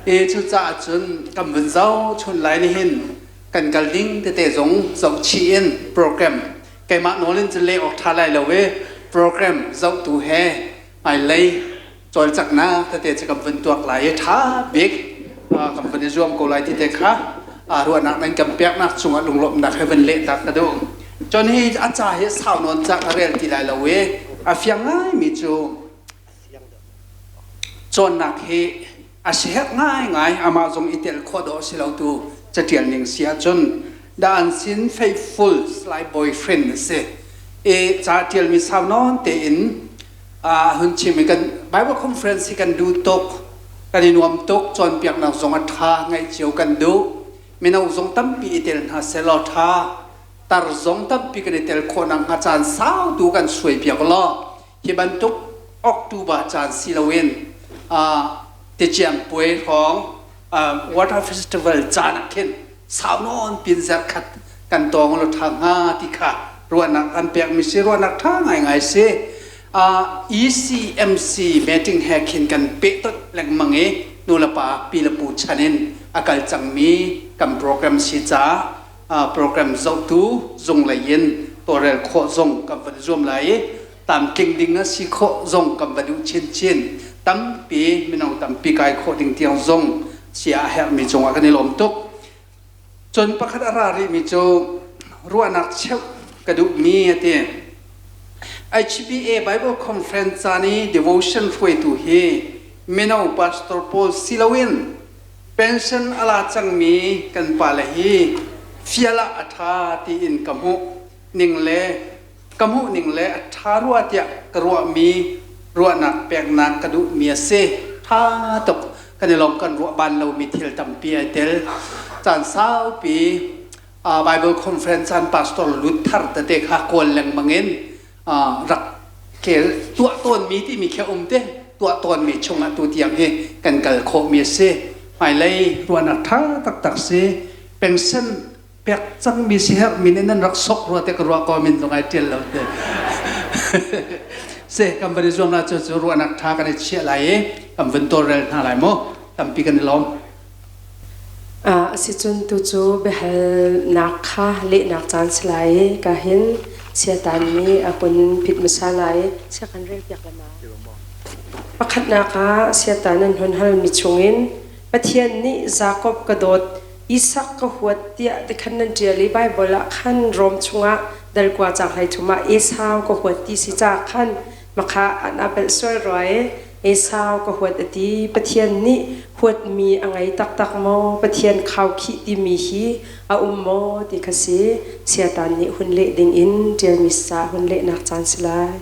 I cucaah cun kan vun zoh chun lai nihin kan kal ding tete zong zoh chih in program keimah nawl in cun leh awk ṭha lai lo i program zohtu he hmailei cawlcanghnak tete cu kan vun tuak lai i ṭha bik kan vun i zuam ko lai ti te kha ruahnak nan kan peknak cungah lunglawmhnak he vun lehtak ka duh. Cun hi a ca hi sau nawn ca ka rel ti lai lo i a fiang ngaimi cu cawnnak hi a siherh ngaingai, amah zong i tel khawh dawh si lo tu catial ning si ahcun the unseen faithful sly boyfriend a si i ca tialmi sau nawn tein hun chim i kan Bible conference hi kan duh tuk, kan i nuam tuk, cawnpiaknak zong a ṭha, ngaih cio kan duh, mino zong tampi i tel hna selaw ṭha, tar zong tampi kan i tel khawh nakhnga caan sau tu kan suai piak law hi bantuk October caan si loin Ticiang puai hrawng Water Festival caan ah khin sau nawn pin zarh khat kan tawng lo ṭha hnga ti kha ruahnak kan pekmi si, ruahnak ṭha ngaingai si. ECMC meeting he khin kan pehtonh lengmang i nulepa pi le pu chan in a kal cangmi kan program si caah program zohtu zung lei in tawlrel khawh zong kan van zuam lai i. Tlamtling ding a si khawh zong kan va duh chinchin. Tampi mino tampi kai khawh ding tiang zong sia a herhmi cungah kan i lawm tuk. Cun pakhat a ra rihmi cu ruahnak cheuh ka duhmi a ti. HBA Bible Conference caan i devotion hruaitu hi mino pastor pawl si loin pension a la cangmi kan pale hi fial ah a ṭha tiin ka hmuh ning le ka hmuh ning le a ṭha rua tiah ka ruahmi ruahnak peknak ka duhmi a si. Ṭha tuk kan i lawm kan ruah ban lomi thil tampi ai tel. Caan saupi Bible conference an pastor lut thar tete kha kawl lengmang in rak kel tuah tawnmi timi khi a um te tuah tawnmi chungah tu tiang hi kan kal khawhmi a si. Hmailei ruahnak ṭha taktak si. Pension pek cangmi si herh min in nan rak sok rua te ka ruah ko min zong ai ṭial lo te. Se kan van i zuam la cu cu ruahnak ṭha kan i chiah lai i kan vun tawlrel hna lai mu tampi kan i lawm. Asicun tu cu biahalnak kha lehnak caan si lai i ka hin siatan nih a hun phit hmasa lai. Sia kan rel piak le ma? Pakhatnak ah siatan an hun halmi chungin Pathian nih Jakob ka dawt, Isak ka huat tiah tikhan nan ṭial i Baibal ah khan Rom chungah dal kua caang 13 ah Esau ka huat ti si caah khan makha an aa pelh sual rua i Esau ka huat a ti. Pathian nih huatmi a ngei taktak maw? Pathian khaukhih timi hi a um maw ti kha si. Siatan nih hun leh dingin ṭialmi ca hun lehnak caan si lai.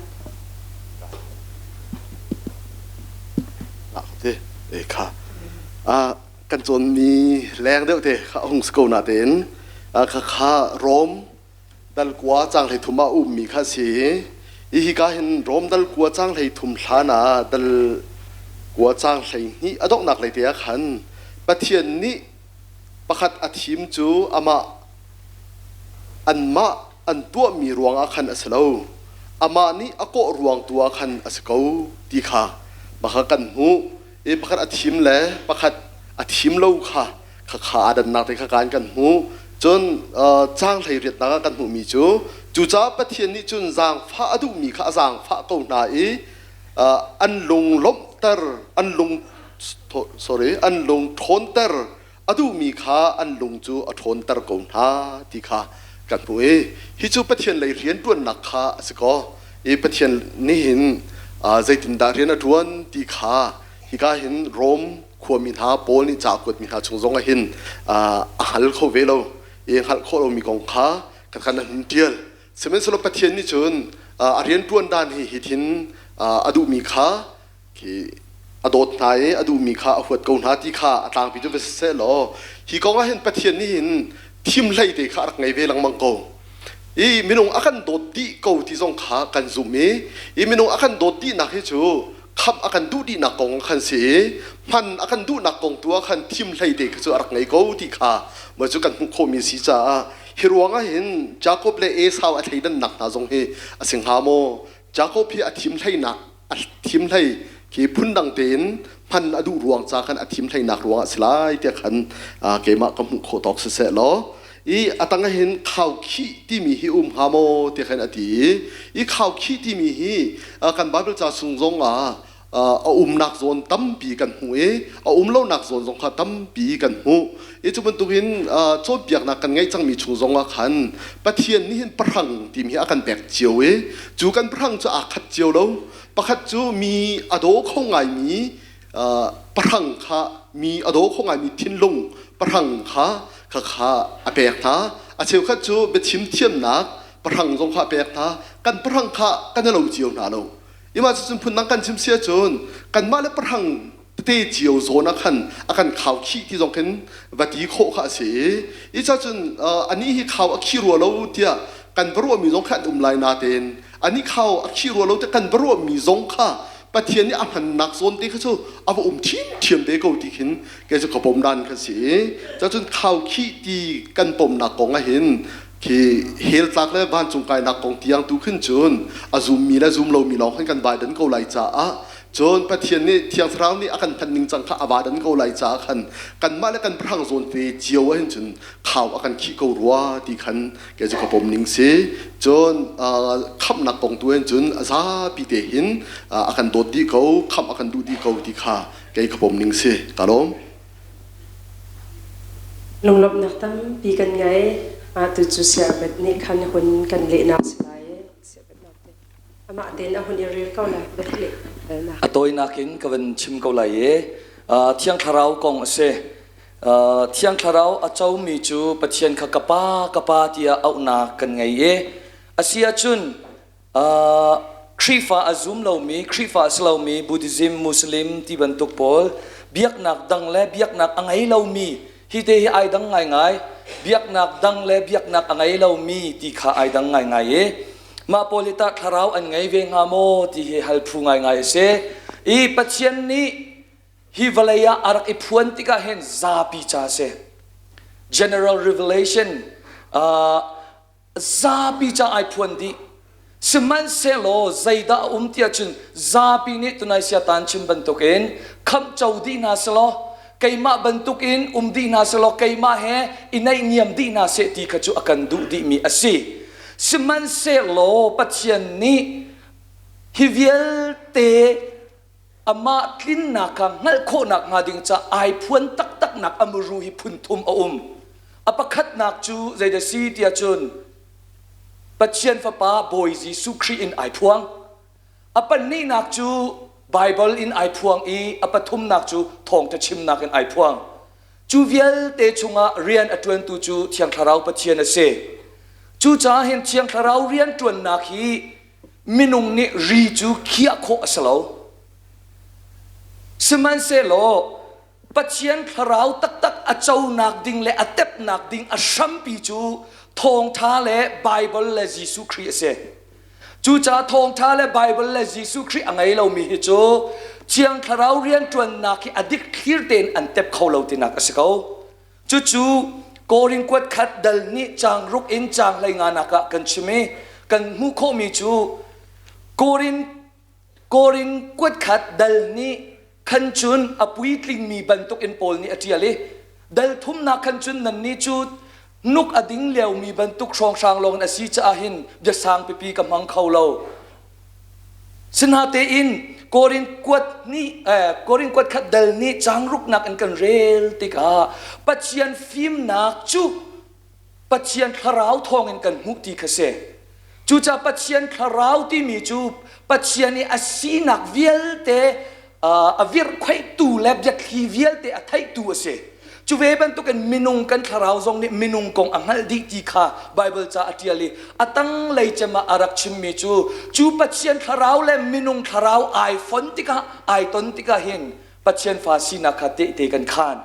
Te kha kan cawnmi leng deuh te kha hung si ko na tein kha kha Rom dal kua caang 33 ah ummi kha si i hika hin Rom dal kua caang 33 hlan ah dal kua caang 12 a donghnak lei te ah khan Pathian nih pakhat a thim cu amah anmah an tuahmi ruangah khan a si lo amah nih a kawh ruang tu ah khan a si ko ti kha maka kan hmuh i pakhat a thim le pakhat a thim lo kha khakha aa dannak te kha kan kan hmuh. Cun caang 18nak ah kan hmuhmi cu cucaah Pathian nih cun zaangfah a duhmi kha a zaangfah ko hna i an lung lawmhter an lung sorry an lung ṭhawnter a duhmi kha an lung cu a ṭhawnter ko hna ti kha kan hmuh i hi cu Pathian lei rianṭuannak kha a si ko i Pathian nih hin zeitindah rian a ṭuan ti kha hika hin Rom khuami hna Paul nih ca a kuatmi hna chung zong ah hin a hngal kho ve lo i hngalh khawh lomi kong kha kan kan hun ṭial. Sihmanhsehlaw Pathian nih cun a rianṭuan dan hi hithin a duhmi kha khi a dawt hna i a duhmi kha a huat ko hna ti kha a tlangpi cu va si seh law hi kong ah hin Pathian nih hin thim hlei te kha a rak ngei ve lengmang ko. I minung a kan dawt dih ko ti zong kha kan zumh i i minung a kan dawt dihnak hi cu khamh a kan duh dihnak kong khan si i hman a kan duhnak kong tu ah khan thim hlei te kha cu a rak ngei ko ti kha mah cu kan hmuh khawhmi si caah hi ruang ah hin Jakob le Esau a thleidannak hna zong hi a si hnga maw? Jakob hi a thim hleinak a thim hlei khi phundang tein hman a duh ruang ca khan a thim hleinak ruangah si lai tiah khan keimah ka hmuh khawh tawk siseh law i a tang ah hin khaukhih timi hi um hnga maw tiah khan a ti i i khaukhih timi hi kan Bible ca chung zong ah a umnak zawn tampi kan hmuh i a um lonak zawn zong kha tampi kan hmuh i cu bantukin cawnpiaknak kan ngeih cangmi chung zong ah khan Pathian nih hin pahrang timi hi a kan pek cio i cu kan pahrang cu aa khat cio lo. Pakhat cu mi a daw kho ngaimi pahrang kha mi a daw kho ngaimi thinlung pahrang kha kha a pek hna. A cheukhat cu biachim thiamnak pahrang zong kha a pek hna. Kan pahrang kha kan i lo cio hna lo. Ima cucun phundang kan chim si ahcun kanmah le pahrang tete cio zawn ah khan a kan khau khih ti zong khin va ti khawh kha a si i i cacun anih hi khau a khi rua lo tiah kan va ruahmi zong kha an um lai natein anih khau a khi rua lo tiah kan va ruahmi zong kha Pathian nih a hmannak zawn te kha cu a va um ṭhiamṭhiam te ko ti khin kei cu ka pom dan kha si i cacun khau khih ti kan pomnak kong ah hin khi hell tlak le vancung kainak kong tiang tu khin cun a zummi le zum lomi lawng khan kan vai dan ko lai caah. Cun Pathian nih Thiang Thlarau nih a kan hman ning cang kha a va dan ko lai caah khan kanmah le kan pahrang zawn te cio ah hin cun khau a kan khih ko rua ti khan kei cu ka pom ning si. Cun khamhnak kong tu hin cun a zapi te hin a kan dawt dih ko, khamh a kan duh dih ko ti kha kei ka pom ning si. Ka lawm. Lunglawmhnak tampi kan ngei. Mah tu cu siabet nih khan hun kan lehnak si lai. Amah tein a hun i rel ko lai. A tawinak in ka van chim ko lai i Thiang Thlarau kong a si. Thiang Thlarau a comi cu Pathian kha ka Pa, ka Pa tiah auhnak kan ngei i a si ahcun Khrihfa a zum lomi, Khrihfa a si lomi, Buddhism, Muslim ti bantuk pawl biaknak dang le biaknak a ngei lomi hi te hi ai dang ngaingai. Biaknak dang le biaknak a ngei lomi ti kha ai dang ngaingai i mah pawl hi tah thlarau an ngei ve hnga maw ti hi hal phu ngaingai a si. I Pathian nih hi vawlei ah a rak i phuan tikah hin zapi ca a si. General Revelation zapi ca ai phuan dih. Sihmanhsehlaw zeidah a um tiah cun zapi nih tunai sia tan chim bantukin khamh co dih hna selaw keimah bantukin um dih hna selaw keimah he i naihniam dih hna seh ti kha cu a kan duh dihmi a si. Sihmanhsehlaw Pathian nih hi vialte amah tlinnak kha hngalh khawhnak hnga ding ca ai phuan taktaknak a muru hi phun thum a um. A pakhatnak cu zeidah si tiah cun Pathian Fapa Bawi Jesuh Khrih in ai phuang. A pahnihnak cu Baibal in ai phuang i a pathumnak cu thawngṭha chimnak in ai phuang. Cu vialte chungah rian a ṭuantu cu Thiang Thlarau Pathian a si. Cucaah hin Thiang Thlarau rian ṭuannak hi minung nih ri cu khiah khawh a si lo. Sihmanhsehlaw Pathian thlarau taktak a conak ding le a tepnak ding a hrampi cu thawngṭha le Baibal le Jesuh Khrih a si. Cucaah thawngṭha le Baibal le Jesuh Khrih a ngei lomi hi cu Thiang Thlarau rianṭuannak hi a dik thlir tein an tep kho lo tinak a si ko. Cucu Korin kuat khat dal nih caang ruk in caang hlei nak ah kan chim i kan hmuh khawhmi cu Korin Korin kuat khat dal nih khan cun a puitlingmi bantukin Paul nih a ṭial i dal thumnak khan cun nannih cu nuk a ding liomi bantuk hrawnghrang lawng in a si caah hin biasang pipi ka hmang kho lo. Sinatein Korin kuat nih Korin kuat khat dal nih changruknak in kan rel tikah Pathian fimnak cu Pathian thlarau thawngin kan hmuh ti kha si. Cucaah Pathian thlarau timi cu Pathian i a sinak vialte a virhkhoihtu le biathli vialte a theihtu a si. Cu ve bantukin minung kan thlarau zong nih minung kong a hngalh dih ti kha Baibal ca a ṭial i a tanglei cem ah a rak chimmi cu cu Pathian thlarau le minung thlarau ai fon tikah ai ton tikah hin Pathian fa sinak kha tehte kan khaan.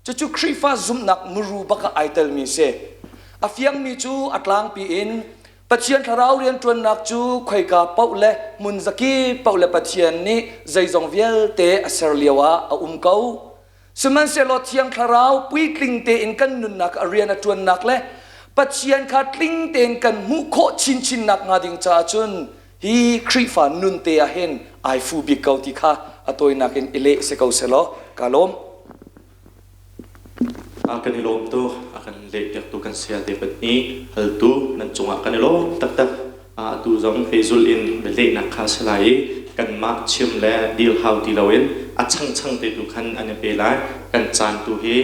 Cucu Khrihfa zumhnak muru bak ah ai telmi si. A fiangmi cu a tlangpi in Pathian thlarau rianṭuannak cu khoika paoh le hmun zakip paoh le Pathian nih zeizong vialte a ser lio ah a um ko. Sihmanhsehlaw Thiang Thlarau puitling tein kan nunnak a rian a ṭuannak le Pathian kha tling tein kan hmuh khawh chinchin nakhnga ding caah cun hi Khrihfa nun te ah hin ai fu bik ko ti kha a tawinak in i leh si ko selaw ka lawm. A kan i lawm tu a kan leh piaktu kan saya te patni haltu nan cungah kan i lawm taktak atu zong pehzul in lehnak kha si lai i kanmah chim le dil hau ti loin a changchang te tu khan an i pe lai kan caan tu hi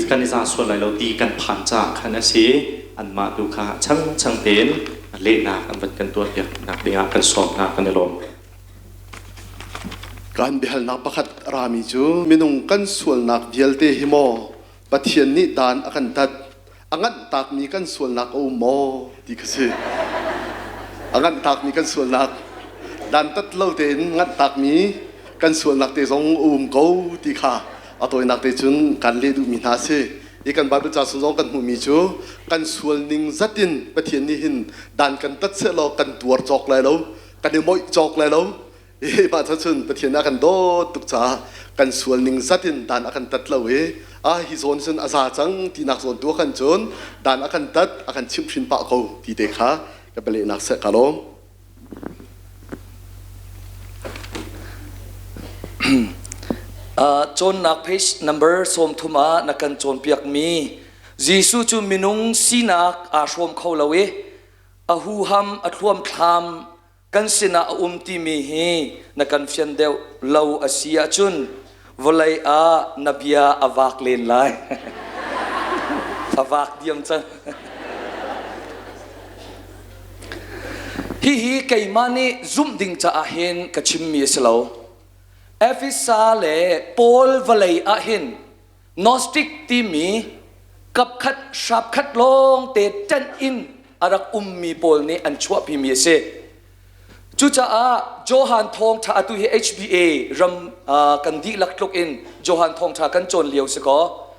kan i za sual lai lo ti kan phan caah khan a si anmah tu kha changchang tein lehnak an van kan tuah piak nak dingah kan sawm hna kan i lawm. Kan biahalnak pakhat rami cu minung kan sualnak vialte hi maw Pathian nih dan a kan tat a nganh takmi kan sualnak a um maw ti kha si. A nganh takmi kan sualnak dantat lo tein nganh takmi kan sualnak te zong a um ko ti kha a tawinak te cun kan leh duhmi hna si. I kan Bible ca chung zong kan hmuhmi cu kan sual ning zat in Pathian nih hin dan kan tat sehlaw kan tuar cawk lai lo, kan i moih cawk lai lo. I mah cun Pathian a kan dawt tuk caah kan sual ning zat in dan a kan tat lo i a hi zawn cun a za cang tinak zawn tu khan cun dan a kan tat a kan chimhhrin pah ko ti te kha ka bialehnak seh ka lawm. Cawnnak page number 30 ah na kan cawnpiakmi Jesuh cu minung sinak aa hrawm kho lo i a huham a thluamthlam kan sinah a um timi hi na kan fian deuh lo a si ahcun vawlei ah na bia a vak len lai. A vak diam cang. Hihi keimah nih zumh ding caah hin ka chimmi a si lo. Efesa le Paul vawlei ah hin Gnostic timi kapkhat hrapkhat lawng te ṭanh in a rak ummi pawl nih an chuahpimi a si. Cucaah Johan thawngṭha atu hi HBA ram kan dihlak tluk in Johan thawngṭha kan cawn lio si kaw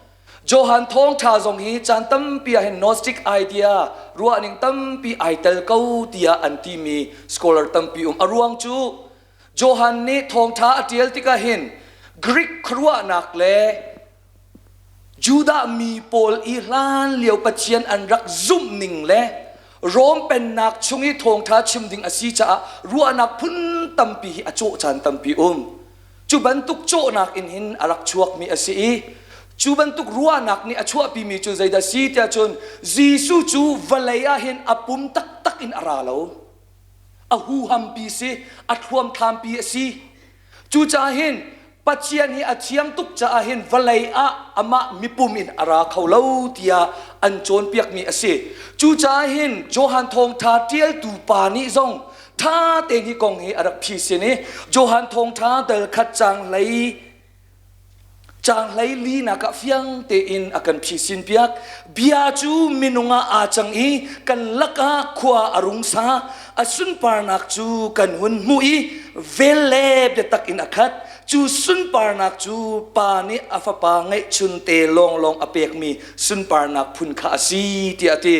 Johan thawngṭha zong hi caan tampi ah hin Gnostic idea ruahning tampi ai tel ko tiah an timi scholar tampi um. A ruang cu Johan nih thawngṭha a ṭial tikah hin Greek khuaruahnak le Judah mi pawl i hlan lio Pathian an rak zumh ning le Rom pennak chung i thawngṭha chim ding a si caah ruahnak phun tampi hi a cawh caan tampi um. Cu bantuk cawhnak in hin a rak chuakmi a si i cu bantuk ruahnak nih a chuahpimi cu zeidah si tiah cun Jesuh cu vawlei ah hin a pum taktak in a ra lo. A huhampi si, a thluamthlampi a si. Cucaah hin Pathian hi a thiang tuk caah hin vawlei ah amah mipum in a ra kho lo tiah an cawnpiakmi a si. Cucaah hin Johan Thawngṭha ṭialtu pa nih zong ṭha tein hi kong hi a rak phisin i Johan Thawngṭha dal khat caang hlei Caang 14 ah fiang tein a kan phisin piak. Bia cu minung ah aa cang i kan lakah khua a rung sa. A sunparnak cu kan hun hmuh i vel le biatak in a khat. Cu sunparnak cu Pa nih a Fapa ngeihchun te lawnglawng a pekmi sunparnak phun kha a si tiah a ti.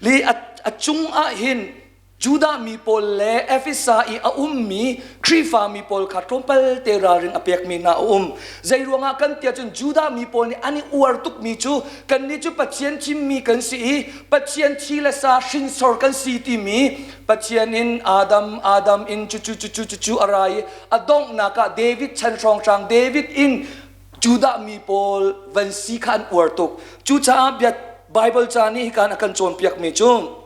Li a cung ah hin Judah mi pawl le Efesa i a ummi Khrihfa mi pawl kha tlawmpal te ralring a pekmi hna a um. Zei ruangah kan tiah cun Judah mi pawl nih an i uar tukmi cu kannih cu Pathian thimmi kan si i Pathian thi le sa hrinsor kan si timi Pathian in Adam Adam in cucu cucu cucu a ra i a donghnak ah David chan hrawnghrang David in Judah mi pawl van si kha an uar tuk. Cucaah bia Bible ca nih hikan a kan cawnpiakmi cu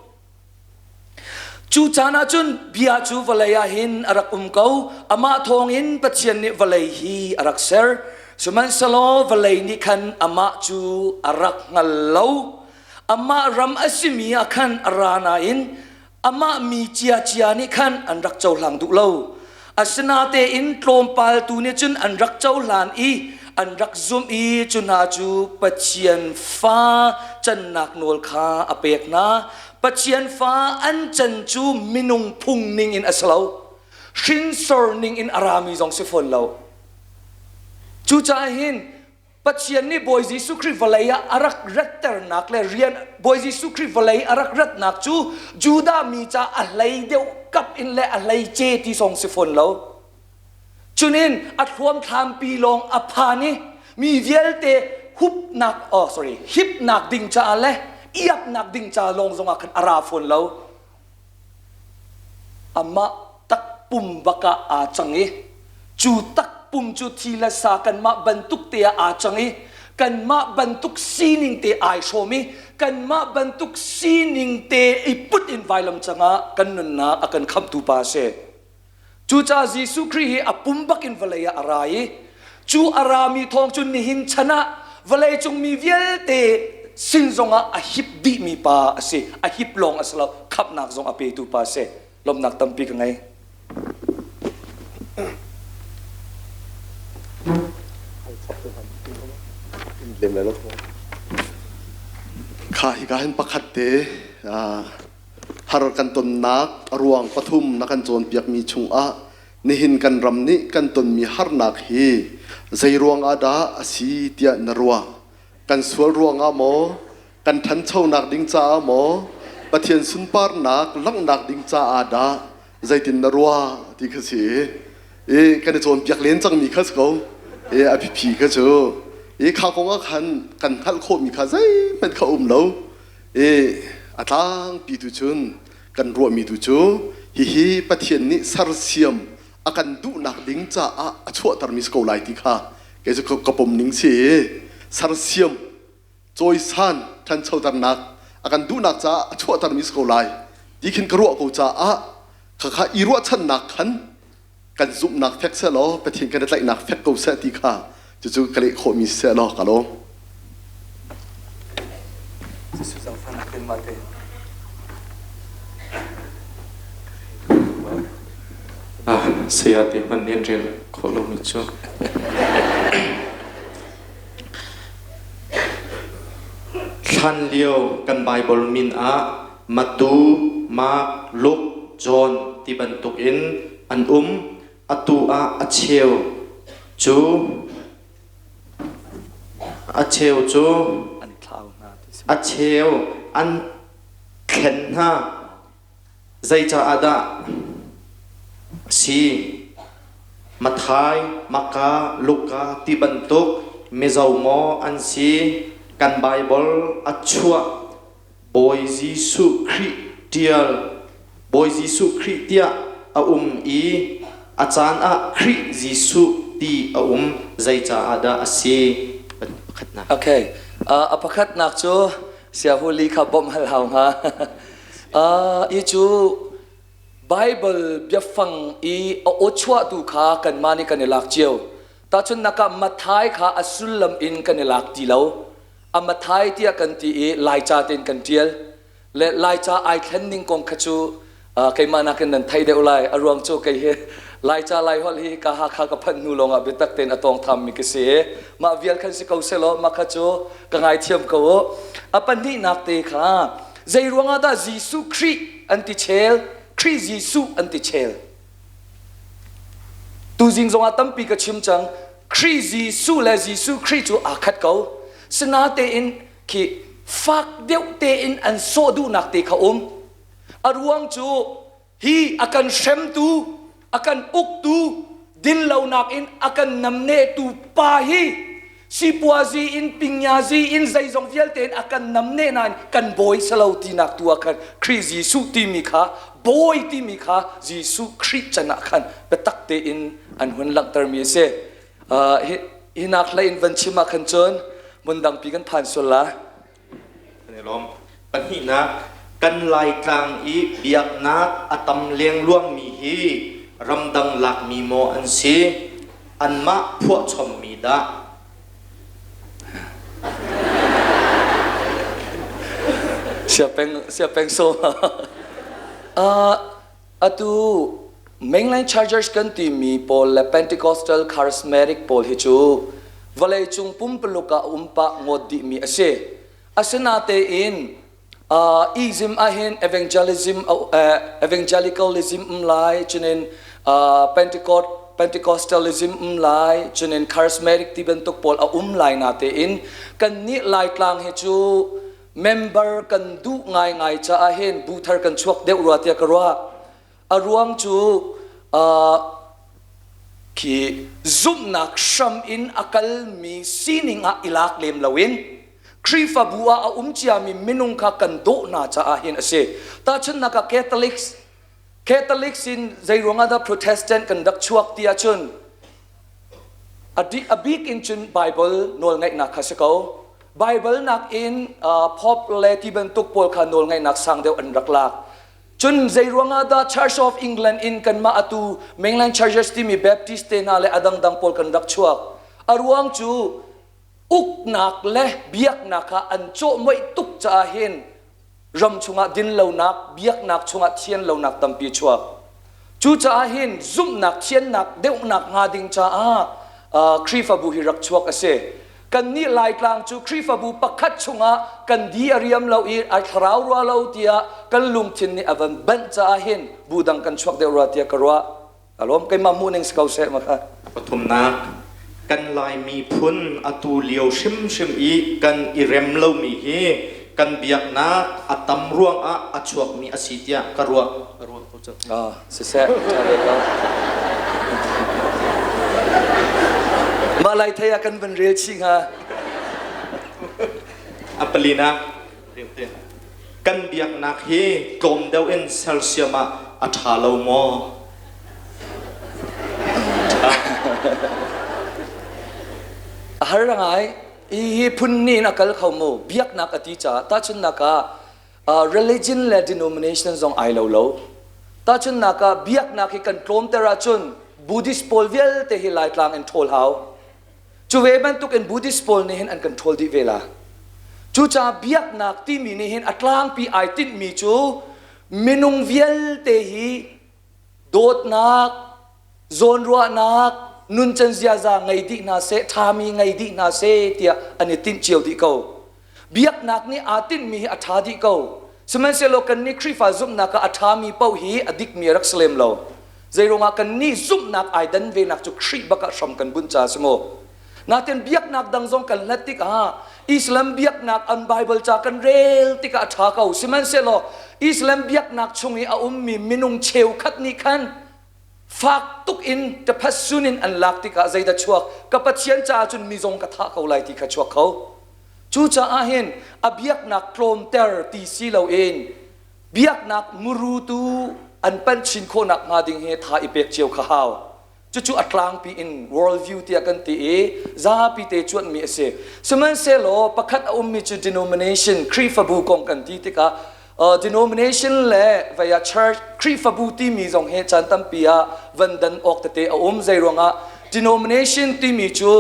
Cu caan ah cun bia cu vawlei ah hin a rak um ko. Amah thawngin Pathian nih vawlei hi a rak ser. Sihmanhsehlaw vawlei nih khan amah cu a rak hngal lo. Amah ram a simi ah khan a ra nain amah mi ciacia nih khan an rak cohlang duh lo. Asinatein tlawmpal tu nih cun an rak cohlan i an rak zumh i cu hna cu Pathian fa cannak nawl kha a pek hna. Pathian fa an can cu minung phung ning in a si lo. Hrinsor ning in a rami zong si fawn lo. Cucaah hin Pathian nih Bawi Jesuh Khrih vawlei ah a rak ratternak le rian Bawi Jesuh Khrih vawlei a rak ratnak cu Judah mi ca a hlei deuh kap in le a hlei ce ti song si fawn lo. Cunin a thluamthlampi lawng a phan i mi vialte hupnak oh sorry hipnak ding caah le iapnak ding ca lawng zongah khan a ra fawn lo. Amah takpum bak ah aa cang i cu takpum cu thi le sa kanmah bantuk te ah aa cang i kanmah bantuk sining te ai hrawm i kanmah bantuk sining te i put in vailam cangah kan nunnak a kan khamhtu pa a si. Cucaah Jesuh Khrih hi a pum bak in vawlei ah a ra i cu a rami thawng cu nihin chan ah vawleicung mi vialte sin zongah a hip dihmi pa a si. A hip lawng a si lo, khamhnak zong a petu pa a si. Lawmhnak tampi ka ngei. Kha hika hin pakhat te Har kan tonnak a ruang pathum na kan cawnpiakmi chungah nihin kan ram nih kan tonmi harnak hi zei ruangah dah a si tiah na ruah? Kan sual ruangah maw? Kan ṭhanchonak ding caah maw? Pathian sunparnak langhnak ding caah dah zeitin na ruah ti kha si i kan i cawnpiak len cangmi kha si ko. I a biapi kha cu i kha kong ah khan kan hngalh khawhmi kha zeihmanh kha um lo. I a tlangpi tu cun kan ruahmi tu cu hihi Pathian nih sersiam a kan duhnak ding caah a chuahtermi si ko lai ti kha Kei cu ka pom ning si sersiam cawisan ṭhanchoternak a kan duhnak caah a chuahtermi si ko lai ti khin ka ruah ko caah khakha i ruahchannak khan kan zumhnak fek seh law Pathian kan i tlaihnak fek ko seh ti kha cucu ka leh khawhmi si seh law ka lawm. Saya te hmanh nih an rel khawh lomi cu. Hlanlio kan Baibal min ah Matu, Mark, Luke, John ti bantukin an um. Atu ah a cheu cu a cheu cu a cheu an thlen hna. Zeicaah dah a si? Matthai, Maka, Luka ti bantuk Mizo maw an si? Kan Baibal a chuah Bawi Jesuh Khrih ṭial Bawi Jesuh Khrih tiah a um i a caan ah Khrih Jesuh ti a um. Zeicaah dah a si? Pakhatnak. Okay. A pakhatnak cu Siahuli kha bawmh hal hau hnga. Hi cu Baibal biafang i a aw chuahtu kha kanmah nih kan i lak cio. Tahchunhnak ah Matthai kha a sullam in kan i lak ti lo. A Matthai tiah kan ti i Laica tein kan ṭial. Le Laica ai thlen ning kong kha cu keimah nakin nan thei deuh lai. A ruang cu kei hi Laica Laiholh hi ka Hakha ka phanh hnu lawngah biatak tein a tawngthammi ka si i mah vial khan si ko sehlaw mah kha cu ka ngaithiam ko u. A pahnihnak te kha zei ruangah dah Jesuh Khrih an ti chel, Khrih Jesuh an ti chel. Tuzing zongah tampi ka chim cang. Khrih Jesuh le Jesuh Khrih cu aa khat ko. Sinatein khi fak deuh tein an sawh duhnak te kha um. A ruang cu hi a kan hremtu, a kan uktu, dinlonak in a kan namnehtu pa hi sipuazi in pingyazi in zeizong vialte in a kan namneh nain kan bawi salo tinak tu ah khan Khrih Jesuh timi kha bawi timi kha Jesuh Khrih can ah khan biatak tein an hun langhtermi a si. Hi nak hlei in van chim ah khan cun hmun dangpi kan phan sual la. Kan i lawm. Pahnihnak, kan Laitlang i biaknak a tam lengluangmi hi ramdang lakmi maw an si? Anmah phuahchommi dah? Siapeng siapeng so. Atu mainline churches kan timi pawl le Pentecostal charismatic pawl hi cu vawleicung pumpuluk ah um pah ngawt dihmi a si. Asinatein ism ahhin evangelism evangelicalism um lai cunin Pentecost Pentecostalism um lai cunin charismatic ti bantuk pawl a um lai natein kannih Laitlang hi cu member kan duh ngaingai caah hin bu thar kan chuak deuh rua tiah ka ruah. A ruang cu khi zumhnak hram in a kalmi sining ah i lak lem loin Khrihfabu ah a um ciami minung kha kan dawh hna caah hin a si. Tahchunhnak ah Catholics Catholics in zei ruangah dah Protestant kan rak chuak ti ahcun a bik in cun Bible nawlngaihnak kha si ko. Bible nakin Pope le ti bantuk pawl kha nawlngaihnak sang deuh an rak lak. Cun zei ruangah dah Church of England in kanmah atu mainland churches timi Baptist te hna le a dangdang pawl kan rak chuak. A ruang cu uknak le biaknak kha an cawhmoih tuk caah hin ram chungah dinlonak, biaknak chungah thianlonak tampi chuak. Cucaah hin zumhnak thiannak deuhnak hnga ding caah Khrihfabu hi rak chuak a si. Kannih Laitlang cu Khrihfabu pakhat chungah kan di a riam lo i ai thlarau rua lo tiah kan lungthin nih a van banh caah hin bu dang kan chuak deuh rua tiah ka ruah. Alawm keimah hmuh ning si ko seh ma kha. Pathumnak, kan Lai miphun atu lio hrimhrim i kan i rem lomi hi kan biaknak a tam ruangah a chuakmi a si tiah ka ruah. Ka ruah ko cu. Ah, siseh, ṭha ve ko. Mah lai thei ah kan van rel chih hnga. A palinak, kan biaknak hi tlawm deuh in sersiam ah a ṭha lo maw? A har ngai. Hi phun ni in a kal kho mu. Biaknak a ti caah tahchunhnak ah religion le denomination zong ai lo lo. Tahchunhnak ah biaknak hi kan tlawmter ahcun Buddhist pawl vialte hi Laitlang in ṭhawl hau. Cu ve bantuk in Buddhist pawl nih hin an kan ṭhawl dih ve la. Cucaah biaknak timi nih hin a tlangpi ai tinhmi cu minung vialte hi dawtnak, zawnruahnak, nuncan ziaza ngei dih hna seh, ṭhami ngei dih hna seh tiah an i tinh cio dih ko. Biaknak nih aa tinhmi hi a ṭha dih ko. Sihmanhsehlaw kannih Khrihfa zumhnak ah a ṭhami paoh hi a dikmi a rak si lem lo. Zeiruangah kannih zumhnak ai dan venak cu Khrih bak ah hram kan bunh caah a si maw? Natin biaknak dang zong kan hlat tikah Islam biaknak an Bible ca kan rel tikah a ṭha ko. Sihmanhsehlaw Islam biaknak chung i a ummi minung cheukhat nih khan fak tuk in taphasun in an lak tikah zeidah chuak? Ka Pathian caah cun mi zong ka thah ko lai ti kha chuak kho. Cucaah hin a biaknak tlawmter ti si loin biaknak muru tu an panh chin khawhnak hnga ding hi tha i pek cio kha hau. Cucu a tlangpi in world view tiah kan ti i zapi te cuanhmi a si. Sihmanhsehlaw pakhat a ummi cu denomination Khrihfabu kong kan ti tikah denomination le vei ah church Khrihfabu timi zong hi caan tampi ah van dan awk tete a um. Zei ruangah denomination timi cu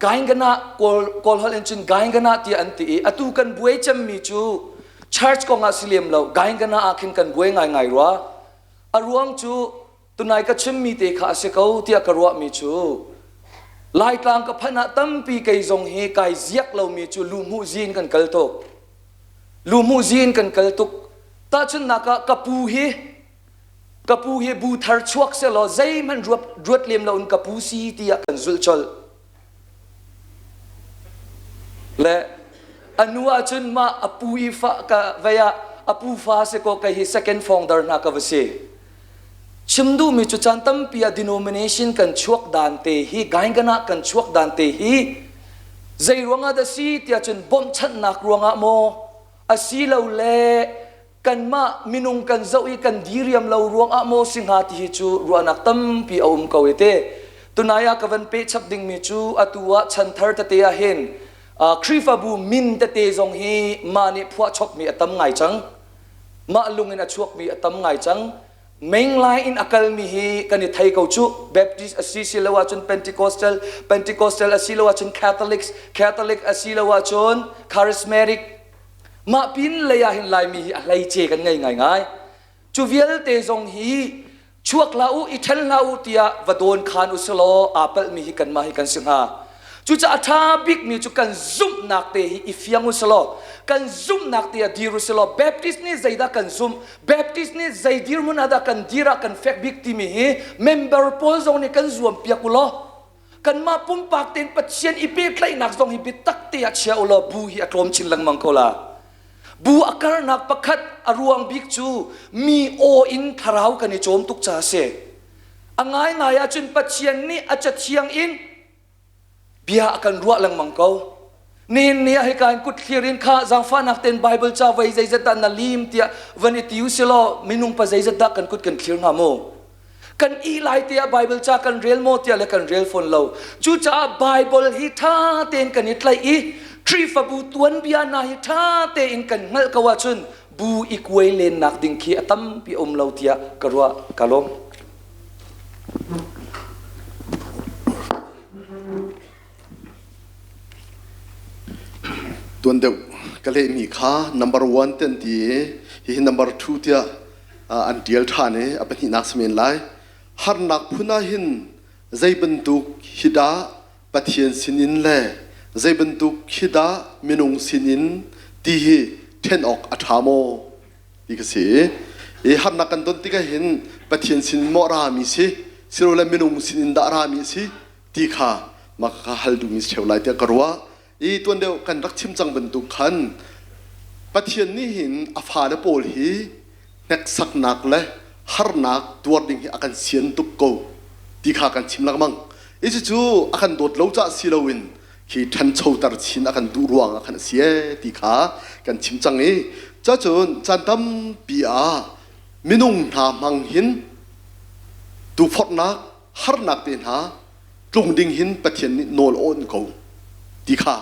Gaingana Kawl holh in cun Gaingana tiah an ti i atu kan buai cemmi cu church kong ah si lem lo Gaingana ah khin kan buai ngaingai rua. A ruang cu tunai ka chimmi te kha a si ko tiah ka ruahmi cu Laitlang ka phanh ah tampi kei zong hi kai ziak lomi cu luhmuh zin kan kal tuk. Luhmuh zin kan kal tuk. Tahchunhnak ah ka pu hi ka pu hi bu thar chuak selaw zeihmanh ruat lem loin ka pu si tiah kan zulh colh. Le a nu ahcun mah a pu i fa ka vei ah a pu fa si ko kei hi second founder hna ka va si. Chim duhmi cu caan tampi ah denomination kan chuak dan te hi gaingana kan chuak dan te hi zei ruangah dah si tiah cun bawmhchanhnak ruangah maw asilole kanmah minung kan zoh i kan diriam lo ruangah maw si hnga ti hi cu ruahnak tampi a um ko i te tunai ah ka van pe chap dingmi cu atu ah chanthar tete ah hin Khrihfabu min tete zong hi mah nih phuahchopmi a tam ngai cang mah lung in a chuakmi a tam ngai cang mainline in a kalmi hi kan i thei ko cu Baptist a si si lo ahcun Pentecostal Pentecostal a si lo ahcun Catholics Catholic a si lo ahcun Charismatic Mah pin lei ah hin Laimi hi a hleice kan ngei ngaingai. Cu vialte zong hi chuak hlah u, i ṭhen hlah u tiah va dawn khan u silaw aa palhmi hi kanmah hi kan si hnga. Cucaah a ṭha bikmi cu kan zumhnak te hi i fiang u silaw, kan zumhnak te ah dir u silaw, Baptist nih zeidah kan zumh, Baptist nih zei dirhmun ah dah kan dir ah kan fek bik timi hi member pawl zong nih kan zuam piak u law, Kanmah pumpak tein Pathian i pehtlaihnak zong hi biatak te ah chia u law bu hi a tlawm chin lengmang ko la. Bu a karnak pakhat a ruang bik cu mi aw in thlarau kan i cawm tuk ca a si. A ngaingai ahcun Pathian nih a cathiang in bia a kan ruah lengmang ko. Nihin ni ah hika in kut thlir in kha zaangfahnak tein Bible ca voi zeizat dah na lim tiah van i ti u silaw minung pa zeizat dah kan kut kan thlir hnga mu? Kan ih lai te ah Bible ca kan rel maw tiah le kan rel fawn lo. Cucaah Bible hi ṭha tein kan i tlaih i Khrihfabu tuanbia hna hi ṭha tein kan hngalh ko ahcun bu i kuai lennak ding khi a tampi a um lo tiah ka ruah. Ka lawm. Tuan deuh ka lehmi kha number one te an ti i hihi number two tiah an ṭial ṭhan i a pahnihnak si men lai. Harnak phun ah hin zei bantuk hi dah Pathian sinin le zei bantuk hi dah minung sinin ti hi ṭhen awk a ṭha maw ti ka si. I harnak kan ton tikah hin Pathian sin maw a rami si, silole minung sinin dah a rami si ti kha mah ka hal duhmi si ṭheo lai tiah ka ruah. I tuan deuh kan rak chim cang bantuk khan Pathian nih hin a fale pawl hi hneksaknak le harnak tuar ding hi a kan sian tuk ko ti kha kan chim lengmang. I cucu a kan dawt lo caah si loin khi ṭhanchoter chin a kan duh ruang ah khan a si ee ti kha kan chim cang i cacun caan tampi ah minung hna hmang hin tuforhnak harnak te hna. Tlung ding hin Pathian nih nawl a awnh ko ti kha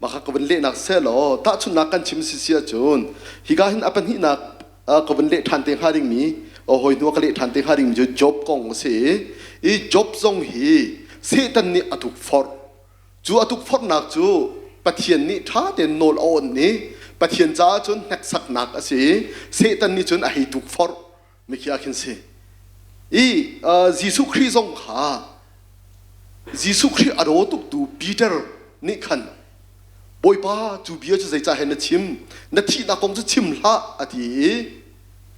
mah kha ka vun lehnak seh law tahchunhnak kan chim si si ahcun hika hin a pahnihnak ka vun leh ṭhan te hnga dingmi hawi hnu ah ka leh ṭhan te hnga dingmi cu Job kong a si i Job zong hi Satan nih a tukforh. Cu a tukforhnak cu Pathian nih ṭha tein nawl a awnh i Pathian caah cun hneksaknak a si i Satan nih cun a hei tukforh mi khi ah khin si. I Jesuh Khrih zong kha Jesuh Khrih a daw tuktu Peter nih khan Bawipa cu bia cu zeicah hen na chim? Na thihnak kong cu chim hlah a ti i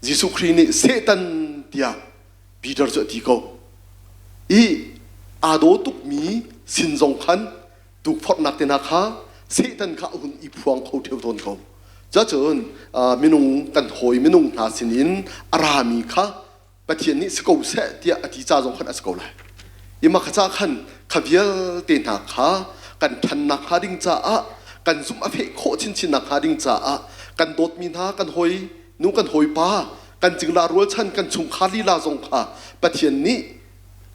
Jesuh Khrih nih Satan tiah Peter cu a ti ko. I aa daw tukmi sin zong khan tukforhnak te hna kha Satan kha a hun i phuang kho ṭheo tawn ko. Cuacun minung kan hawi minung hna sinin a rami kha Pathian nih si ko seh tiah a ti ca zong khan a si ko lai. I mah kha ca khan kha vialte hna kha kan ṭhannak hnga ding caah kan zumh a feh khawh chinchin nak hnga ding caah kan dawtmi hna kan hawi nu kan hawipa kan cingla rualchan kan chungkhar lila zong kha Pathian nih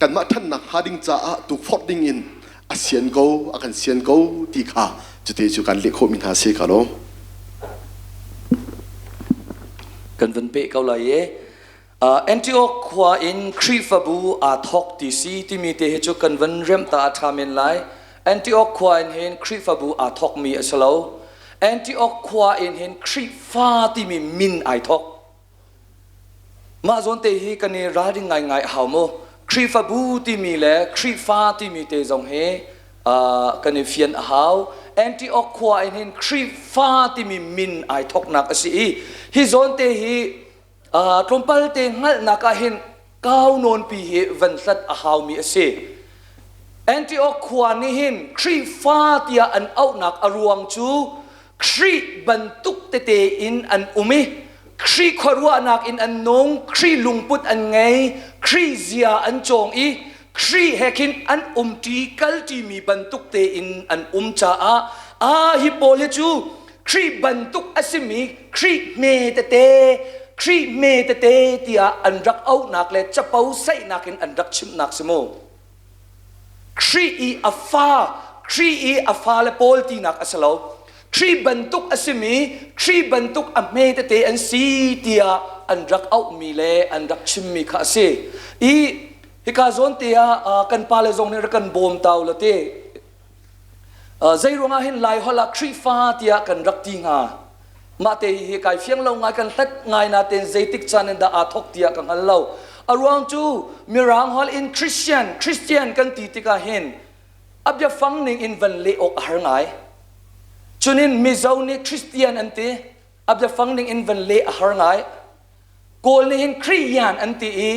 kanmah ṭhannak hnga ding caah tukforh ding in a sian ko a kan sian ko ti kha cute cu kan leh khawhmi hna si ka lawm. Kan vun peh ko lai e. Antioch khua in Khrihfabu aa thawk ti si timi te hi cu kan van remh ta a ṭha men lai. Antioch khua in hin Khrihfabu aa thawkmi a si lo. Antioch khua in hin Khrihfa timi min ai thawk. Mah zawn te hi kan i ralring ngaingai a hau mu. Khrihfabu timi le Khrihfa timi te zong hi kan i fian a hau. Antioch khua in hin Khrihfa timi min ai thawknak a si i hi zawn te hi tlawmpal te hngalhnak ah hin kau nawnpi hi van hlat a haumi a si. Antioch khua nih hin Khrihfa tiah an auhnak a ruang cu Khrih bantuk tete in an um i Khrih khuaruahnak in an nung, Khrih lungput an ngei, Khrih zia an cawng i Khrih he khin an umṭi kalṭimi bantuk tein an um caah a hi pawl hi cu Khrih bantuk a simi Khrih hme tete Khrih hme tete tiah an rak auhnak le capo saihnak in an rak chimhnak si mu. Khrih i a fa, Khrih i a fale pawl tinak a si lo. Khrih bantuk a simi, Khrih bantuk a hme tete an si tiah an rak auhmi le an rak chimmi kha a si. I hika zawn te ah kan pale zong nih rak kan bawm tau la te. Zei ruangah hin Lai holh ah Khrihfa tiah kan rak ti hnga? Mah te hi kai fiang lo ngai kan hlat ngai natein zeitik caan in dah aa thawk tiah ka hngal lo. A ruang cu Mirang holh in Christian, Christian kan ti tikah hin a biafang ning in van leh awk a har ngai. Cunin Mizo nih Christian an ti, a biafang ning in van leh a har ngai. Kawl nih hin Khriyan an ti i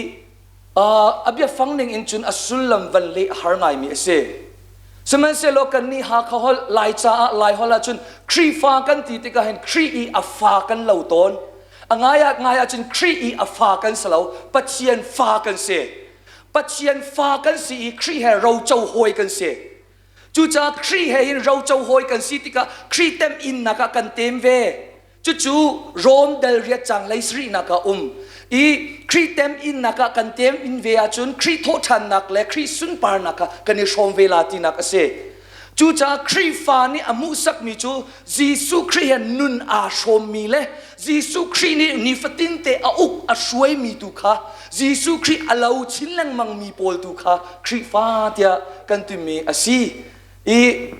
a biafang ning in cun a sullam van leh a har ngaimi a si. Sihmanhsehlaw kannih Hakha holh Lai caah Lai holh ahcun Khrihfa kan ti tikah hin Khrih i a fa kan lo tawn. A ngai ah ngai ahcun Khrih i a fa kan si lo, Pathian fa kan si. Pathian fa kan si i Khrih he roco hawi kan si. Cucaah Khrih he hin roco hawi kan si tikah Khrih temhinnak ah kan tem ve. Cucu Rom dal riat cang hlei sarihnak ah um i Khrih temhinnak ah kan tem in ve ahcun Khrih thawhṭhannak le Khrih sunparnak kha kan i hrawm ve la tinak a si. Cucaah Khrihfa nih a hmuhsakmi cu Jesuh Khrih he nun aa hrawmmi le Jesuh Khrih nih nifatin te a uk a hruaimi tu kha Jesuh Khrih a lo chin lengmangmi pawl tu kha Khrihfa tiah kan timi a si. I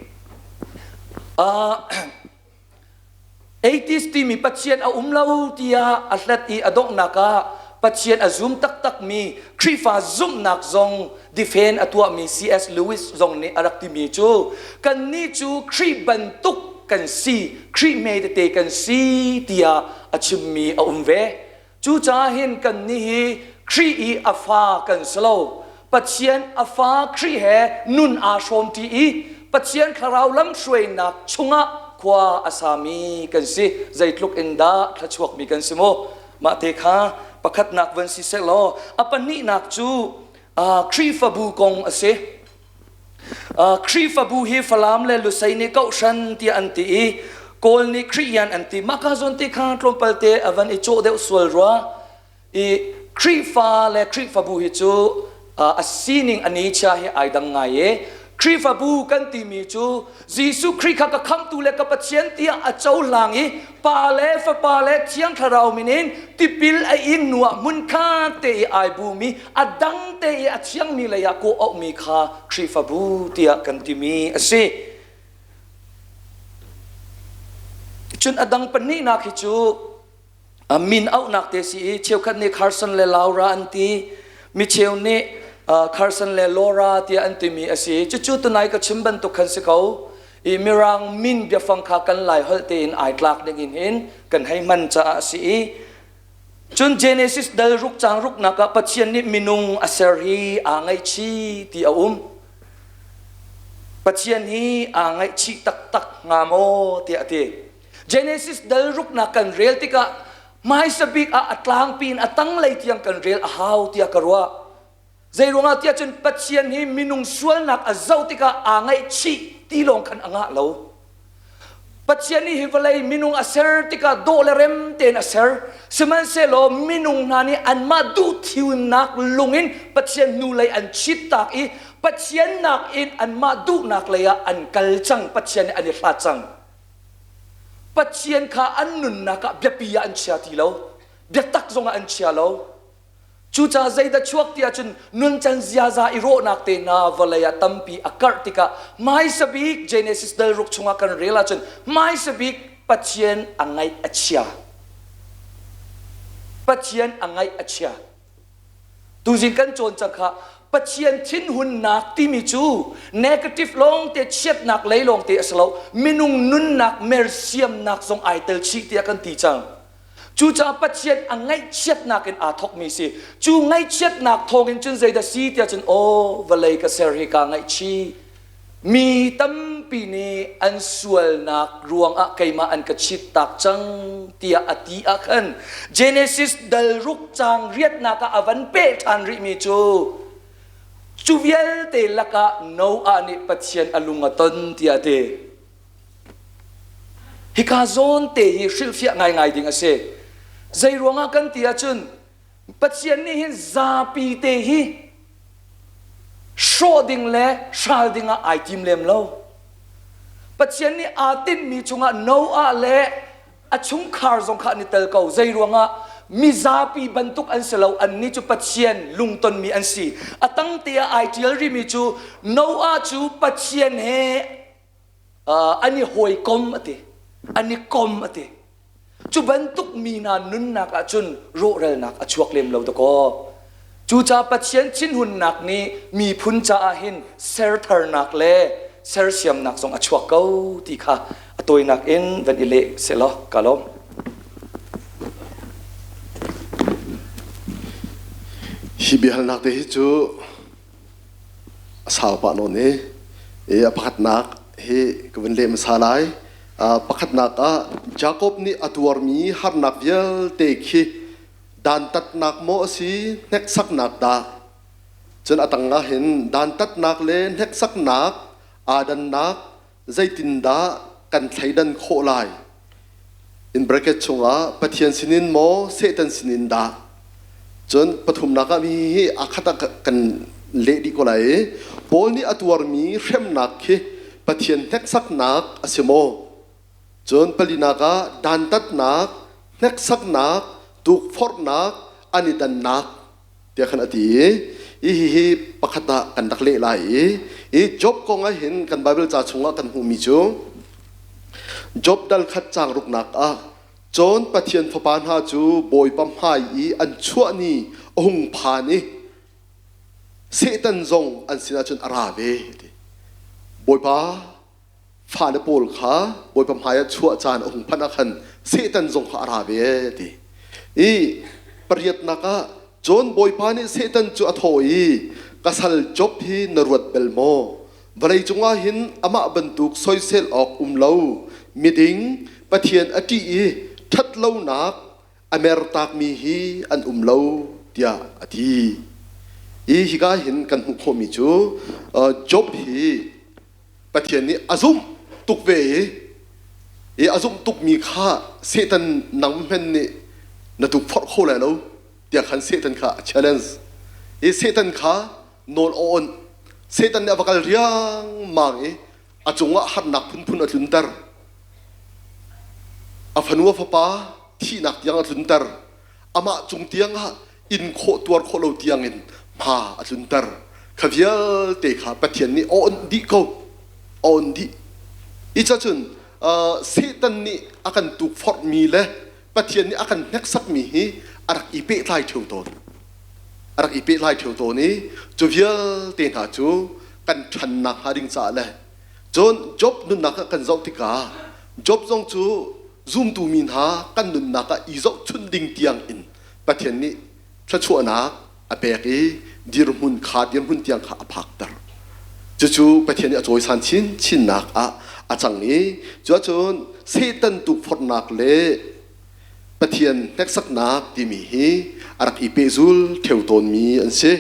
Atheist timi Pathian a um lo tiah a hlat i a donghnak ah Pathian a zum taktakmi Khrihfa zumhnak zong defend a tuahmi C.S. Lewis zong nih a rak timi cu kannih cu Khrih bantuk kan si, Khrih hme tete kan si tiah a chimmi a um ve. Cucaah hin kannih hi Khrih i a fa kan si lo. Pathian a fa Khrih he nun aa hrawmṭi i Pathian thlarau lamhruainak chungah khua a sami kan si. Zeitluk in dah thluachuakmi kan si mu. Mah te kha pakhatnak van si seh law a pahnihnak cu Khrihfabu kong a si. Khrihfabu hi Falam le Lusei nih kohhran tiah an ti i Kawl nih Khrihyan an ti. Mah ka zawn te kha tlawmpal te a van i cawh deuh sual rua. I Khrihfa le Khrihfabu hi cu A sining a nature hi ai dang ngai e. Khrihfabu kan timi cu Jesuh Khrih kha ka khamtu le ka Pathian tiah a cohlang i Pa le Fapa le Thiang Thlarau min in tipil a ing hnu ah hmunkhat te i ai bumi a dang te i a thiangmi lei ah kawh auhmi kha Khrihfabu tiah kan timi a si. Cun a dang pahnihnak hi cu min auhnak te si i cheukhat nih Carson le Laura an ti mi cheu nih Carson le Laura tiah an timi a si cucu tunai ka chim bantuk khan si ko i mirang min biafang kha kan lai holh tein ai tlak ding in hin kan hei hman caah a si i cun Genesis dal ruk cang ruknak ah Pathian nih minung a ser hi aa ngaihchih ti a um Pathian hi aa ngaihchih taktak hnga maw tiah a ti Genesis dal ruknak kan rel tikah hmaisa bik ah a tlangpi in a tanglei tiang kan rel a hau tiah ka ruah. Zei ruangah tiah cun Pathian hi minung sualnak a zoh tikah aa ngaihchih ti lawng khan a ngah lo. Pathian nih hi vawlei minung a ser tikah dawh le rem tein a ser. Sihmanhsehlaw minung hna nih anmah duhthimnak lung in Pathian hnulei an chit tak i Pathian nakin anmah duhnak lei ah an kal cang. Pathian nih an i hlat cang. Pathian kha an nunnak ah biapi ah an chia ti lo. Biatak zongah an chia lo. Cucaah zeidah chuak ti ahcun nuncan ziaza i rawhnak te hna vawlei ah tampi a karh tikah hmaisa bik Genesis dal ruk chungah kan rel ahcun hmaisa bik Pathian a ngaih a chia. Pathian a ngaih a chia. Tuzing kan cawn cang kha Pathian thinhunnak timi cu negative lawngte chiatnak lei lawngte a si lo minung nunnak mersiamnak zong ai tel chih tiah kan ti cang. Cucaah Pathian a ngaihchiatnak in aa thawkmi si. Cu ngaihchiatnak thawngin cun zeidah si tiah cun aw vawlei ka ser hi kaa ngaihchih. Mi tampi nih an sualnak ruangah keimah an ka chittak cang tiah a ti ah khan Genesis dal ruk caang riatnak ah a van peh ṭhan rihmi cu cu vialte lakah Noah nih Pathian a lung a ton tiah a ti. Hika zawn te hi hrilhfiah ngaingai ding a si. Zei ruangah kan ti ahcun Pathian nih hin zapi te hi hrawh ding le hral ding ah ai tim lem lo. Pathian nih aa tinhmi chungah Noah le a chungkhar zong kha an i tel ko. Zei ruangah mizapi bantuk an si lo, annih cu Pathian lungtonmi an si. A tang te ah ai ṭial rihmi cu Noah cu Pathian he an i hawikom a ti. An i kom a ti. Cu bantuk mi hna nunnak ah cun rawhralnak a chuak lem lo dakaw. Cucaah Pathian thinhunnak nih miphun caah hin sertharnak le sersiamnak zong a chuak ko ti kha a tawinak in van i leh sehlaw ka lawm. Hi biahalnak te hi cu A sau pah nawn i a pakhatnak hi ka vun leh hmasa lai. Pakhatnak ah Jakob nih a tuarmi harnak vialte khi dantatnak maw a si, hneksaknak dah? Cun a tang ah hin dantatnak le hneksaknak aa dannak zeitindah kan thleidan khawh lai? In bracket chungah Pathian sinin maw Satan sinin dah? Cun pathumnak ah mi hi a khat ah kan leh dih ko lai i Paul nih a tuarmi hremnak khi Pathian hneksaknak a si maw? Cun palinak ah dantatnak, hneksaknak, tukforhnak, an i dannak tiah khan a ti i hihi pakhat ah kan rak leh lai i i Job kong ah hin kan Bible ca chungah kan hmuhmi cu Job dal khat caang ruknak ah cun Pathian fapa hna cu Bawipa hmai i an chuah ni a hung phan i Satan zong an sinah cun a ra ve ti Bawipa fale pawl kha Bawipa hmaiah chuah caan a hung phanh ah khan Satan zong kha a ra ve ti. I pariatnak ah cun Bawipa nih Satan cu a thawh i ka sal Job hi na ruat bel maw? Vawlei cungah hin amah bantuk soisel awk um lo miding Pathian a ṭih i ṭhatlonak a mertakmi hi an um lo tiah a ti. I hika hin kan hmuh khawhmi cu Job hi Pathian nih a zumh tuk ve i a zumh tukmi kha Satan nang hmen nih na tukforh kho lai lo tiah khan Satan kha a challenge i Satan kha. nawl a awnh. Satan nih a va kal riangmang i a cungah harnak phunphun a tlunter. A fanu a fapa thihnak tiang a tlunter. Amah cung tiangah in khawh tuar khawh lo tiangin hma a tlunter. Kha vialte kha Pathian nih a awnh dih ko. A awnh dih. I cacun Satan nih a kan tukforhmi le Pathian nih a kan hneksakmi hi a rak i pehtlai ṭheo tawn. A rak i pehtlai ṭheo tawn i cu vialte hna cu kan ṭhannak hnga ding caah le cun Job nunnak ah kan zoh tikah Job zong cu zumtu mi hna kan nunnak ah i zohchunh ding tiang in Pathian nih thluachuahnak a pek i dirhmun kha dirhmun tiang kha a phakter. Cucu Pathian nih a cawisan chinchinnak ah a cang i cuahcun Satan tukforhnak le Pathian hneksaknak timi hi a rak i pehzul ṭheo tawnmi an si.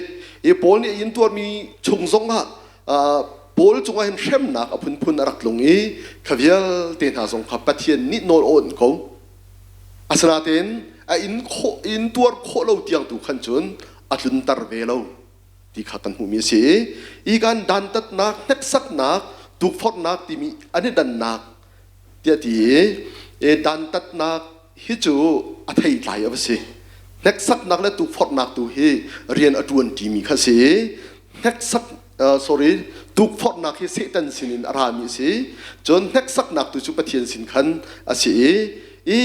I Paul nih a intuarmi chung zongah Paul cungah hin hremnak a phunphun a rak tlung i kha vialte hna zong kha Pathian nih nawl a awnh ko. Asinain a in khawh in tuar khawh lo tiang tu khan cun a tlunter ve lo ti kha kan hmuhmi a si. I kan dantatnak, hneksaknak, tukforhnak timi an i dannak tiah ti i dantatnak hi cu a theitlai a va si. Hneksaknak le tukforhnak tu hi rian a ṭuan ṭimi kha a si. Hneksak sorry tukforhnak hi Satan sinin a rami a si. Cun hneksaknak tu cu Pathian sin khan a si i i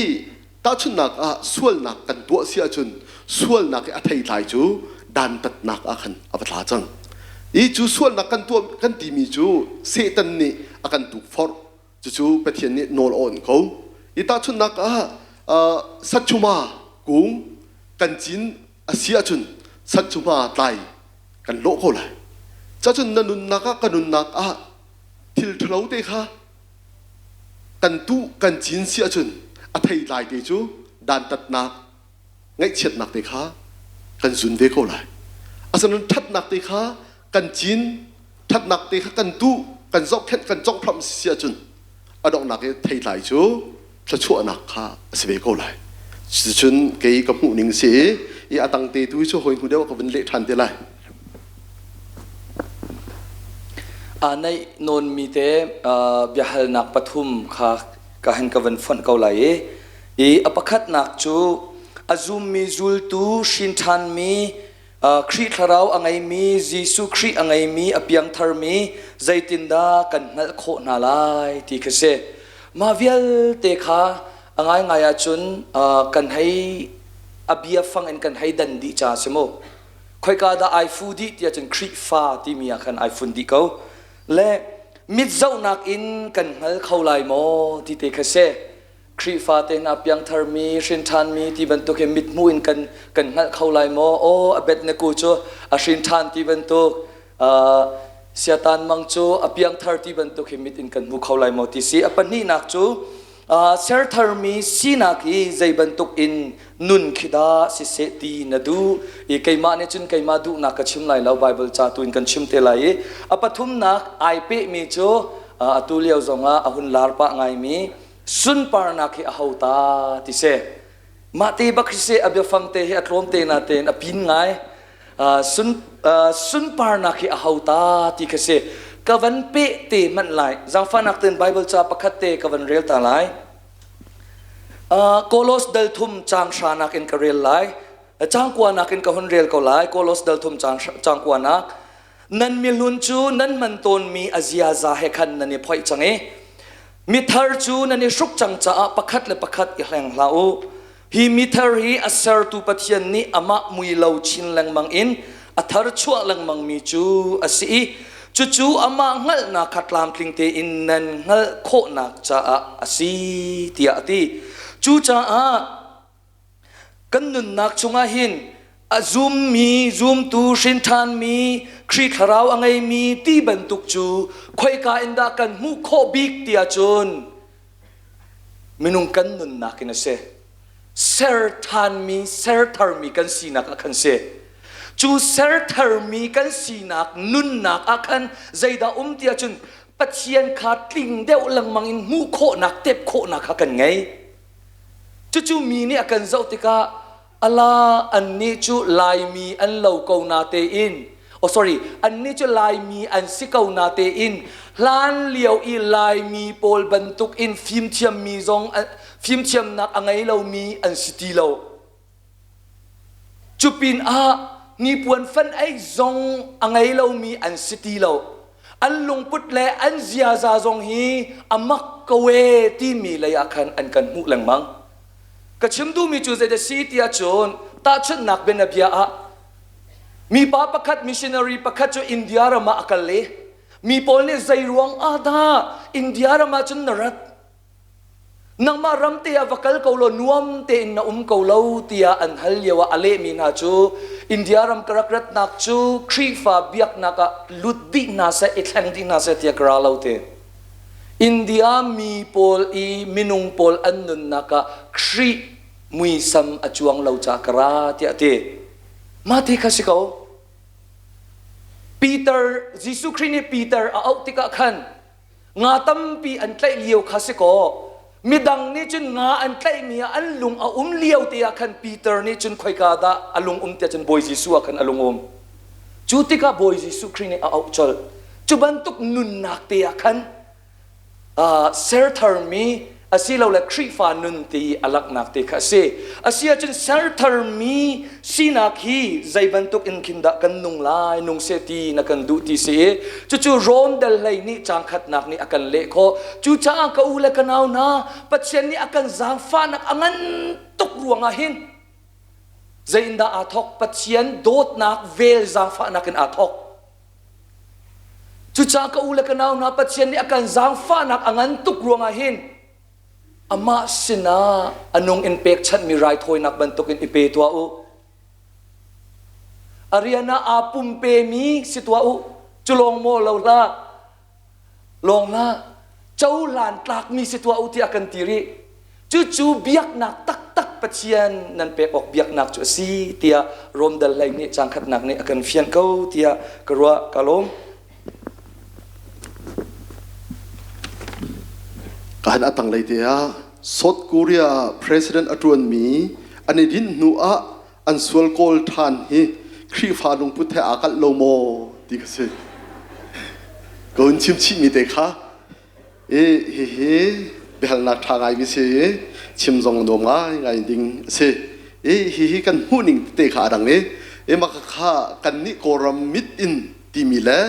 tahchunhnak ah sualnak kan tuah si ahcun sualnak i a theitlai cu dantatnak ah khan a va tla cang. I cu sualnak kan tuah kan timi cu Satan nih a kan tukforh. Cucu Pathian nih nawl a awnh ko. I tahchunhnak ah satchuma kung kan cin a si ahcun satchuma tlai kan lawh ko lai. Cacun na nunnak ah ka nunnak ah thil ṭhalo te kha kan tuh kan cin si ahcun a theitlai te cu dantatnak ngaihchiatnak te kha kan zun ve ko lai. Asinain ṭhatnak te kha kan cin, ṭhatnak te kha kan tuh, kan zohkhenh, kan conghhramh si ahcun a donghnak i theitlai cu thluachuahnak kha a si ve ko lai. Cucun kei ka hmuh ning si i a tang te tu cu hawi hnu deuh ka vun leh ṭhan te lai. Aa naih nawnmi te biahalnak pathum kha ka han ka van fonh ko lai i i a pakhatnak cu a zummi zultu hrin ṭhanmi Khrih thlarau a ngeimi Jesuh Khrih a ngeimi a piangtharmi zeitindah kan hngalh khawh hna lai ti khi si. Mah vialte kha a ngaingai ahcun kan hei a bia fang in kan hei dan dih ca si mu. Khoika dah ai fu dih tiah cun Khrihfa timi ah khan ai fun dih ko. Le mit zohnak in kan hngal kho lai maw ti te kha si. Khrihfa te hna piangtharmi, hrinṭhanmi ti bantuk hi mithmuh in kan kan hngalh kho lai maw? Aw Abednego cu a hrinṭhan ti bantuk, Siatan mang cu a piangthar ti bantuk hi mit in kan hmu kho lai maw ti si. A pahnihnak cu sertharmi sinak hi zei bantuk in nun khi dah siseh ti na duh i keimah nih cun keimah duhnak ka chim lai lo Bible ca tu in kan chim te lai i a pathumnak ai pehmi cu atu lio zongah a hun lar pah ngaimi sunparnak hi a ho ta ti si mah te bak hi si a biafang te hi a tlawm te na tein a pin ngai sunparnak hi a ho ta ti kha si ka van pe te hmanh lai zaangfahnak ten Bible ca pakhat te ka van rel ta lai Kolos dal thum chang hra nak in ka rel lai chang kua nak in ka hun rel ko lai Kolos dal thum chang kua nak nan mihlun cu nan man tawnmi a ziaza he khan nan i phoih cang i mithar cu nan i hruk cang caah pakhat le pakhat i hleng hlah u hi mithar hi a sertu Pathian nih amah mui lo chin lengmang in a thar chuah lengmang mi cu a si i cucu amah hngalhnak kha tlamtling tein nan hngalh khawhnak caah a si tiah a ti cucaah Kan nunnak chungah hin a zummi, zumtu, hrinṭhanmi, Khrih thlarau a ngeimi ti bantuk cu khoika in dah kan hmuh khawh bik ti ahcun minung kan nunnak in a si. Ser ṭhanmi, ser tharmi kan sinak ah khan si. Cu ser tharmi kan sinak nunnak ah khan zeidah um ti ahcun Pathian kha tling deuh lengmang in hmuh khawhnak, tep khawhnak kha kan ngei. Cucu mi nih a kan zoh tikah ala annih cu Laimi an lo ko na tein Oh sorry, annih cu Laimi an si ko na tein hlan lio i Laimi pawl bantuk in fimthiammi zong fimthiamnak a ngei lomi an si ti lo. Cupin ah hnipuan fan ei zong a ngei lomi an si ti lo. An lungput le an ziaza zong hi a mak ko e timi lei ah khan an kan hmuh lengmang. Ka chim duhmi cu zeidah si ti ahcun tahchunhnak bianabia ah mipa pakhat missionary pakhat cu India ram ah a kal i mi pawl nih zei ruang ah dah India ram ah cun na rat nangmah ram te ah va kal ko law nuam tein na um ko lo tiah an hal lio ah a lehmi hna cu India ram ka rak ratnak cu Khrihfa biaknak ah lut dih hna seh i thleng dih hna seh tiah ka ra lo te India mi pawl i minung pawl an nunnak ah Khrih muisam a cuang lo ca ka ra tiah a ti. Mah ti kha si ko. Peter, Jesuh Khrih nih Peter a auh tikah khan nga tampi an tlaih lio kha si kaw midang nih cun nga an tlaihmi ah an lung a um lio te ah khan Peter nih cun khoika dah a lung um tiah cun Bawi Jesuh ah khan a lung um. Cu tikah Bawi Jesuh Khrih nih a auh colh. Cu bantuk nunnak te ah khan sertharmi asilole Khrihfa nun ti a langhnak te kha a si. A si ahcun sertharmi sinak hi zei bantuk in khin dah kan nung lai, nung seh ti na kan duh ti si i cucu Rom dal hlei nih caang khatnak nih a kan leh khawh. Cucaah ka u le ka nau hna, Pathian nih a kan zaangfahnak a ngan tuk ruangah hin Zeiindah aa thawk? Pathian dawtnak vel zaangfahnak in aa thawk. Cucaah ka u le ka nau hna Pathian nih a kan zaangfahnak a ngan tuk ruangah hin amah sinah a nung in pekchanhmi raithawinak bantukin i pe tuah u. A rian ah aa pumpemi si tuah u. Cu lawng maw lo hlah. Lawng hlah. Cohlan tlakmi si tuah u tiah kan ti rih. Cucu biaknak taktak Pathian nan pek awk biaknak cu a si tiah Rom dal hlei nih caang khatnak nih a kan fianh ko tiah ka ruah ka lawm. Kahan a tanglei te ah South Korea president a ṭuanmi an i dinh hnu ah an sual kawl ṭhan hi Khrihfa lungput he aa kalh lo maw ti ka si. Ka hun chim chihmi te kha i hihi biahalnak ṭha ngaimi si i chim zong nuam ngaingai ding a si. I hihi kan hmuhning tete kha a dang i i mah kha kannih Kawlram mit in timi le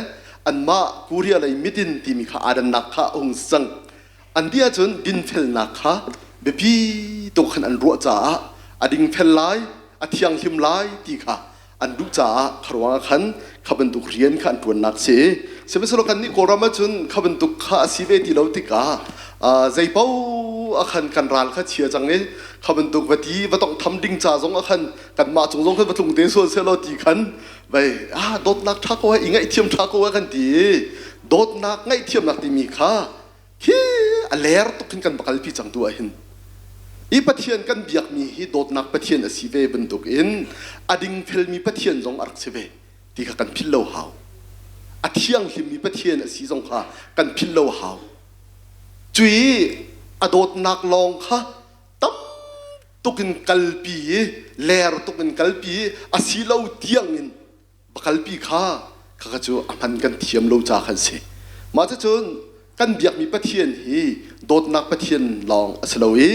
anmah Korea lei mit in timi kha aa dannak kha a hung si cang. An ti ahcun dinfelnak kha biapi tuk khan an ruah caah a dingfel lai, a thianghlim lai ti kha an duh caah kha ruangah khan kha bantuk rian kha an ṭuannak si. Sihmanhsehlaw kannih Kawlram ahcun kha bantuk kha a si ve ti lo tikah zei paoh ah khan kan ral kha chia cang i kha bantuk va ti va tonghtham ding ca zong ah khan kanmah cung zong khan va tlung te sual sehlaw ti khan vei ah dawtnak ṭha ko i ngaihthiam ṭha ko kan ti i dawtnak ngaihthiamnak timi kha Hi a ler tuk hin kan va kalpi cang tu ah hin i Pathian kan biakmi hi dawtnak Pathian a si ve bantuk in a dingfelmi Pathian zong a rak si ve ti kha kan philh lo hau. A thianghlimmi Pathian a si zong kha kan philh lo hau. Cui a dawtnak lawng kha tam tuk in kalpi i ler tuk in kalpi i a si lo tiang in pakalpi kha khakha cu a hman kan thiam lo ca khan si. Mah cucun kan biakmi Pathian hi dawtnak Pathian lawng a si lo i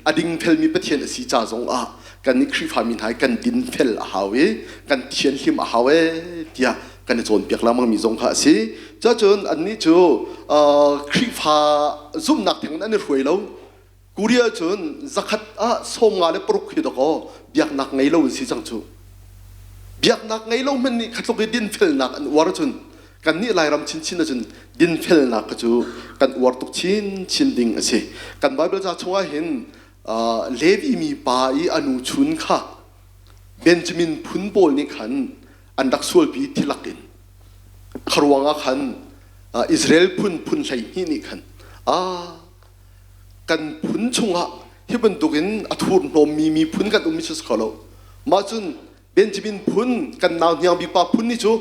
a dingfelmi Pathian a si ca zong ah kan nih Khrihfami hna hi kan dinfel a hau i kan thianhlim a hau ee tiah kan i cawnpiak lengmang mi zong kha a si. Cucun annih cu Khrihfa zumhnak theng in an i hruai lo. Korea cun zakhat ah 56 hi dakaw biaknak ngei lo an si cang cu. Biaknak ngei lo hmanh nih khatluk i dinfelnak an uar cun kannih Lairam chinchin ahcun dinfelnak kha cu kan uar tuk chinchin ding a si. Kan Bible ca chungah hin Levi mi pa i a nu chun kha Benjamin phun pawl nih khan an rak sualpi thilak in kharuang ah khan Israel phun phun 12 nih khan kan phun chungah hi bantukin a thurhnawmmi miphun kan um si kho lo. Mah cun Benjamin phun kan nau hniang bik pa phun ni cu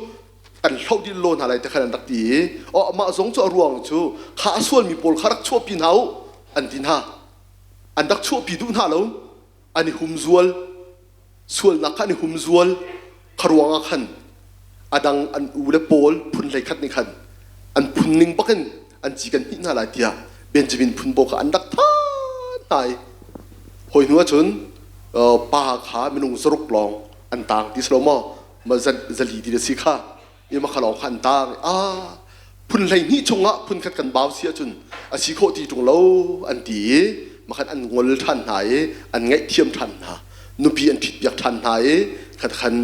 kan hloh dih lo hna lai te khan an rak ti i oh amah zong cu a ruang cu kha a sualmi pawl kha rak chuahpi hna u an ti hna. An rak chuahpi duh hna lo. An i humzual. Sualnak kha an i humzual. Kha ruangah khan. A dang an u le pawl phun 11 nih khan an phun ning bakin an ci kan hnih hna lai tiah Benjamin phun pawl kha an rak than hna i hawi hnu ahcun pa kha minung zaruk lawng an tang ti si lo maw ma zali ti si kha i ma kha lawng kha an tang a phun 12 chungah phun khat kan bau si ahcun a si khawh ti ṭung lo an ti i makhan an ngol ṭhan hna i an ngaihthiam ṭhan hna nupi an ṭhitpiak ṭhan hna i khat khan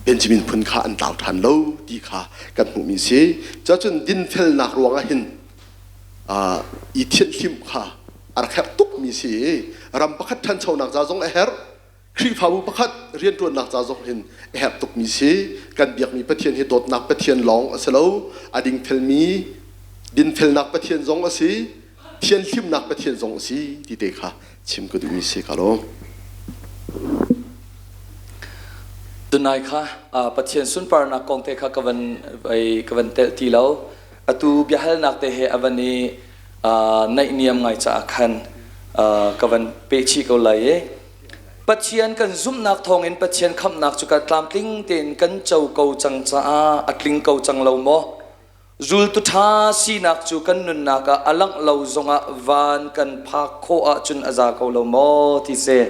Benjamin phun kha an tlau ṭhan lo ti kha kan hmuhmi si. Cuacun dinfelnak ruangah hin i thianhhlimh kha a rak herh tukmi si i ram pakhat ṭhanchonak ca zong a herh. Khrihfabu pakhat rianṭuannak ca zong hin a herh tukmi si. Kan biakmi Pathian hi dawtnak Pathian lawng a si lo. A dingfelmi dinfelnak Pathian zong a si. Thianhlimnak Pathian zong a si ti te kha chim ka duhmi si ka lawm. Tunai kha Pathian sunparnak kong te kha ka van ka van telh ti lo. Atu biahalnak te he a van i naihniam ngai caah khan ka van peh chih ko lai i Pathian kan zumhnak thawngin Pathian khamhnak cu ka tlamtling tein kan co ko cang caah a tling ko cang lo maw? Zultu ṭha sinak cu kan nunnak ah a langh lo zongah van kan phak khawh ahcun a za ko lo maw ti si.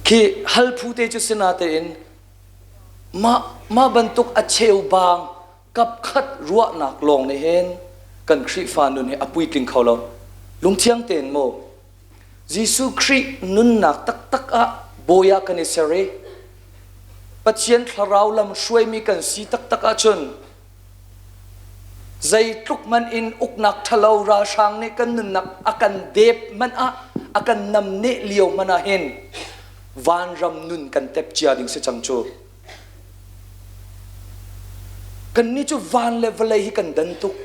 Khi hal phu te cu si natein mah mah bantuk a cheubang kapkhat ruahnak lawng nih hin kan Khrihfa nun hi a puitling kho lo. Lungthiang tein maw Jesuh Khrih nunnak taktak ah bawi ah kan i ser i Pathian thlarau lam hruaimi kan si taktak ahcun zeitluk man in uknak ṭhalo ralhrang nih kan nunnak a kan dep hmanh ah a kan namneh lio hmanh ah hin vanram nun kan tep cia ding si cang cu. Kannih cu van le vawlei hi kan dan tuk.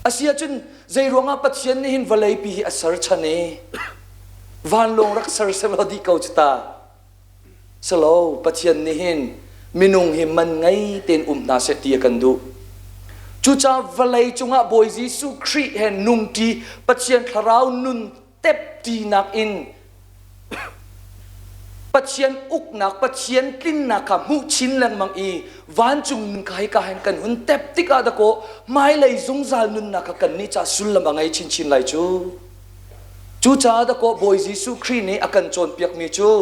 Asiahcun zeiruangah Pathian nih hin vawleipi hi a ser chan i vanlawng rak ser sehlaw dih ko cu ta. Selo Pathian nih hin minung hi man ngei tein um hna seh ti a kan duh. Cucaah vawlei cungah Bawi Jesuh Khrih he nungṭi Pathian thlarau nun tepṭinak in Pathian uknak, Pathian tlinnak kha hmuh chin lengmang i vancung nun kha hika hin kan hun tep tikah dakaw hmailei zungzal nunnak kha kannih ca sullam a ngei chinchin lai cu. Cucaah dakaw Bawi Jesuh Khrih nih a kan cawnpiakmi cu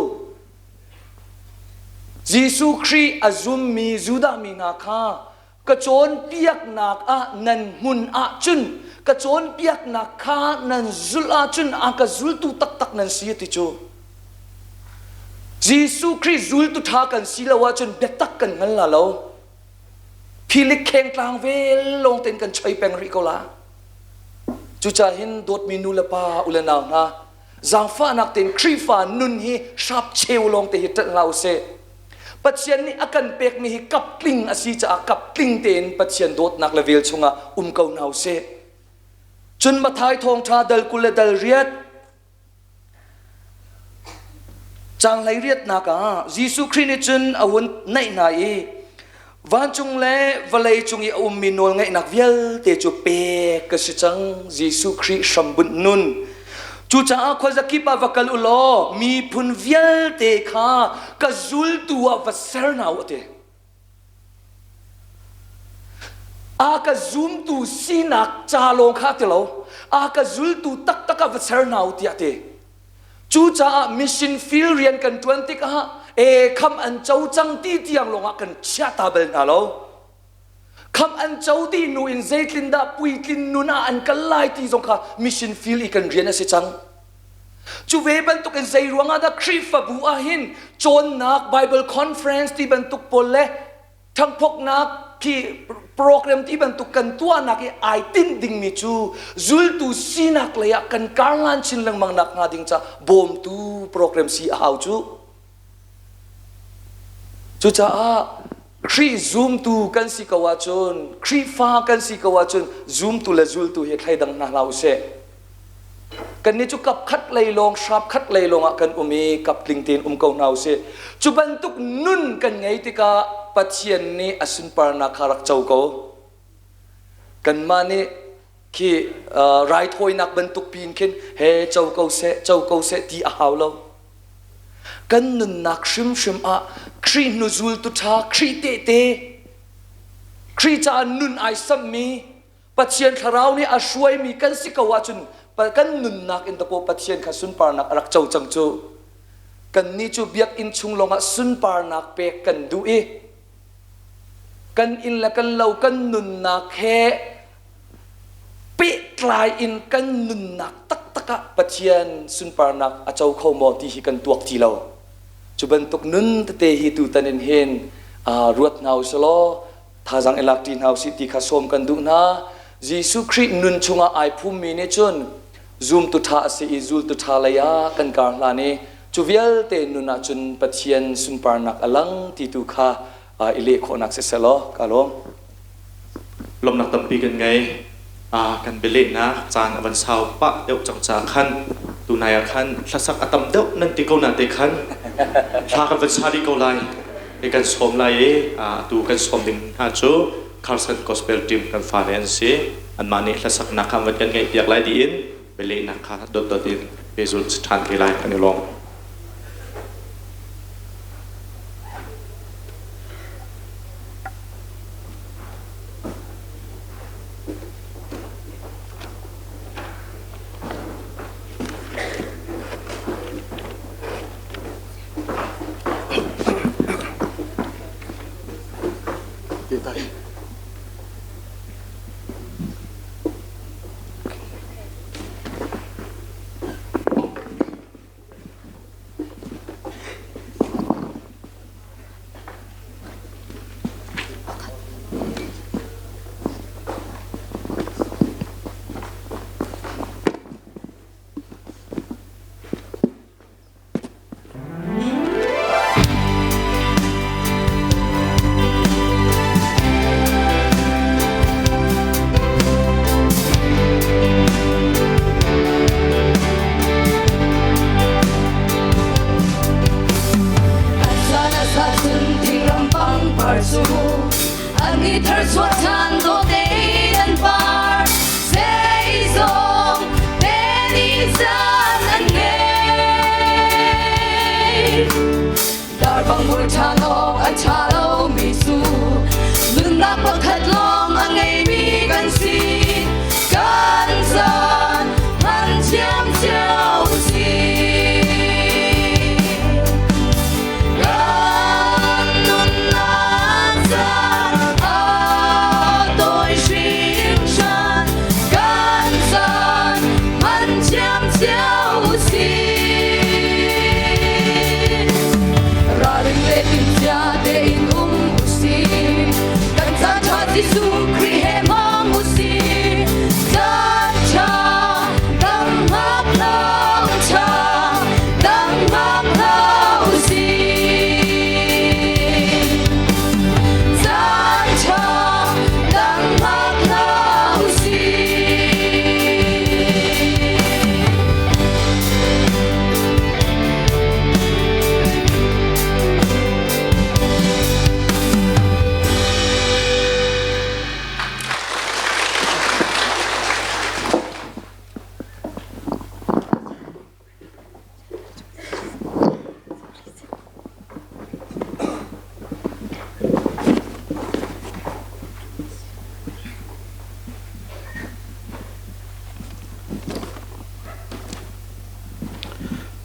Jesuh Khrih a zummi Judah mi hna kha ka cawnpiaknak ah nan hmun ahcun ka cawnpiaknak kha nan zulh ahcun a ka zultu taktak nan si ti cu Jesuh Khrih zultu ṭha kan si lo ahcun biatak kan hngal la lo philik kheng tlang vel lawng tein kan choi peng rih ko la cucaah hin dawtmi nu le pa u le nau hna zaangfahnak tein Khrihfa nun hi hrap cheu lawng te hi ṭanh hlah u sih Pathian nih a kan pekmi hi kaptling a si caah kaptling tein Pathian dawtnak le vel chungah um ko hna usih. Cun Matthai thawngṭha dal 20 le dal riat caang hlei riatnak ah Jesuh Khrih nih cun a hun naih hna i vancung le vawlei cung i a ummi nawlngeihnak vialte cu pek ka si cang Jesuh Khrih hrambunh nun Cucaah khuazakip ah va kal u law miphun vialte kha ka zultu ah va ser hna u a ti. A ka zumtu sinak ca lawng kha ti lo, a ka zultu taktak ah va ser hna u tiah a ti. Cucaah mission field rian kan ṭuan tikah e kham an co cang ti tiang lawngah kan chia ta bal hna lo. Kham an co ti hnu in zeitlin dah puitlin nun ah an kal lai ti zong kha mission field i kan rian a si cang. Cu ve bantuk in zei ruangah dah Khrihfabu ah hin cawnnak Bible conference ti bantuk pawl le ṭhangphoknak khi program ti bantuk kan tuahnak i ai tinh dingmi cu zultu sinak lei ah kan karlan chin lengmang nak hnga ding ca bawmtu program si a hau cu. Cucaah Khrih zumtu kan si ko ahcun, Khrihfa kan si ko ahcun zumtu le zultu hi thleidang hna hlah usih. Kannih cu kap khat lei lawng, hrap khat lei lawng ah kan um i kap tling tein um ko hna usih. Cu bantuk nun kan ngei tikah Pathian nih a sunparnak kha rak co ko. Kanmah nih khi raithawinak bantuk piin khin he co ko seh, co ko seh ti a hau lo. Kan nunnak hrimhrim ah Khrih hnuzultu ṭha, Khrih tehte, Khrih caah nun ai sammi, Pathian thlarau nih a hruaimi kan si ko ahcun kan nunnak in dakaw Pathian kha sunparnak a rak co cang cu. Kannih cu biakinn chung lawngah sunparnak pek kan duh i kan inn le kan lo kan nunnak he pehtlai in kan nunnak taktak ah Pathian sunparnak a co kho maw ti hi kan tuak ti lo. Cu bantuk nun tete hi tutan in hin ruat hna u law thazaang i lak ṭi hna usih ti kha sawm kan duh hna. Jesuh Khrih nun chungah ai phummi nih cun zumtu ṭha a si i zultu ṭha lei ah kan kar hlan i cu vialte nun ah cun Pathian sunparnak a lang ti tu kha i leh khawhnak siseh law ka lawm. Lawmhnak tampi kan ngei. Kan bialehnak caan a van sau pah deuh cang caah khan tunai ah khan hlasak a tam deuh nan ti ko na te khan hla kan van sa rih ko lai. I kan sawm lai i atu kan sawm ding hna cu Carson Gospel Team kan fale an si. Anmah nih hlasaknak kha an van kan ngaihpiak lai tiin bialehnak kha dotdot in pehzulh ṭhan te lai kan i lawm.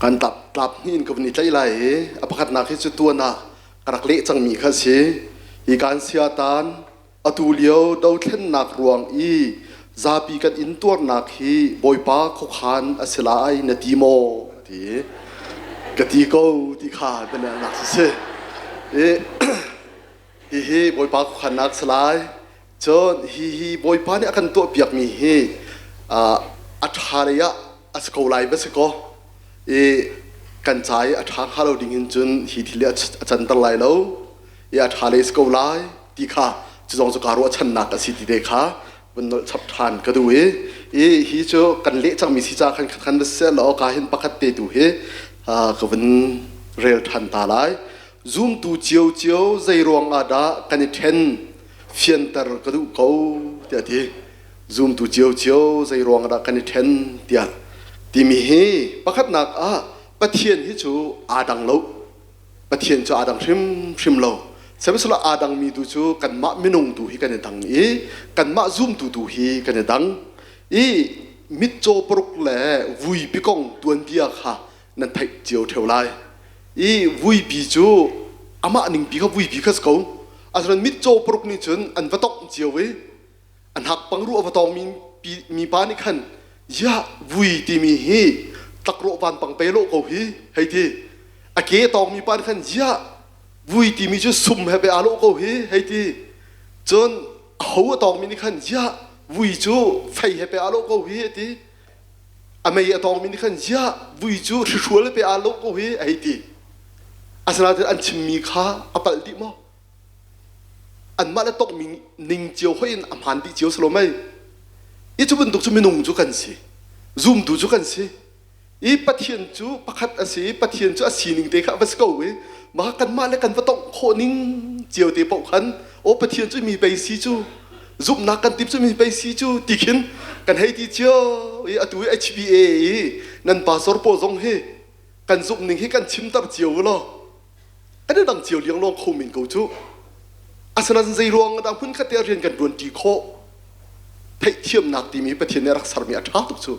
Kan tlap hnih in ka vun i tlaih lai i a pakhatnak hi cu tuan ah ka rak leh cangmi kha a si. Hi kan siatan atu lio dothlennak ruang i zapi kan intuarnak hi Bawipa khuakhan a si lai na ti maw? ti ka ti ko ti kha bialehnak si si. I hihi Bawipa khuakhannak si lai. Cun hihi Bawipa nih a kan tuahpiakmi hi a ṭha lei ah a si ko lai va si kaw i kan ca i a ṭha hnga lo ding hin cun hi thil hi a canter lai lo i a ṭha lei si ko lai ti kha cu zong cu kaa ruahchannak a si ti te kha vun nolh chap ṭhan ka duh i i hi cu kan leh cangmi si ca khan khan va seh law ka hin pakhat te tu hi ka vun rel ṭhan ta lai. Zumtu ciocio zei ruang ah dah kan i ṭhen fianter ka duh ko tiah ti. Zumtu ciocio zei ruang ah dah kan i ṭhen tiah timi hi pakhatnak ah. Pathian hi cu aa dang lo. Pathian cu aa dang hrimhrim lo. Sihmanhsehlaw aa dangmi tu cu kanmah minung tu hi kan i dang i kanmah zumtu tu hi kan i dang. I mitcaw paruk le vuipi kong tuanbia kha nan theih cio ṭheo lai. I vuipi cu amah ningpi kha vuipi kha si ko. Asinain mitcaw paruk nih cun an va tongh cio i a hnak pangruh a va tawngmi mipa nih khan yah vui timi hi tlakrawh vanpang pe lawh ko hi hei ti a ke tawngmi pa nih khan yah vui timi cu sum he pe aa lawh ko hi hei ti cun a ho a tawngmi nih khan yah vui cu fei he pe aa lawh ko hi a ti a mei a tawngmi nih khan yah vui cu hrihrual he pe aa lawh ko hi a hei ti asinain an chimmi kha a palh dih maw Anmah le tongmi ning cio hoih in a hmaan dih cio si lo mei? I cu bantuk cu minung cu kan si. Zumtu cu kan si. I Pathian cu pakhat a si i Pathian cu a sining te kha a va si ko i mah kanmah le kan va tongh khawh ning cio te paoh khan aw Pathian cu mi pei si cu zumhnak kan tip cu mi pei si cu ti khin kan hei ti cio i atu i HBA i nan pastor pawl zong hi kan zumh ning hi kan chimter cio u law Kan i dang cio liangluang kho men ko cu. Asinain zei ruang dah hmun khat te ah rian kan ṭuanṭi khawh? Theihthiamnak timi Pathian nih a rak sermi a ṭha tuk cu.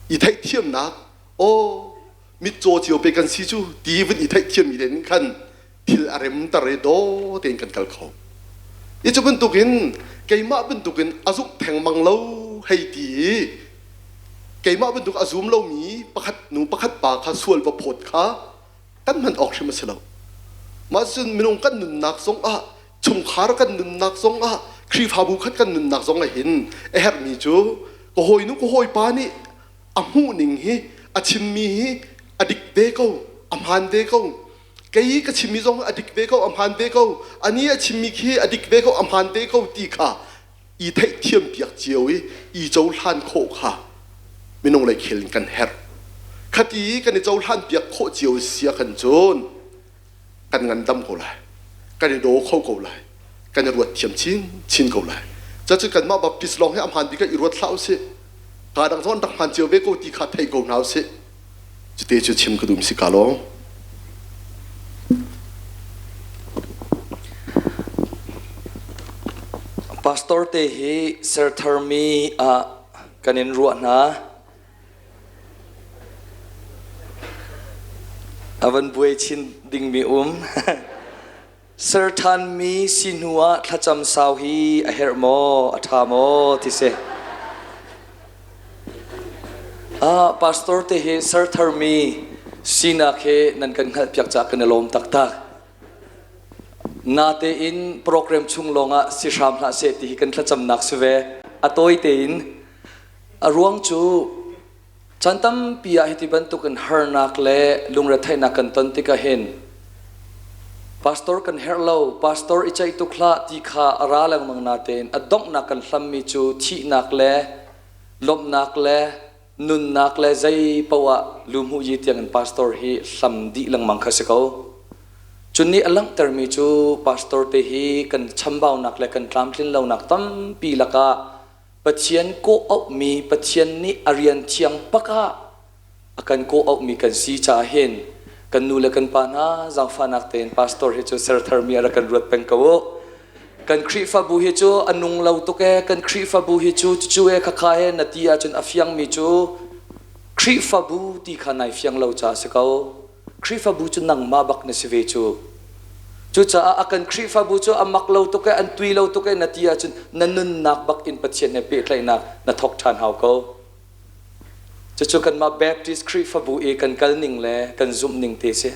I theihthiamnak, aw, mitcaw cio pe kan si cu ti vun i theihthiammi te nih khan thil a remter i daw tein kan kal kho. I cu bantukin keimah bantukin a zumh thengmang lo hei ti i keimah bantuk a zum lomi pakhat nu pakhat pa kha sual va phawt kha kan hman awk hrim a si lo. Mah cun minung kan nunnak zongah chungkhar kan nunnak zongah Khrihfabu khat kan nunnak zongah hin a herhmi cu ka hawinu ka hawipa nih a hmuhning hi a chimmi hi a dik ve ko a hmaan ve ko kei ka chimmi zong a dik ve ko a hmaan ve ko ani a chimmi khi a dik ve ko a hmaan ve ko ti kha i theihthiam piak cio i i cohlan khawh kha minung lei khel in kan herh. Khati i kan i cohlan piak khawh cio si ah khan cun kan ngandam ko lai, kan i daw kho ko lai, kan i ruat thiam chinchin ko lai. Cucu kanmah Baptist lawng hi a hmaan bik ah i ruat hlah usih. Kaa dang zong an rak hmaan cio ve ko ti kha thei ko hna usih. Cute cu chim ka dum si ka lawng. Pastor te hi sertharmi ah kan in ruah hna. A van buai chin dingmi um. Ser ṭhanmi si hnu ah thlacam sau hi a herh maw, a ṭha maw ti si. Ah, pastor te hi ser tharmi sinak he nan kan hngalhpiak caah kan i lawm taktak. Natein program chung lawngah si hram hlah seh ti hi kan thlacamnak si ve. A tawi tein a ruang cu Caan tampi ah hiti bantukin harnak le lungretheihnak kan ton tikah hin pastor kan herh lo, pastor i ceih tuk hlah ti kha a ra lengmang natein a donghnak kan hlammi cu thihnak le lawmhnak le nunnak le zei poah luhmuh yi tiangin pastor hi hlam dih lengmang kha si ko. Cun nih a langhtermi cu pastor te hi kan chambaunak le kan tlamtlin lonak tampi lakah Pathian kawh auhmi Pathian nih a rian thiang bak ah a kan kawh auhmi kan si caah hin kan nu le kan pa hna zaangfahnak tein pastor hi cu sertharmi a rak kan ruat peng ko u. Kan Khrihfabu hi cu a nung lo tuk ee, kan Khrihfabu hi cu cucu ee khakha he na ti ahcun a fiangmi cu Khrihfabu ti kha nai fiang lo caah a si ko. Khrihfabu cu nangmah bak na si ve cu. Cucaah a kan Khrihfabu cu a mak lo tuk e, an tui lo tuk e na ti ahcun na nunnak bak in Pathian he pehtlaihnak na thawk ṭhan hau ko. Cucu kanmah Baptist Khrihfabu i kan kal ning le kan zumh ning te si.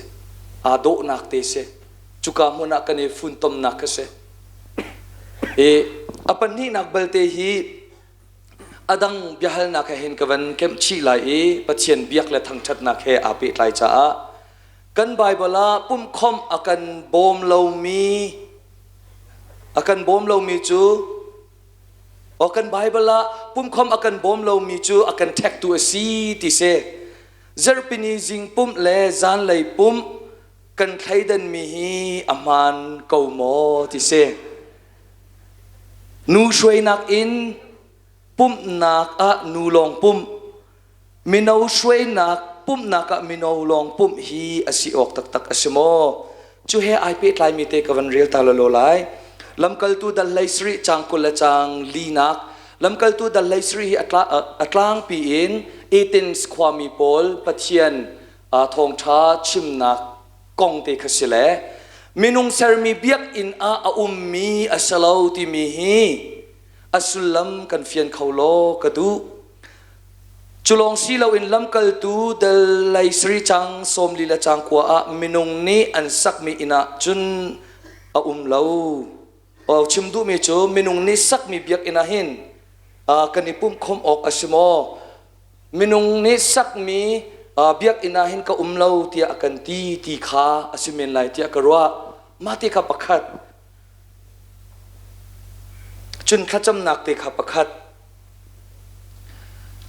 Aa dawhnak te si. Cuka hmun ah kan i funtomnak kha si. I a pahnihnak balte hi A dang biahalnak he hin ka van kemh chih lai i Pathian biak le thangṭhatnak he aa pehtlai caah kan Baibal ah pumhkhawmh a kan bawm lomi a kan bawm lomi cu aw kan Baibal ah pumhkhawmh a kan bawm lomi cu a kan ṭhektu a si ti si. Zarhpini zing pumh le zanlei pumh kan thleidanmi hi a hmaan ko maw ti si. Nu hruainak in pumhnak ah nu lawng pumh. Mino hruainak Pumhnak ah mino lawng pumh hi a si awk taktak a si maw? Cu he ai pehtlaimi te ka van rel ta lawlaw lai. Lamkaltu dal hlei sarih caang 20 le caang linak Lamkaltu dal hlei sarih hi a tlangpi in Athens khuami pawl Pathian thawngṭha chimnak kong te kha si le minung sermi biakinn ah a ummi a si lo timi hi a sullam kan fian kho law ka duh. Cu lawng si loin lamkaltu dal lei sari cang 40 le cang kua ah minung nih an sakmi inn ah cun a um lo. Chim duhmi cu minung nih sakmi biakinn ah hin kan i pumh khawm awk a si maw? Minung nih sakmi biakinn ah hin ka um lo tiah a kan ti ti kha a si men lai tiah ka ruah. Mah te kha pakhat. Cun thlacamnak te kha pakhat.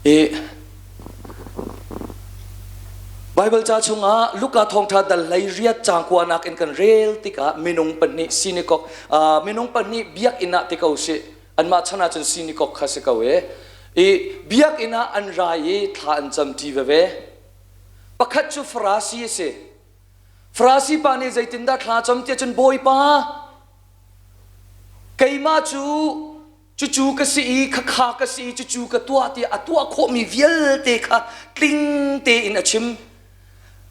I Baibal ca chungah Luka thawngṭha dal hlei riat caang kuanak in kan rel tikah minung pahnih sinikok minung pahnih biakinn ah ti ko sih anmah chan ahcun sinikok kha si ko e i biakinn ah an ra i thla an cam ṭi veve pakhat cu Farasi a si Farasi pa nih zeitindah thla cam tiah cun Bawipa keimah cu cucu ka si i khakha ka si i cucu ka tuah tiah a tuah khawhmi vialte kha tling tein a chim.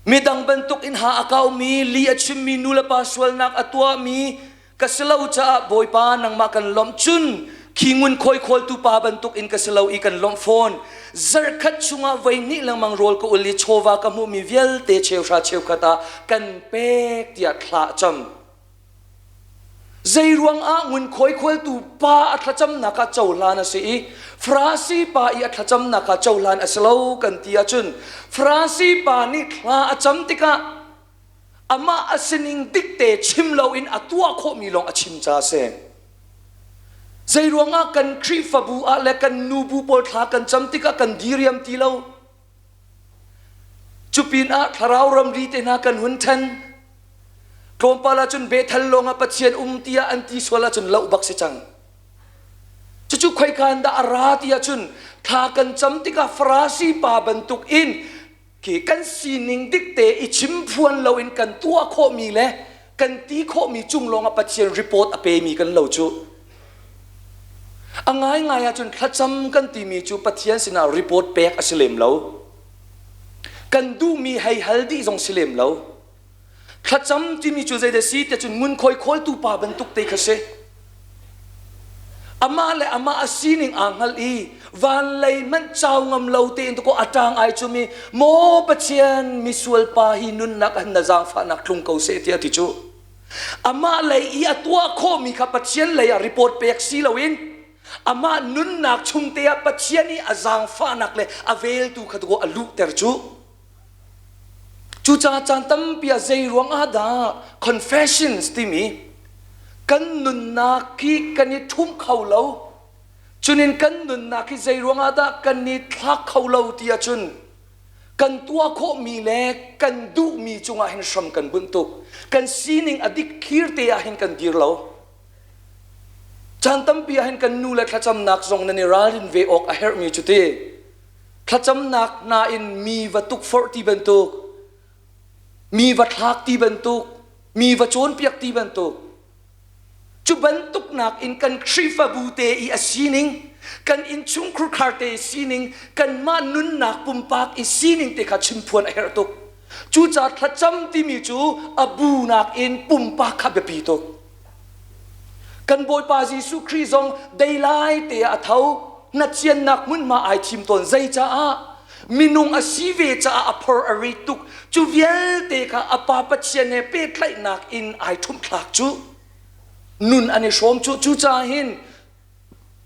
Midang bantuk in ha a kaumi, li a chimmi, nulepa sualnak a tuahmi ka si lo caah Bawipa nangmah kan lawmh cun khi ngunkhuai khawltu pa bantuk in ka si lo i kan lawmh fawn. Zarhkhat chungah voi hnih lengmang rawl ka ul i chawva ka hmuhmi vialte cheuhra cheukhat ah kan pek tiah thla a cam. Zeiruang ah ngunkhuai khualtu pa a thlacamnak ah cohlan a si i Farasi pa i a thlacamnak ah cohlan a si lo kan ti ahcun Farasi pa nih thla a cam tikah amah a sining dikte chim loin a tuah khawhmi lawng a chim ca a si. Zeiruang ah kan Khrihfabu ah le kan nubu pawl thla kan cam tikah kan diriam ti lo? Cupinah thlarau ramri te hna kan hun ṭhen. Tlawmpal ahcun Bethel lawngah Pathian um tiah an ti sual ahcun loh bak si cang. Cucu khoika in dah a ra ti ahcun thla kan cam tikah Farasi pa bantuk in khi kan sining dikte i chimphuan loin kan tuah khawhmi le kan ti khawhmi cung lawngah Pathian report a pemi kan lo cu. A ngaingai ahcun thlacam kan timi cu Pathian sinah report pek a si lem lo. Kan duhmi hei hal dih zong si lem lo. Thlacam timi cu zeidah si tiah cun ngunkhuai khawltu pa bantuk te kha si. Amah le amah a sining aa hngalh i van lei hmanh cau ngam lo tein ko a ṭang ai cumi maw Pathian misual pa hi nunnak han na zaangfahnak tlung ko seh tiah ti cu. Amah lei i a tuah khawhmi kha Pathian lei ah report pek si loin amah nunnak chung te ah Pathian i a zaangfahnak le a veltu kha a luhter cu. Cucaah caan tampi ah zei ruang ah dah confessions timi kan nunnak hi kan i ṭhumh kho lo. Cunin kan nunnak hi zei ruang ah dah kan i thlak kho lo ti ahcun kan tuah khawhmi le kan duhmi cungah hin hram kan bunh tuk. Kan sining a dik thlir te ah hin kan dir lo. Caan tampi ah hin kan nu le thlacamnak zong nan i ralrin ve awk a herhmi cu ti. Thlacamnak hna in mi va tukforh ti bantuk, mi va thlak ti bantuk, mi va cawnpiak ti bantuk. Cu bantuk nakin kan Khrihfabu te i a sining, kan innchung khurkhar te i sining, kanmah nunnak pumpak i sining te kha chimphuan a herh tuk. Cucaah thlacam timi cu a bu nakin pumpak kha biapi tuk. Kan Bawipa Jesuh Khrih zong deilai te ah a tho, hnachiannak hmunhma ai thim tawn. Zeicaah? Minung a si ve caah a phor a rit tuk. Cu vialte kha a Pa Pathian he pehtlaihnak in ai ṭhumhthlak cu. Nun an i hrawm cu. Cucaah hin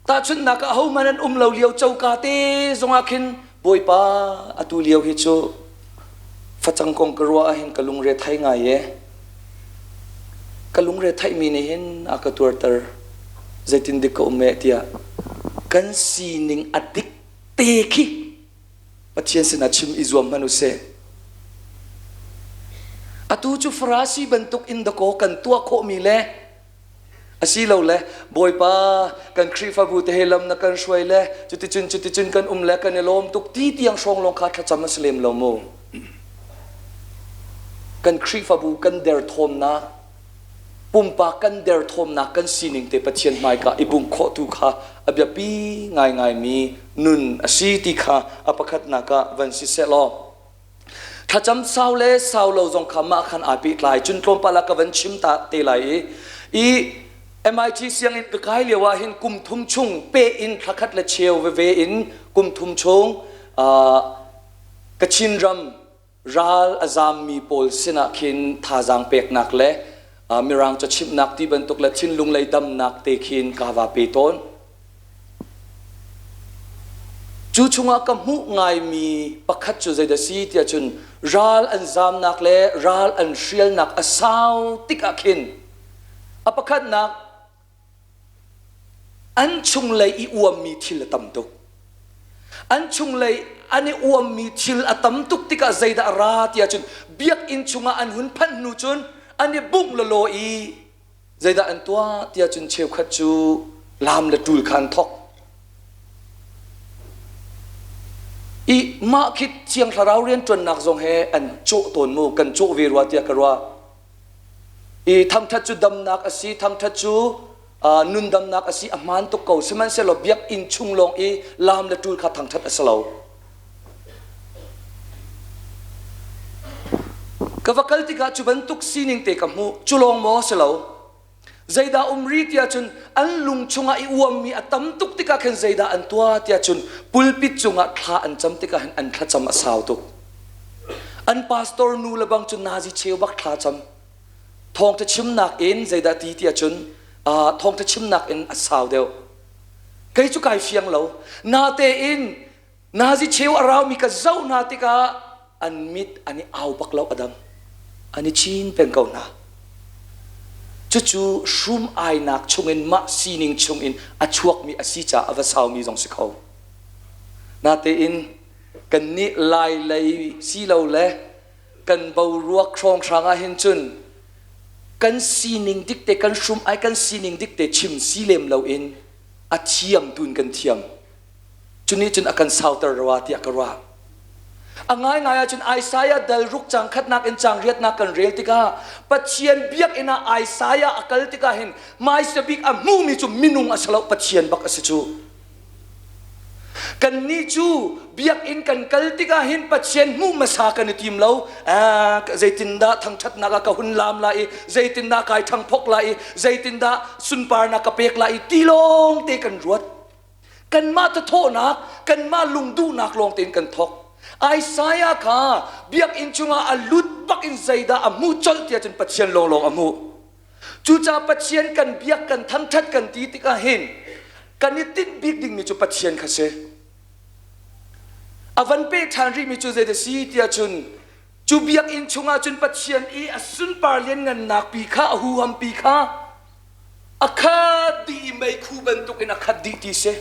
Tahchunhnak ah ahohmanh an um lo lio coka te zongah khin Bawipa atu lio hi cu facang kong ka ruah ahhin ka lungre thei ngai e. Ka lungre theihmi nih hin a ka tuarter. Zeitin dik ka um eh tiah kan sining a dik te khi Pathian sinah chim i zuam hmanh u sih. Atu cu Farasi bantuk in dakaw kan tuah khawhmi le. Asilole Bawipa kan Khrihfabu te he lam na kan hruai le cuticun cuticun kan um le kan i lawm tuk ti tiang hrawng lawng kha thlacam a si lem lo mu. Kan Khrihfabu kan derthawmnak pumpak kan derthawmnak kan sining te Pathian hmaika i bungh khawh tu kha a biapi ngaingaimi nun a si ti kha a pakhatnak ah van si seh law thlacam sau le sau lo zong kha mah khan aa pehtlai cun tlawmpal ah ka van chim ta te lai i i MIT sianginn ka kai lio ah hin kum thum chung pe in thlakhat le cheu veve in kum thum chung Kachin ram ral a zammi pawl sinah khin thazaang peknak le mirang cachimhnak ti bantuk le thinlung lei damnak te khin ka va pe tawn. Cu chungah ka hmuh ngaimi pakhat cu zeidah si tiah cun ral an zamnak le ral an hrialnak a sau tikah khin a pakhatnak an chunglei i uammi thil a tam tuk. An chunglei an i uammi thil a tam tuk tikah zeidah a ra tiah cun biakinn chungah an hun phanh hnu cun an i bungh lawlaw i Zeidah an tuah tiah cun cheukhat cu laam le ṭul kha an thawk. I mah khi Thiang Thlarau rianṭuannak zong he an cawh tawn mu, kan cawh ve rua tiah ka ruah. I thangṭhat cu damnak a si, thangṭhat cu uh, nundamnak a si, a hmaan tuk ko. Sihmanhsehlaw biakinn chung lawng i laam le ṭul kha thangṭhat a si lo. Ka va kal tikah cu bantuk sining te ka hmuh. Cu lawng maw si lo. Zeidah um ri tiah cun an lung chungah i uammi a tam tuk tikah khin zeidah an tuah tiah cun pulpit cungah thla an cam tikah hin an thlacam a sau tuk. An pastor nu le bang cu nazi cheu bak thla cam. Thawngtha chimnak in zeidah ti tiah cun thawngtha chimnak in a sau deuh. Kei cu kai fiang lo. Natein Nazi cheu a raumi ka zoh hna tikah an mit an i au bak lo a dang. An i chin peng ko hna. Cucu hrum ainak chungin mah sining chungin a chuakmi a si caah a va saumi zong si kho. Natein kannih Lai lei silo le kan boruak hrawnghrang ah hin cun kan sining dikte kan hrum ai kan sining dikte chim si lem loin a thiam tun kan thiam. Cu nih cun a kan sauter rua tiah ka ruah. A ngaingai ahcun Isaiah dal ruk cang khatnak in cang riatnak kan rel tikah Pathian biakinn ah Isaiah a kal tikah hin hmaisa bik a hmuhmi cu minung a si lo Pathian bak a si cu. Kannih cu biakinn kan kal tikah hin Pathian hmuh hmasa kan i tim lo. Zeitindah thangṭhatnak ah ka hun laam lai i zeitindah kai ṭhangphok lai i zeitindah sunparnak ka pek lai i ti lawng te kan ruat. Kanmah thathawhnak, kanmah lungduhnak lawng tein kan thawk. Isaiah kha biakinn chungah a lut bak in zeidah a hmuh colh tiah cun Pathian lawnglawng a hmuh. Cucaah Pathian kan biak kan thangṭhat kan ti tikah hin kan i tinh bik dingmi cu Pathian kha si. A van peh ṭhan rihmi cu zeidah si tiah cun cu biakinn chungah cun Pathian i a sunpar lianngannak pi kha a huham pi kha a khat dih i meikhu bantukin a khat dih ti si.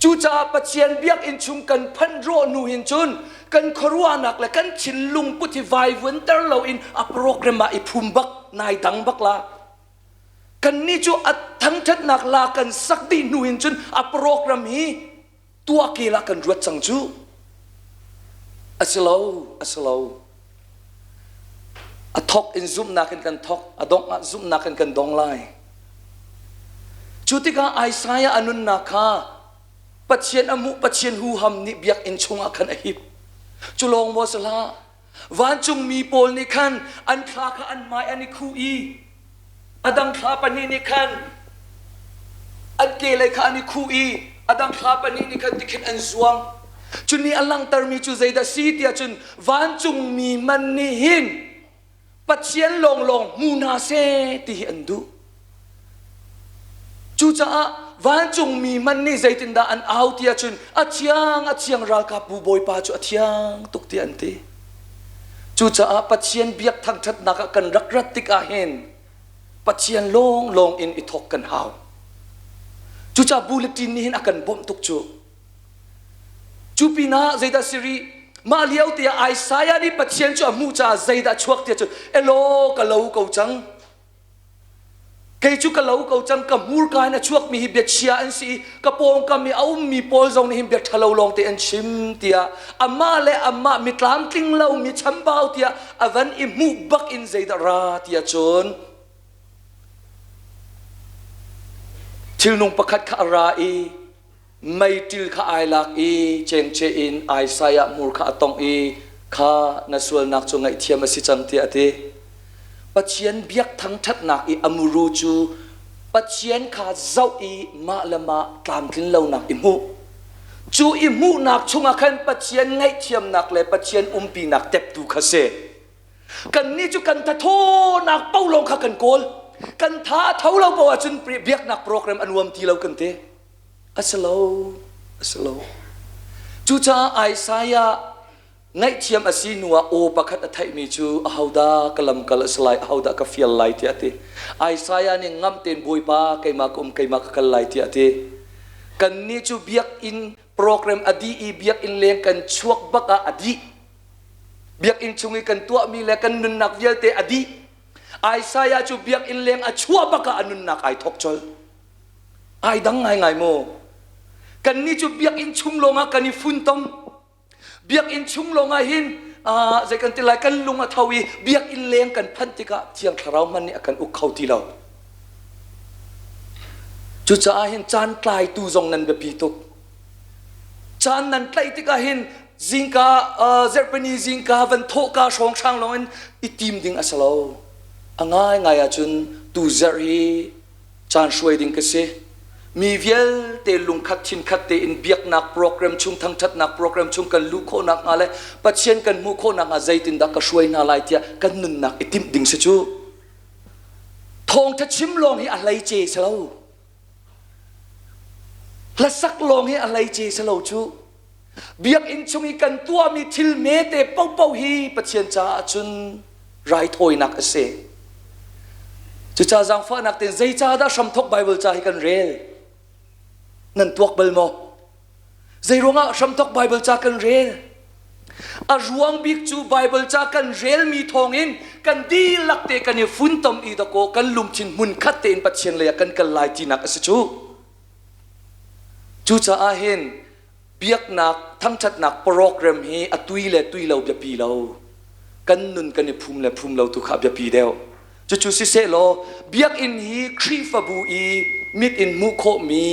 Cucaah Pathian biakinn chung kan phanh rawh hnu hin cun kan khuaruahnak le kan thinlung put hi vaivuanter loin a program ah i phum bak nai dang bak la. Kannih cu a thangṭhatnak la kan sak dih hnu hin cun a program hi tuah kel ah kan ruat cang cu. A si lo, a si lo. A thok in zumhnak in kan thok, a dongh ah zumhnak in kan dong lai. Cu tikah Isaiah a nunnak kha Pathian a hmuh, Pathian huham nih biakinn chungah khan a hip. Cu lawng maw si hlah, vancungmi pawl nih khan an thla kha an hmai an i khuh i a dang thla pahnih nih khan an kelei kha an i khuh i a dang thla pahnih nih khan tikhin an zuang. Cu nih a langhtermi cu zeidah si tiah cun vancungmi man nih hin Pathian lawnglawng hmu hna seh ti hi an duh. Cucaah vancungmi man nih zeitindah an au ti ahcun a thiang a thiang ralkapbu bawipa cu a thiang tuk tiah an ti. Cucaah Pathian biak thangṭhatnak ah kan rak rat tikah hin Pathian lawnglawng in i thawk kan hau. Cucaah bulletin nih hin a kan bawmh tuk cu. Cu pinah zeidah si rih? Mah lio te ah Isaiah nih Pathian cu a hmuh caah zeidah chuak tiah cun elaw ka lo ko cang. Kei cu ka lo ko cang, ka hmurka in a chuakmi hi biachia an si i ka pawngkam i a ummi pawl zong nih hin bia ṭhalo lawngte an chim tiah amah le amah mi tlamtling lo mi chambau tiah a van i hmuh bak in zeidah ra tiah cun thilnung pakhat kha a ra i meiṭil kha ai lak i cengce in Isaiah hmur kha a tongh i kha na sualnak cu ngaihthiam a si cang tiah a ti. Pathian biak thangṭhatnak i a muru cu Pathian kha zoh i mah le mah tlamtlin lonak i hmuh. Cu i hmuhnak chungah khan Pathian ngaihthiamnak le Pathian umpinak teptu kha si. Kannih cu kan thathawnak paoh lawng kha kan kawl. Kan tha a tho lo paoh ahcun biaknak program a nuam ti lo kan ti. A si lo, a si lo. Cucaah Isaiah ngaihthiam a si hnuah aw pakhat a theihmi cu ahodah ka lamkal a si lai, ahodah ka fial lai tiah a ti. Isaiah nih ngamh tein Bawipa keimah ka um, keimah ka kal lai tiah a ti. Kannih cu biakinn program a dih i biakinn leng kan chuak bak ah a dih. Biakinn chung i kan tuahmi le kan nunnak vialte a dih. Isaiah cu biakinn leng a chuah bak ah a nunnak ai thawk colh. Ai dang ngaingai mu. Kannih cu biakinn chung lawngah kan i funtom. Biakinn chung lawngah hin zei kan ti lai kan lung a tho i biakinn leng kan phanh tikah Thiang Thlarau hmanh nih a kan uk kho ti lo. Cucaah hin caan tlaitu zong nan biapi tuk. Caan nan tlaih tikah hin zingka zarhpini zingka van thawhka hrawnghrang lawng in i tim ding a si lo. A ngaingai ahcun tu zarh hi caan hruai ding ka si. Mi vialte lungkhat thinkhat tein biaknak program chung thangṭhatnak program chung kan luh khawh nakhnga le Pathian kan hmuh khawh nakhnga zeitindah ka hruai hna lai tiah kan nunnak i timh ding si cu. Thawngṭha chim lawng hi a hleice si lo. Hlasak lawng hi a hleice si lo cu. Biakinn chung i kan tuahmi thil mete paohpaoh hi Pathian caah cun raithawinak a si. Cucaah zaangfahnak tein zeicahdah hramthawk Baibal ca hi kan rel? Nan tuak bal maw? Zeiruangah hramthawk Baibal ca kan rel? A ruang bik cu Baibal ca kan relmi thawngin kan dihlak te kan i funtom i dakaw kan lungthin hmunkhat tein Pathian lei ah kan kal lai tinak a si cu. Cucaah hin biaknak thangṭhatnak program hi a tui le tui lo biapi lo. Kan nun kan i phum le phum lo tu kha a biapi deuh. Cucu sisehlaw biakinn hi Khrihfabu i mit in hmuh khawhmi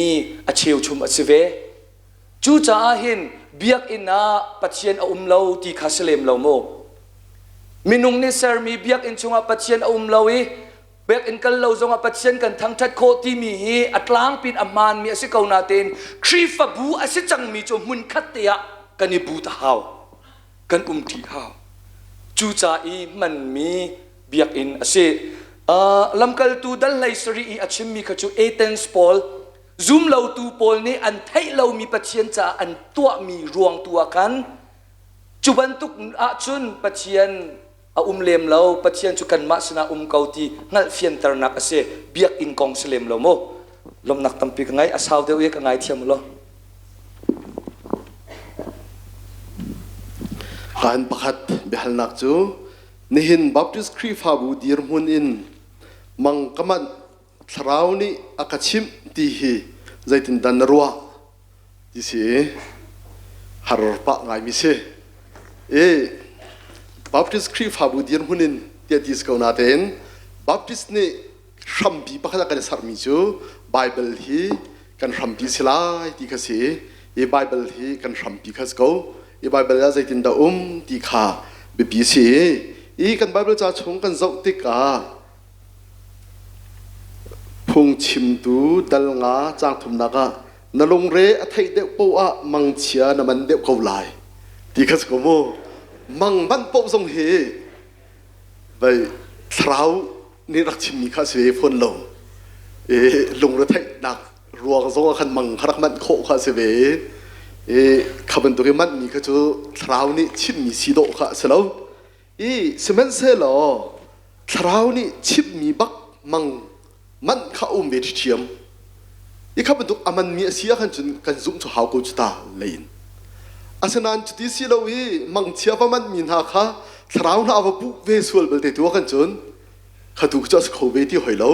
a cheuchum a si ve. Cucaah hin biakinn ah Pathian a um lo ti kha si lem lo mu. Minung nih sermi biakinn chungah Pathian a um lo i Biakinn kal lo zongah Pathian kan thangṭhat khawh timi hi a tlangpin a hmaanmi a si ko natein Khrihfabu a si cangmi cu hmunkhat te ah kan i but a hau. Kan umṭi hau. Cuca i hmanmi biakinn a si. Lamkaltu dal hlei sarih i a chimmi kha cu Athens pawl zumlotu pawl nih an theih lomi Pathian caah an tuahmi ruang tu ah khan cu bantuk ahcun Pathian a um lem lo Pathian cu kanmah sinah um ko ti hngalh fianternak a si biakinn kong si lem lo mu lawmhnak tampi ka ngei a sau deuh i ka ngaithiam law Kaan pakhat biahalnak cu nihin Baptist Khrihfabu dirhmun in mang ka manh thlarau nih a ka chimh ti hi zeitindah na ruah ti si har pah ngaimi si. I Baptist Khrihfabu dirhmun in tiah ti si ko natein Baptist nih hrampi pakhat a kan sermi cu Bible hi kan hrampi si lai ti kha si i Bible hi kan hrampi kha si ko i Bible ah zeitindah um ti kha biapi si i kan Bible ca chung kan zoh tikah Phungchimtu dal nga caang thumnak ah na lungre a theih deuh paoh ah mangchia na man deuh ko lai ti kha si ko mu. Mang manh paoh zong hi vei thlarau nih rak chimmi kha si ve fawn lo. I lungre theihnak ruang zong ah khan mang kha rak manh khawh kha si ve i kha bantuk i manhmi kha cu thlarau nih chimmi si dawh kha a si lo. I sihmanhsehlaw thlarau nih chimhmi bak mang manh kha a um ve ṭhiam. I kha bantuk a manmi a si ahkhan cun kan zumh cu hau ko cu ta lei in. Asinain cuti si lo i mangchia va manhmi hna kha thlarau hna a va puh ve sual belte tu ahkhan cun kha tu cu a si kho ve ti hoi lo.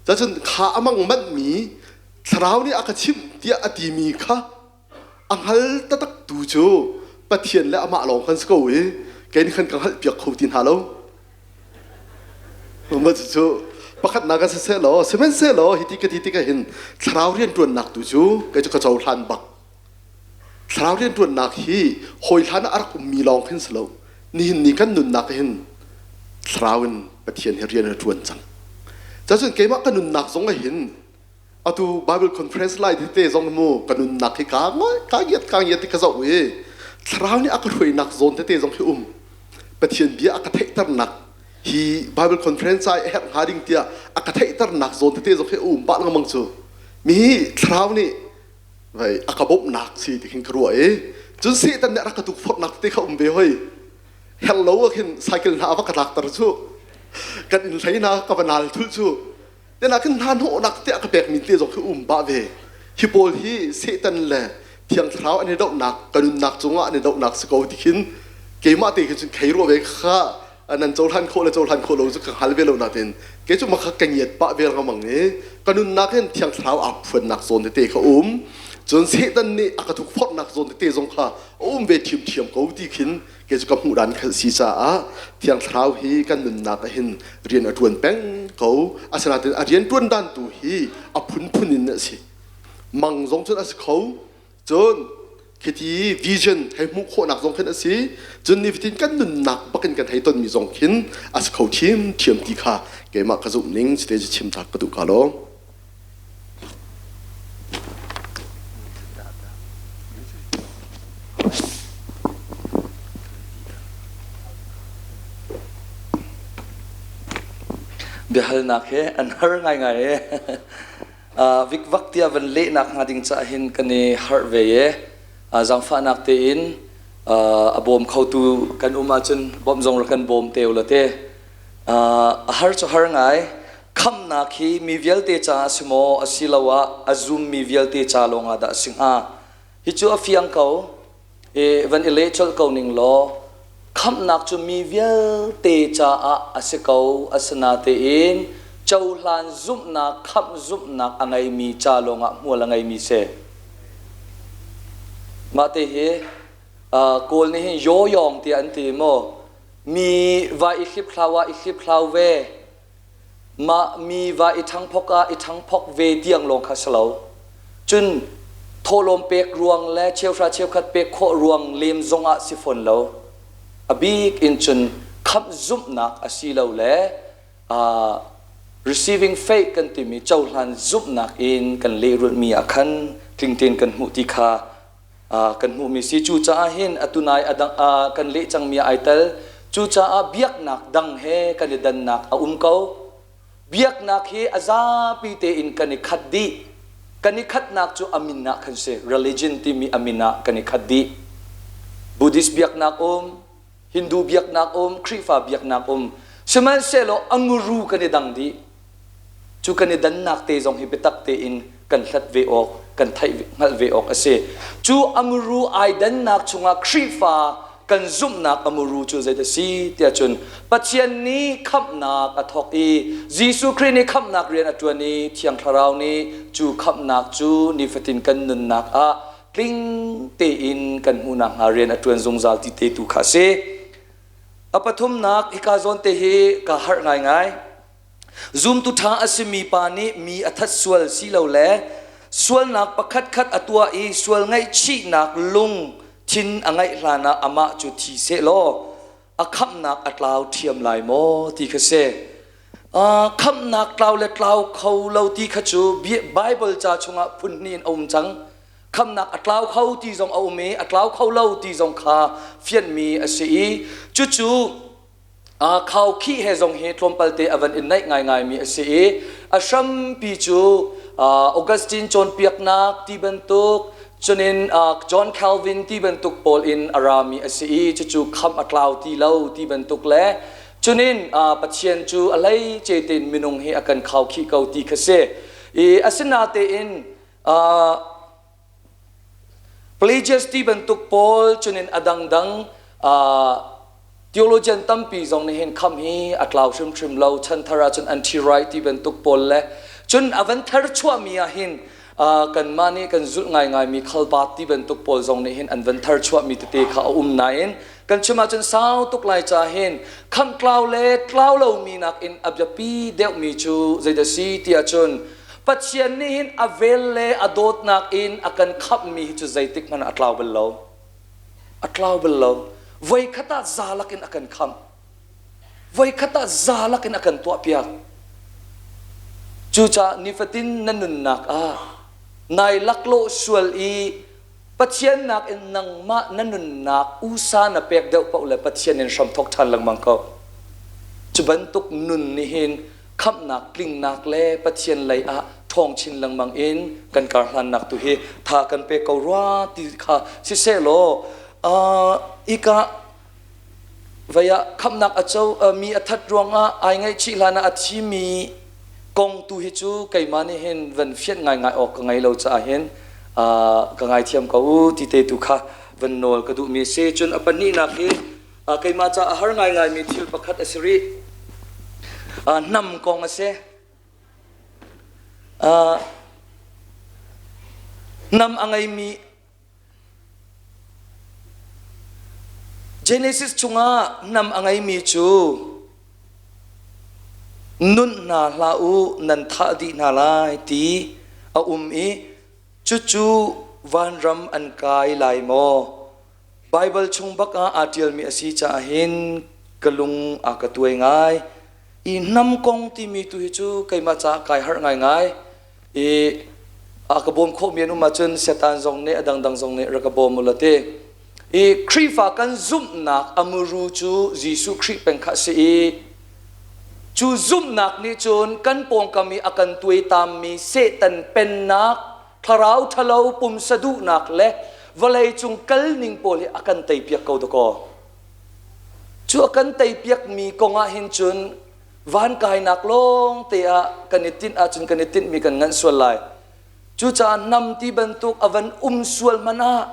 Cacun kha a mang manhmi thlarau nih a ka chimh tiah a timi kha a hngal taktak tu cu Pathian le amah lawng kan si ko i kei nih khan ka hngalh piak kho ti hna lo. Mah cucu pakhatnak ah siseh law sihmanhsehlaw hiti ka ti tikah hin thlarau rianṭuannak tu cu kei cu ka cohlan bak. Thlarau rianṭuannak hi hawi hlan ah a rak ummi lawng khin si lo. Nihin ni kan nunnak hin thlarau in Pathian hi rian a ṭuan cang. Cacun keimah ka nunnak zong ah hin atu Bible conference lai tete zong mu ka nunnak hi ka ngoi ka ngiat ka ngiat ti ka zoh i thlarau nih a ka hruainak zawn tete zong hi um. Pathian bia a ka theihternak hi Bible conference ah a herh hnga ding tiah a ka theihternak zawn tete zong hi um pah lengmang cu. Mi hi thlarau nih vai a ka bawmhnak si ti khin ka ruah i cun Satan nih a rak ka tukforhnak te kha um ve hoi herh lo ah khin cycle hna a va ka tlakter cu kan inn hlei hna ka va nal thul cu tena khin hna hnawhnak te a ka pek mi te zong khi um pah ve hi pawl hi Satan le Thiang Thlarau an i dohnak ka nunnak cungah an i dohnak si ko ti khin keimah te khi cun khei ruah ve kha nan cohlan khawh le cohlan khawh lo cu ka hngal ve lo nain kei cu makha ka ngiat pah vel ngamang i ka nunnak hin Thiang Thlarau aa phuannak zawn tete kha um cun Satan nih a ka thukforhnak zawn tete zong kha a um ve ṭhiamṭhiam ko ti khin kei cu ka hmuh dan kha si caah Thiang Thlarau hi kan nunnak ah hin rian a ṭuan peng ko. Asinain a rian ṭuan dan tu hi a phunphun in a si. Mang zong cun a si kho. Cun khiti vision hei hmuh khawhnak zong khin a si. Cun nifatin kan nunnak bakin kan hei tonmi zong khin a si kho ṭhiamṭhiam ti kha keimah ka zumh ning cite cu chim tak ka duh ka lo. Biahalnak he an har ngaingai e. Vikvak tiah van lehnak hnga ding caah hin kan i harh ve e. Zaangfahnak tein a bawm khotu kan um ahcun bawmh zong rak kan bawm te u la te. A har cu har ngai. Khamhnak hi mi vialte caah a si maw asiloah a zummi vialte ca lawngah dah a si hnga? Hi cu a fiang ko. I van i leh colh ko ning law khamhnak cu mi vialte caah a si ko. Asinatein cohlan zumhnak, khamh zumhnak a ngeimi ca lawngah hmual a ngeimi si. Mah te hi Kawl nih hin yawyawng tiah an ti maw? Mi va i hliphlau ah i hliphlau ve. Mah mi va i ṭhangphok ah i ṭhangphok ve tiang lawng kha si lo. Cun thawhlawm pek ruang le cheuhra cheukhat pek khawh ruang lem zongah si fawn lo. A bik in cun khamh zumhnak asilole receiving faith kan timi cohlan zumhnak in kan lehrulhmi ah khan tling tein kan hmuh ti kha kan hmuhmi si. Cucaah hin atunai adang kan leh cangmi ai tel. Cucaah biaknak dang he kan i dannak a um ko. Biaknak hi a zapi tein kan i khat dih. Kan i khatnak cu a min ah khan si. Religion timi a min ah kan i khat dih. Buddhist biaknak um, Hindu biaknak um, Khrihfa biaknak um. Sihmanhsehlaw a nguru kan i dang dih. Cu kan i dannak te zong hi biatak tein kan hlat ve awk, kan theih hngalh ve awk a si. Cu a muru ai dannak chungah Khrihfa kan zumhnak a muru cu zeidah si tiah cun Pathian nih khamhnak a thawk i Jesuh Khrih nih khamhnak rian a ṭuan i Thiang Thlarau nih cu khamhnak cu nifatin kan nunnak ah tling tein kan hmuh nakhnga rian a ṭuan zungzal ti te tu kha a si. A pathumnak hika zawn te hi ka harh ngaingai. Zumtu ṭha a simi pa nih mi a that sual silole sualnak pakhatkhat a tuah i sual ngaihchihnak lungthin a ngeih hlanah amah cu thi sehlaw a khamhnak a tlau ṭhiam lai maw ti kha si. Khamhnak tlau le tlau kho lo ti kha cu Bible ca chungah phun hnih in a um cang. Khamhnak a tlau kho ti zong a um i a tlau kho lo ti zong kha fianhmi a si i cucu Khaukhih he zong hi tlawmpalte a van in naih ngaingaimi a si i a hrampi cu Augustine cawnpiaknak ti bantuk cunin John Calvin ti bantuk pawl in a rami a si i cucu khamh a tlau ti lo ti bantuk le cunin Pathian cu a hleice tein minung hi a kan khaukhih ko ti kha si. I asinatein Pelagius ti bantuk pawl cunin a dangdang theologian tampi zong nih hin khamh hi a tlau hrimhrim lo chanthar ahcun anti-right ti bantuk pawl le Cun a van thar chuahmi ah hin kanmah nih kan zulh ngaingaimi khalbat ti bantuk pawl zong nih hin an van thar chuahmi tete kha a um nain kan chim ahcun sau tuk lai ca hin khamh tlau le tlau lomi nakin a biapi deuhmi cu zeidah si ti ahcun Pathian nih hin a vel le a dawtnak in a kan khamhmi hi cu zeitik hmanh ah a tlau bal lo. A tlau bal lo. Voikhat ah zalak in a kan khamh. Voikhat ah zalak in a kan tuahpiak. Cucaah nifatin na nunnak ah nai laklawh sual i Pathian nakin nangmah na nunnak usa na pek deuh paoh le Pathian in hramthawk ṭhan lengmang ko. Cu bantuk nun nih hin khamhnak tlingnak le Pathian lei ah ṭhawng chin lengmang in kan karhlannak tu hi tha kan pe ko rua ti kha sisehlaw uh, ika Vei ah khamhnak a co mi a that ruangah ai ngaihchih hlan ah a thimi kong tu hi cu keimah nih hin van fianh ngaingai awk ka ngei lo caah hin ka ngaithiam ko u ti te tu kha van nawl ka duhmi a si. Cun a pahnihnak hi keimah caah a har ngaingaimi thil pakhat a si rih. Hnam kong a si. Hnam a ngeimi Genesis chungah hnam a ngeimi cu nunh hna hlah u nan thah dih hna lai ti a um i cucu vanram an kai lai maw? Baibal chung bak ah aa ṭialmi a si caah hin ka lung a ka tuai ngai. I hnam kong timi tu hi cu keimah caah kai harh ngaingai. I a ka bawm khawhmi an um ahcun Satan zong nih a dangdang zong nih rak ka bawm u la ti. I Khrihfa kan zumhnak a muru cu Jesuh Khrih peng kha a si i cu zumhnak nih cun kan pawngkam i a kan tuaitammi Satan pennak, thlarau ṭhalo pumsa duhnak le vawlei cung kalning pawl hi a kan teipiak ko dakaw. Cu a kan teipiakmi kong ah hin cun van kainak lawng te ah kan i tinh ahcun kan i tinhmi kan nganh sual lai. Cucaah nam ti bantuk a van um sual hmanh ah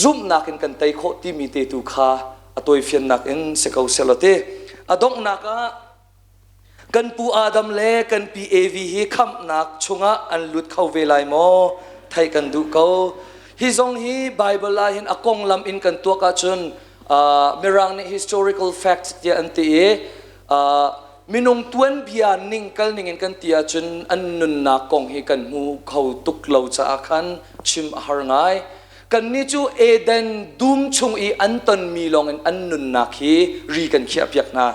zumhnak in kan tei khawh timi te tu kha a tawifiannak in si ko seh law ti. A donghnak ah Kan pu Adam le kan pi Evi hi khamhnak chungah an lut kho ve lai maw? Theih kan duh ko. Hi zong hi Bible ah hin a konglam in kan tuak ahcun Mirang nih historical fact tiah an ti i minung tuanbia ning kal ning in kan ti ahcun an nunnak kong hi kan hmu kho tuk lo caah khan chim a har ngai. Kannih cu Eden dum chung i an tonmi lawngin an nunnak hi ri kan khiahpiak hna.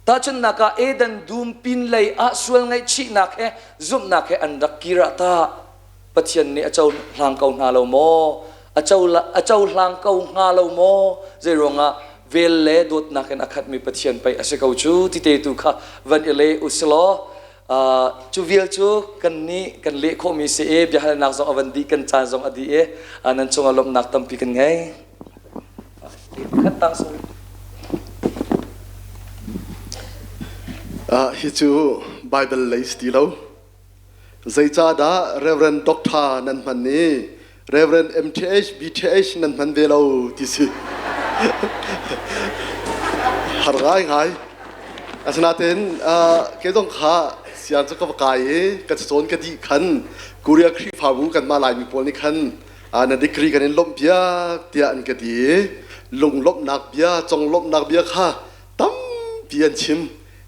Tahchunhnak ah Eden dum pinlei ah sual ngaihchihnak he zumhnak he an rak kir ah tah Pathian nih a cohlang ko hna lo maw? A cohlang ko hnga lo maw? Zeiruangah vel le dawtnak in a khatmi Pathian pei a si ko cu ti te tu kha van i leh u silaw cu vial cu kan nih kan leh khawhmi si i biahalnak zong a van dih kan caan zong a dih i nan cungah lawmhnak tampi kan ngei. Hi cu Baibal lei si ti lo. Zeicahdah Reverend Doctor nan hman i Reverend MTH, BTH nan hman ve lo ti si. Har ngaingai. Asinain kei zong kha siang cu ka va kai i ka cacawn ka dih khan Korea Khrihfabu kanmah Laimi pawl nih khan na degree kan in lawmh piak tiah an ka ti i lunglawmhnak bia conglawmhnak bia kha tampi an chim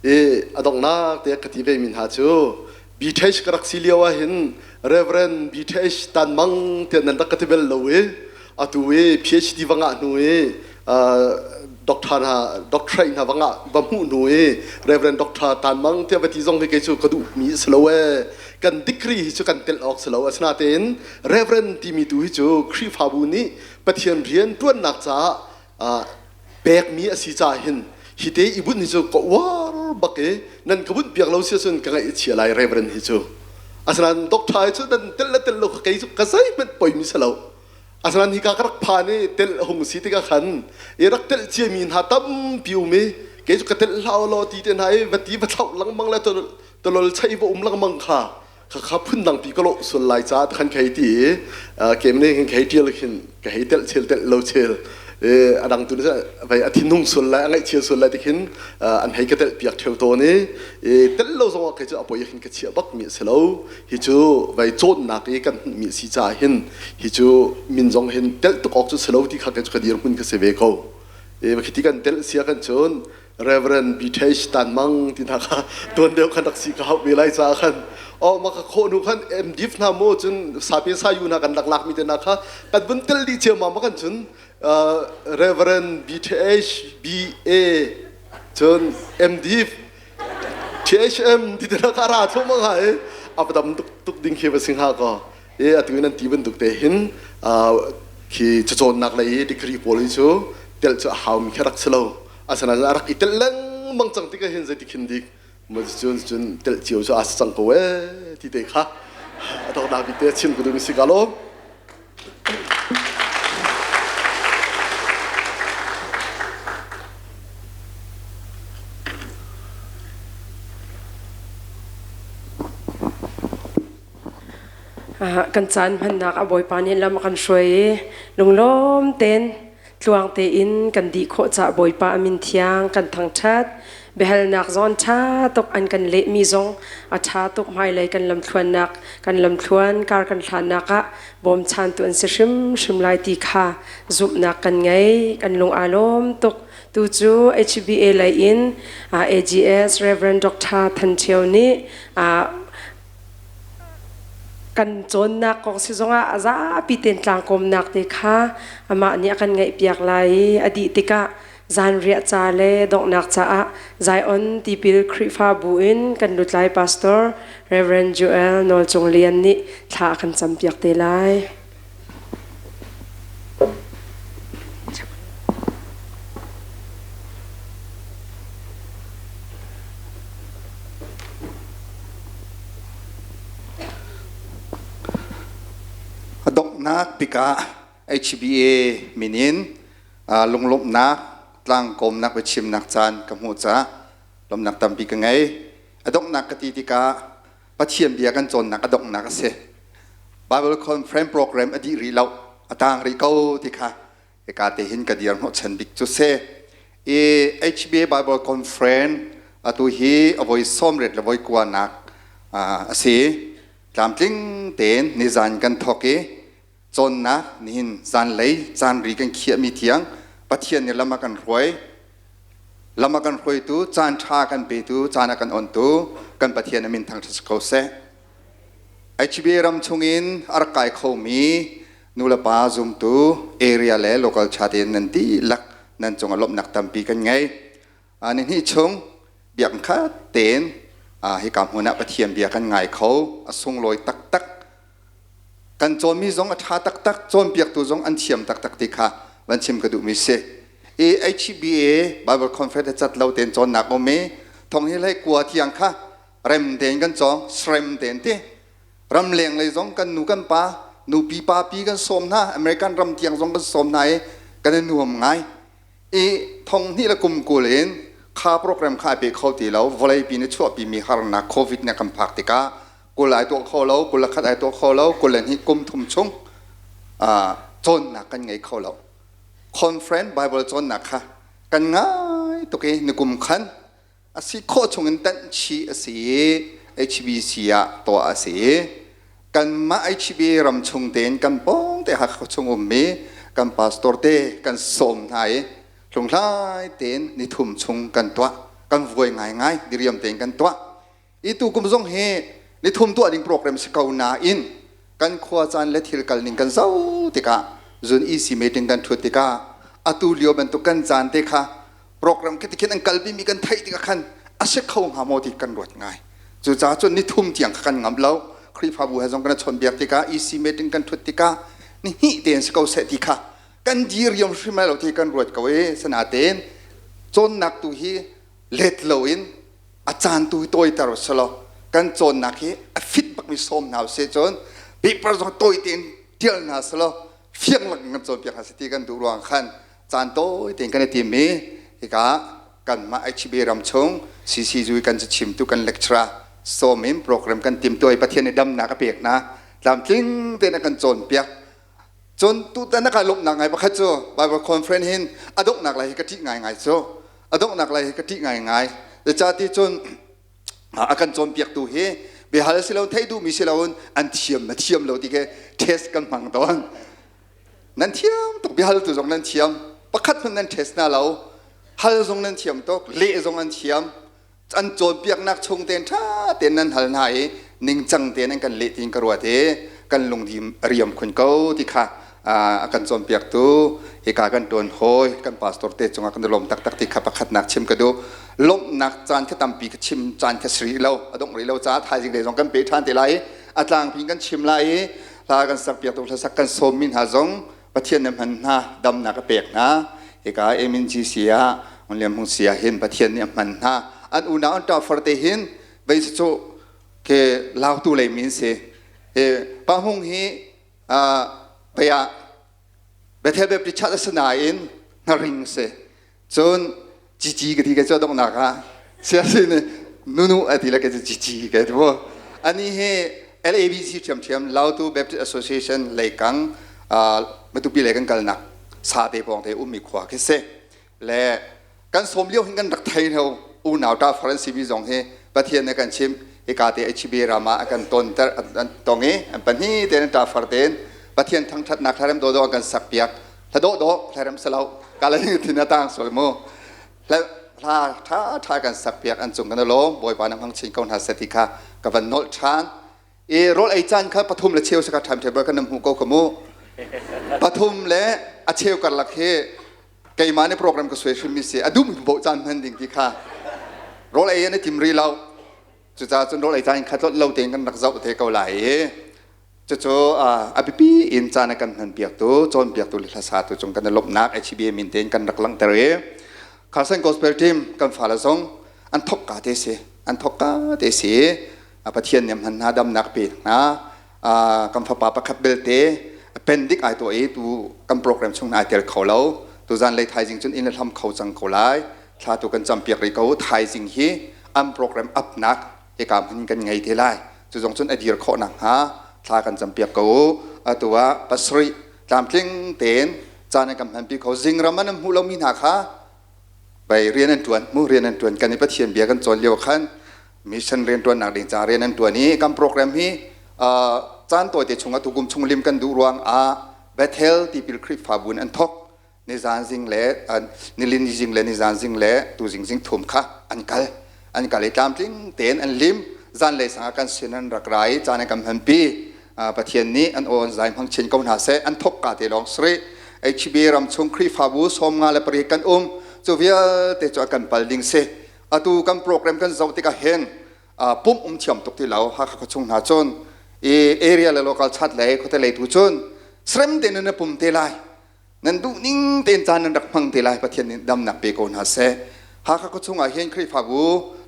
i a donghnak te ka ti ve mi hna cu BTH ka rak si lio ah hin Reverend BTH Tan Mang tiah nan rak ka ti bel lo i atu i PhD va ngah hnu i doctor hna doctorate hna va ngah va hmuh hnu i Reverend Doctor Tan Mang tiah va ti zong hi kei cu ka duh mi a si lo ee kan degree hi cu kan telh awk si lo asinain Reverend timi tu hi cu Khrihfabu nih Pathian rian ṭuannak caah pekmi a si caah hin hi te i bunh hi cu ka uar bak i nan ka bunh piak lo si ahcun ka ngaih a chia lai Reverend hi cu asinain doctor hi cu nan tel le tel lo kei cu ka zeihmanh poimi si lo asinain hika ka rak phan i tel hung si tikah khan i rak telh ciami hna tampi um i kei cu ka telh hlah law ti te hna i va ti va thlauh lengmang le tolol chei va um lengmang kha khakha phundang pi ka lawh sual lai caah khan ka hei ti i kem nih khin ka hei ṭial khin ka hei telh chel telh lo chel. A dang tu vai a thinhung sual lai, a ngaihchia sual lai tikhin an hei ka telh piak theu tawn i tel lo zong ah kei cu a poi hin ka chia bak mi a si lo. Hi cu vai cawnnak i kan hmuhmi a si caah hin hi cu min zong hin telh tuk awk cu si lo ti kha kei cu ka dirhmun ka si ve ko. Khi ti kan telh sia kan cun Reverend BTH Tan Mang ti hna kha tuan deuh khan rak si ka hauh ve lai caah khan oh ma ka khawh nu khan MDIF hna mu cun sape sayu hna kan rak lak mi te hna kha kan vun tel dih cio ma ma kan cun Reverend BTH BA cun MDIF THM ti te hna kha ra thlu ma ngai a dam tuk tuk ding khi va sing ha ko e atu in an ti bantuk te hin khi cacawnnak lei degree pawl hi cu tel cu a hau mi kha rak si lo. Asinain a rak i telh lengmang cang tikah hin zeiti khin dik cun cun telh cio cu aa si cang ko ee ti te kha a donghnak bik te chim ka duhmi si ka lawm. Kan caan hmannak a Bawipa nih lam a kan hruai i lunglawm tein Tluang tein kan dih khawh caah Bawipa a min thiang kan thangṭhat. Biahalnak zong an ṭha tuk, an kan lehmi zong a ṭha tuk. Hmailei kan lamthluannak, kan lamthluan kar kan hlannak ah bawmchantu an si hrimhrim lai ti kha zumhnak kan ngei. Kan lung aa lawm tuk. Tu cu HBA lei in AGS Reverend Dr. Than Ṭhio nih Kan cawnnak kong si zongah a zapi tein tlangkawmnak te kha amah nih a kan ngaihpiak lai i a dih tikah zanriah ca le donghnak caah Zion Tipil Khrihfabu in kan lutlai pastor Reverend Joel Nawl Cung Lian nih thla a kan campiak te lai. A donghnak bik ah HBA min in lunglawmhnak tlangkawmnak biachimnak caan ka hmuh caah lawmhnak tampi ka ngei. A donghnak ka ti tikah Pathian bia kan cawnnak a donghnak a si. Bible Conference program a dih rih lo, a tang rih ko ti kha hika te hin ka dir hnawhchan bik cu si. I HBA Bible Conference atu hi a voi 80 le voi kuanak a si. Tlamtling tein nizan kan thawk i cawnnak nihin zanlei caanri kan khiahmi tiang Pathian nih lam a kan hruai. Lam a kan hruaitu, caan ṭha kan petu, caan a kan onhtu kan Pathian a min thangṭhat si ko seh. HBA ram chungin a rak kai khomi nulepa zumtu area le local chat in nan dihlak nan cungah lawmhnak tampi kan ngei. Nihnih chung biakinn khat tein hika hmun ah Pathian bia kan ngai kho, a sunglawi taktak. Kan cawnmi zong a ṭha taktak, cawnpiaktu zong an thiam taktak ti kha van chim ka duhmi si. I HBA Bible Conference cat lo tein cawnnak um i thong hi hlei kua tiang kha rem tein kan cawng, srem tein ti. Ram leng lei zong kan nu kan pa, nupi papi kan sawm hna, American ram tiang zong kan sawm hna i kan i nuam ngai. I thong hnih le kum 20 in kha program kha ai pe kho ti lo, vawlei pi nih chuahpi mi harnak COVID nih a kan phak tikah 20 ai tuah kho lo, 21 ai tuah kho lo, 22 kum thum chung cawnnak kan ngei kho lo. Conference Bible cawnnak kha kan ngai tuk i nikum khan a si khawh chungin tanh chih a si i HBC ah tuah a si i kanmah HB ram chung tein kan pawng te Hakha chung ummi kan pastor te kan sawm hna i hlunghlai tein nithum chung kan tuah kan vuai ngaingai diriam tein kan tuah I tukum zong hi nithum tuah ding program si ko nain kan khua caan le thil kal ning kan zoh tikah zun EC meeting kan thut tikah atu lio bantuk kan caan te kha program khi tikhin an kalpi mi kan theih tikah khan a si kho hnga maw ti kan ruat ngai. Cucaah cun nithum tiang kha kan ngam lo. Khrihfabu he zong kan i chawnhbiak tikah EC meeting kan thut tikah ni hnih tein si ko seh ti kha kan diriam hrim lai lo ti kan ruat ko i sanatein cawnnak tu hi let loin a caan tu hi tawiter selaw kan cawnnak hi a fit bakmi sawm hna usih cun paper zong tawi tein tial hna selaw fiang lak in kan cawnpiak hna seh ti kan duh ruang khan caan tawi tein kan i tim i hika kanmah HB ram chung CCU kan chimtu kan lecturer sawm in program kan tim tuai Pathian nih damnak a pek hna tlamtling tein a kan cawnpiak. Cun tutan na kai lawmhnak ngai pakhat cu Bible conference hin a donghnak lai hi ka ṭih ngaingai cu. A donghnak lai hi ka ṭih ngaingai. Zeicahti cun a kan cawnpiaktu hi biahal si lo theih duhmi si loin an thiam na thiam lo ti khi test kan hmang tawn. Nan thiam tuk biahaltu zong nan thiam. Pakhat hmanh nan test hna lo. Hal zong nan thiam tuk, leh zong an thiam. An cawnpiaknak chung tein ṭha tein nan hal hna i ningcang tein an kan leh tiin ka ruat i kan lungdim a riam khun ko ti kha a kan cawnpiaktu hika kan ṭuan hawi kan pastor te cungah kan i lawm taktak ti kha pakhatnak chim ka duh. Lawmhnak caan kha tampi ka chim caan kha si rih lo a dongh rih lo caah thaizing lei zong kan pe ṭhan te lai i a tlangpi in kan chim lai i hla kan sakpiak tu hlasak kan sawmmi hna zong Pathian nih hman hna damnak a pek hna hika MNGC ah William Hung Si ah hin Pathian nih a hman hna an unau an ṭafar te hin vei cu ke lautu lei min si he Pa Hung hi baya Bethel Baptist Church a si nain hnaring si cun cici ka ti ka cu donghnak ah siasi nih nunu a ti le ka cu cici ka ti mu ani hi LABC ṭhiamṭhiam Lautu Baptist Association leikang Matupi lei kan kalnak sate pawng te ummi khua khi si le kan sawm lio hin kan rak thei lo unau ta Faransi mi zong hi Pathian nih kan chim hika te HB ram ah kan ton ter an tong i an pahnih te an ta far ten Pathian thangthatnak thlarem dawdawh an kan sak piak hla dawh dawh hlarem salo kala thin a tang sual mu hla hla tha tha kan sak piak an cung kan lawm bawipa na hmang chin ko hna seh ti kha ka van nolh than i rawl ei caan kha pathum le cheu saka time table kan nam hmu ko ka mu pathum le a cheu karlak hi keimah nih program ka suai hrim mi si a dum bo caan hman ding ti kha rawl ei an i tim ri lo cucaah cun rawl ei caan kha tlot lo tein kan rak zoh te ko lai i Cucu a biapi in caan a kan hmanpiaktu, cawnpiaktu le hlasatu cung kan i lawmhnak HBA min tein kan rak langhter i Carson Gospel Team kan fale zong an thokka te si, an thokka te si. Pathian nih hman hna damnak pe hna. Kan fapa pakhat belte appendix ai tuah i tu kan program chung ai tel kho lo. Tu zan lei thaizing cun inn le hlam kho cang ko lai. Thla tu kan campiak rih ko. Thaizing hi an program upnak hika hmun kan ngei te lai cu zong cun a dir khawh nakhnga thla kan campiak ko u atu ah pasarih tlamtling tein caan an kan hmanpi kho zingram an hmuh lomi hna kha bei rian an tuan mu rian an tuan kan i Pathian bia kan cawn lio khan mission rian tuannak ding ca rian an tuan i kan program hi caan tawite chung atu kum chung lim kan duh ruang ah Bethel tipil Khrihfabu in an thok nizan zing le nilin zing le nizan zing le tuzing zing thum kha an kal an kal i tlamtling tein an lim zanlei sang ah kan sin an rak ra i caan an kan hmanpi Pathian nih an aw an zai hmang chin ko hna seh an thok ka te lawng sri HB ram chung Khrihfabu 58 kan um cu vialte cu a kan pal ding si atu kan program kan zoh tikah hin pumh um thiam tuk ti lo Hakha khuachung hna cun i area le local chat lei khuate lei tu cun srem te nan pum te lai Nan duh ning tein caan nan rak hmang te lai Pathian nih damnak pe ko hna seh. Hakha khuachung ah hin Khrihfabu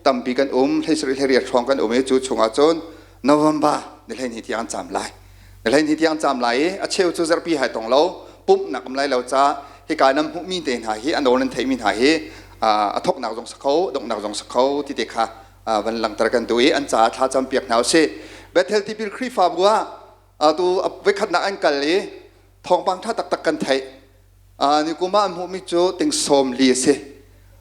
tampi kan um, 17 hlei hrawng kan um i cu chungah cun November ni 12 tiang an caam lai. Ni 12 tiang an caam lai i a cheu cu zarhpi hai tong lo, pumhnak um lai lo ca hika nan hmuhmi te hna hi a nawl nan theihmi hna hi a thoknak zong si kho, donghnak zong si kho ti te kha van langhter kan duh i an caah thla campiak hna usih. Bethel Tipil Khrihfabu ah atu voikhatnak an kal i thawngpang ṭha taktak kan theih. Ni kum ah an hmuhmi cu ting sawm li a si.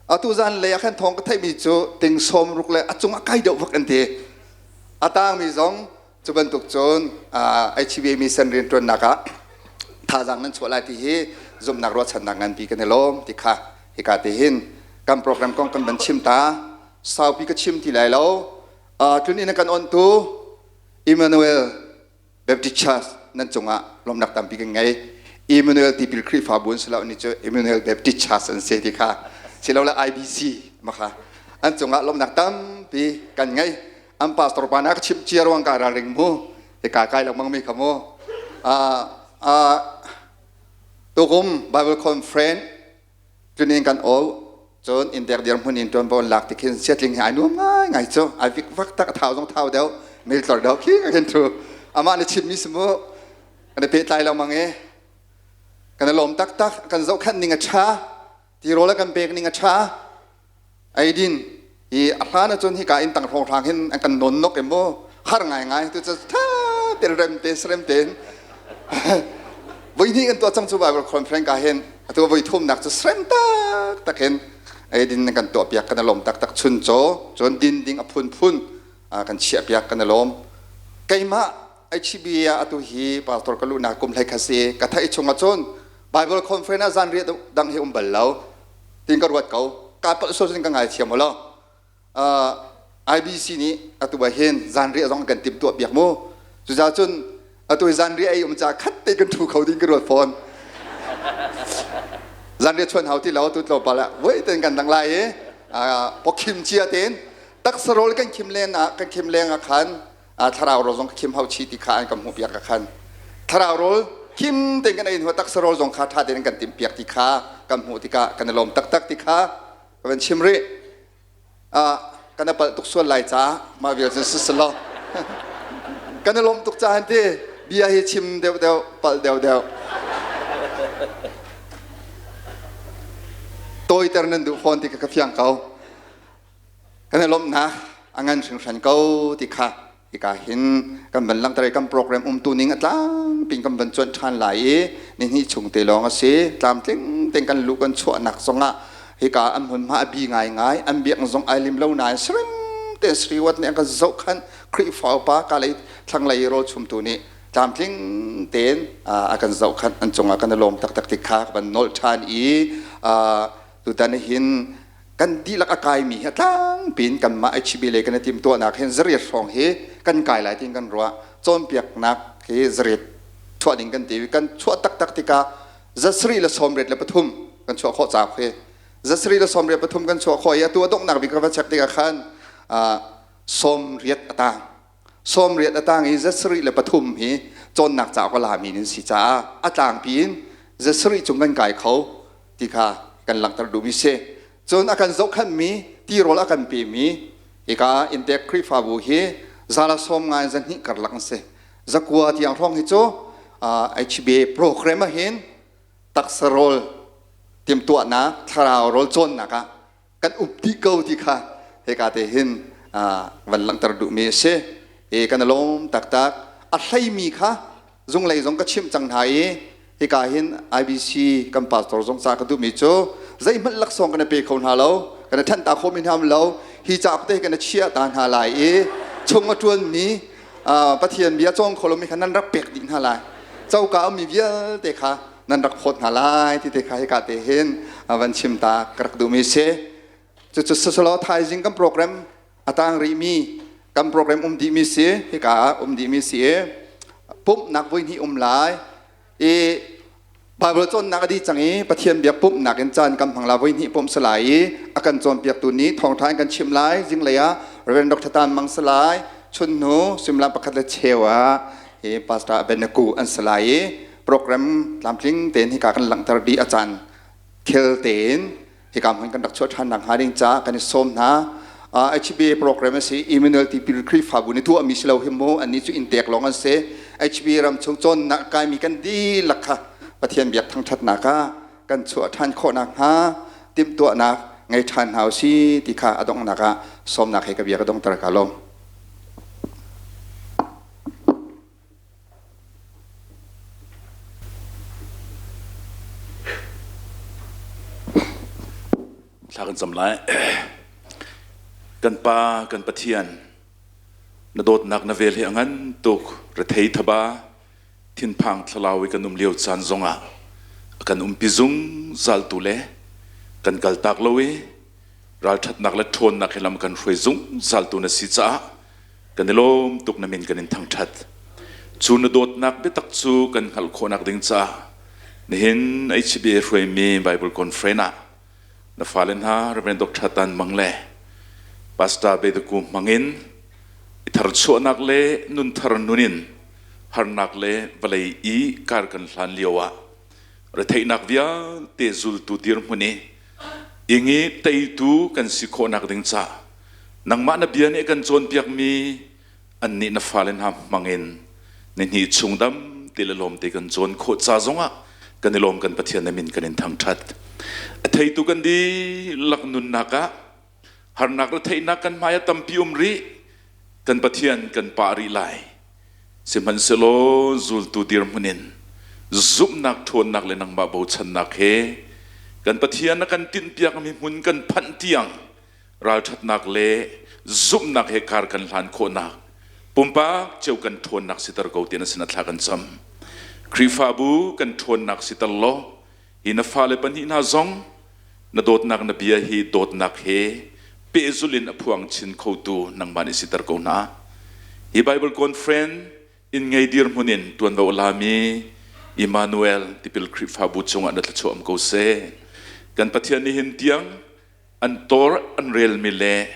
Atu zan lei ah khan thawng ka theihmi cu ting sawm ruk le a cung a kai deuh vak an ti. A tangmi zong cu bantuk cun HBA mission rianṭuannak ah thazaang nan chuah lai ti hi zumhnak ruahchannak nganpi kan i lawm ti kha hika te hin kan program kong kan van chim ta. Saupi ka chim ti lai lo. Tlun inn a kan onhtu Emmanuel Baptist Church nan cungah lawmhnak tampi kan ngei. Emmanuel Tipil Khrihfabu an si lo ni cu Emmanuel Baptist Church an si ti kha silole IBC ma kha an cungah lawmhnak tampi kan ngei. An pastor pa na ka chimh cia ruang ka ralring mu te ka kai lengmang mi kha mu. Tukum Bible Conference Tunin kan aw cun indek dirhmun in ṭuanvo an lak ti khin siatling hi ai nuam ngaingai cu ai vik vak tak a thau zong thau deuh mil tlor deuh khi ka khin thu amah na chimmi si mu kan i pehtlai lengmang i kan i lawm taktak kan zohkhenh ning a ṭha tirawl a kan pek ning a ṭha eidin i a hlan ahcun hika inn tang hrawnghrang hin an kan nawn nok i mu har ngaingai tu cu tha te rem te serem tein. Voi hnih kan tuah cang cu Bible conference ka hin atu voi thumnak cu srem tak tak in eidin kan tuah piak kan lawm tak tak chun chaw cun din ding a phunphun kan chiah piak kan lawm. Keimah HBA ah atu hi pastor ka luhnak kum hlei kha si ka theih chung ahcun Bible conference ah zan riah dang hi um bal lo tin ka ruat ko. Ka palh sual cun ka ngaithiam lo. IBC nih atu ah hin zanriah zong kan timhtuah piak mu. Cucaah cun atu hi zanriah ei um ca khat te kan thu kho ding ka ruat fawn. Zanriah chuan hau ti lo tu tlawmpal ah voi ten kan dang lai i pawkhim cia tein taksa rawl kan khim len ah kan khim leng ah khan thlarau rawl zong ka khim hau chi ti kha an kan hmuh piak ah khan thlarau rawl khim tein kan ei hnu taksa rawl zong kha tha tein kan timh piak ti kha kan hmuh tikah kan i lawm taktak ti kha ka van chim rih. Kan palh tuk sual lai caah mah vial cu si lo. Kan i lawm tuk caan ti bia hi chim deuh deuh palh deuh deuh. Tawiter nan duh fawn ti ka fiang ko. Kan i lawmhnak a ngan hringhran ko ti kha hika hin kan van langhter i kan program umtu ning a tlangpi kan van cuanh ṭhan lai i nihnih chung te lawng a si. Tlamtling tein kan luh kan chuahnak zongah hika an hmunhma a bi ngaingai, an biakinn zong ai lim lo nain sirim tein Sriwat nih an kan zohkhanh. Khrihfa upa kalei thlanglei i rawlchumtu nih tlamtling tein a kan zohkhanh, an cungah kan i lawm taktak ti kha ka van nolh ṭhan i tutan hin kan dihlak a kaimi hi a tlangpi in kanmah HB lei kan i timhtuahnak hin zariat hrawng hi kan kai lai tiin kan ruah. Cawnpiaknak hi zariat chuah ding kan ti. Kan chuah taktak tikah 823 kan chuah khawh cauk hi 823 kan chuah khawh i atu a donghnak bik ka va check tikah khan 80 a tang. 80 a tang i 73 hi cawnnak cauk a lami nan si caah a tlangpi in 70 cung kan kai kho ti kha kan langhter duhmi si. Cun a kan zohkhanhmi tirawl a kan pemi hika inntek Khrihfabu hi zala sawm nga in zahnih karlak an si. Zakua tiang hrawng hi cu HBA program ah hin taksa rawl timhtuahnak thlarau rawl cawnnak ah kan up dih ko ti kha hika te hin van langhter duhmi a si. E kan i lawm taktak. A hleimi kha zunglei zong ka chimh cang hna i hika hin IBC kan pastor zong ca ka duhmi cu zeihmanh laksawng kan i pe kho hna lo, kan i ṭhen ta khomi hna um lo. Hi cauk te kan i chiah ta hna lai i chung a ṭuanmi Pathian bia cawng kho lomi kha nan rak pek dih hna lai. Coka ummi vialte kha nan rak phawt hna lai ti te kha hika te hin van chim ta ka rak duhmi si. Cucu siselaw thaizing kan program a tang rihmi kan program um dihmi si, hika ah um dihmi si i pumhnak voi hnih um lai i Bible cawnnak a dih cang i Pathian biak pumhnak in caan kan hmang la voi hnih pumh si lai i a kan cawnpiaktu nih thawngṭha in kan chimh lai. Zinglei ah Reverend Dr. Tan Mang si lai, chun hnu suimilam pakhat le cheu ah hi Pastor Abenaku an si lai i program tlamtling tein hika kan langhter dih a caan thil tein hika hmun kan rak chuah ṭhan nakhnga ding caah kan i sawm hna. HBA program a si. Emmanuel Tipil Khrihfabu nih tuahmi si lo hi mu, annih cu inntek lawng an si. HBA ram chung cawnnak kaimi kan dihlak kha Pathian biak thangṭhatnak ah kan chuah ṭhan khawh nakhnga timhtuahnak ngei ṭhan hna u si ti kha a donghnak ah sawmnak he ka bia ka dongter ka lawm. Thla kan cam lai. Kan Pa, kan Pathian, na dawtnak na vel hi a ngan tuk. Rethei thaba, thinphang thlalau i kan um lio caan zongah a kan umpi zungzaltu le kan kaltak lo i ralṭhatnak le ṭhawnnak he lam kan hruai zungzaltu na si caah kan i lawm tuk. Na min kan in thangṭhat. Cu na dawtnak biatak cu kan hngalh khawhnak ding caah nihin HBA hruaimi Bible Conference ah na fale hna Reverend Dr. Tan Mang le Pastor Bedaku hmangin i tharchuahnak le nunthar nun in harnak le vawlei i kar kan hlan lio ah retheihnak vialte zultu dirhmun i ingi teitu kan si khawhnak ding caah nangmah na bia nih kan cawnpiakmi annih na fale hna hmangin nihnih chung dam te le lawm te kan cawn khawh ca zongah kan i lawm. Kan Pathian na min kan in thangṭhat. A theitu kan dihlak nunnak ah harnak le theihnak kan hmai ah tampi um rih, kan Pathian kan pah rih lai, sihmanhsehlaw zultu dirhmun in. Zumhnak ṭhawnnak le nangmah bochannak he kan Pathian na kan tinhpiakmi hmun kan phanh tiang ralṭhatnak le zumhnak he kar kan hlan khawhnak pumpak cio kan ṭhawnnak siter ko tiah na sinah thla kan cam. Khrihfabu kan ṭhawnnak siter law hi na fale pahnih hna zong na dawtnak na bia hi dawtnak he pehzulh in a phuang chin khotu nangmah nih siter ko hna. Hi Bible Conference inn ngei dirhmun in ṭuanvo a lami Emmanuel tipil Khrihfabu cungah na thluachuah um ko seh. Kan Pathian nih hin tiang an tor an relmi le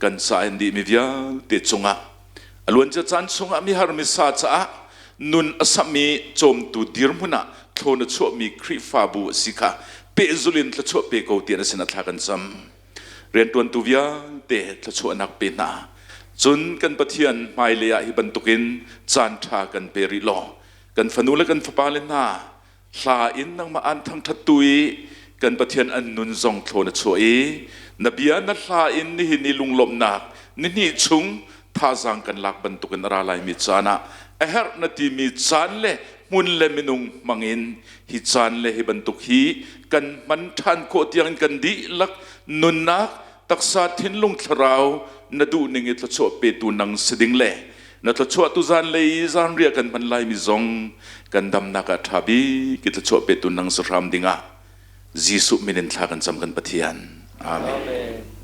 kan ca in dihmi vialte cungah a luancia caan chungah mihar misa caah nun a sami cawmtu dirhmun ah thlawn a chuahmi Khrihfabu a si kha pehzulh in thluachuah pe ko tiah na sinah thla kan cam. Rianṭuantu vialte thluachuahnak pe hna. Cun kan Pathian hmailei ah hi bantukin caan ṭha kan pe rih law kan fanu le kan fapale hna hla in nangmah aan thangṭhattu i kan Pathian an nun zong thlaw na chuah i na bia na hla in nihin i lunglawmhnak nihnih chung thazaang kan lak bantukin a ra laimi caan ah a herh na timi caan le hmun le minung hmangin hi caan le hi bantuk hi kan hman ṭhan khawh tiangin kan dihlak nunnak taksa thinlung thlarau na duh ning i thluachuah petu nang si ding le na thluachuah tu zan lei i zanriah kan hman laimi zong kan damnak ah ṭha bik i thluachuah petu nang si hram dingah Jesuh min in thla kan cam kan Pathian. Amen. Amen.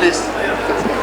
Please.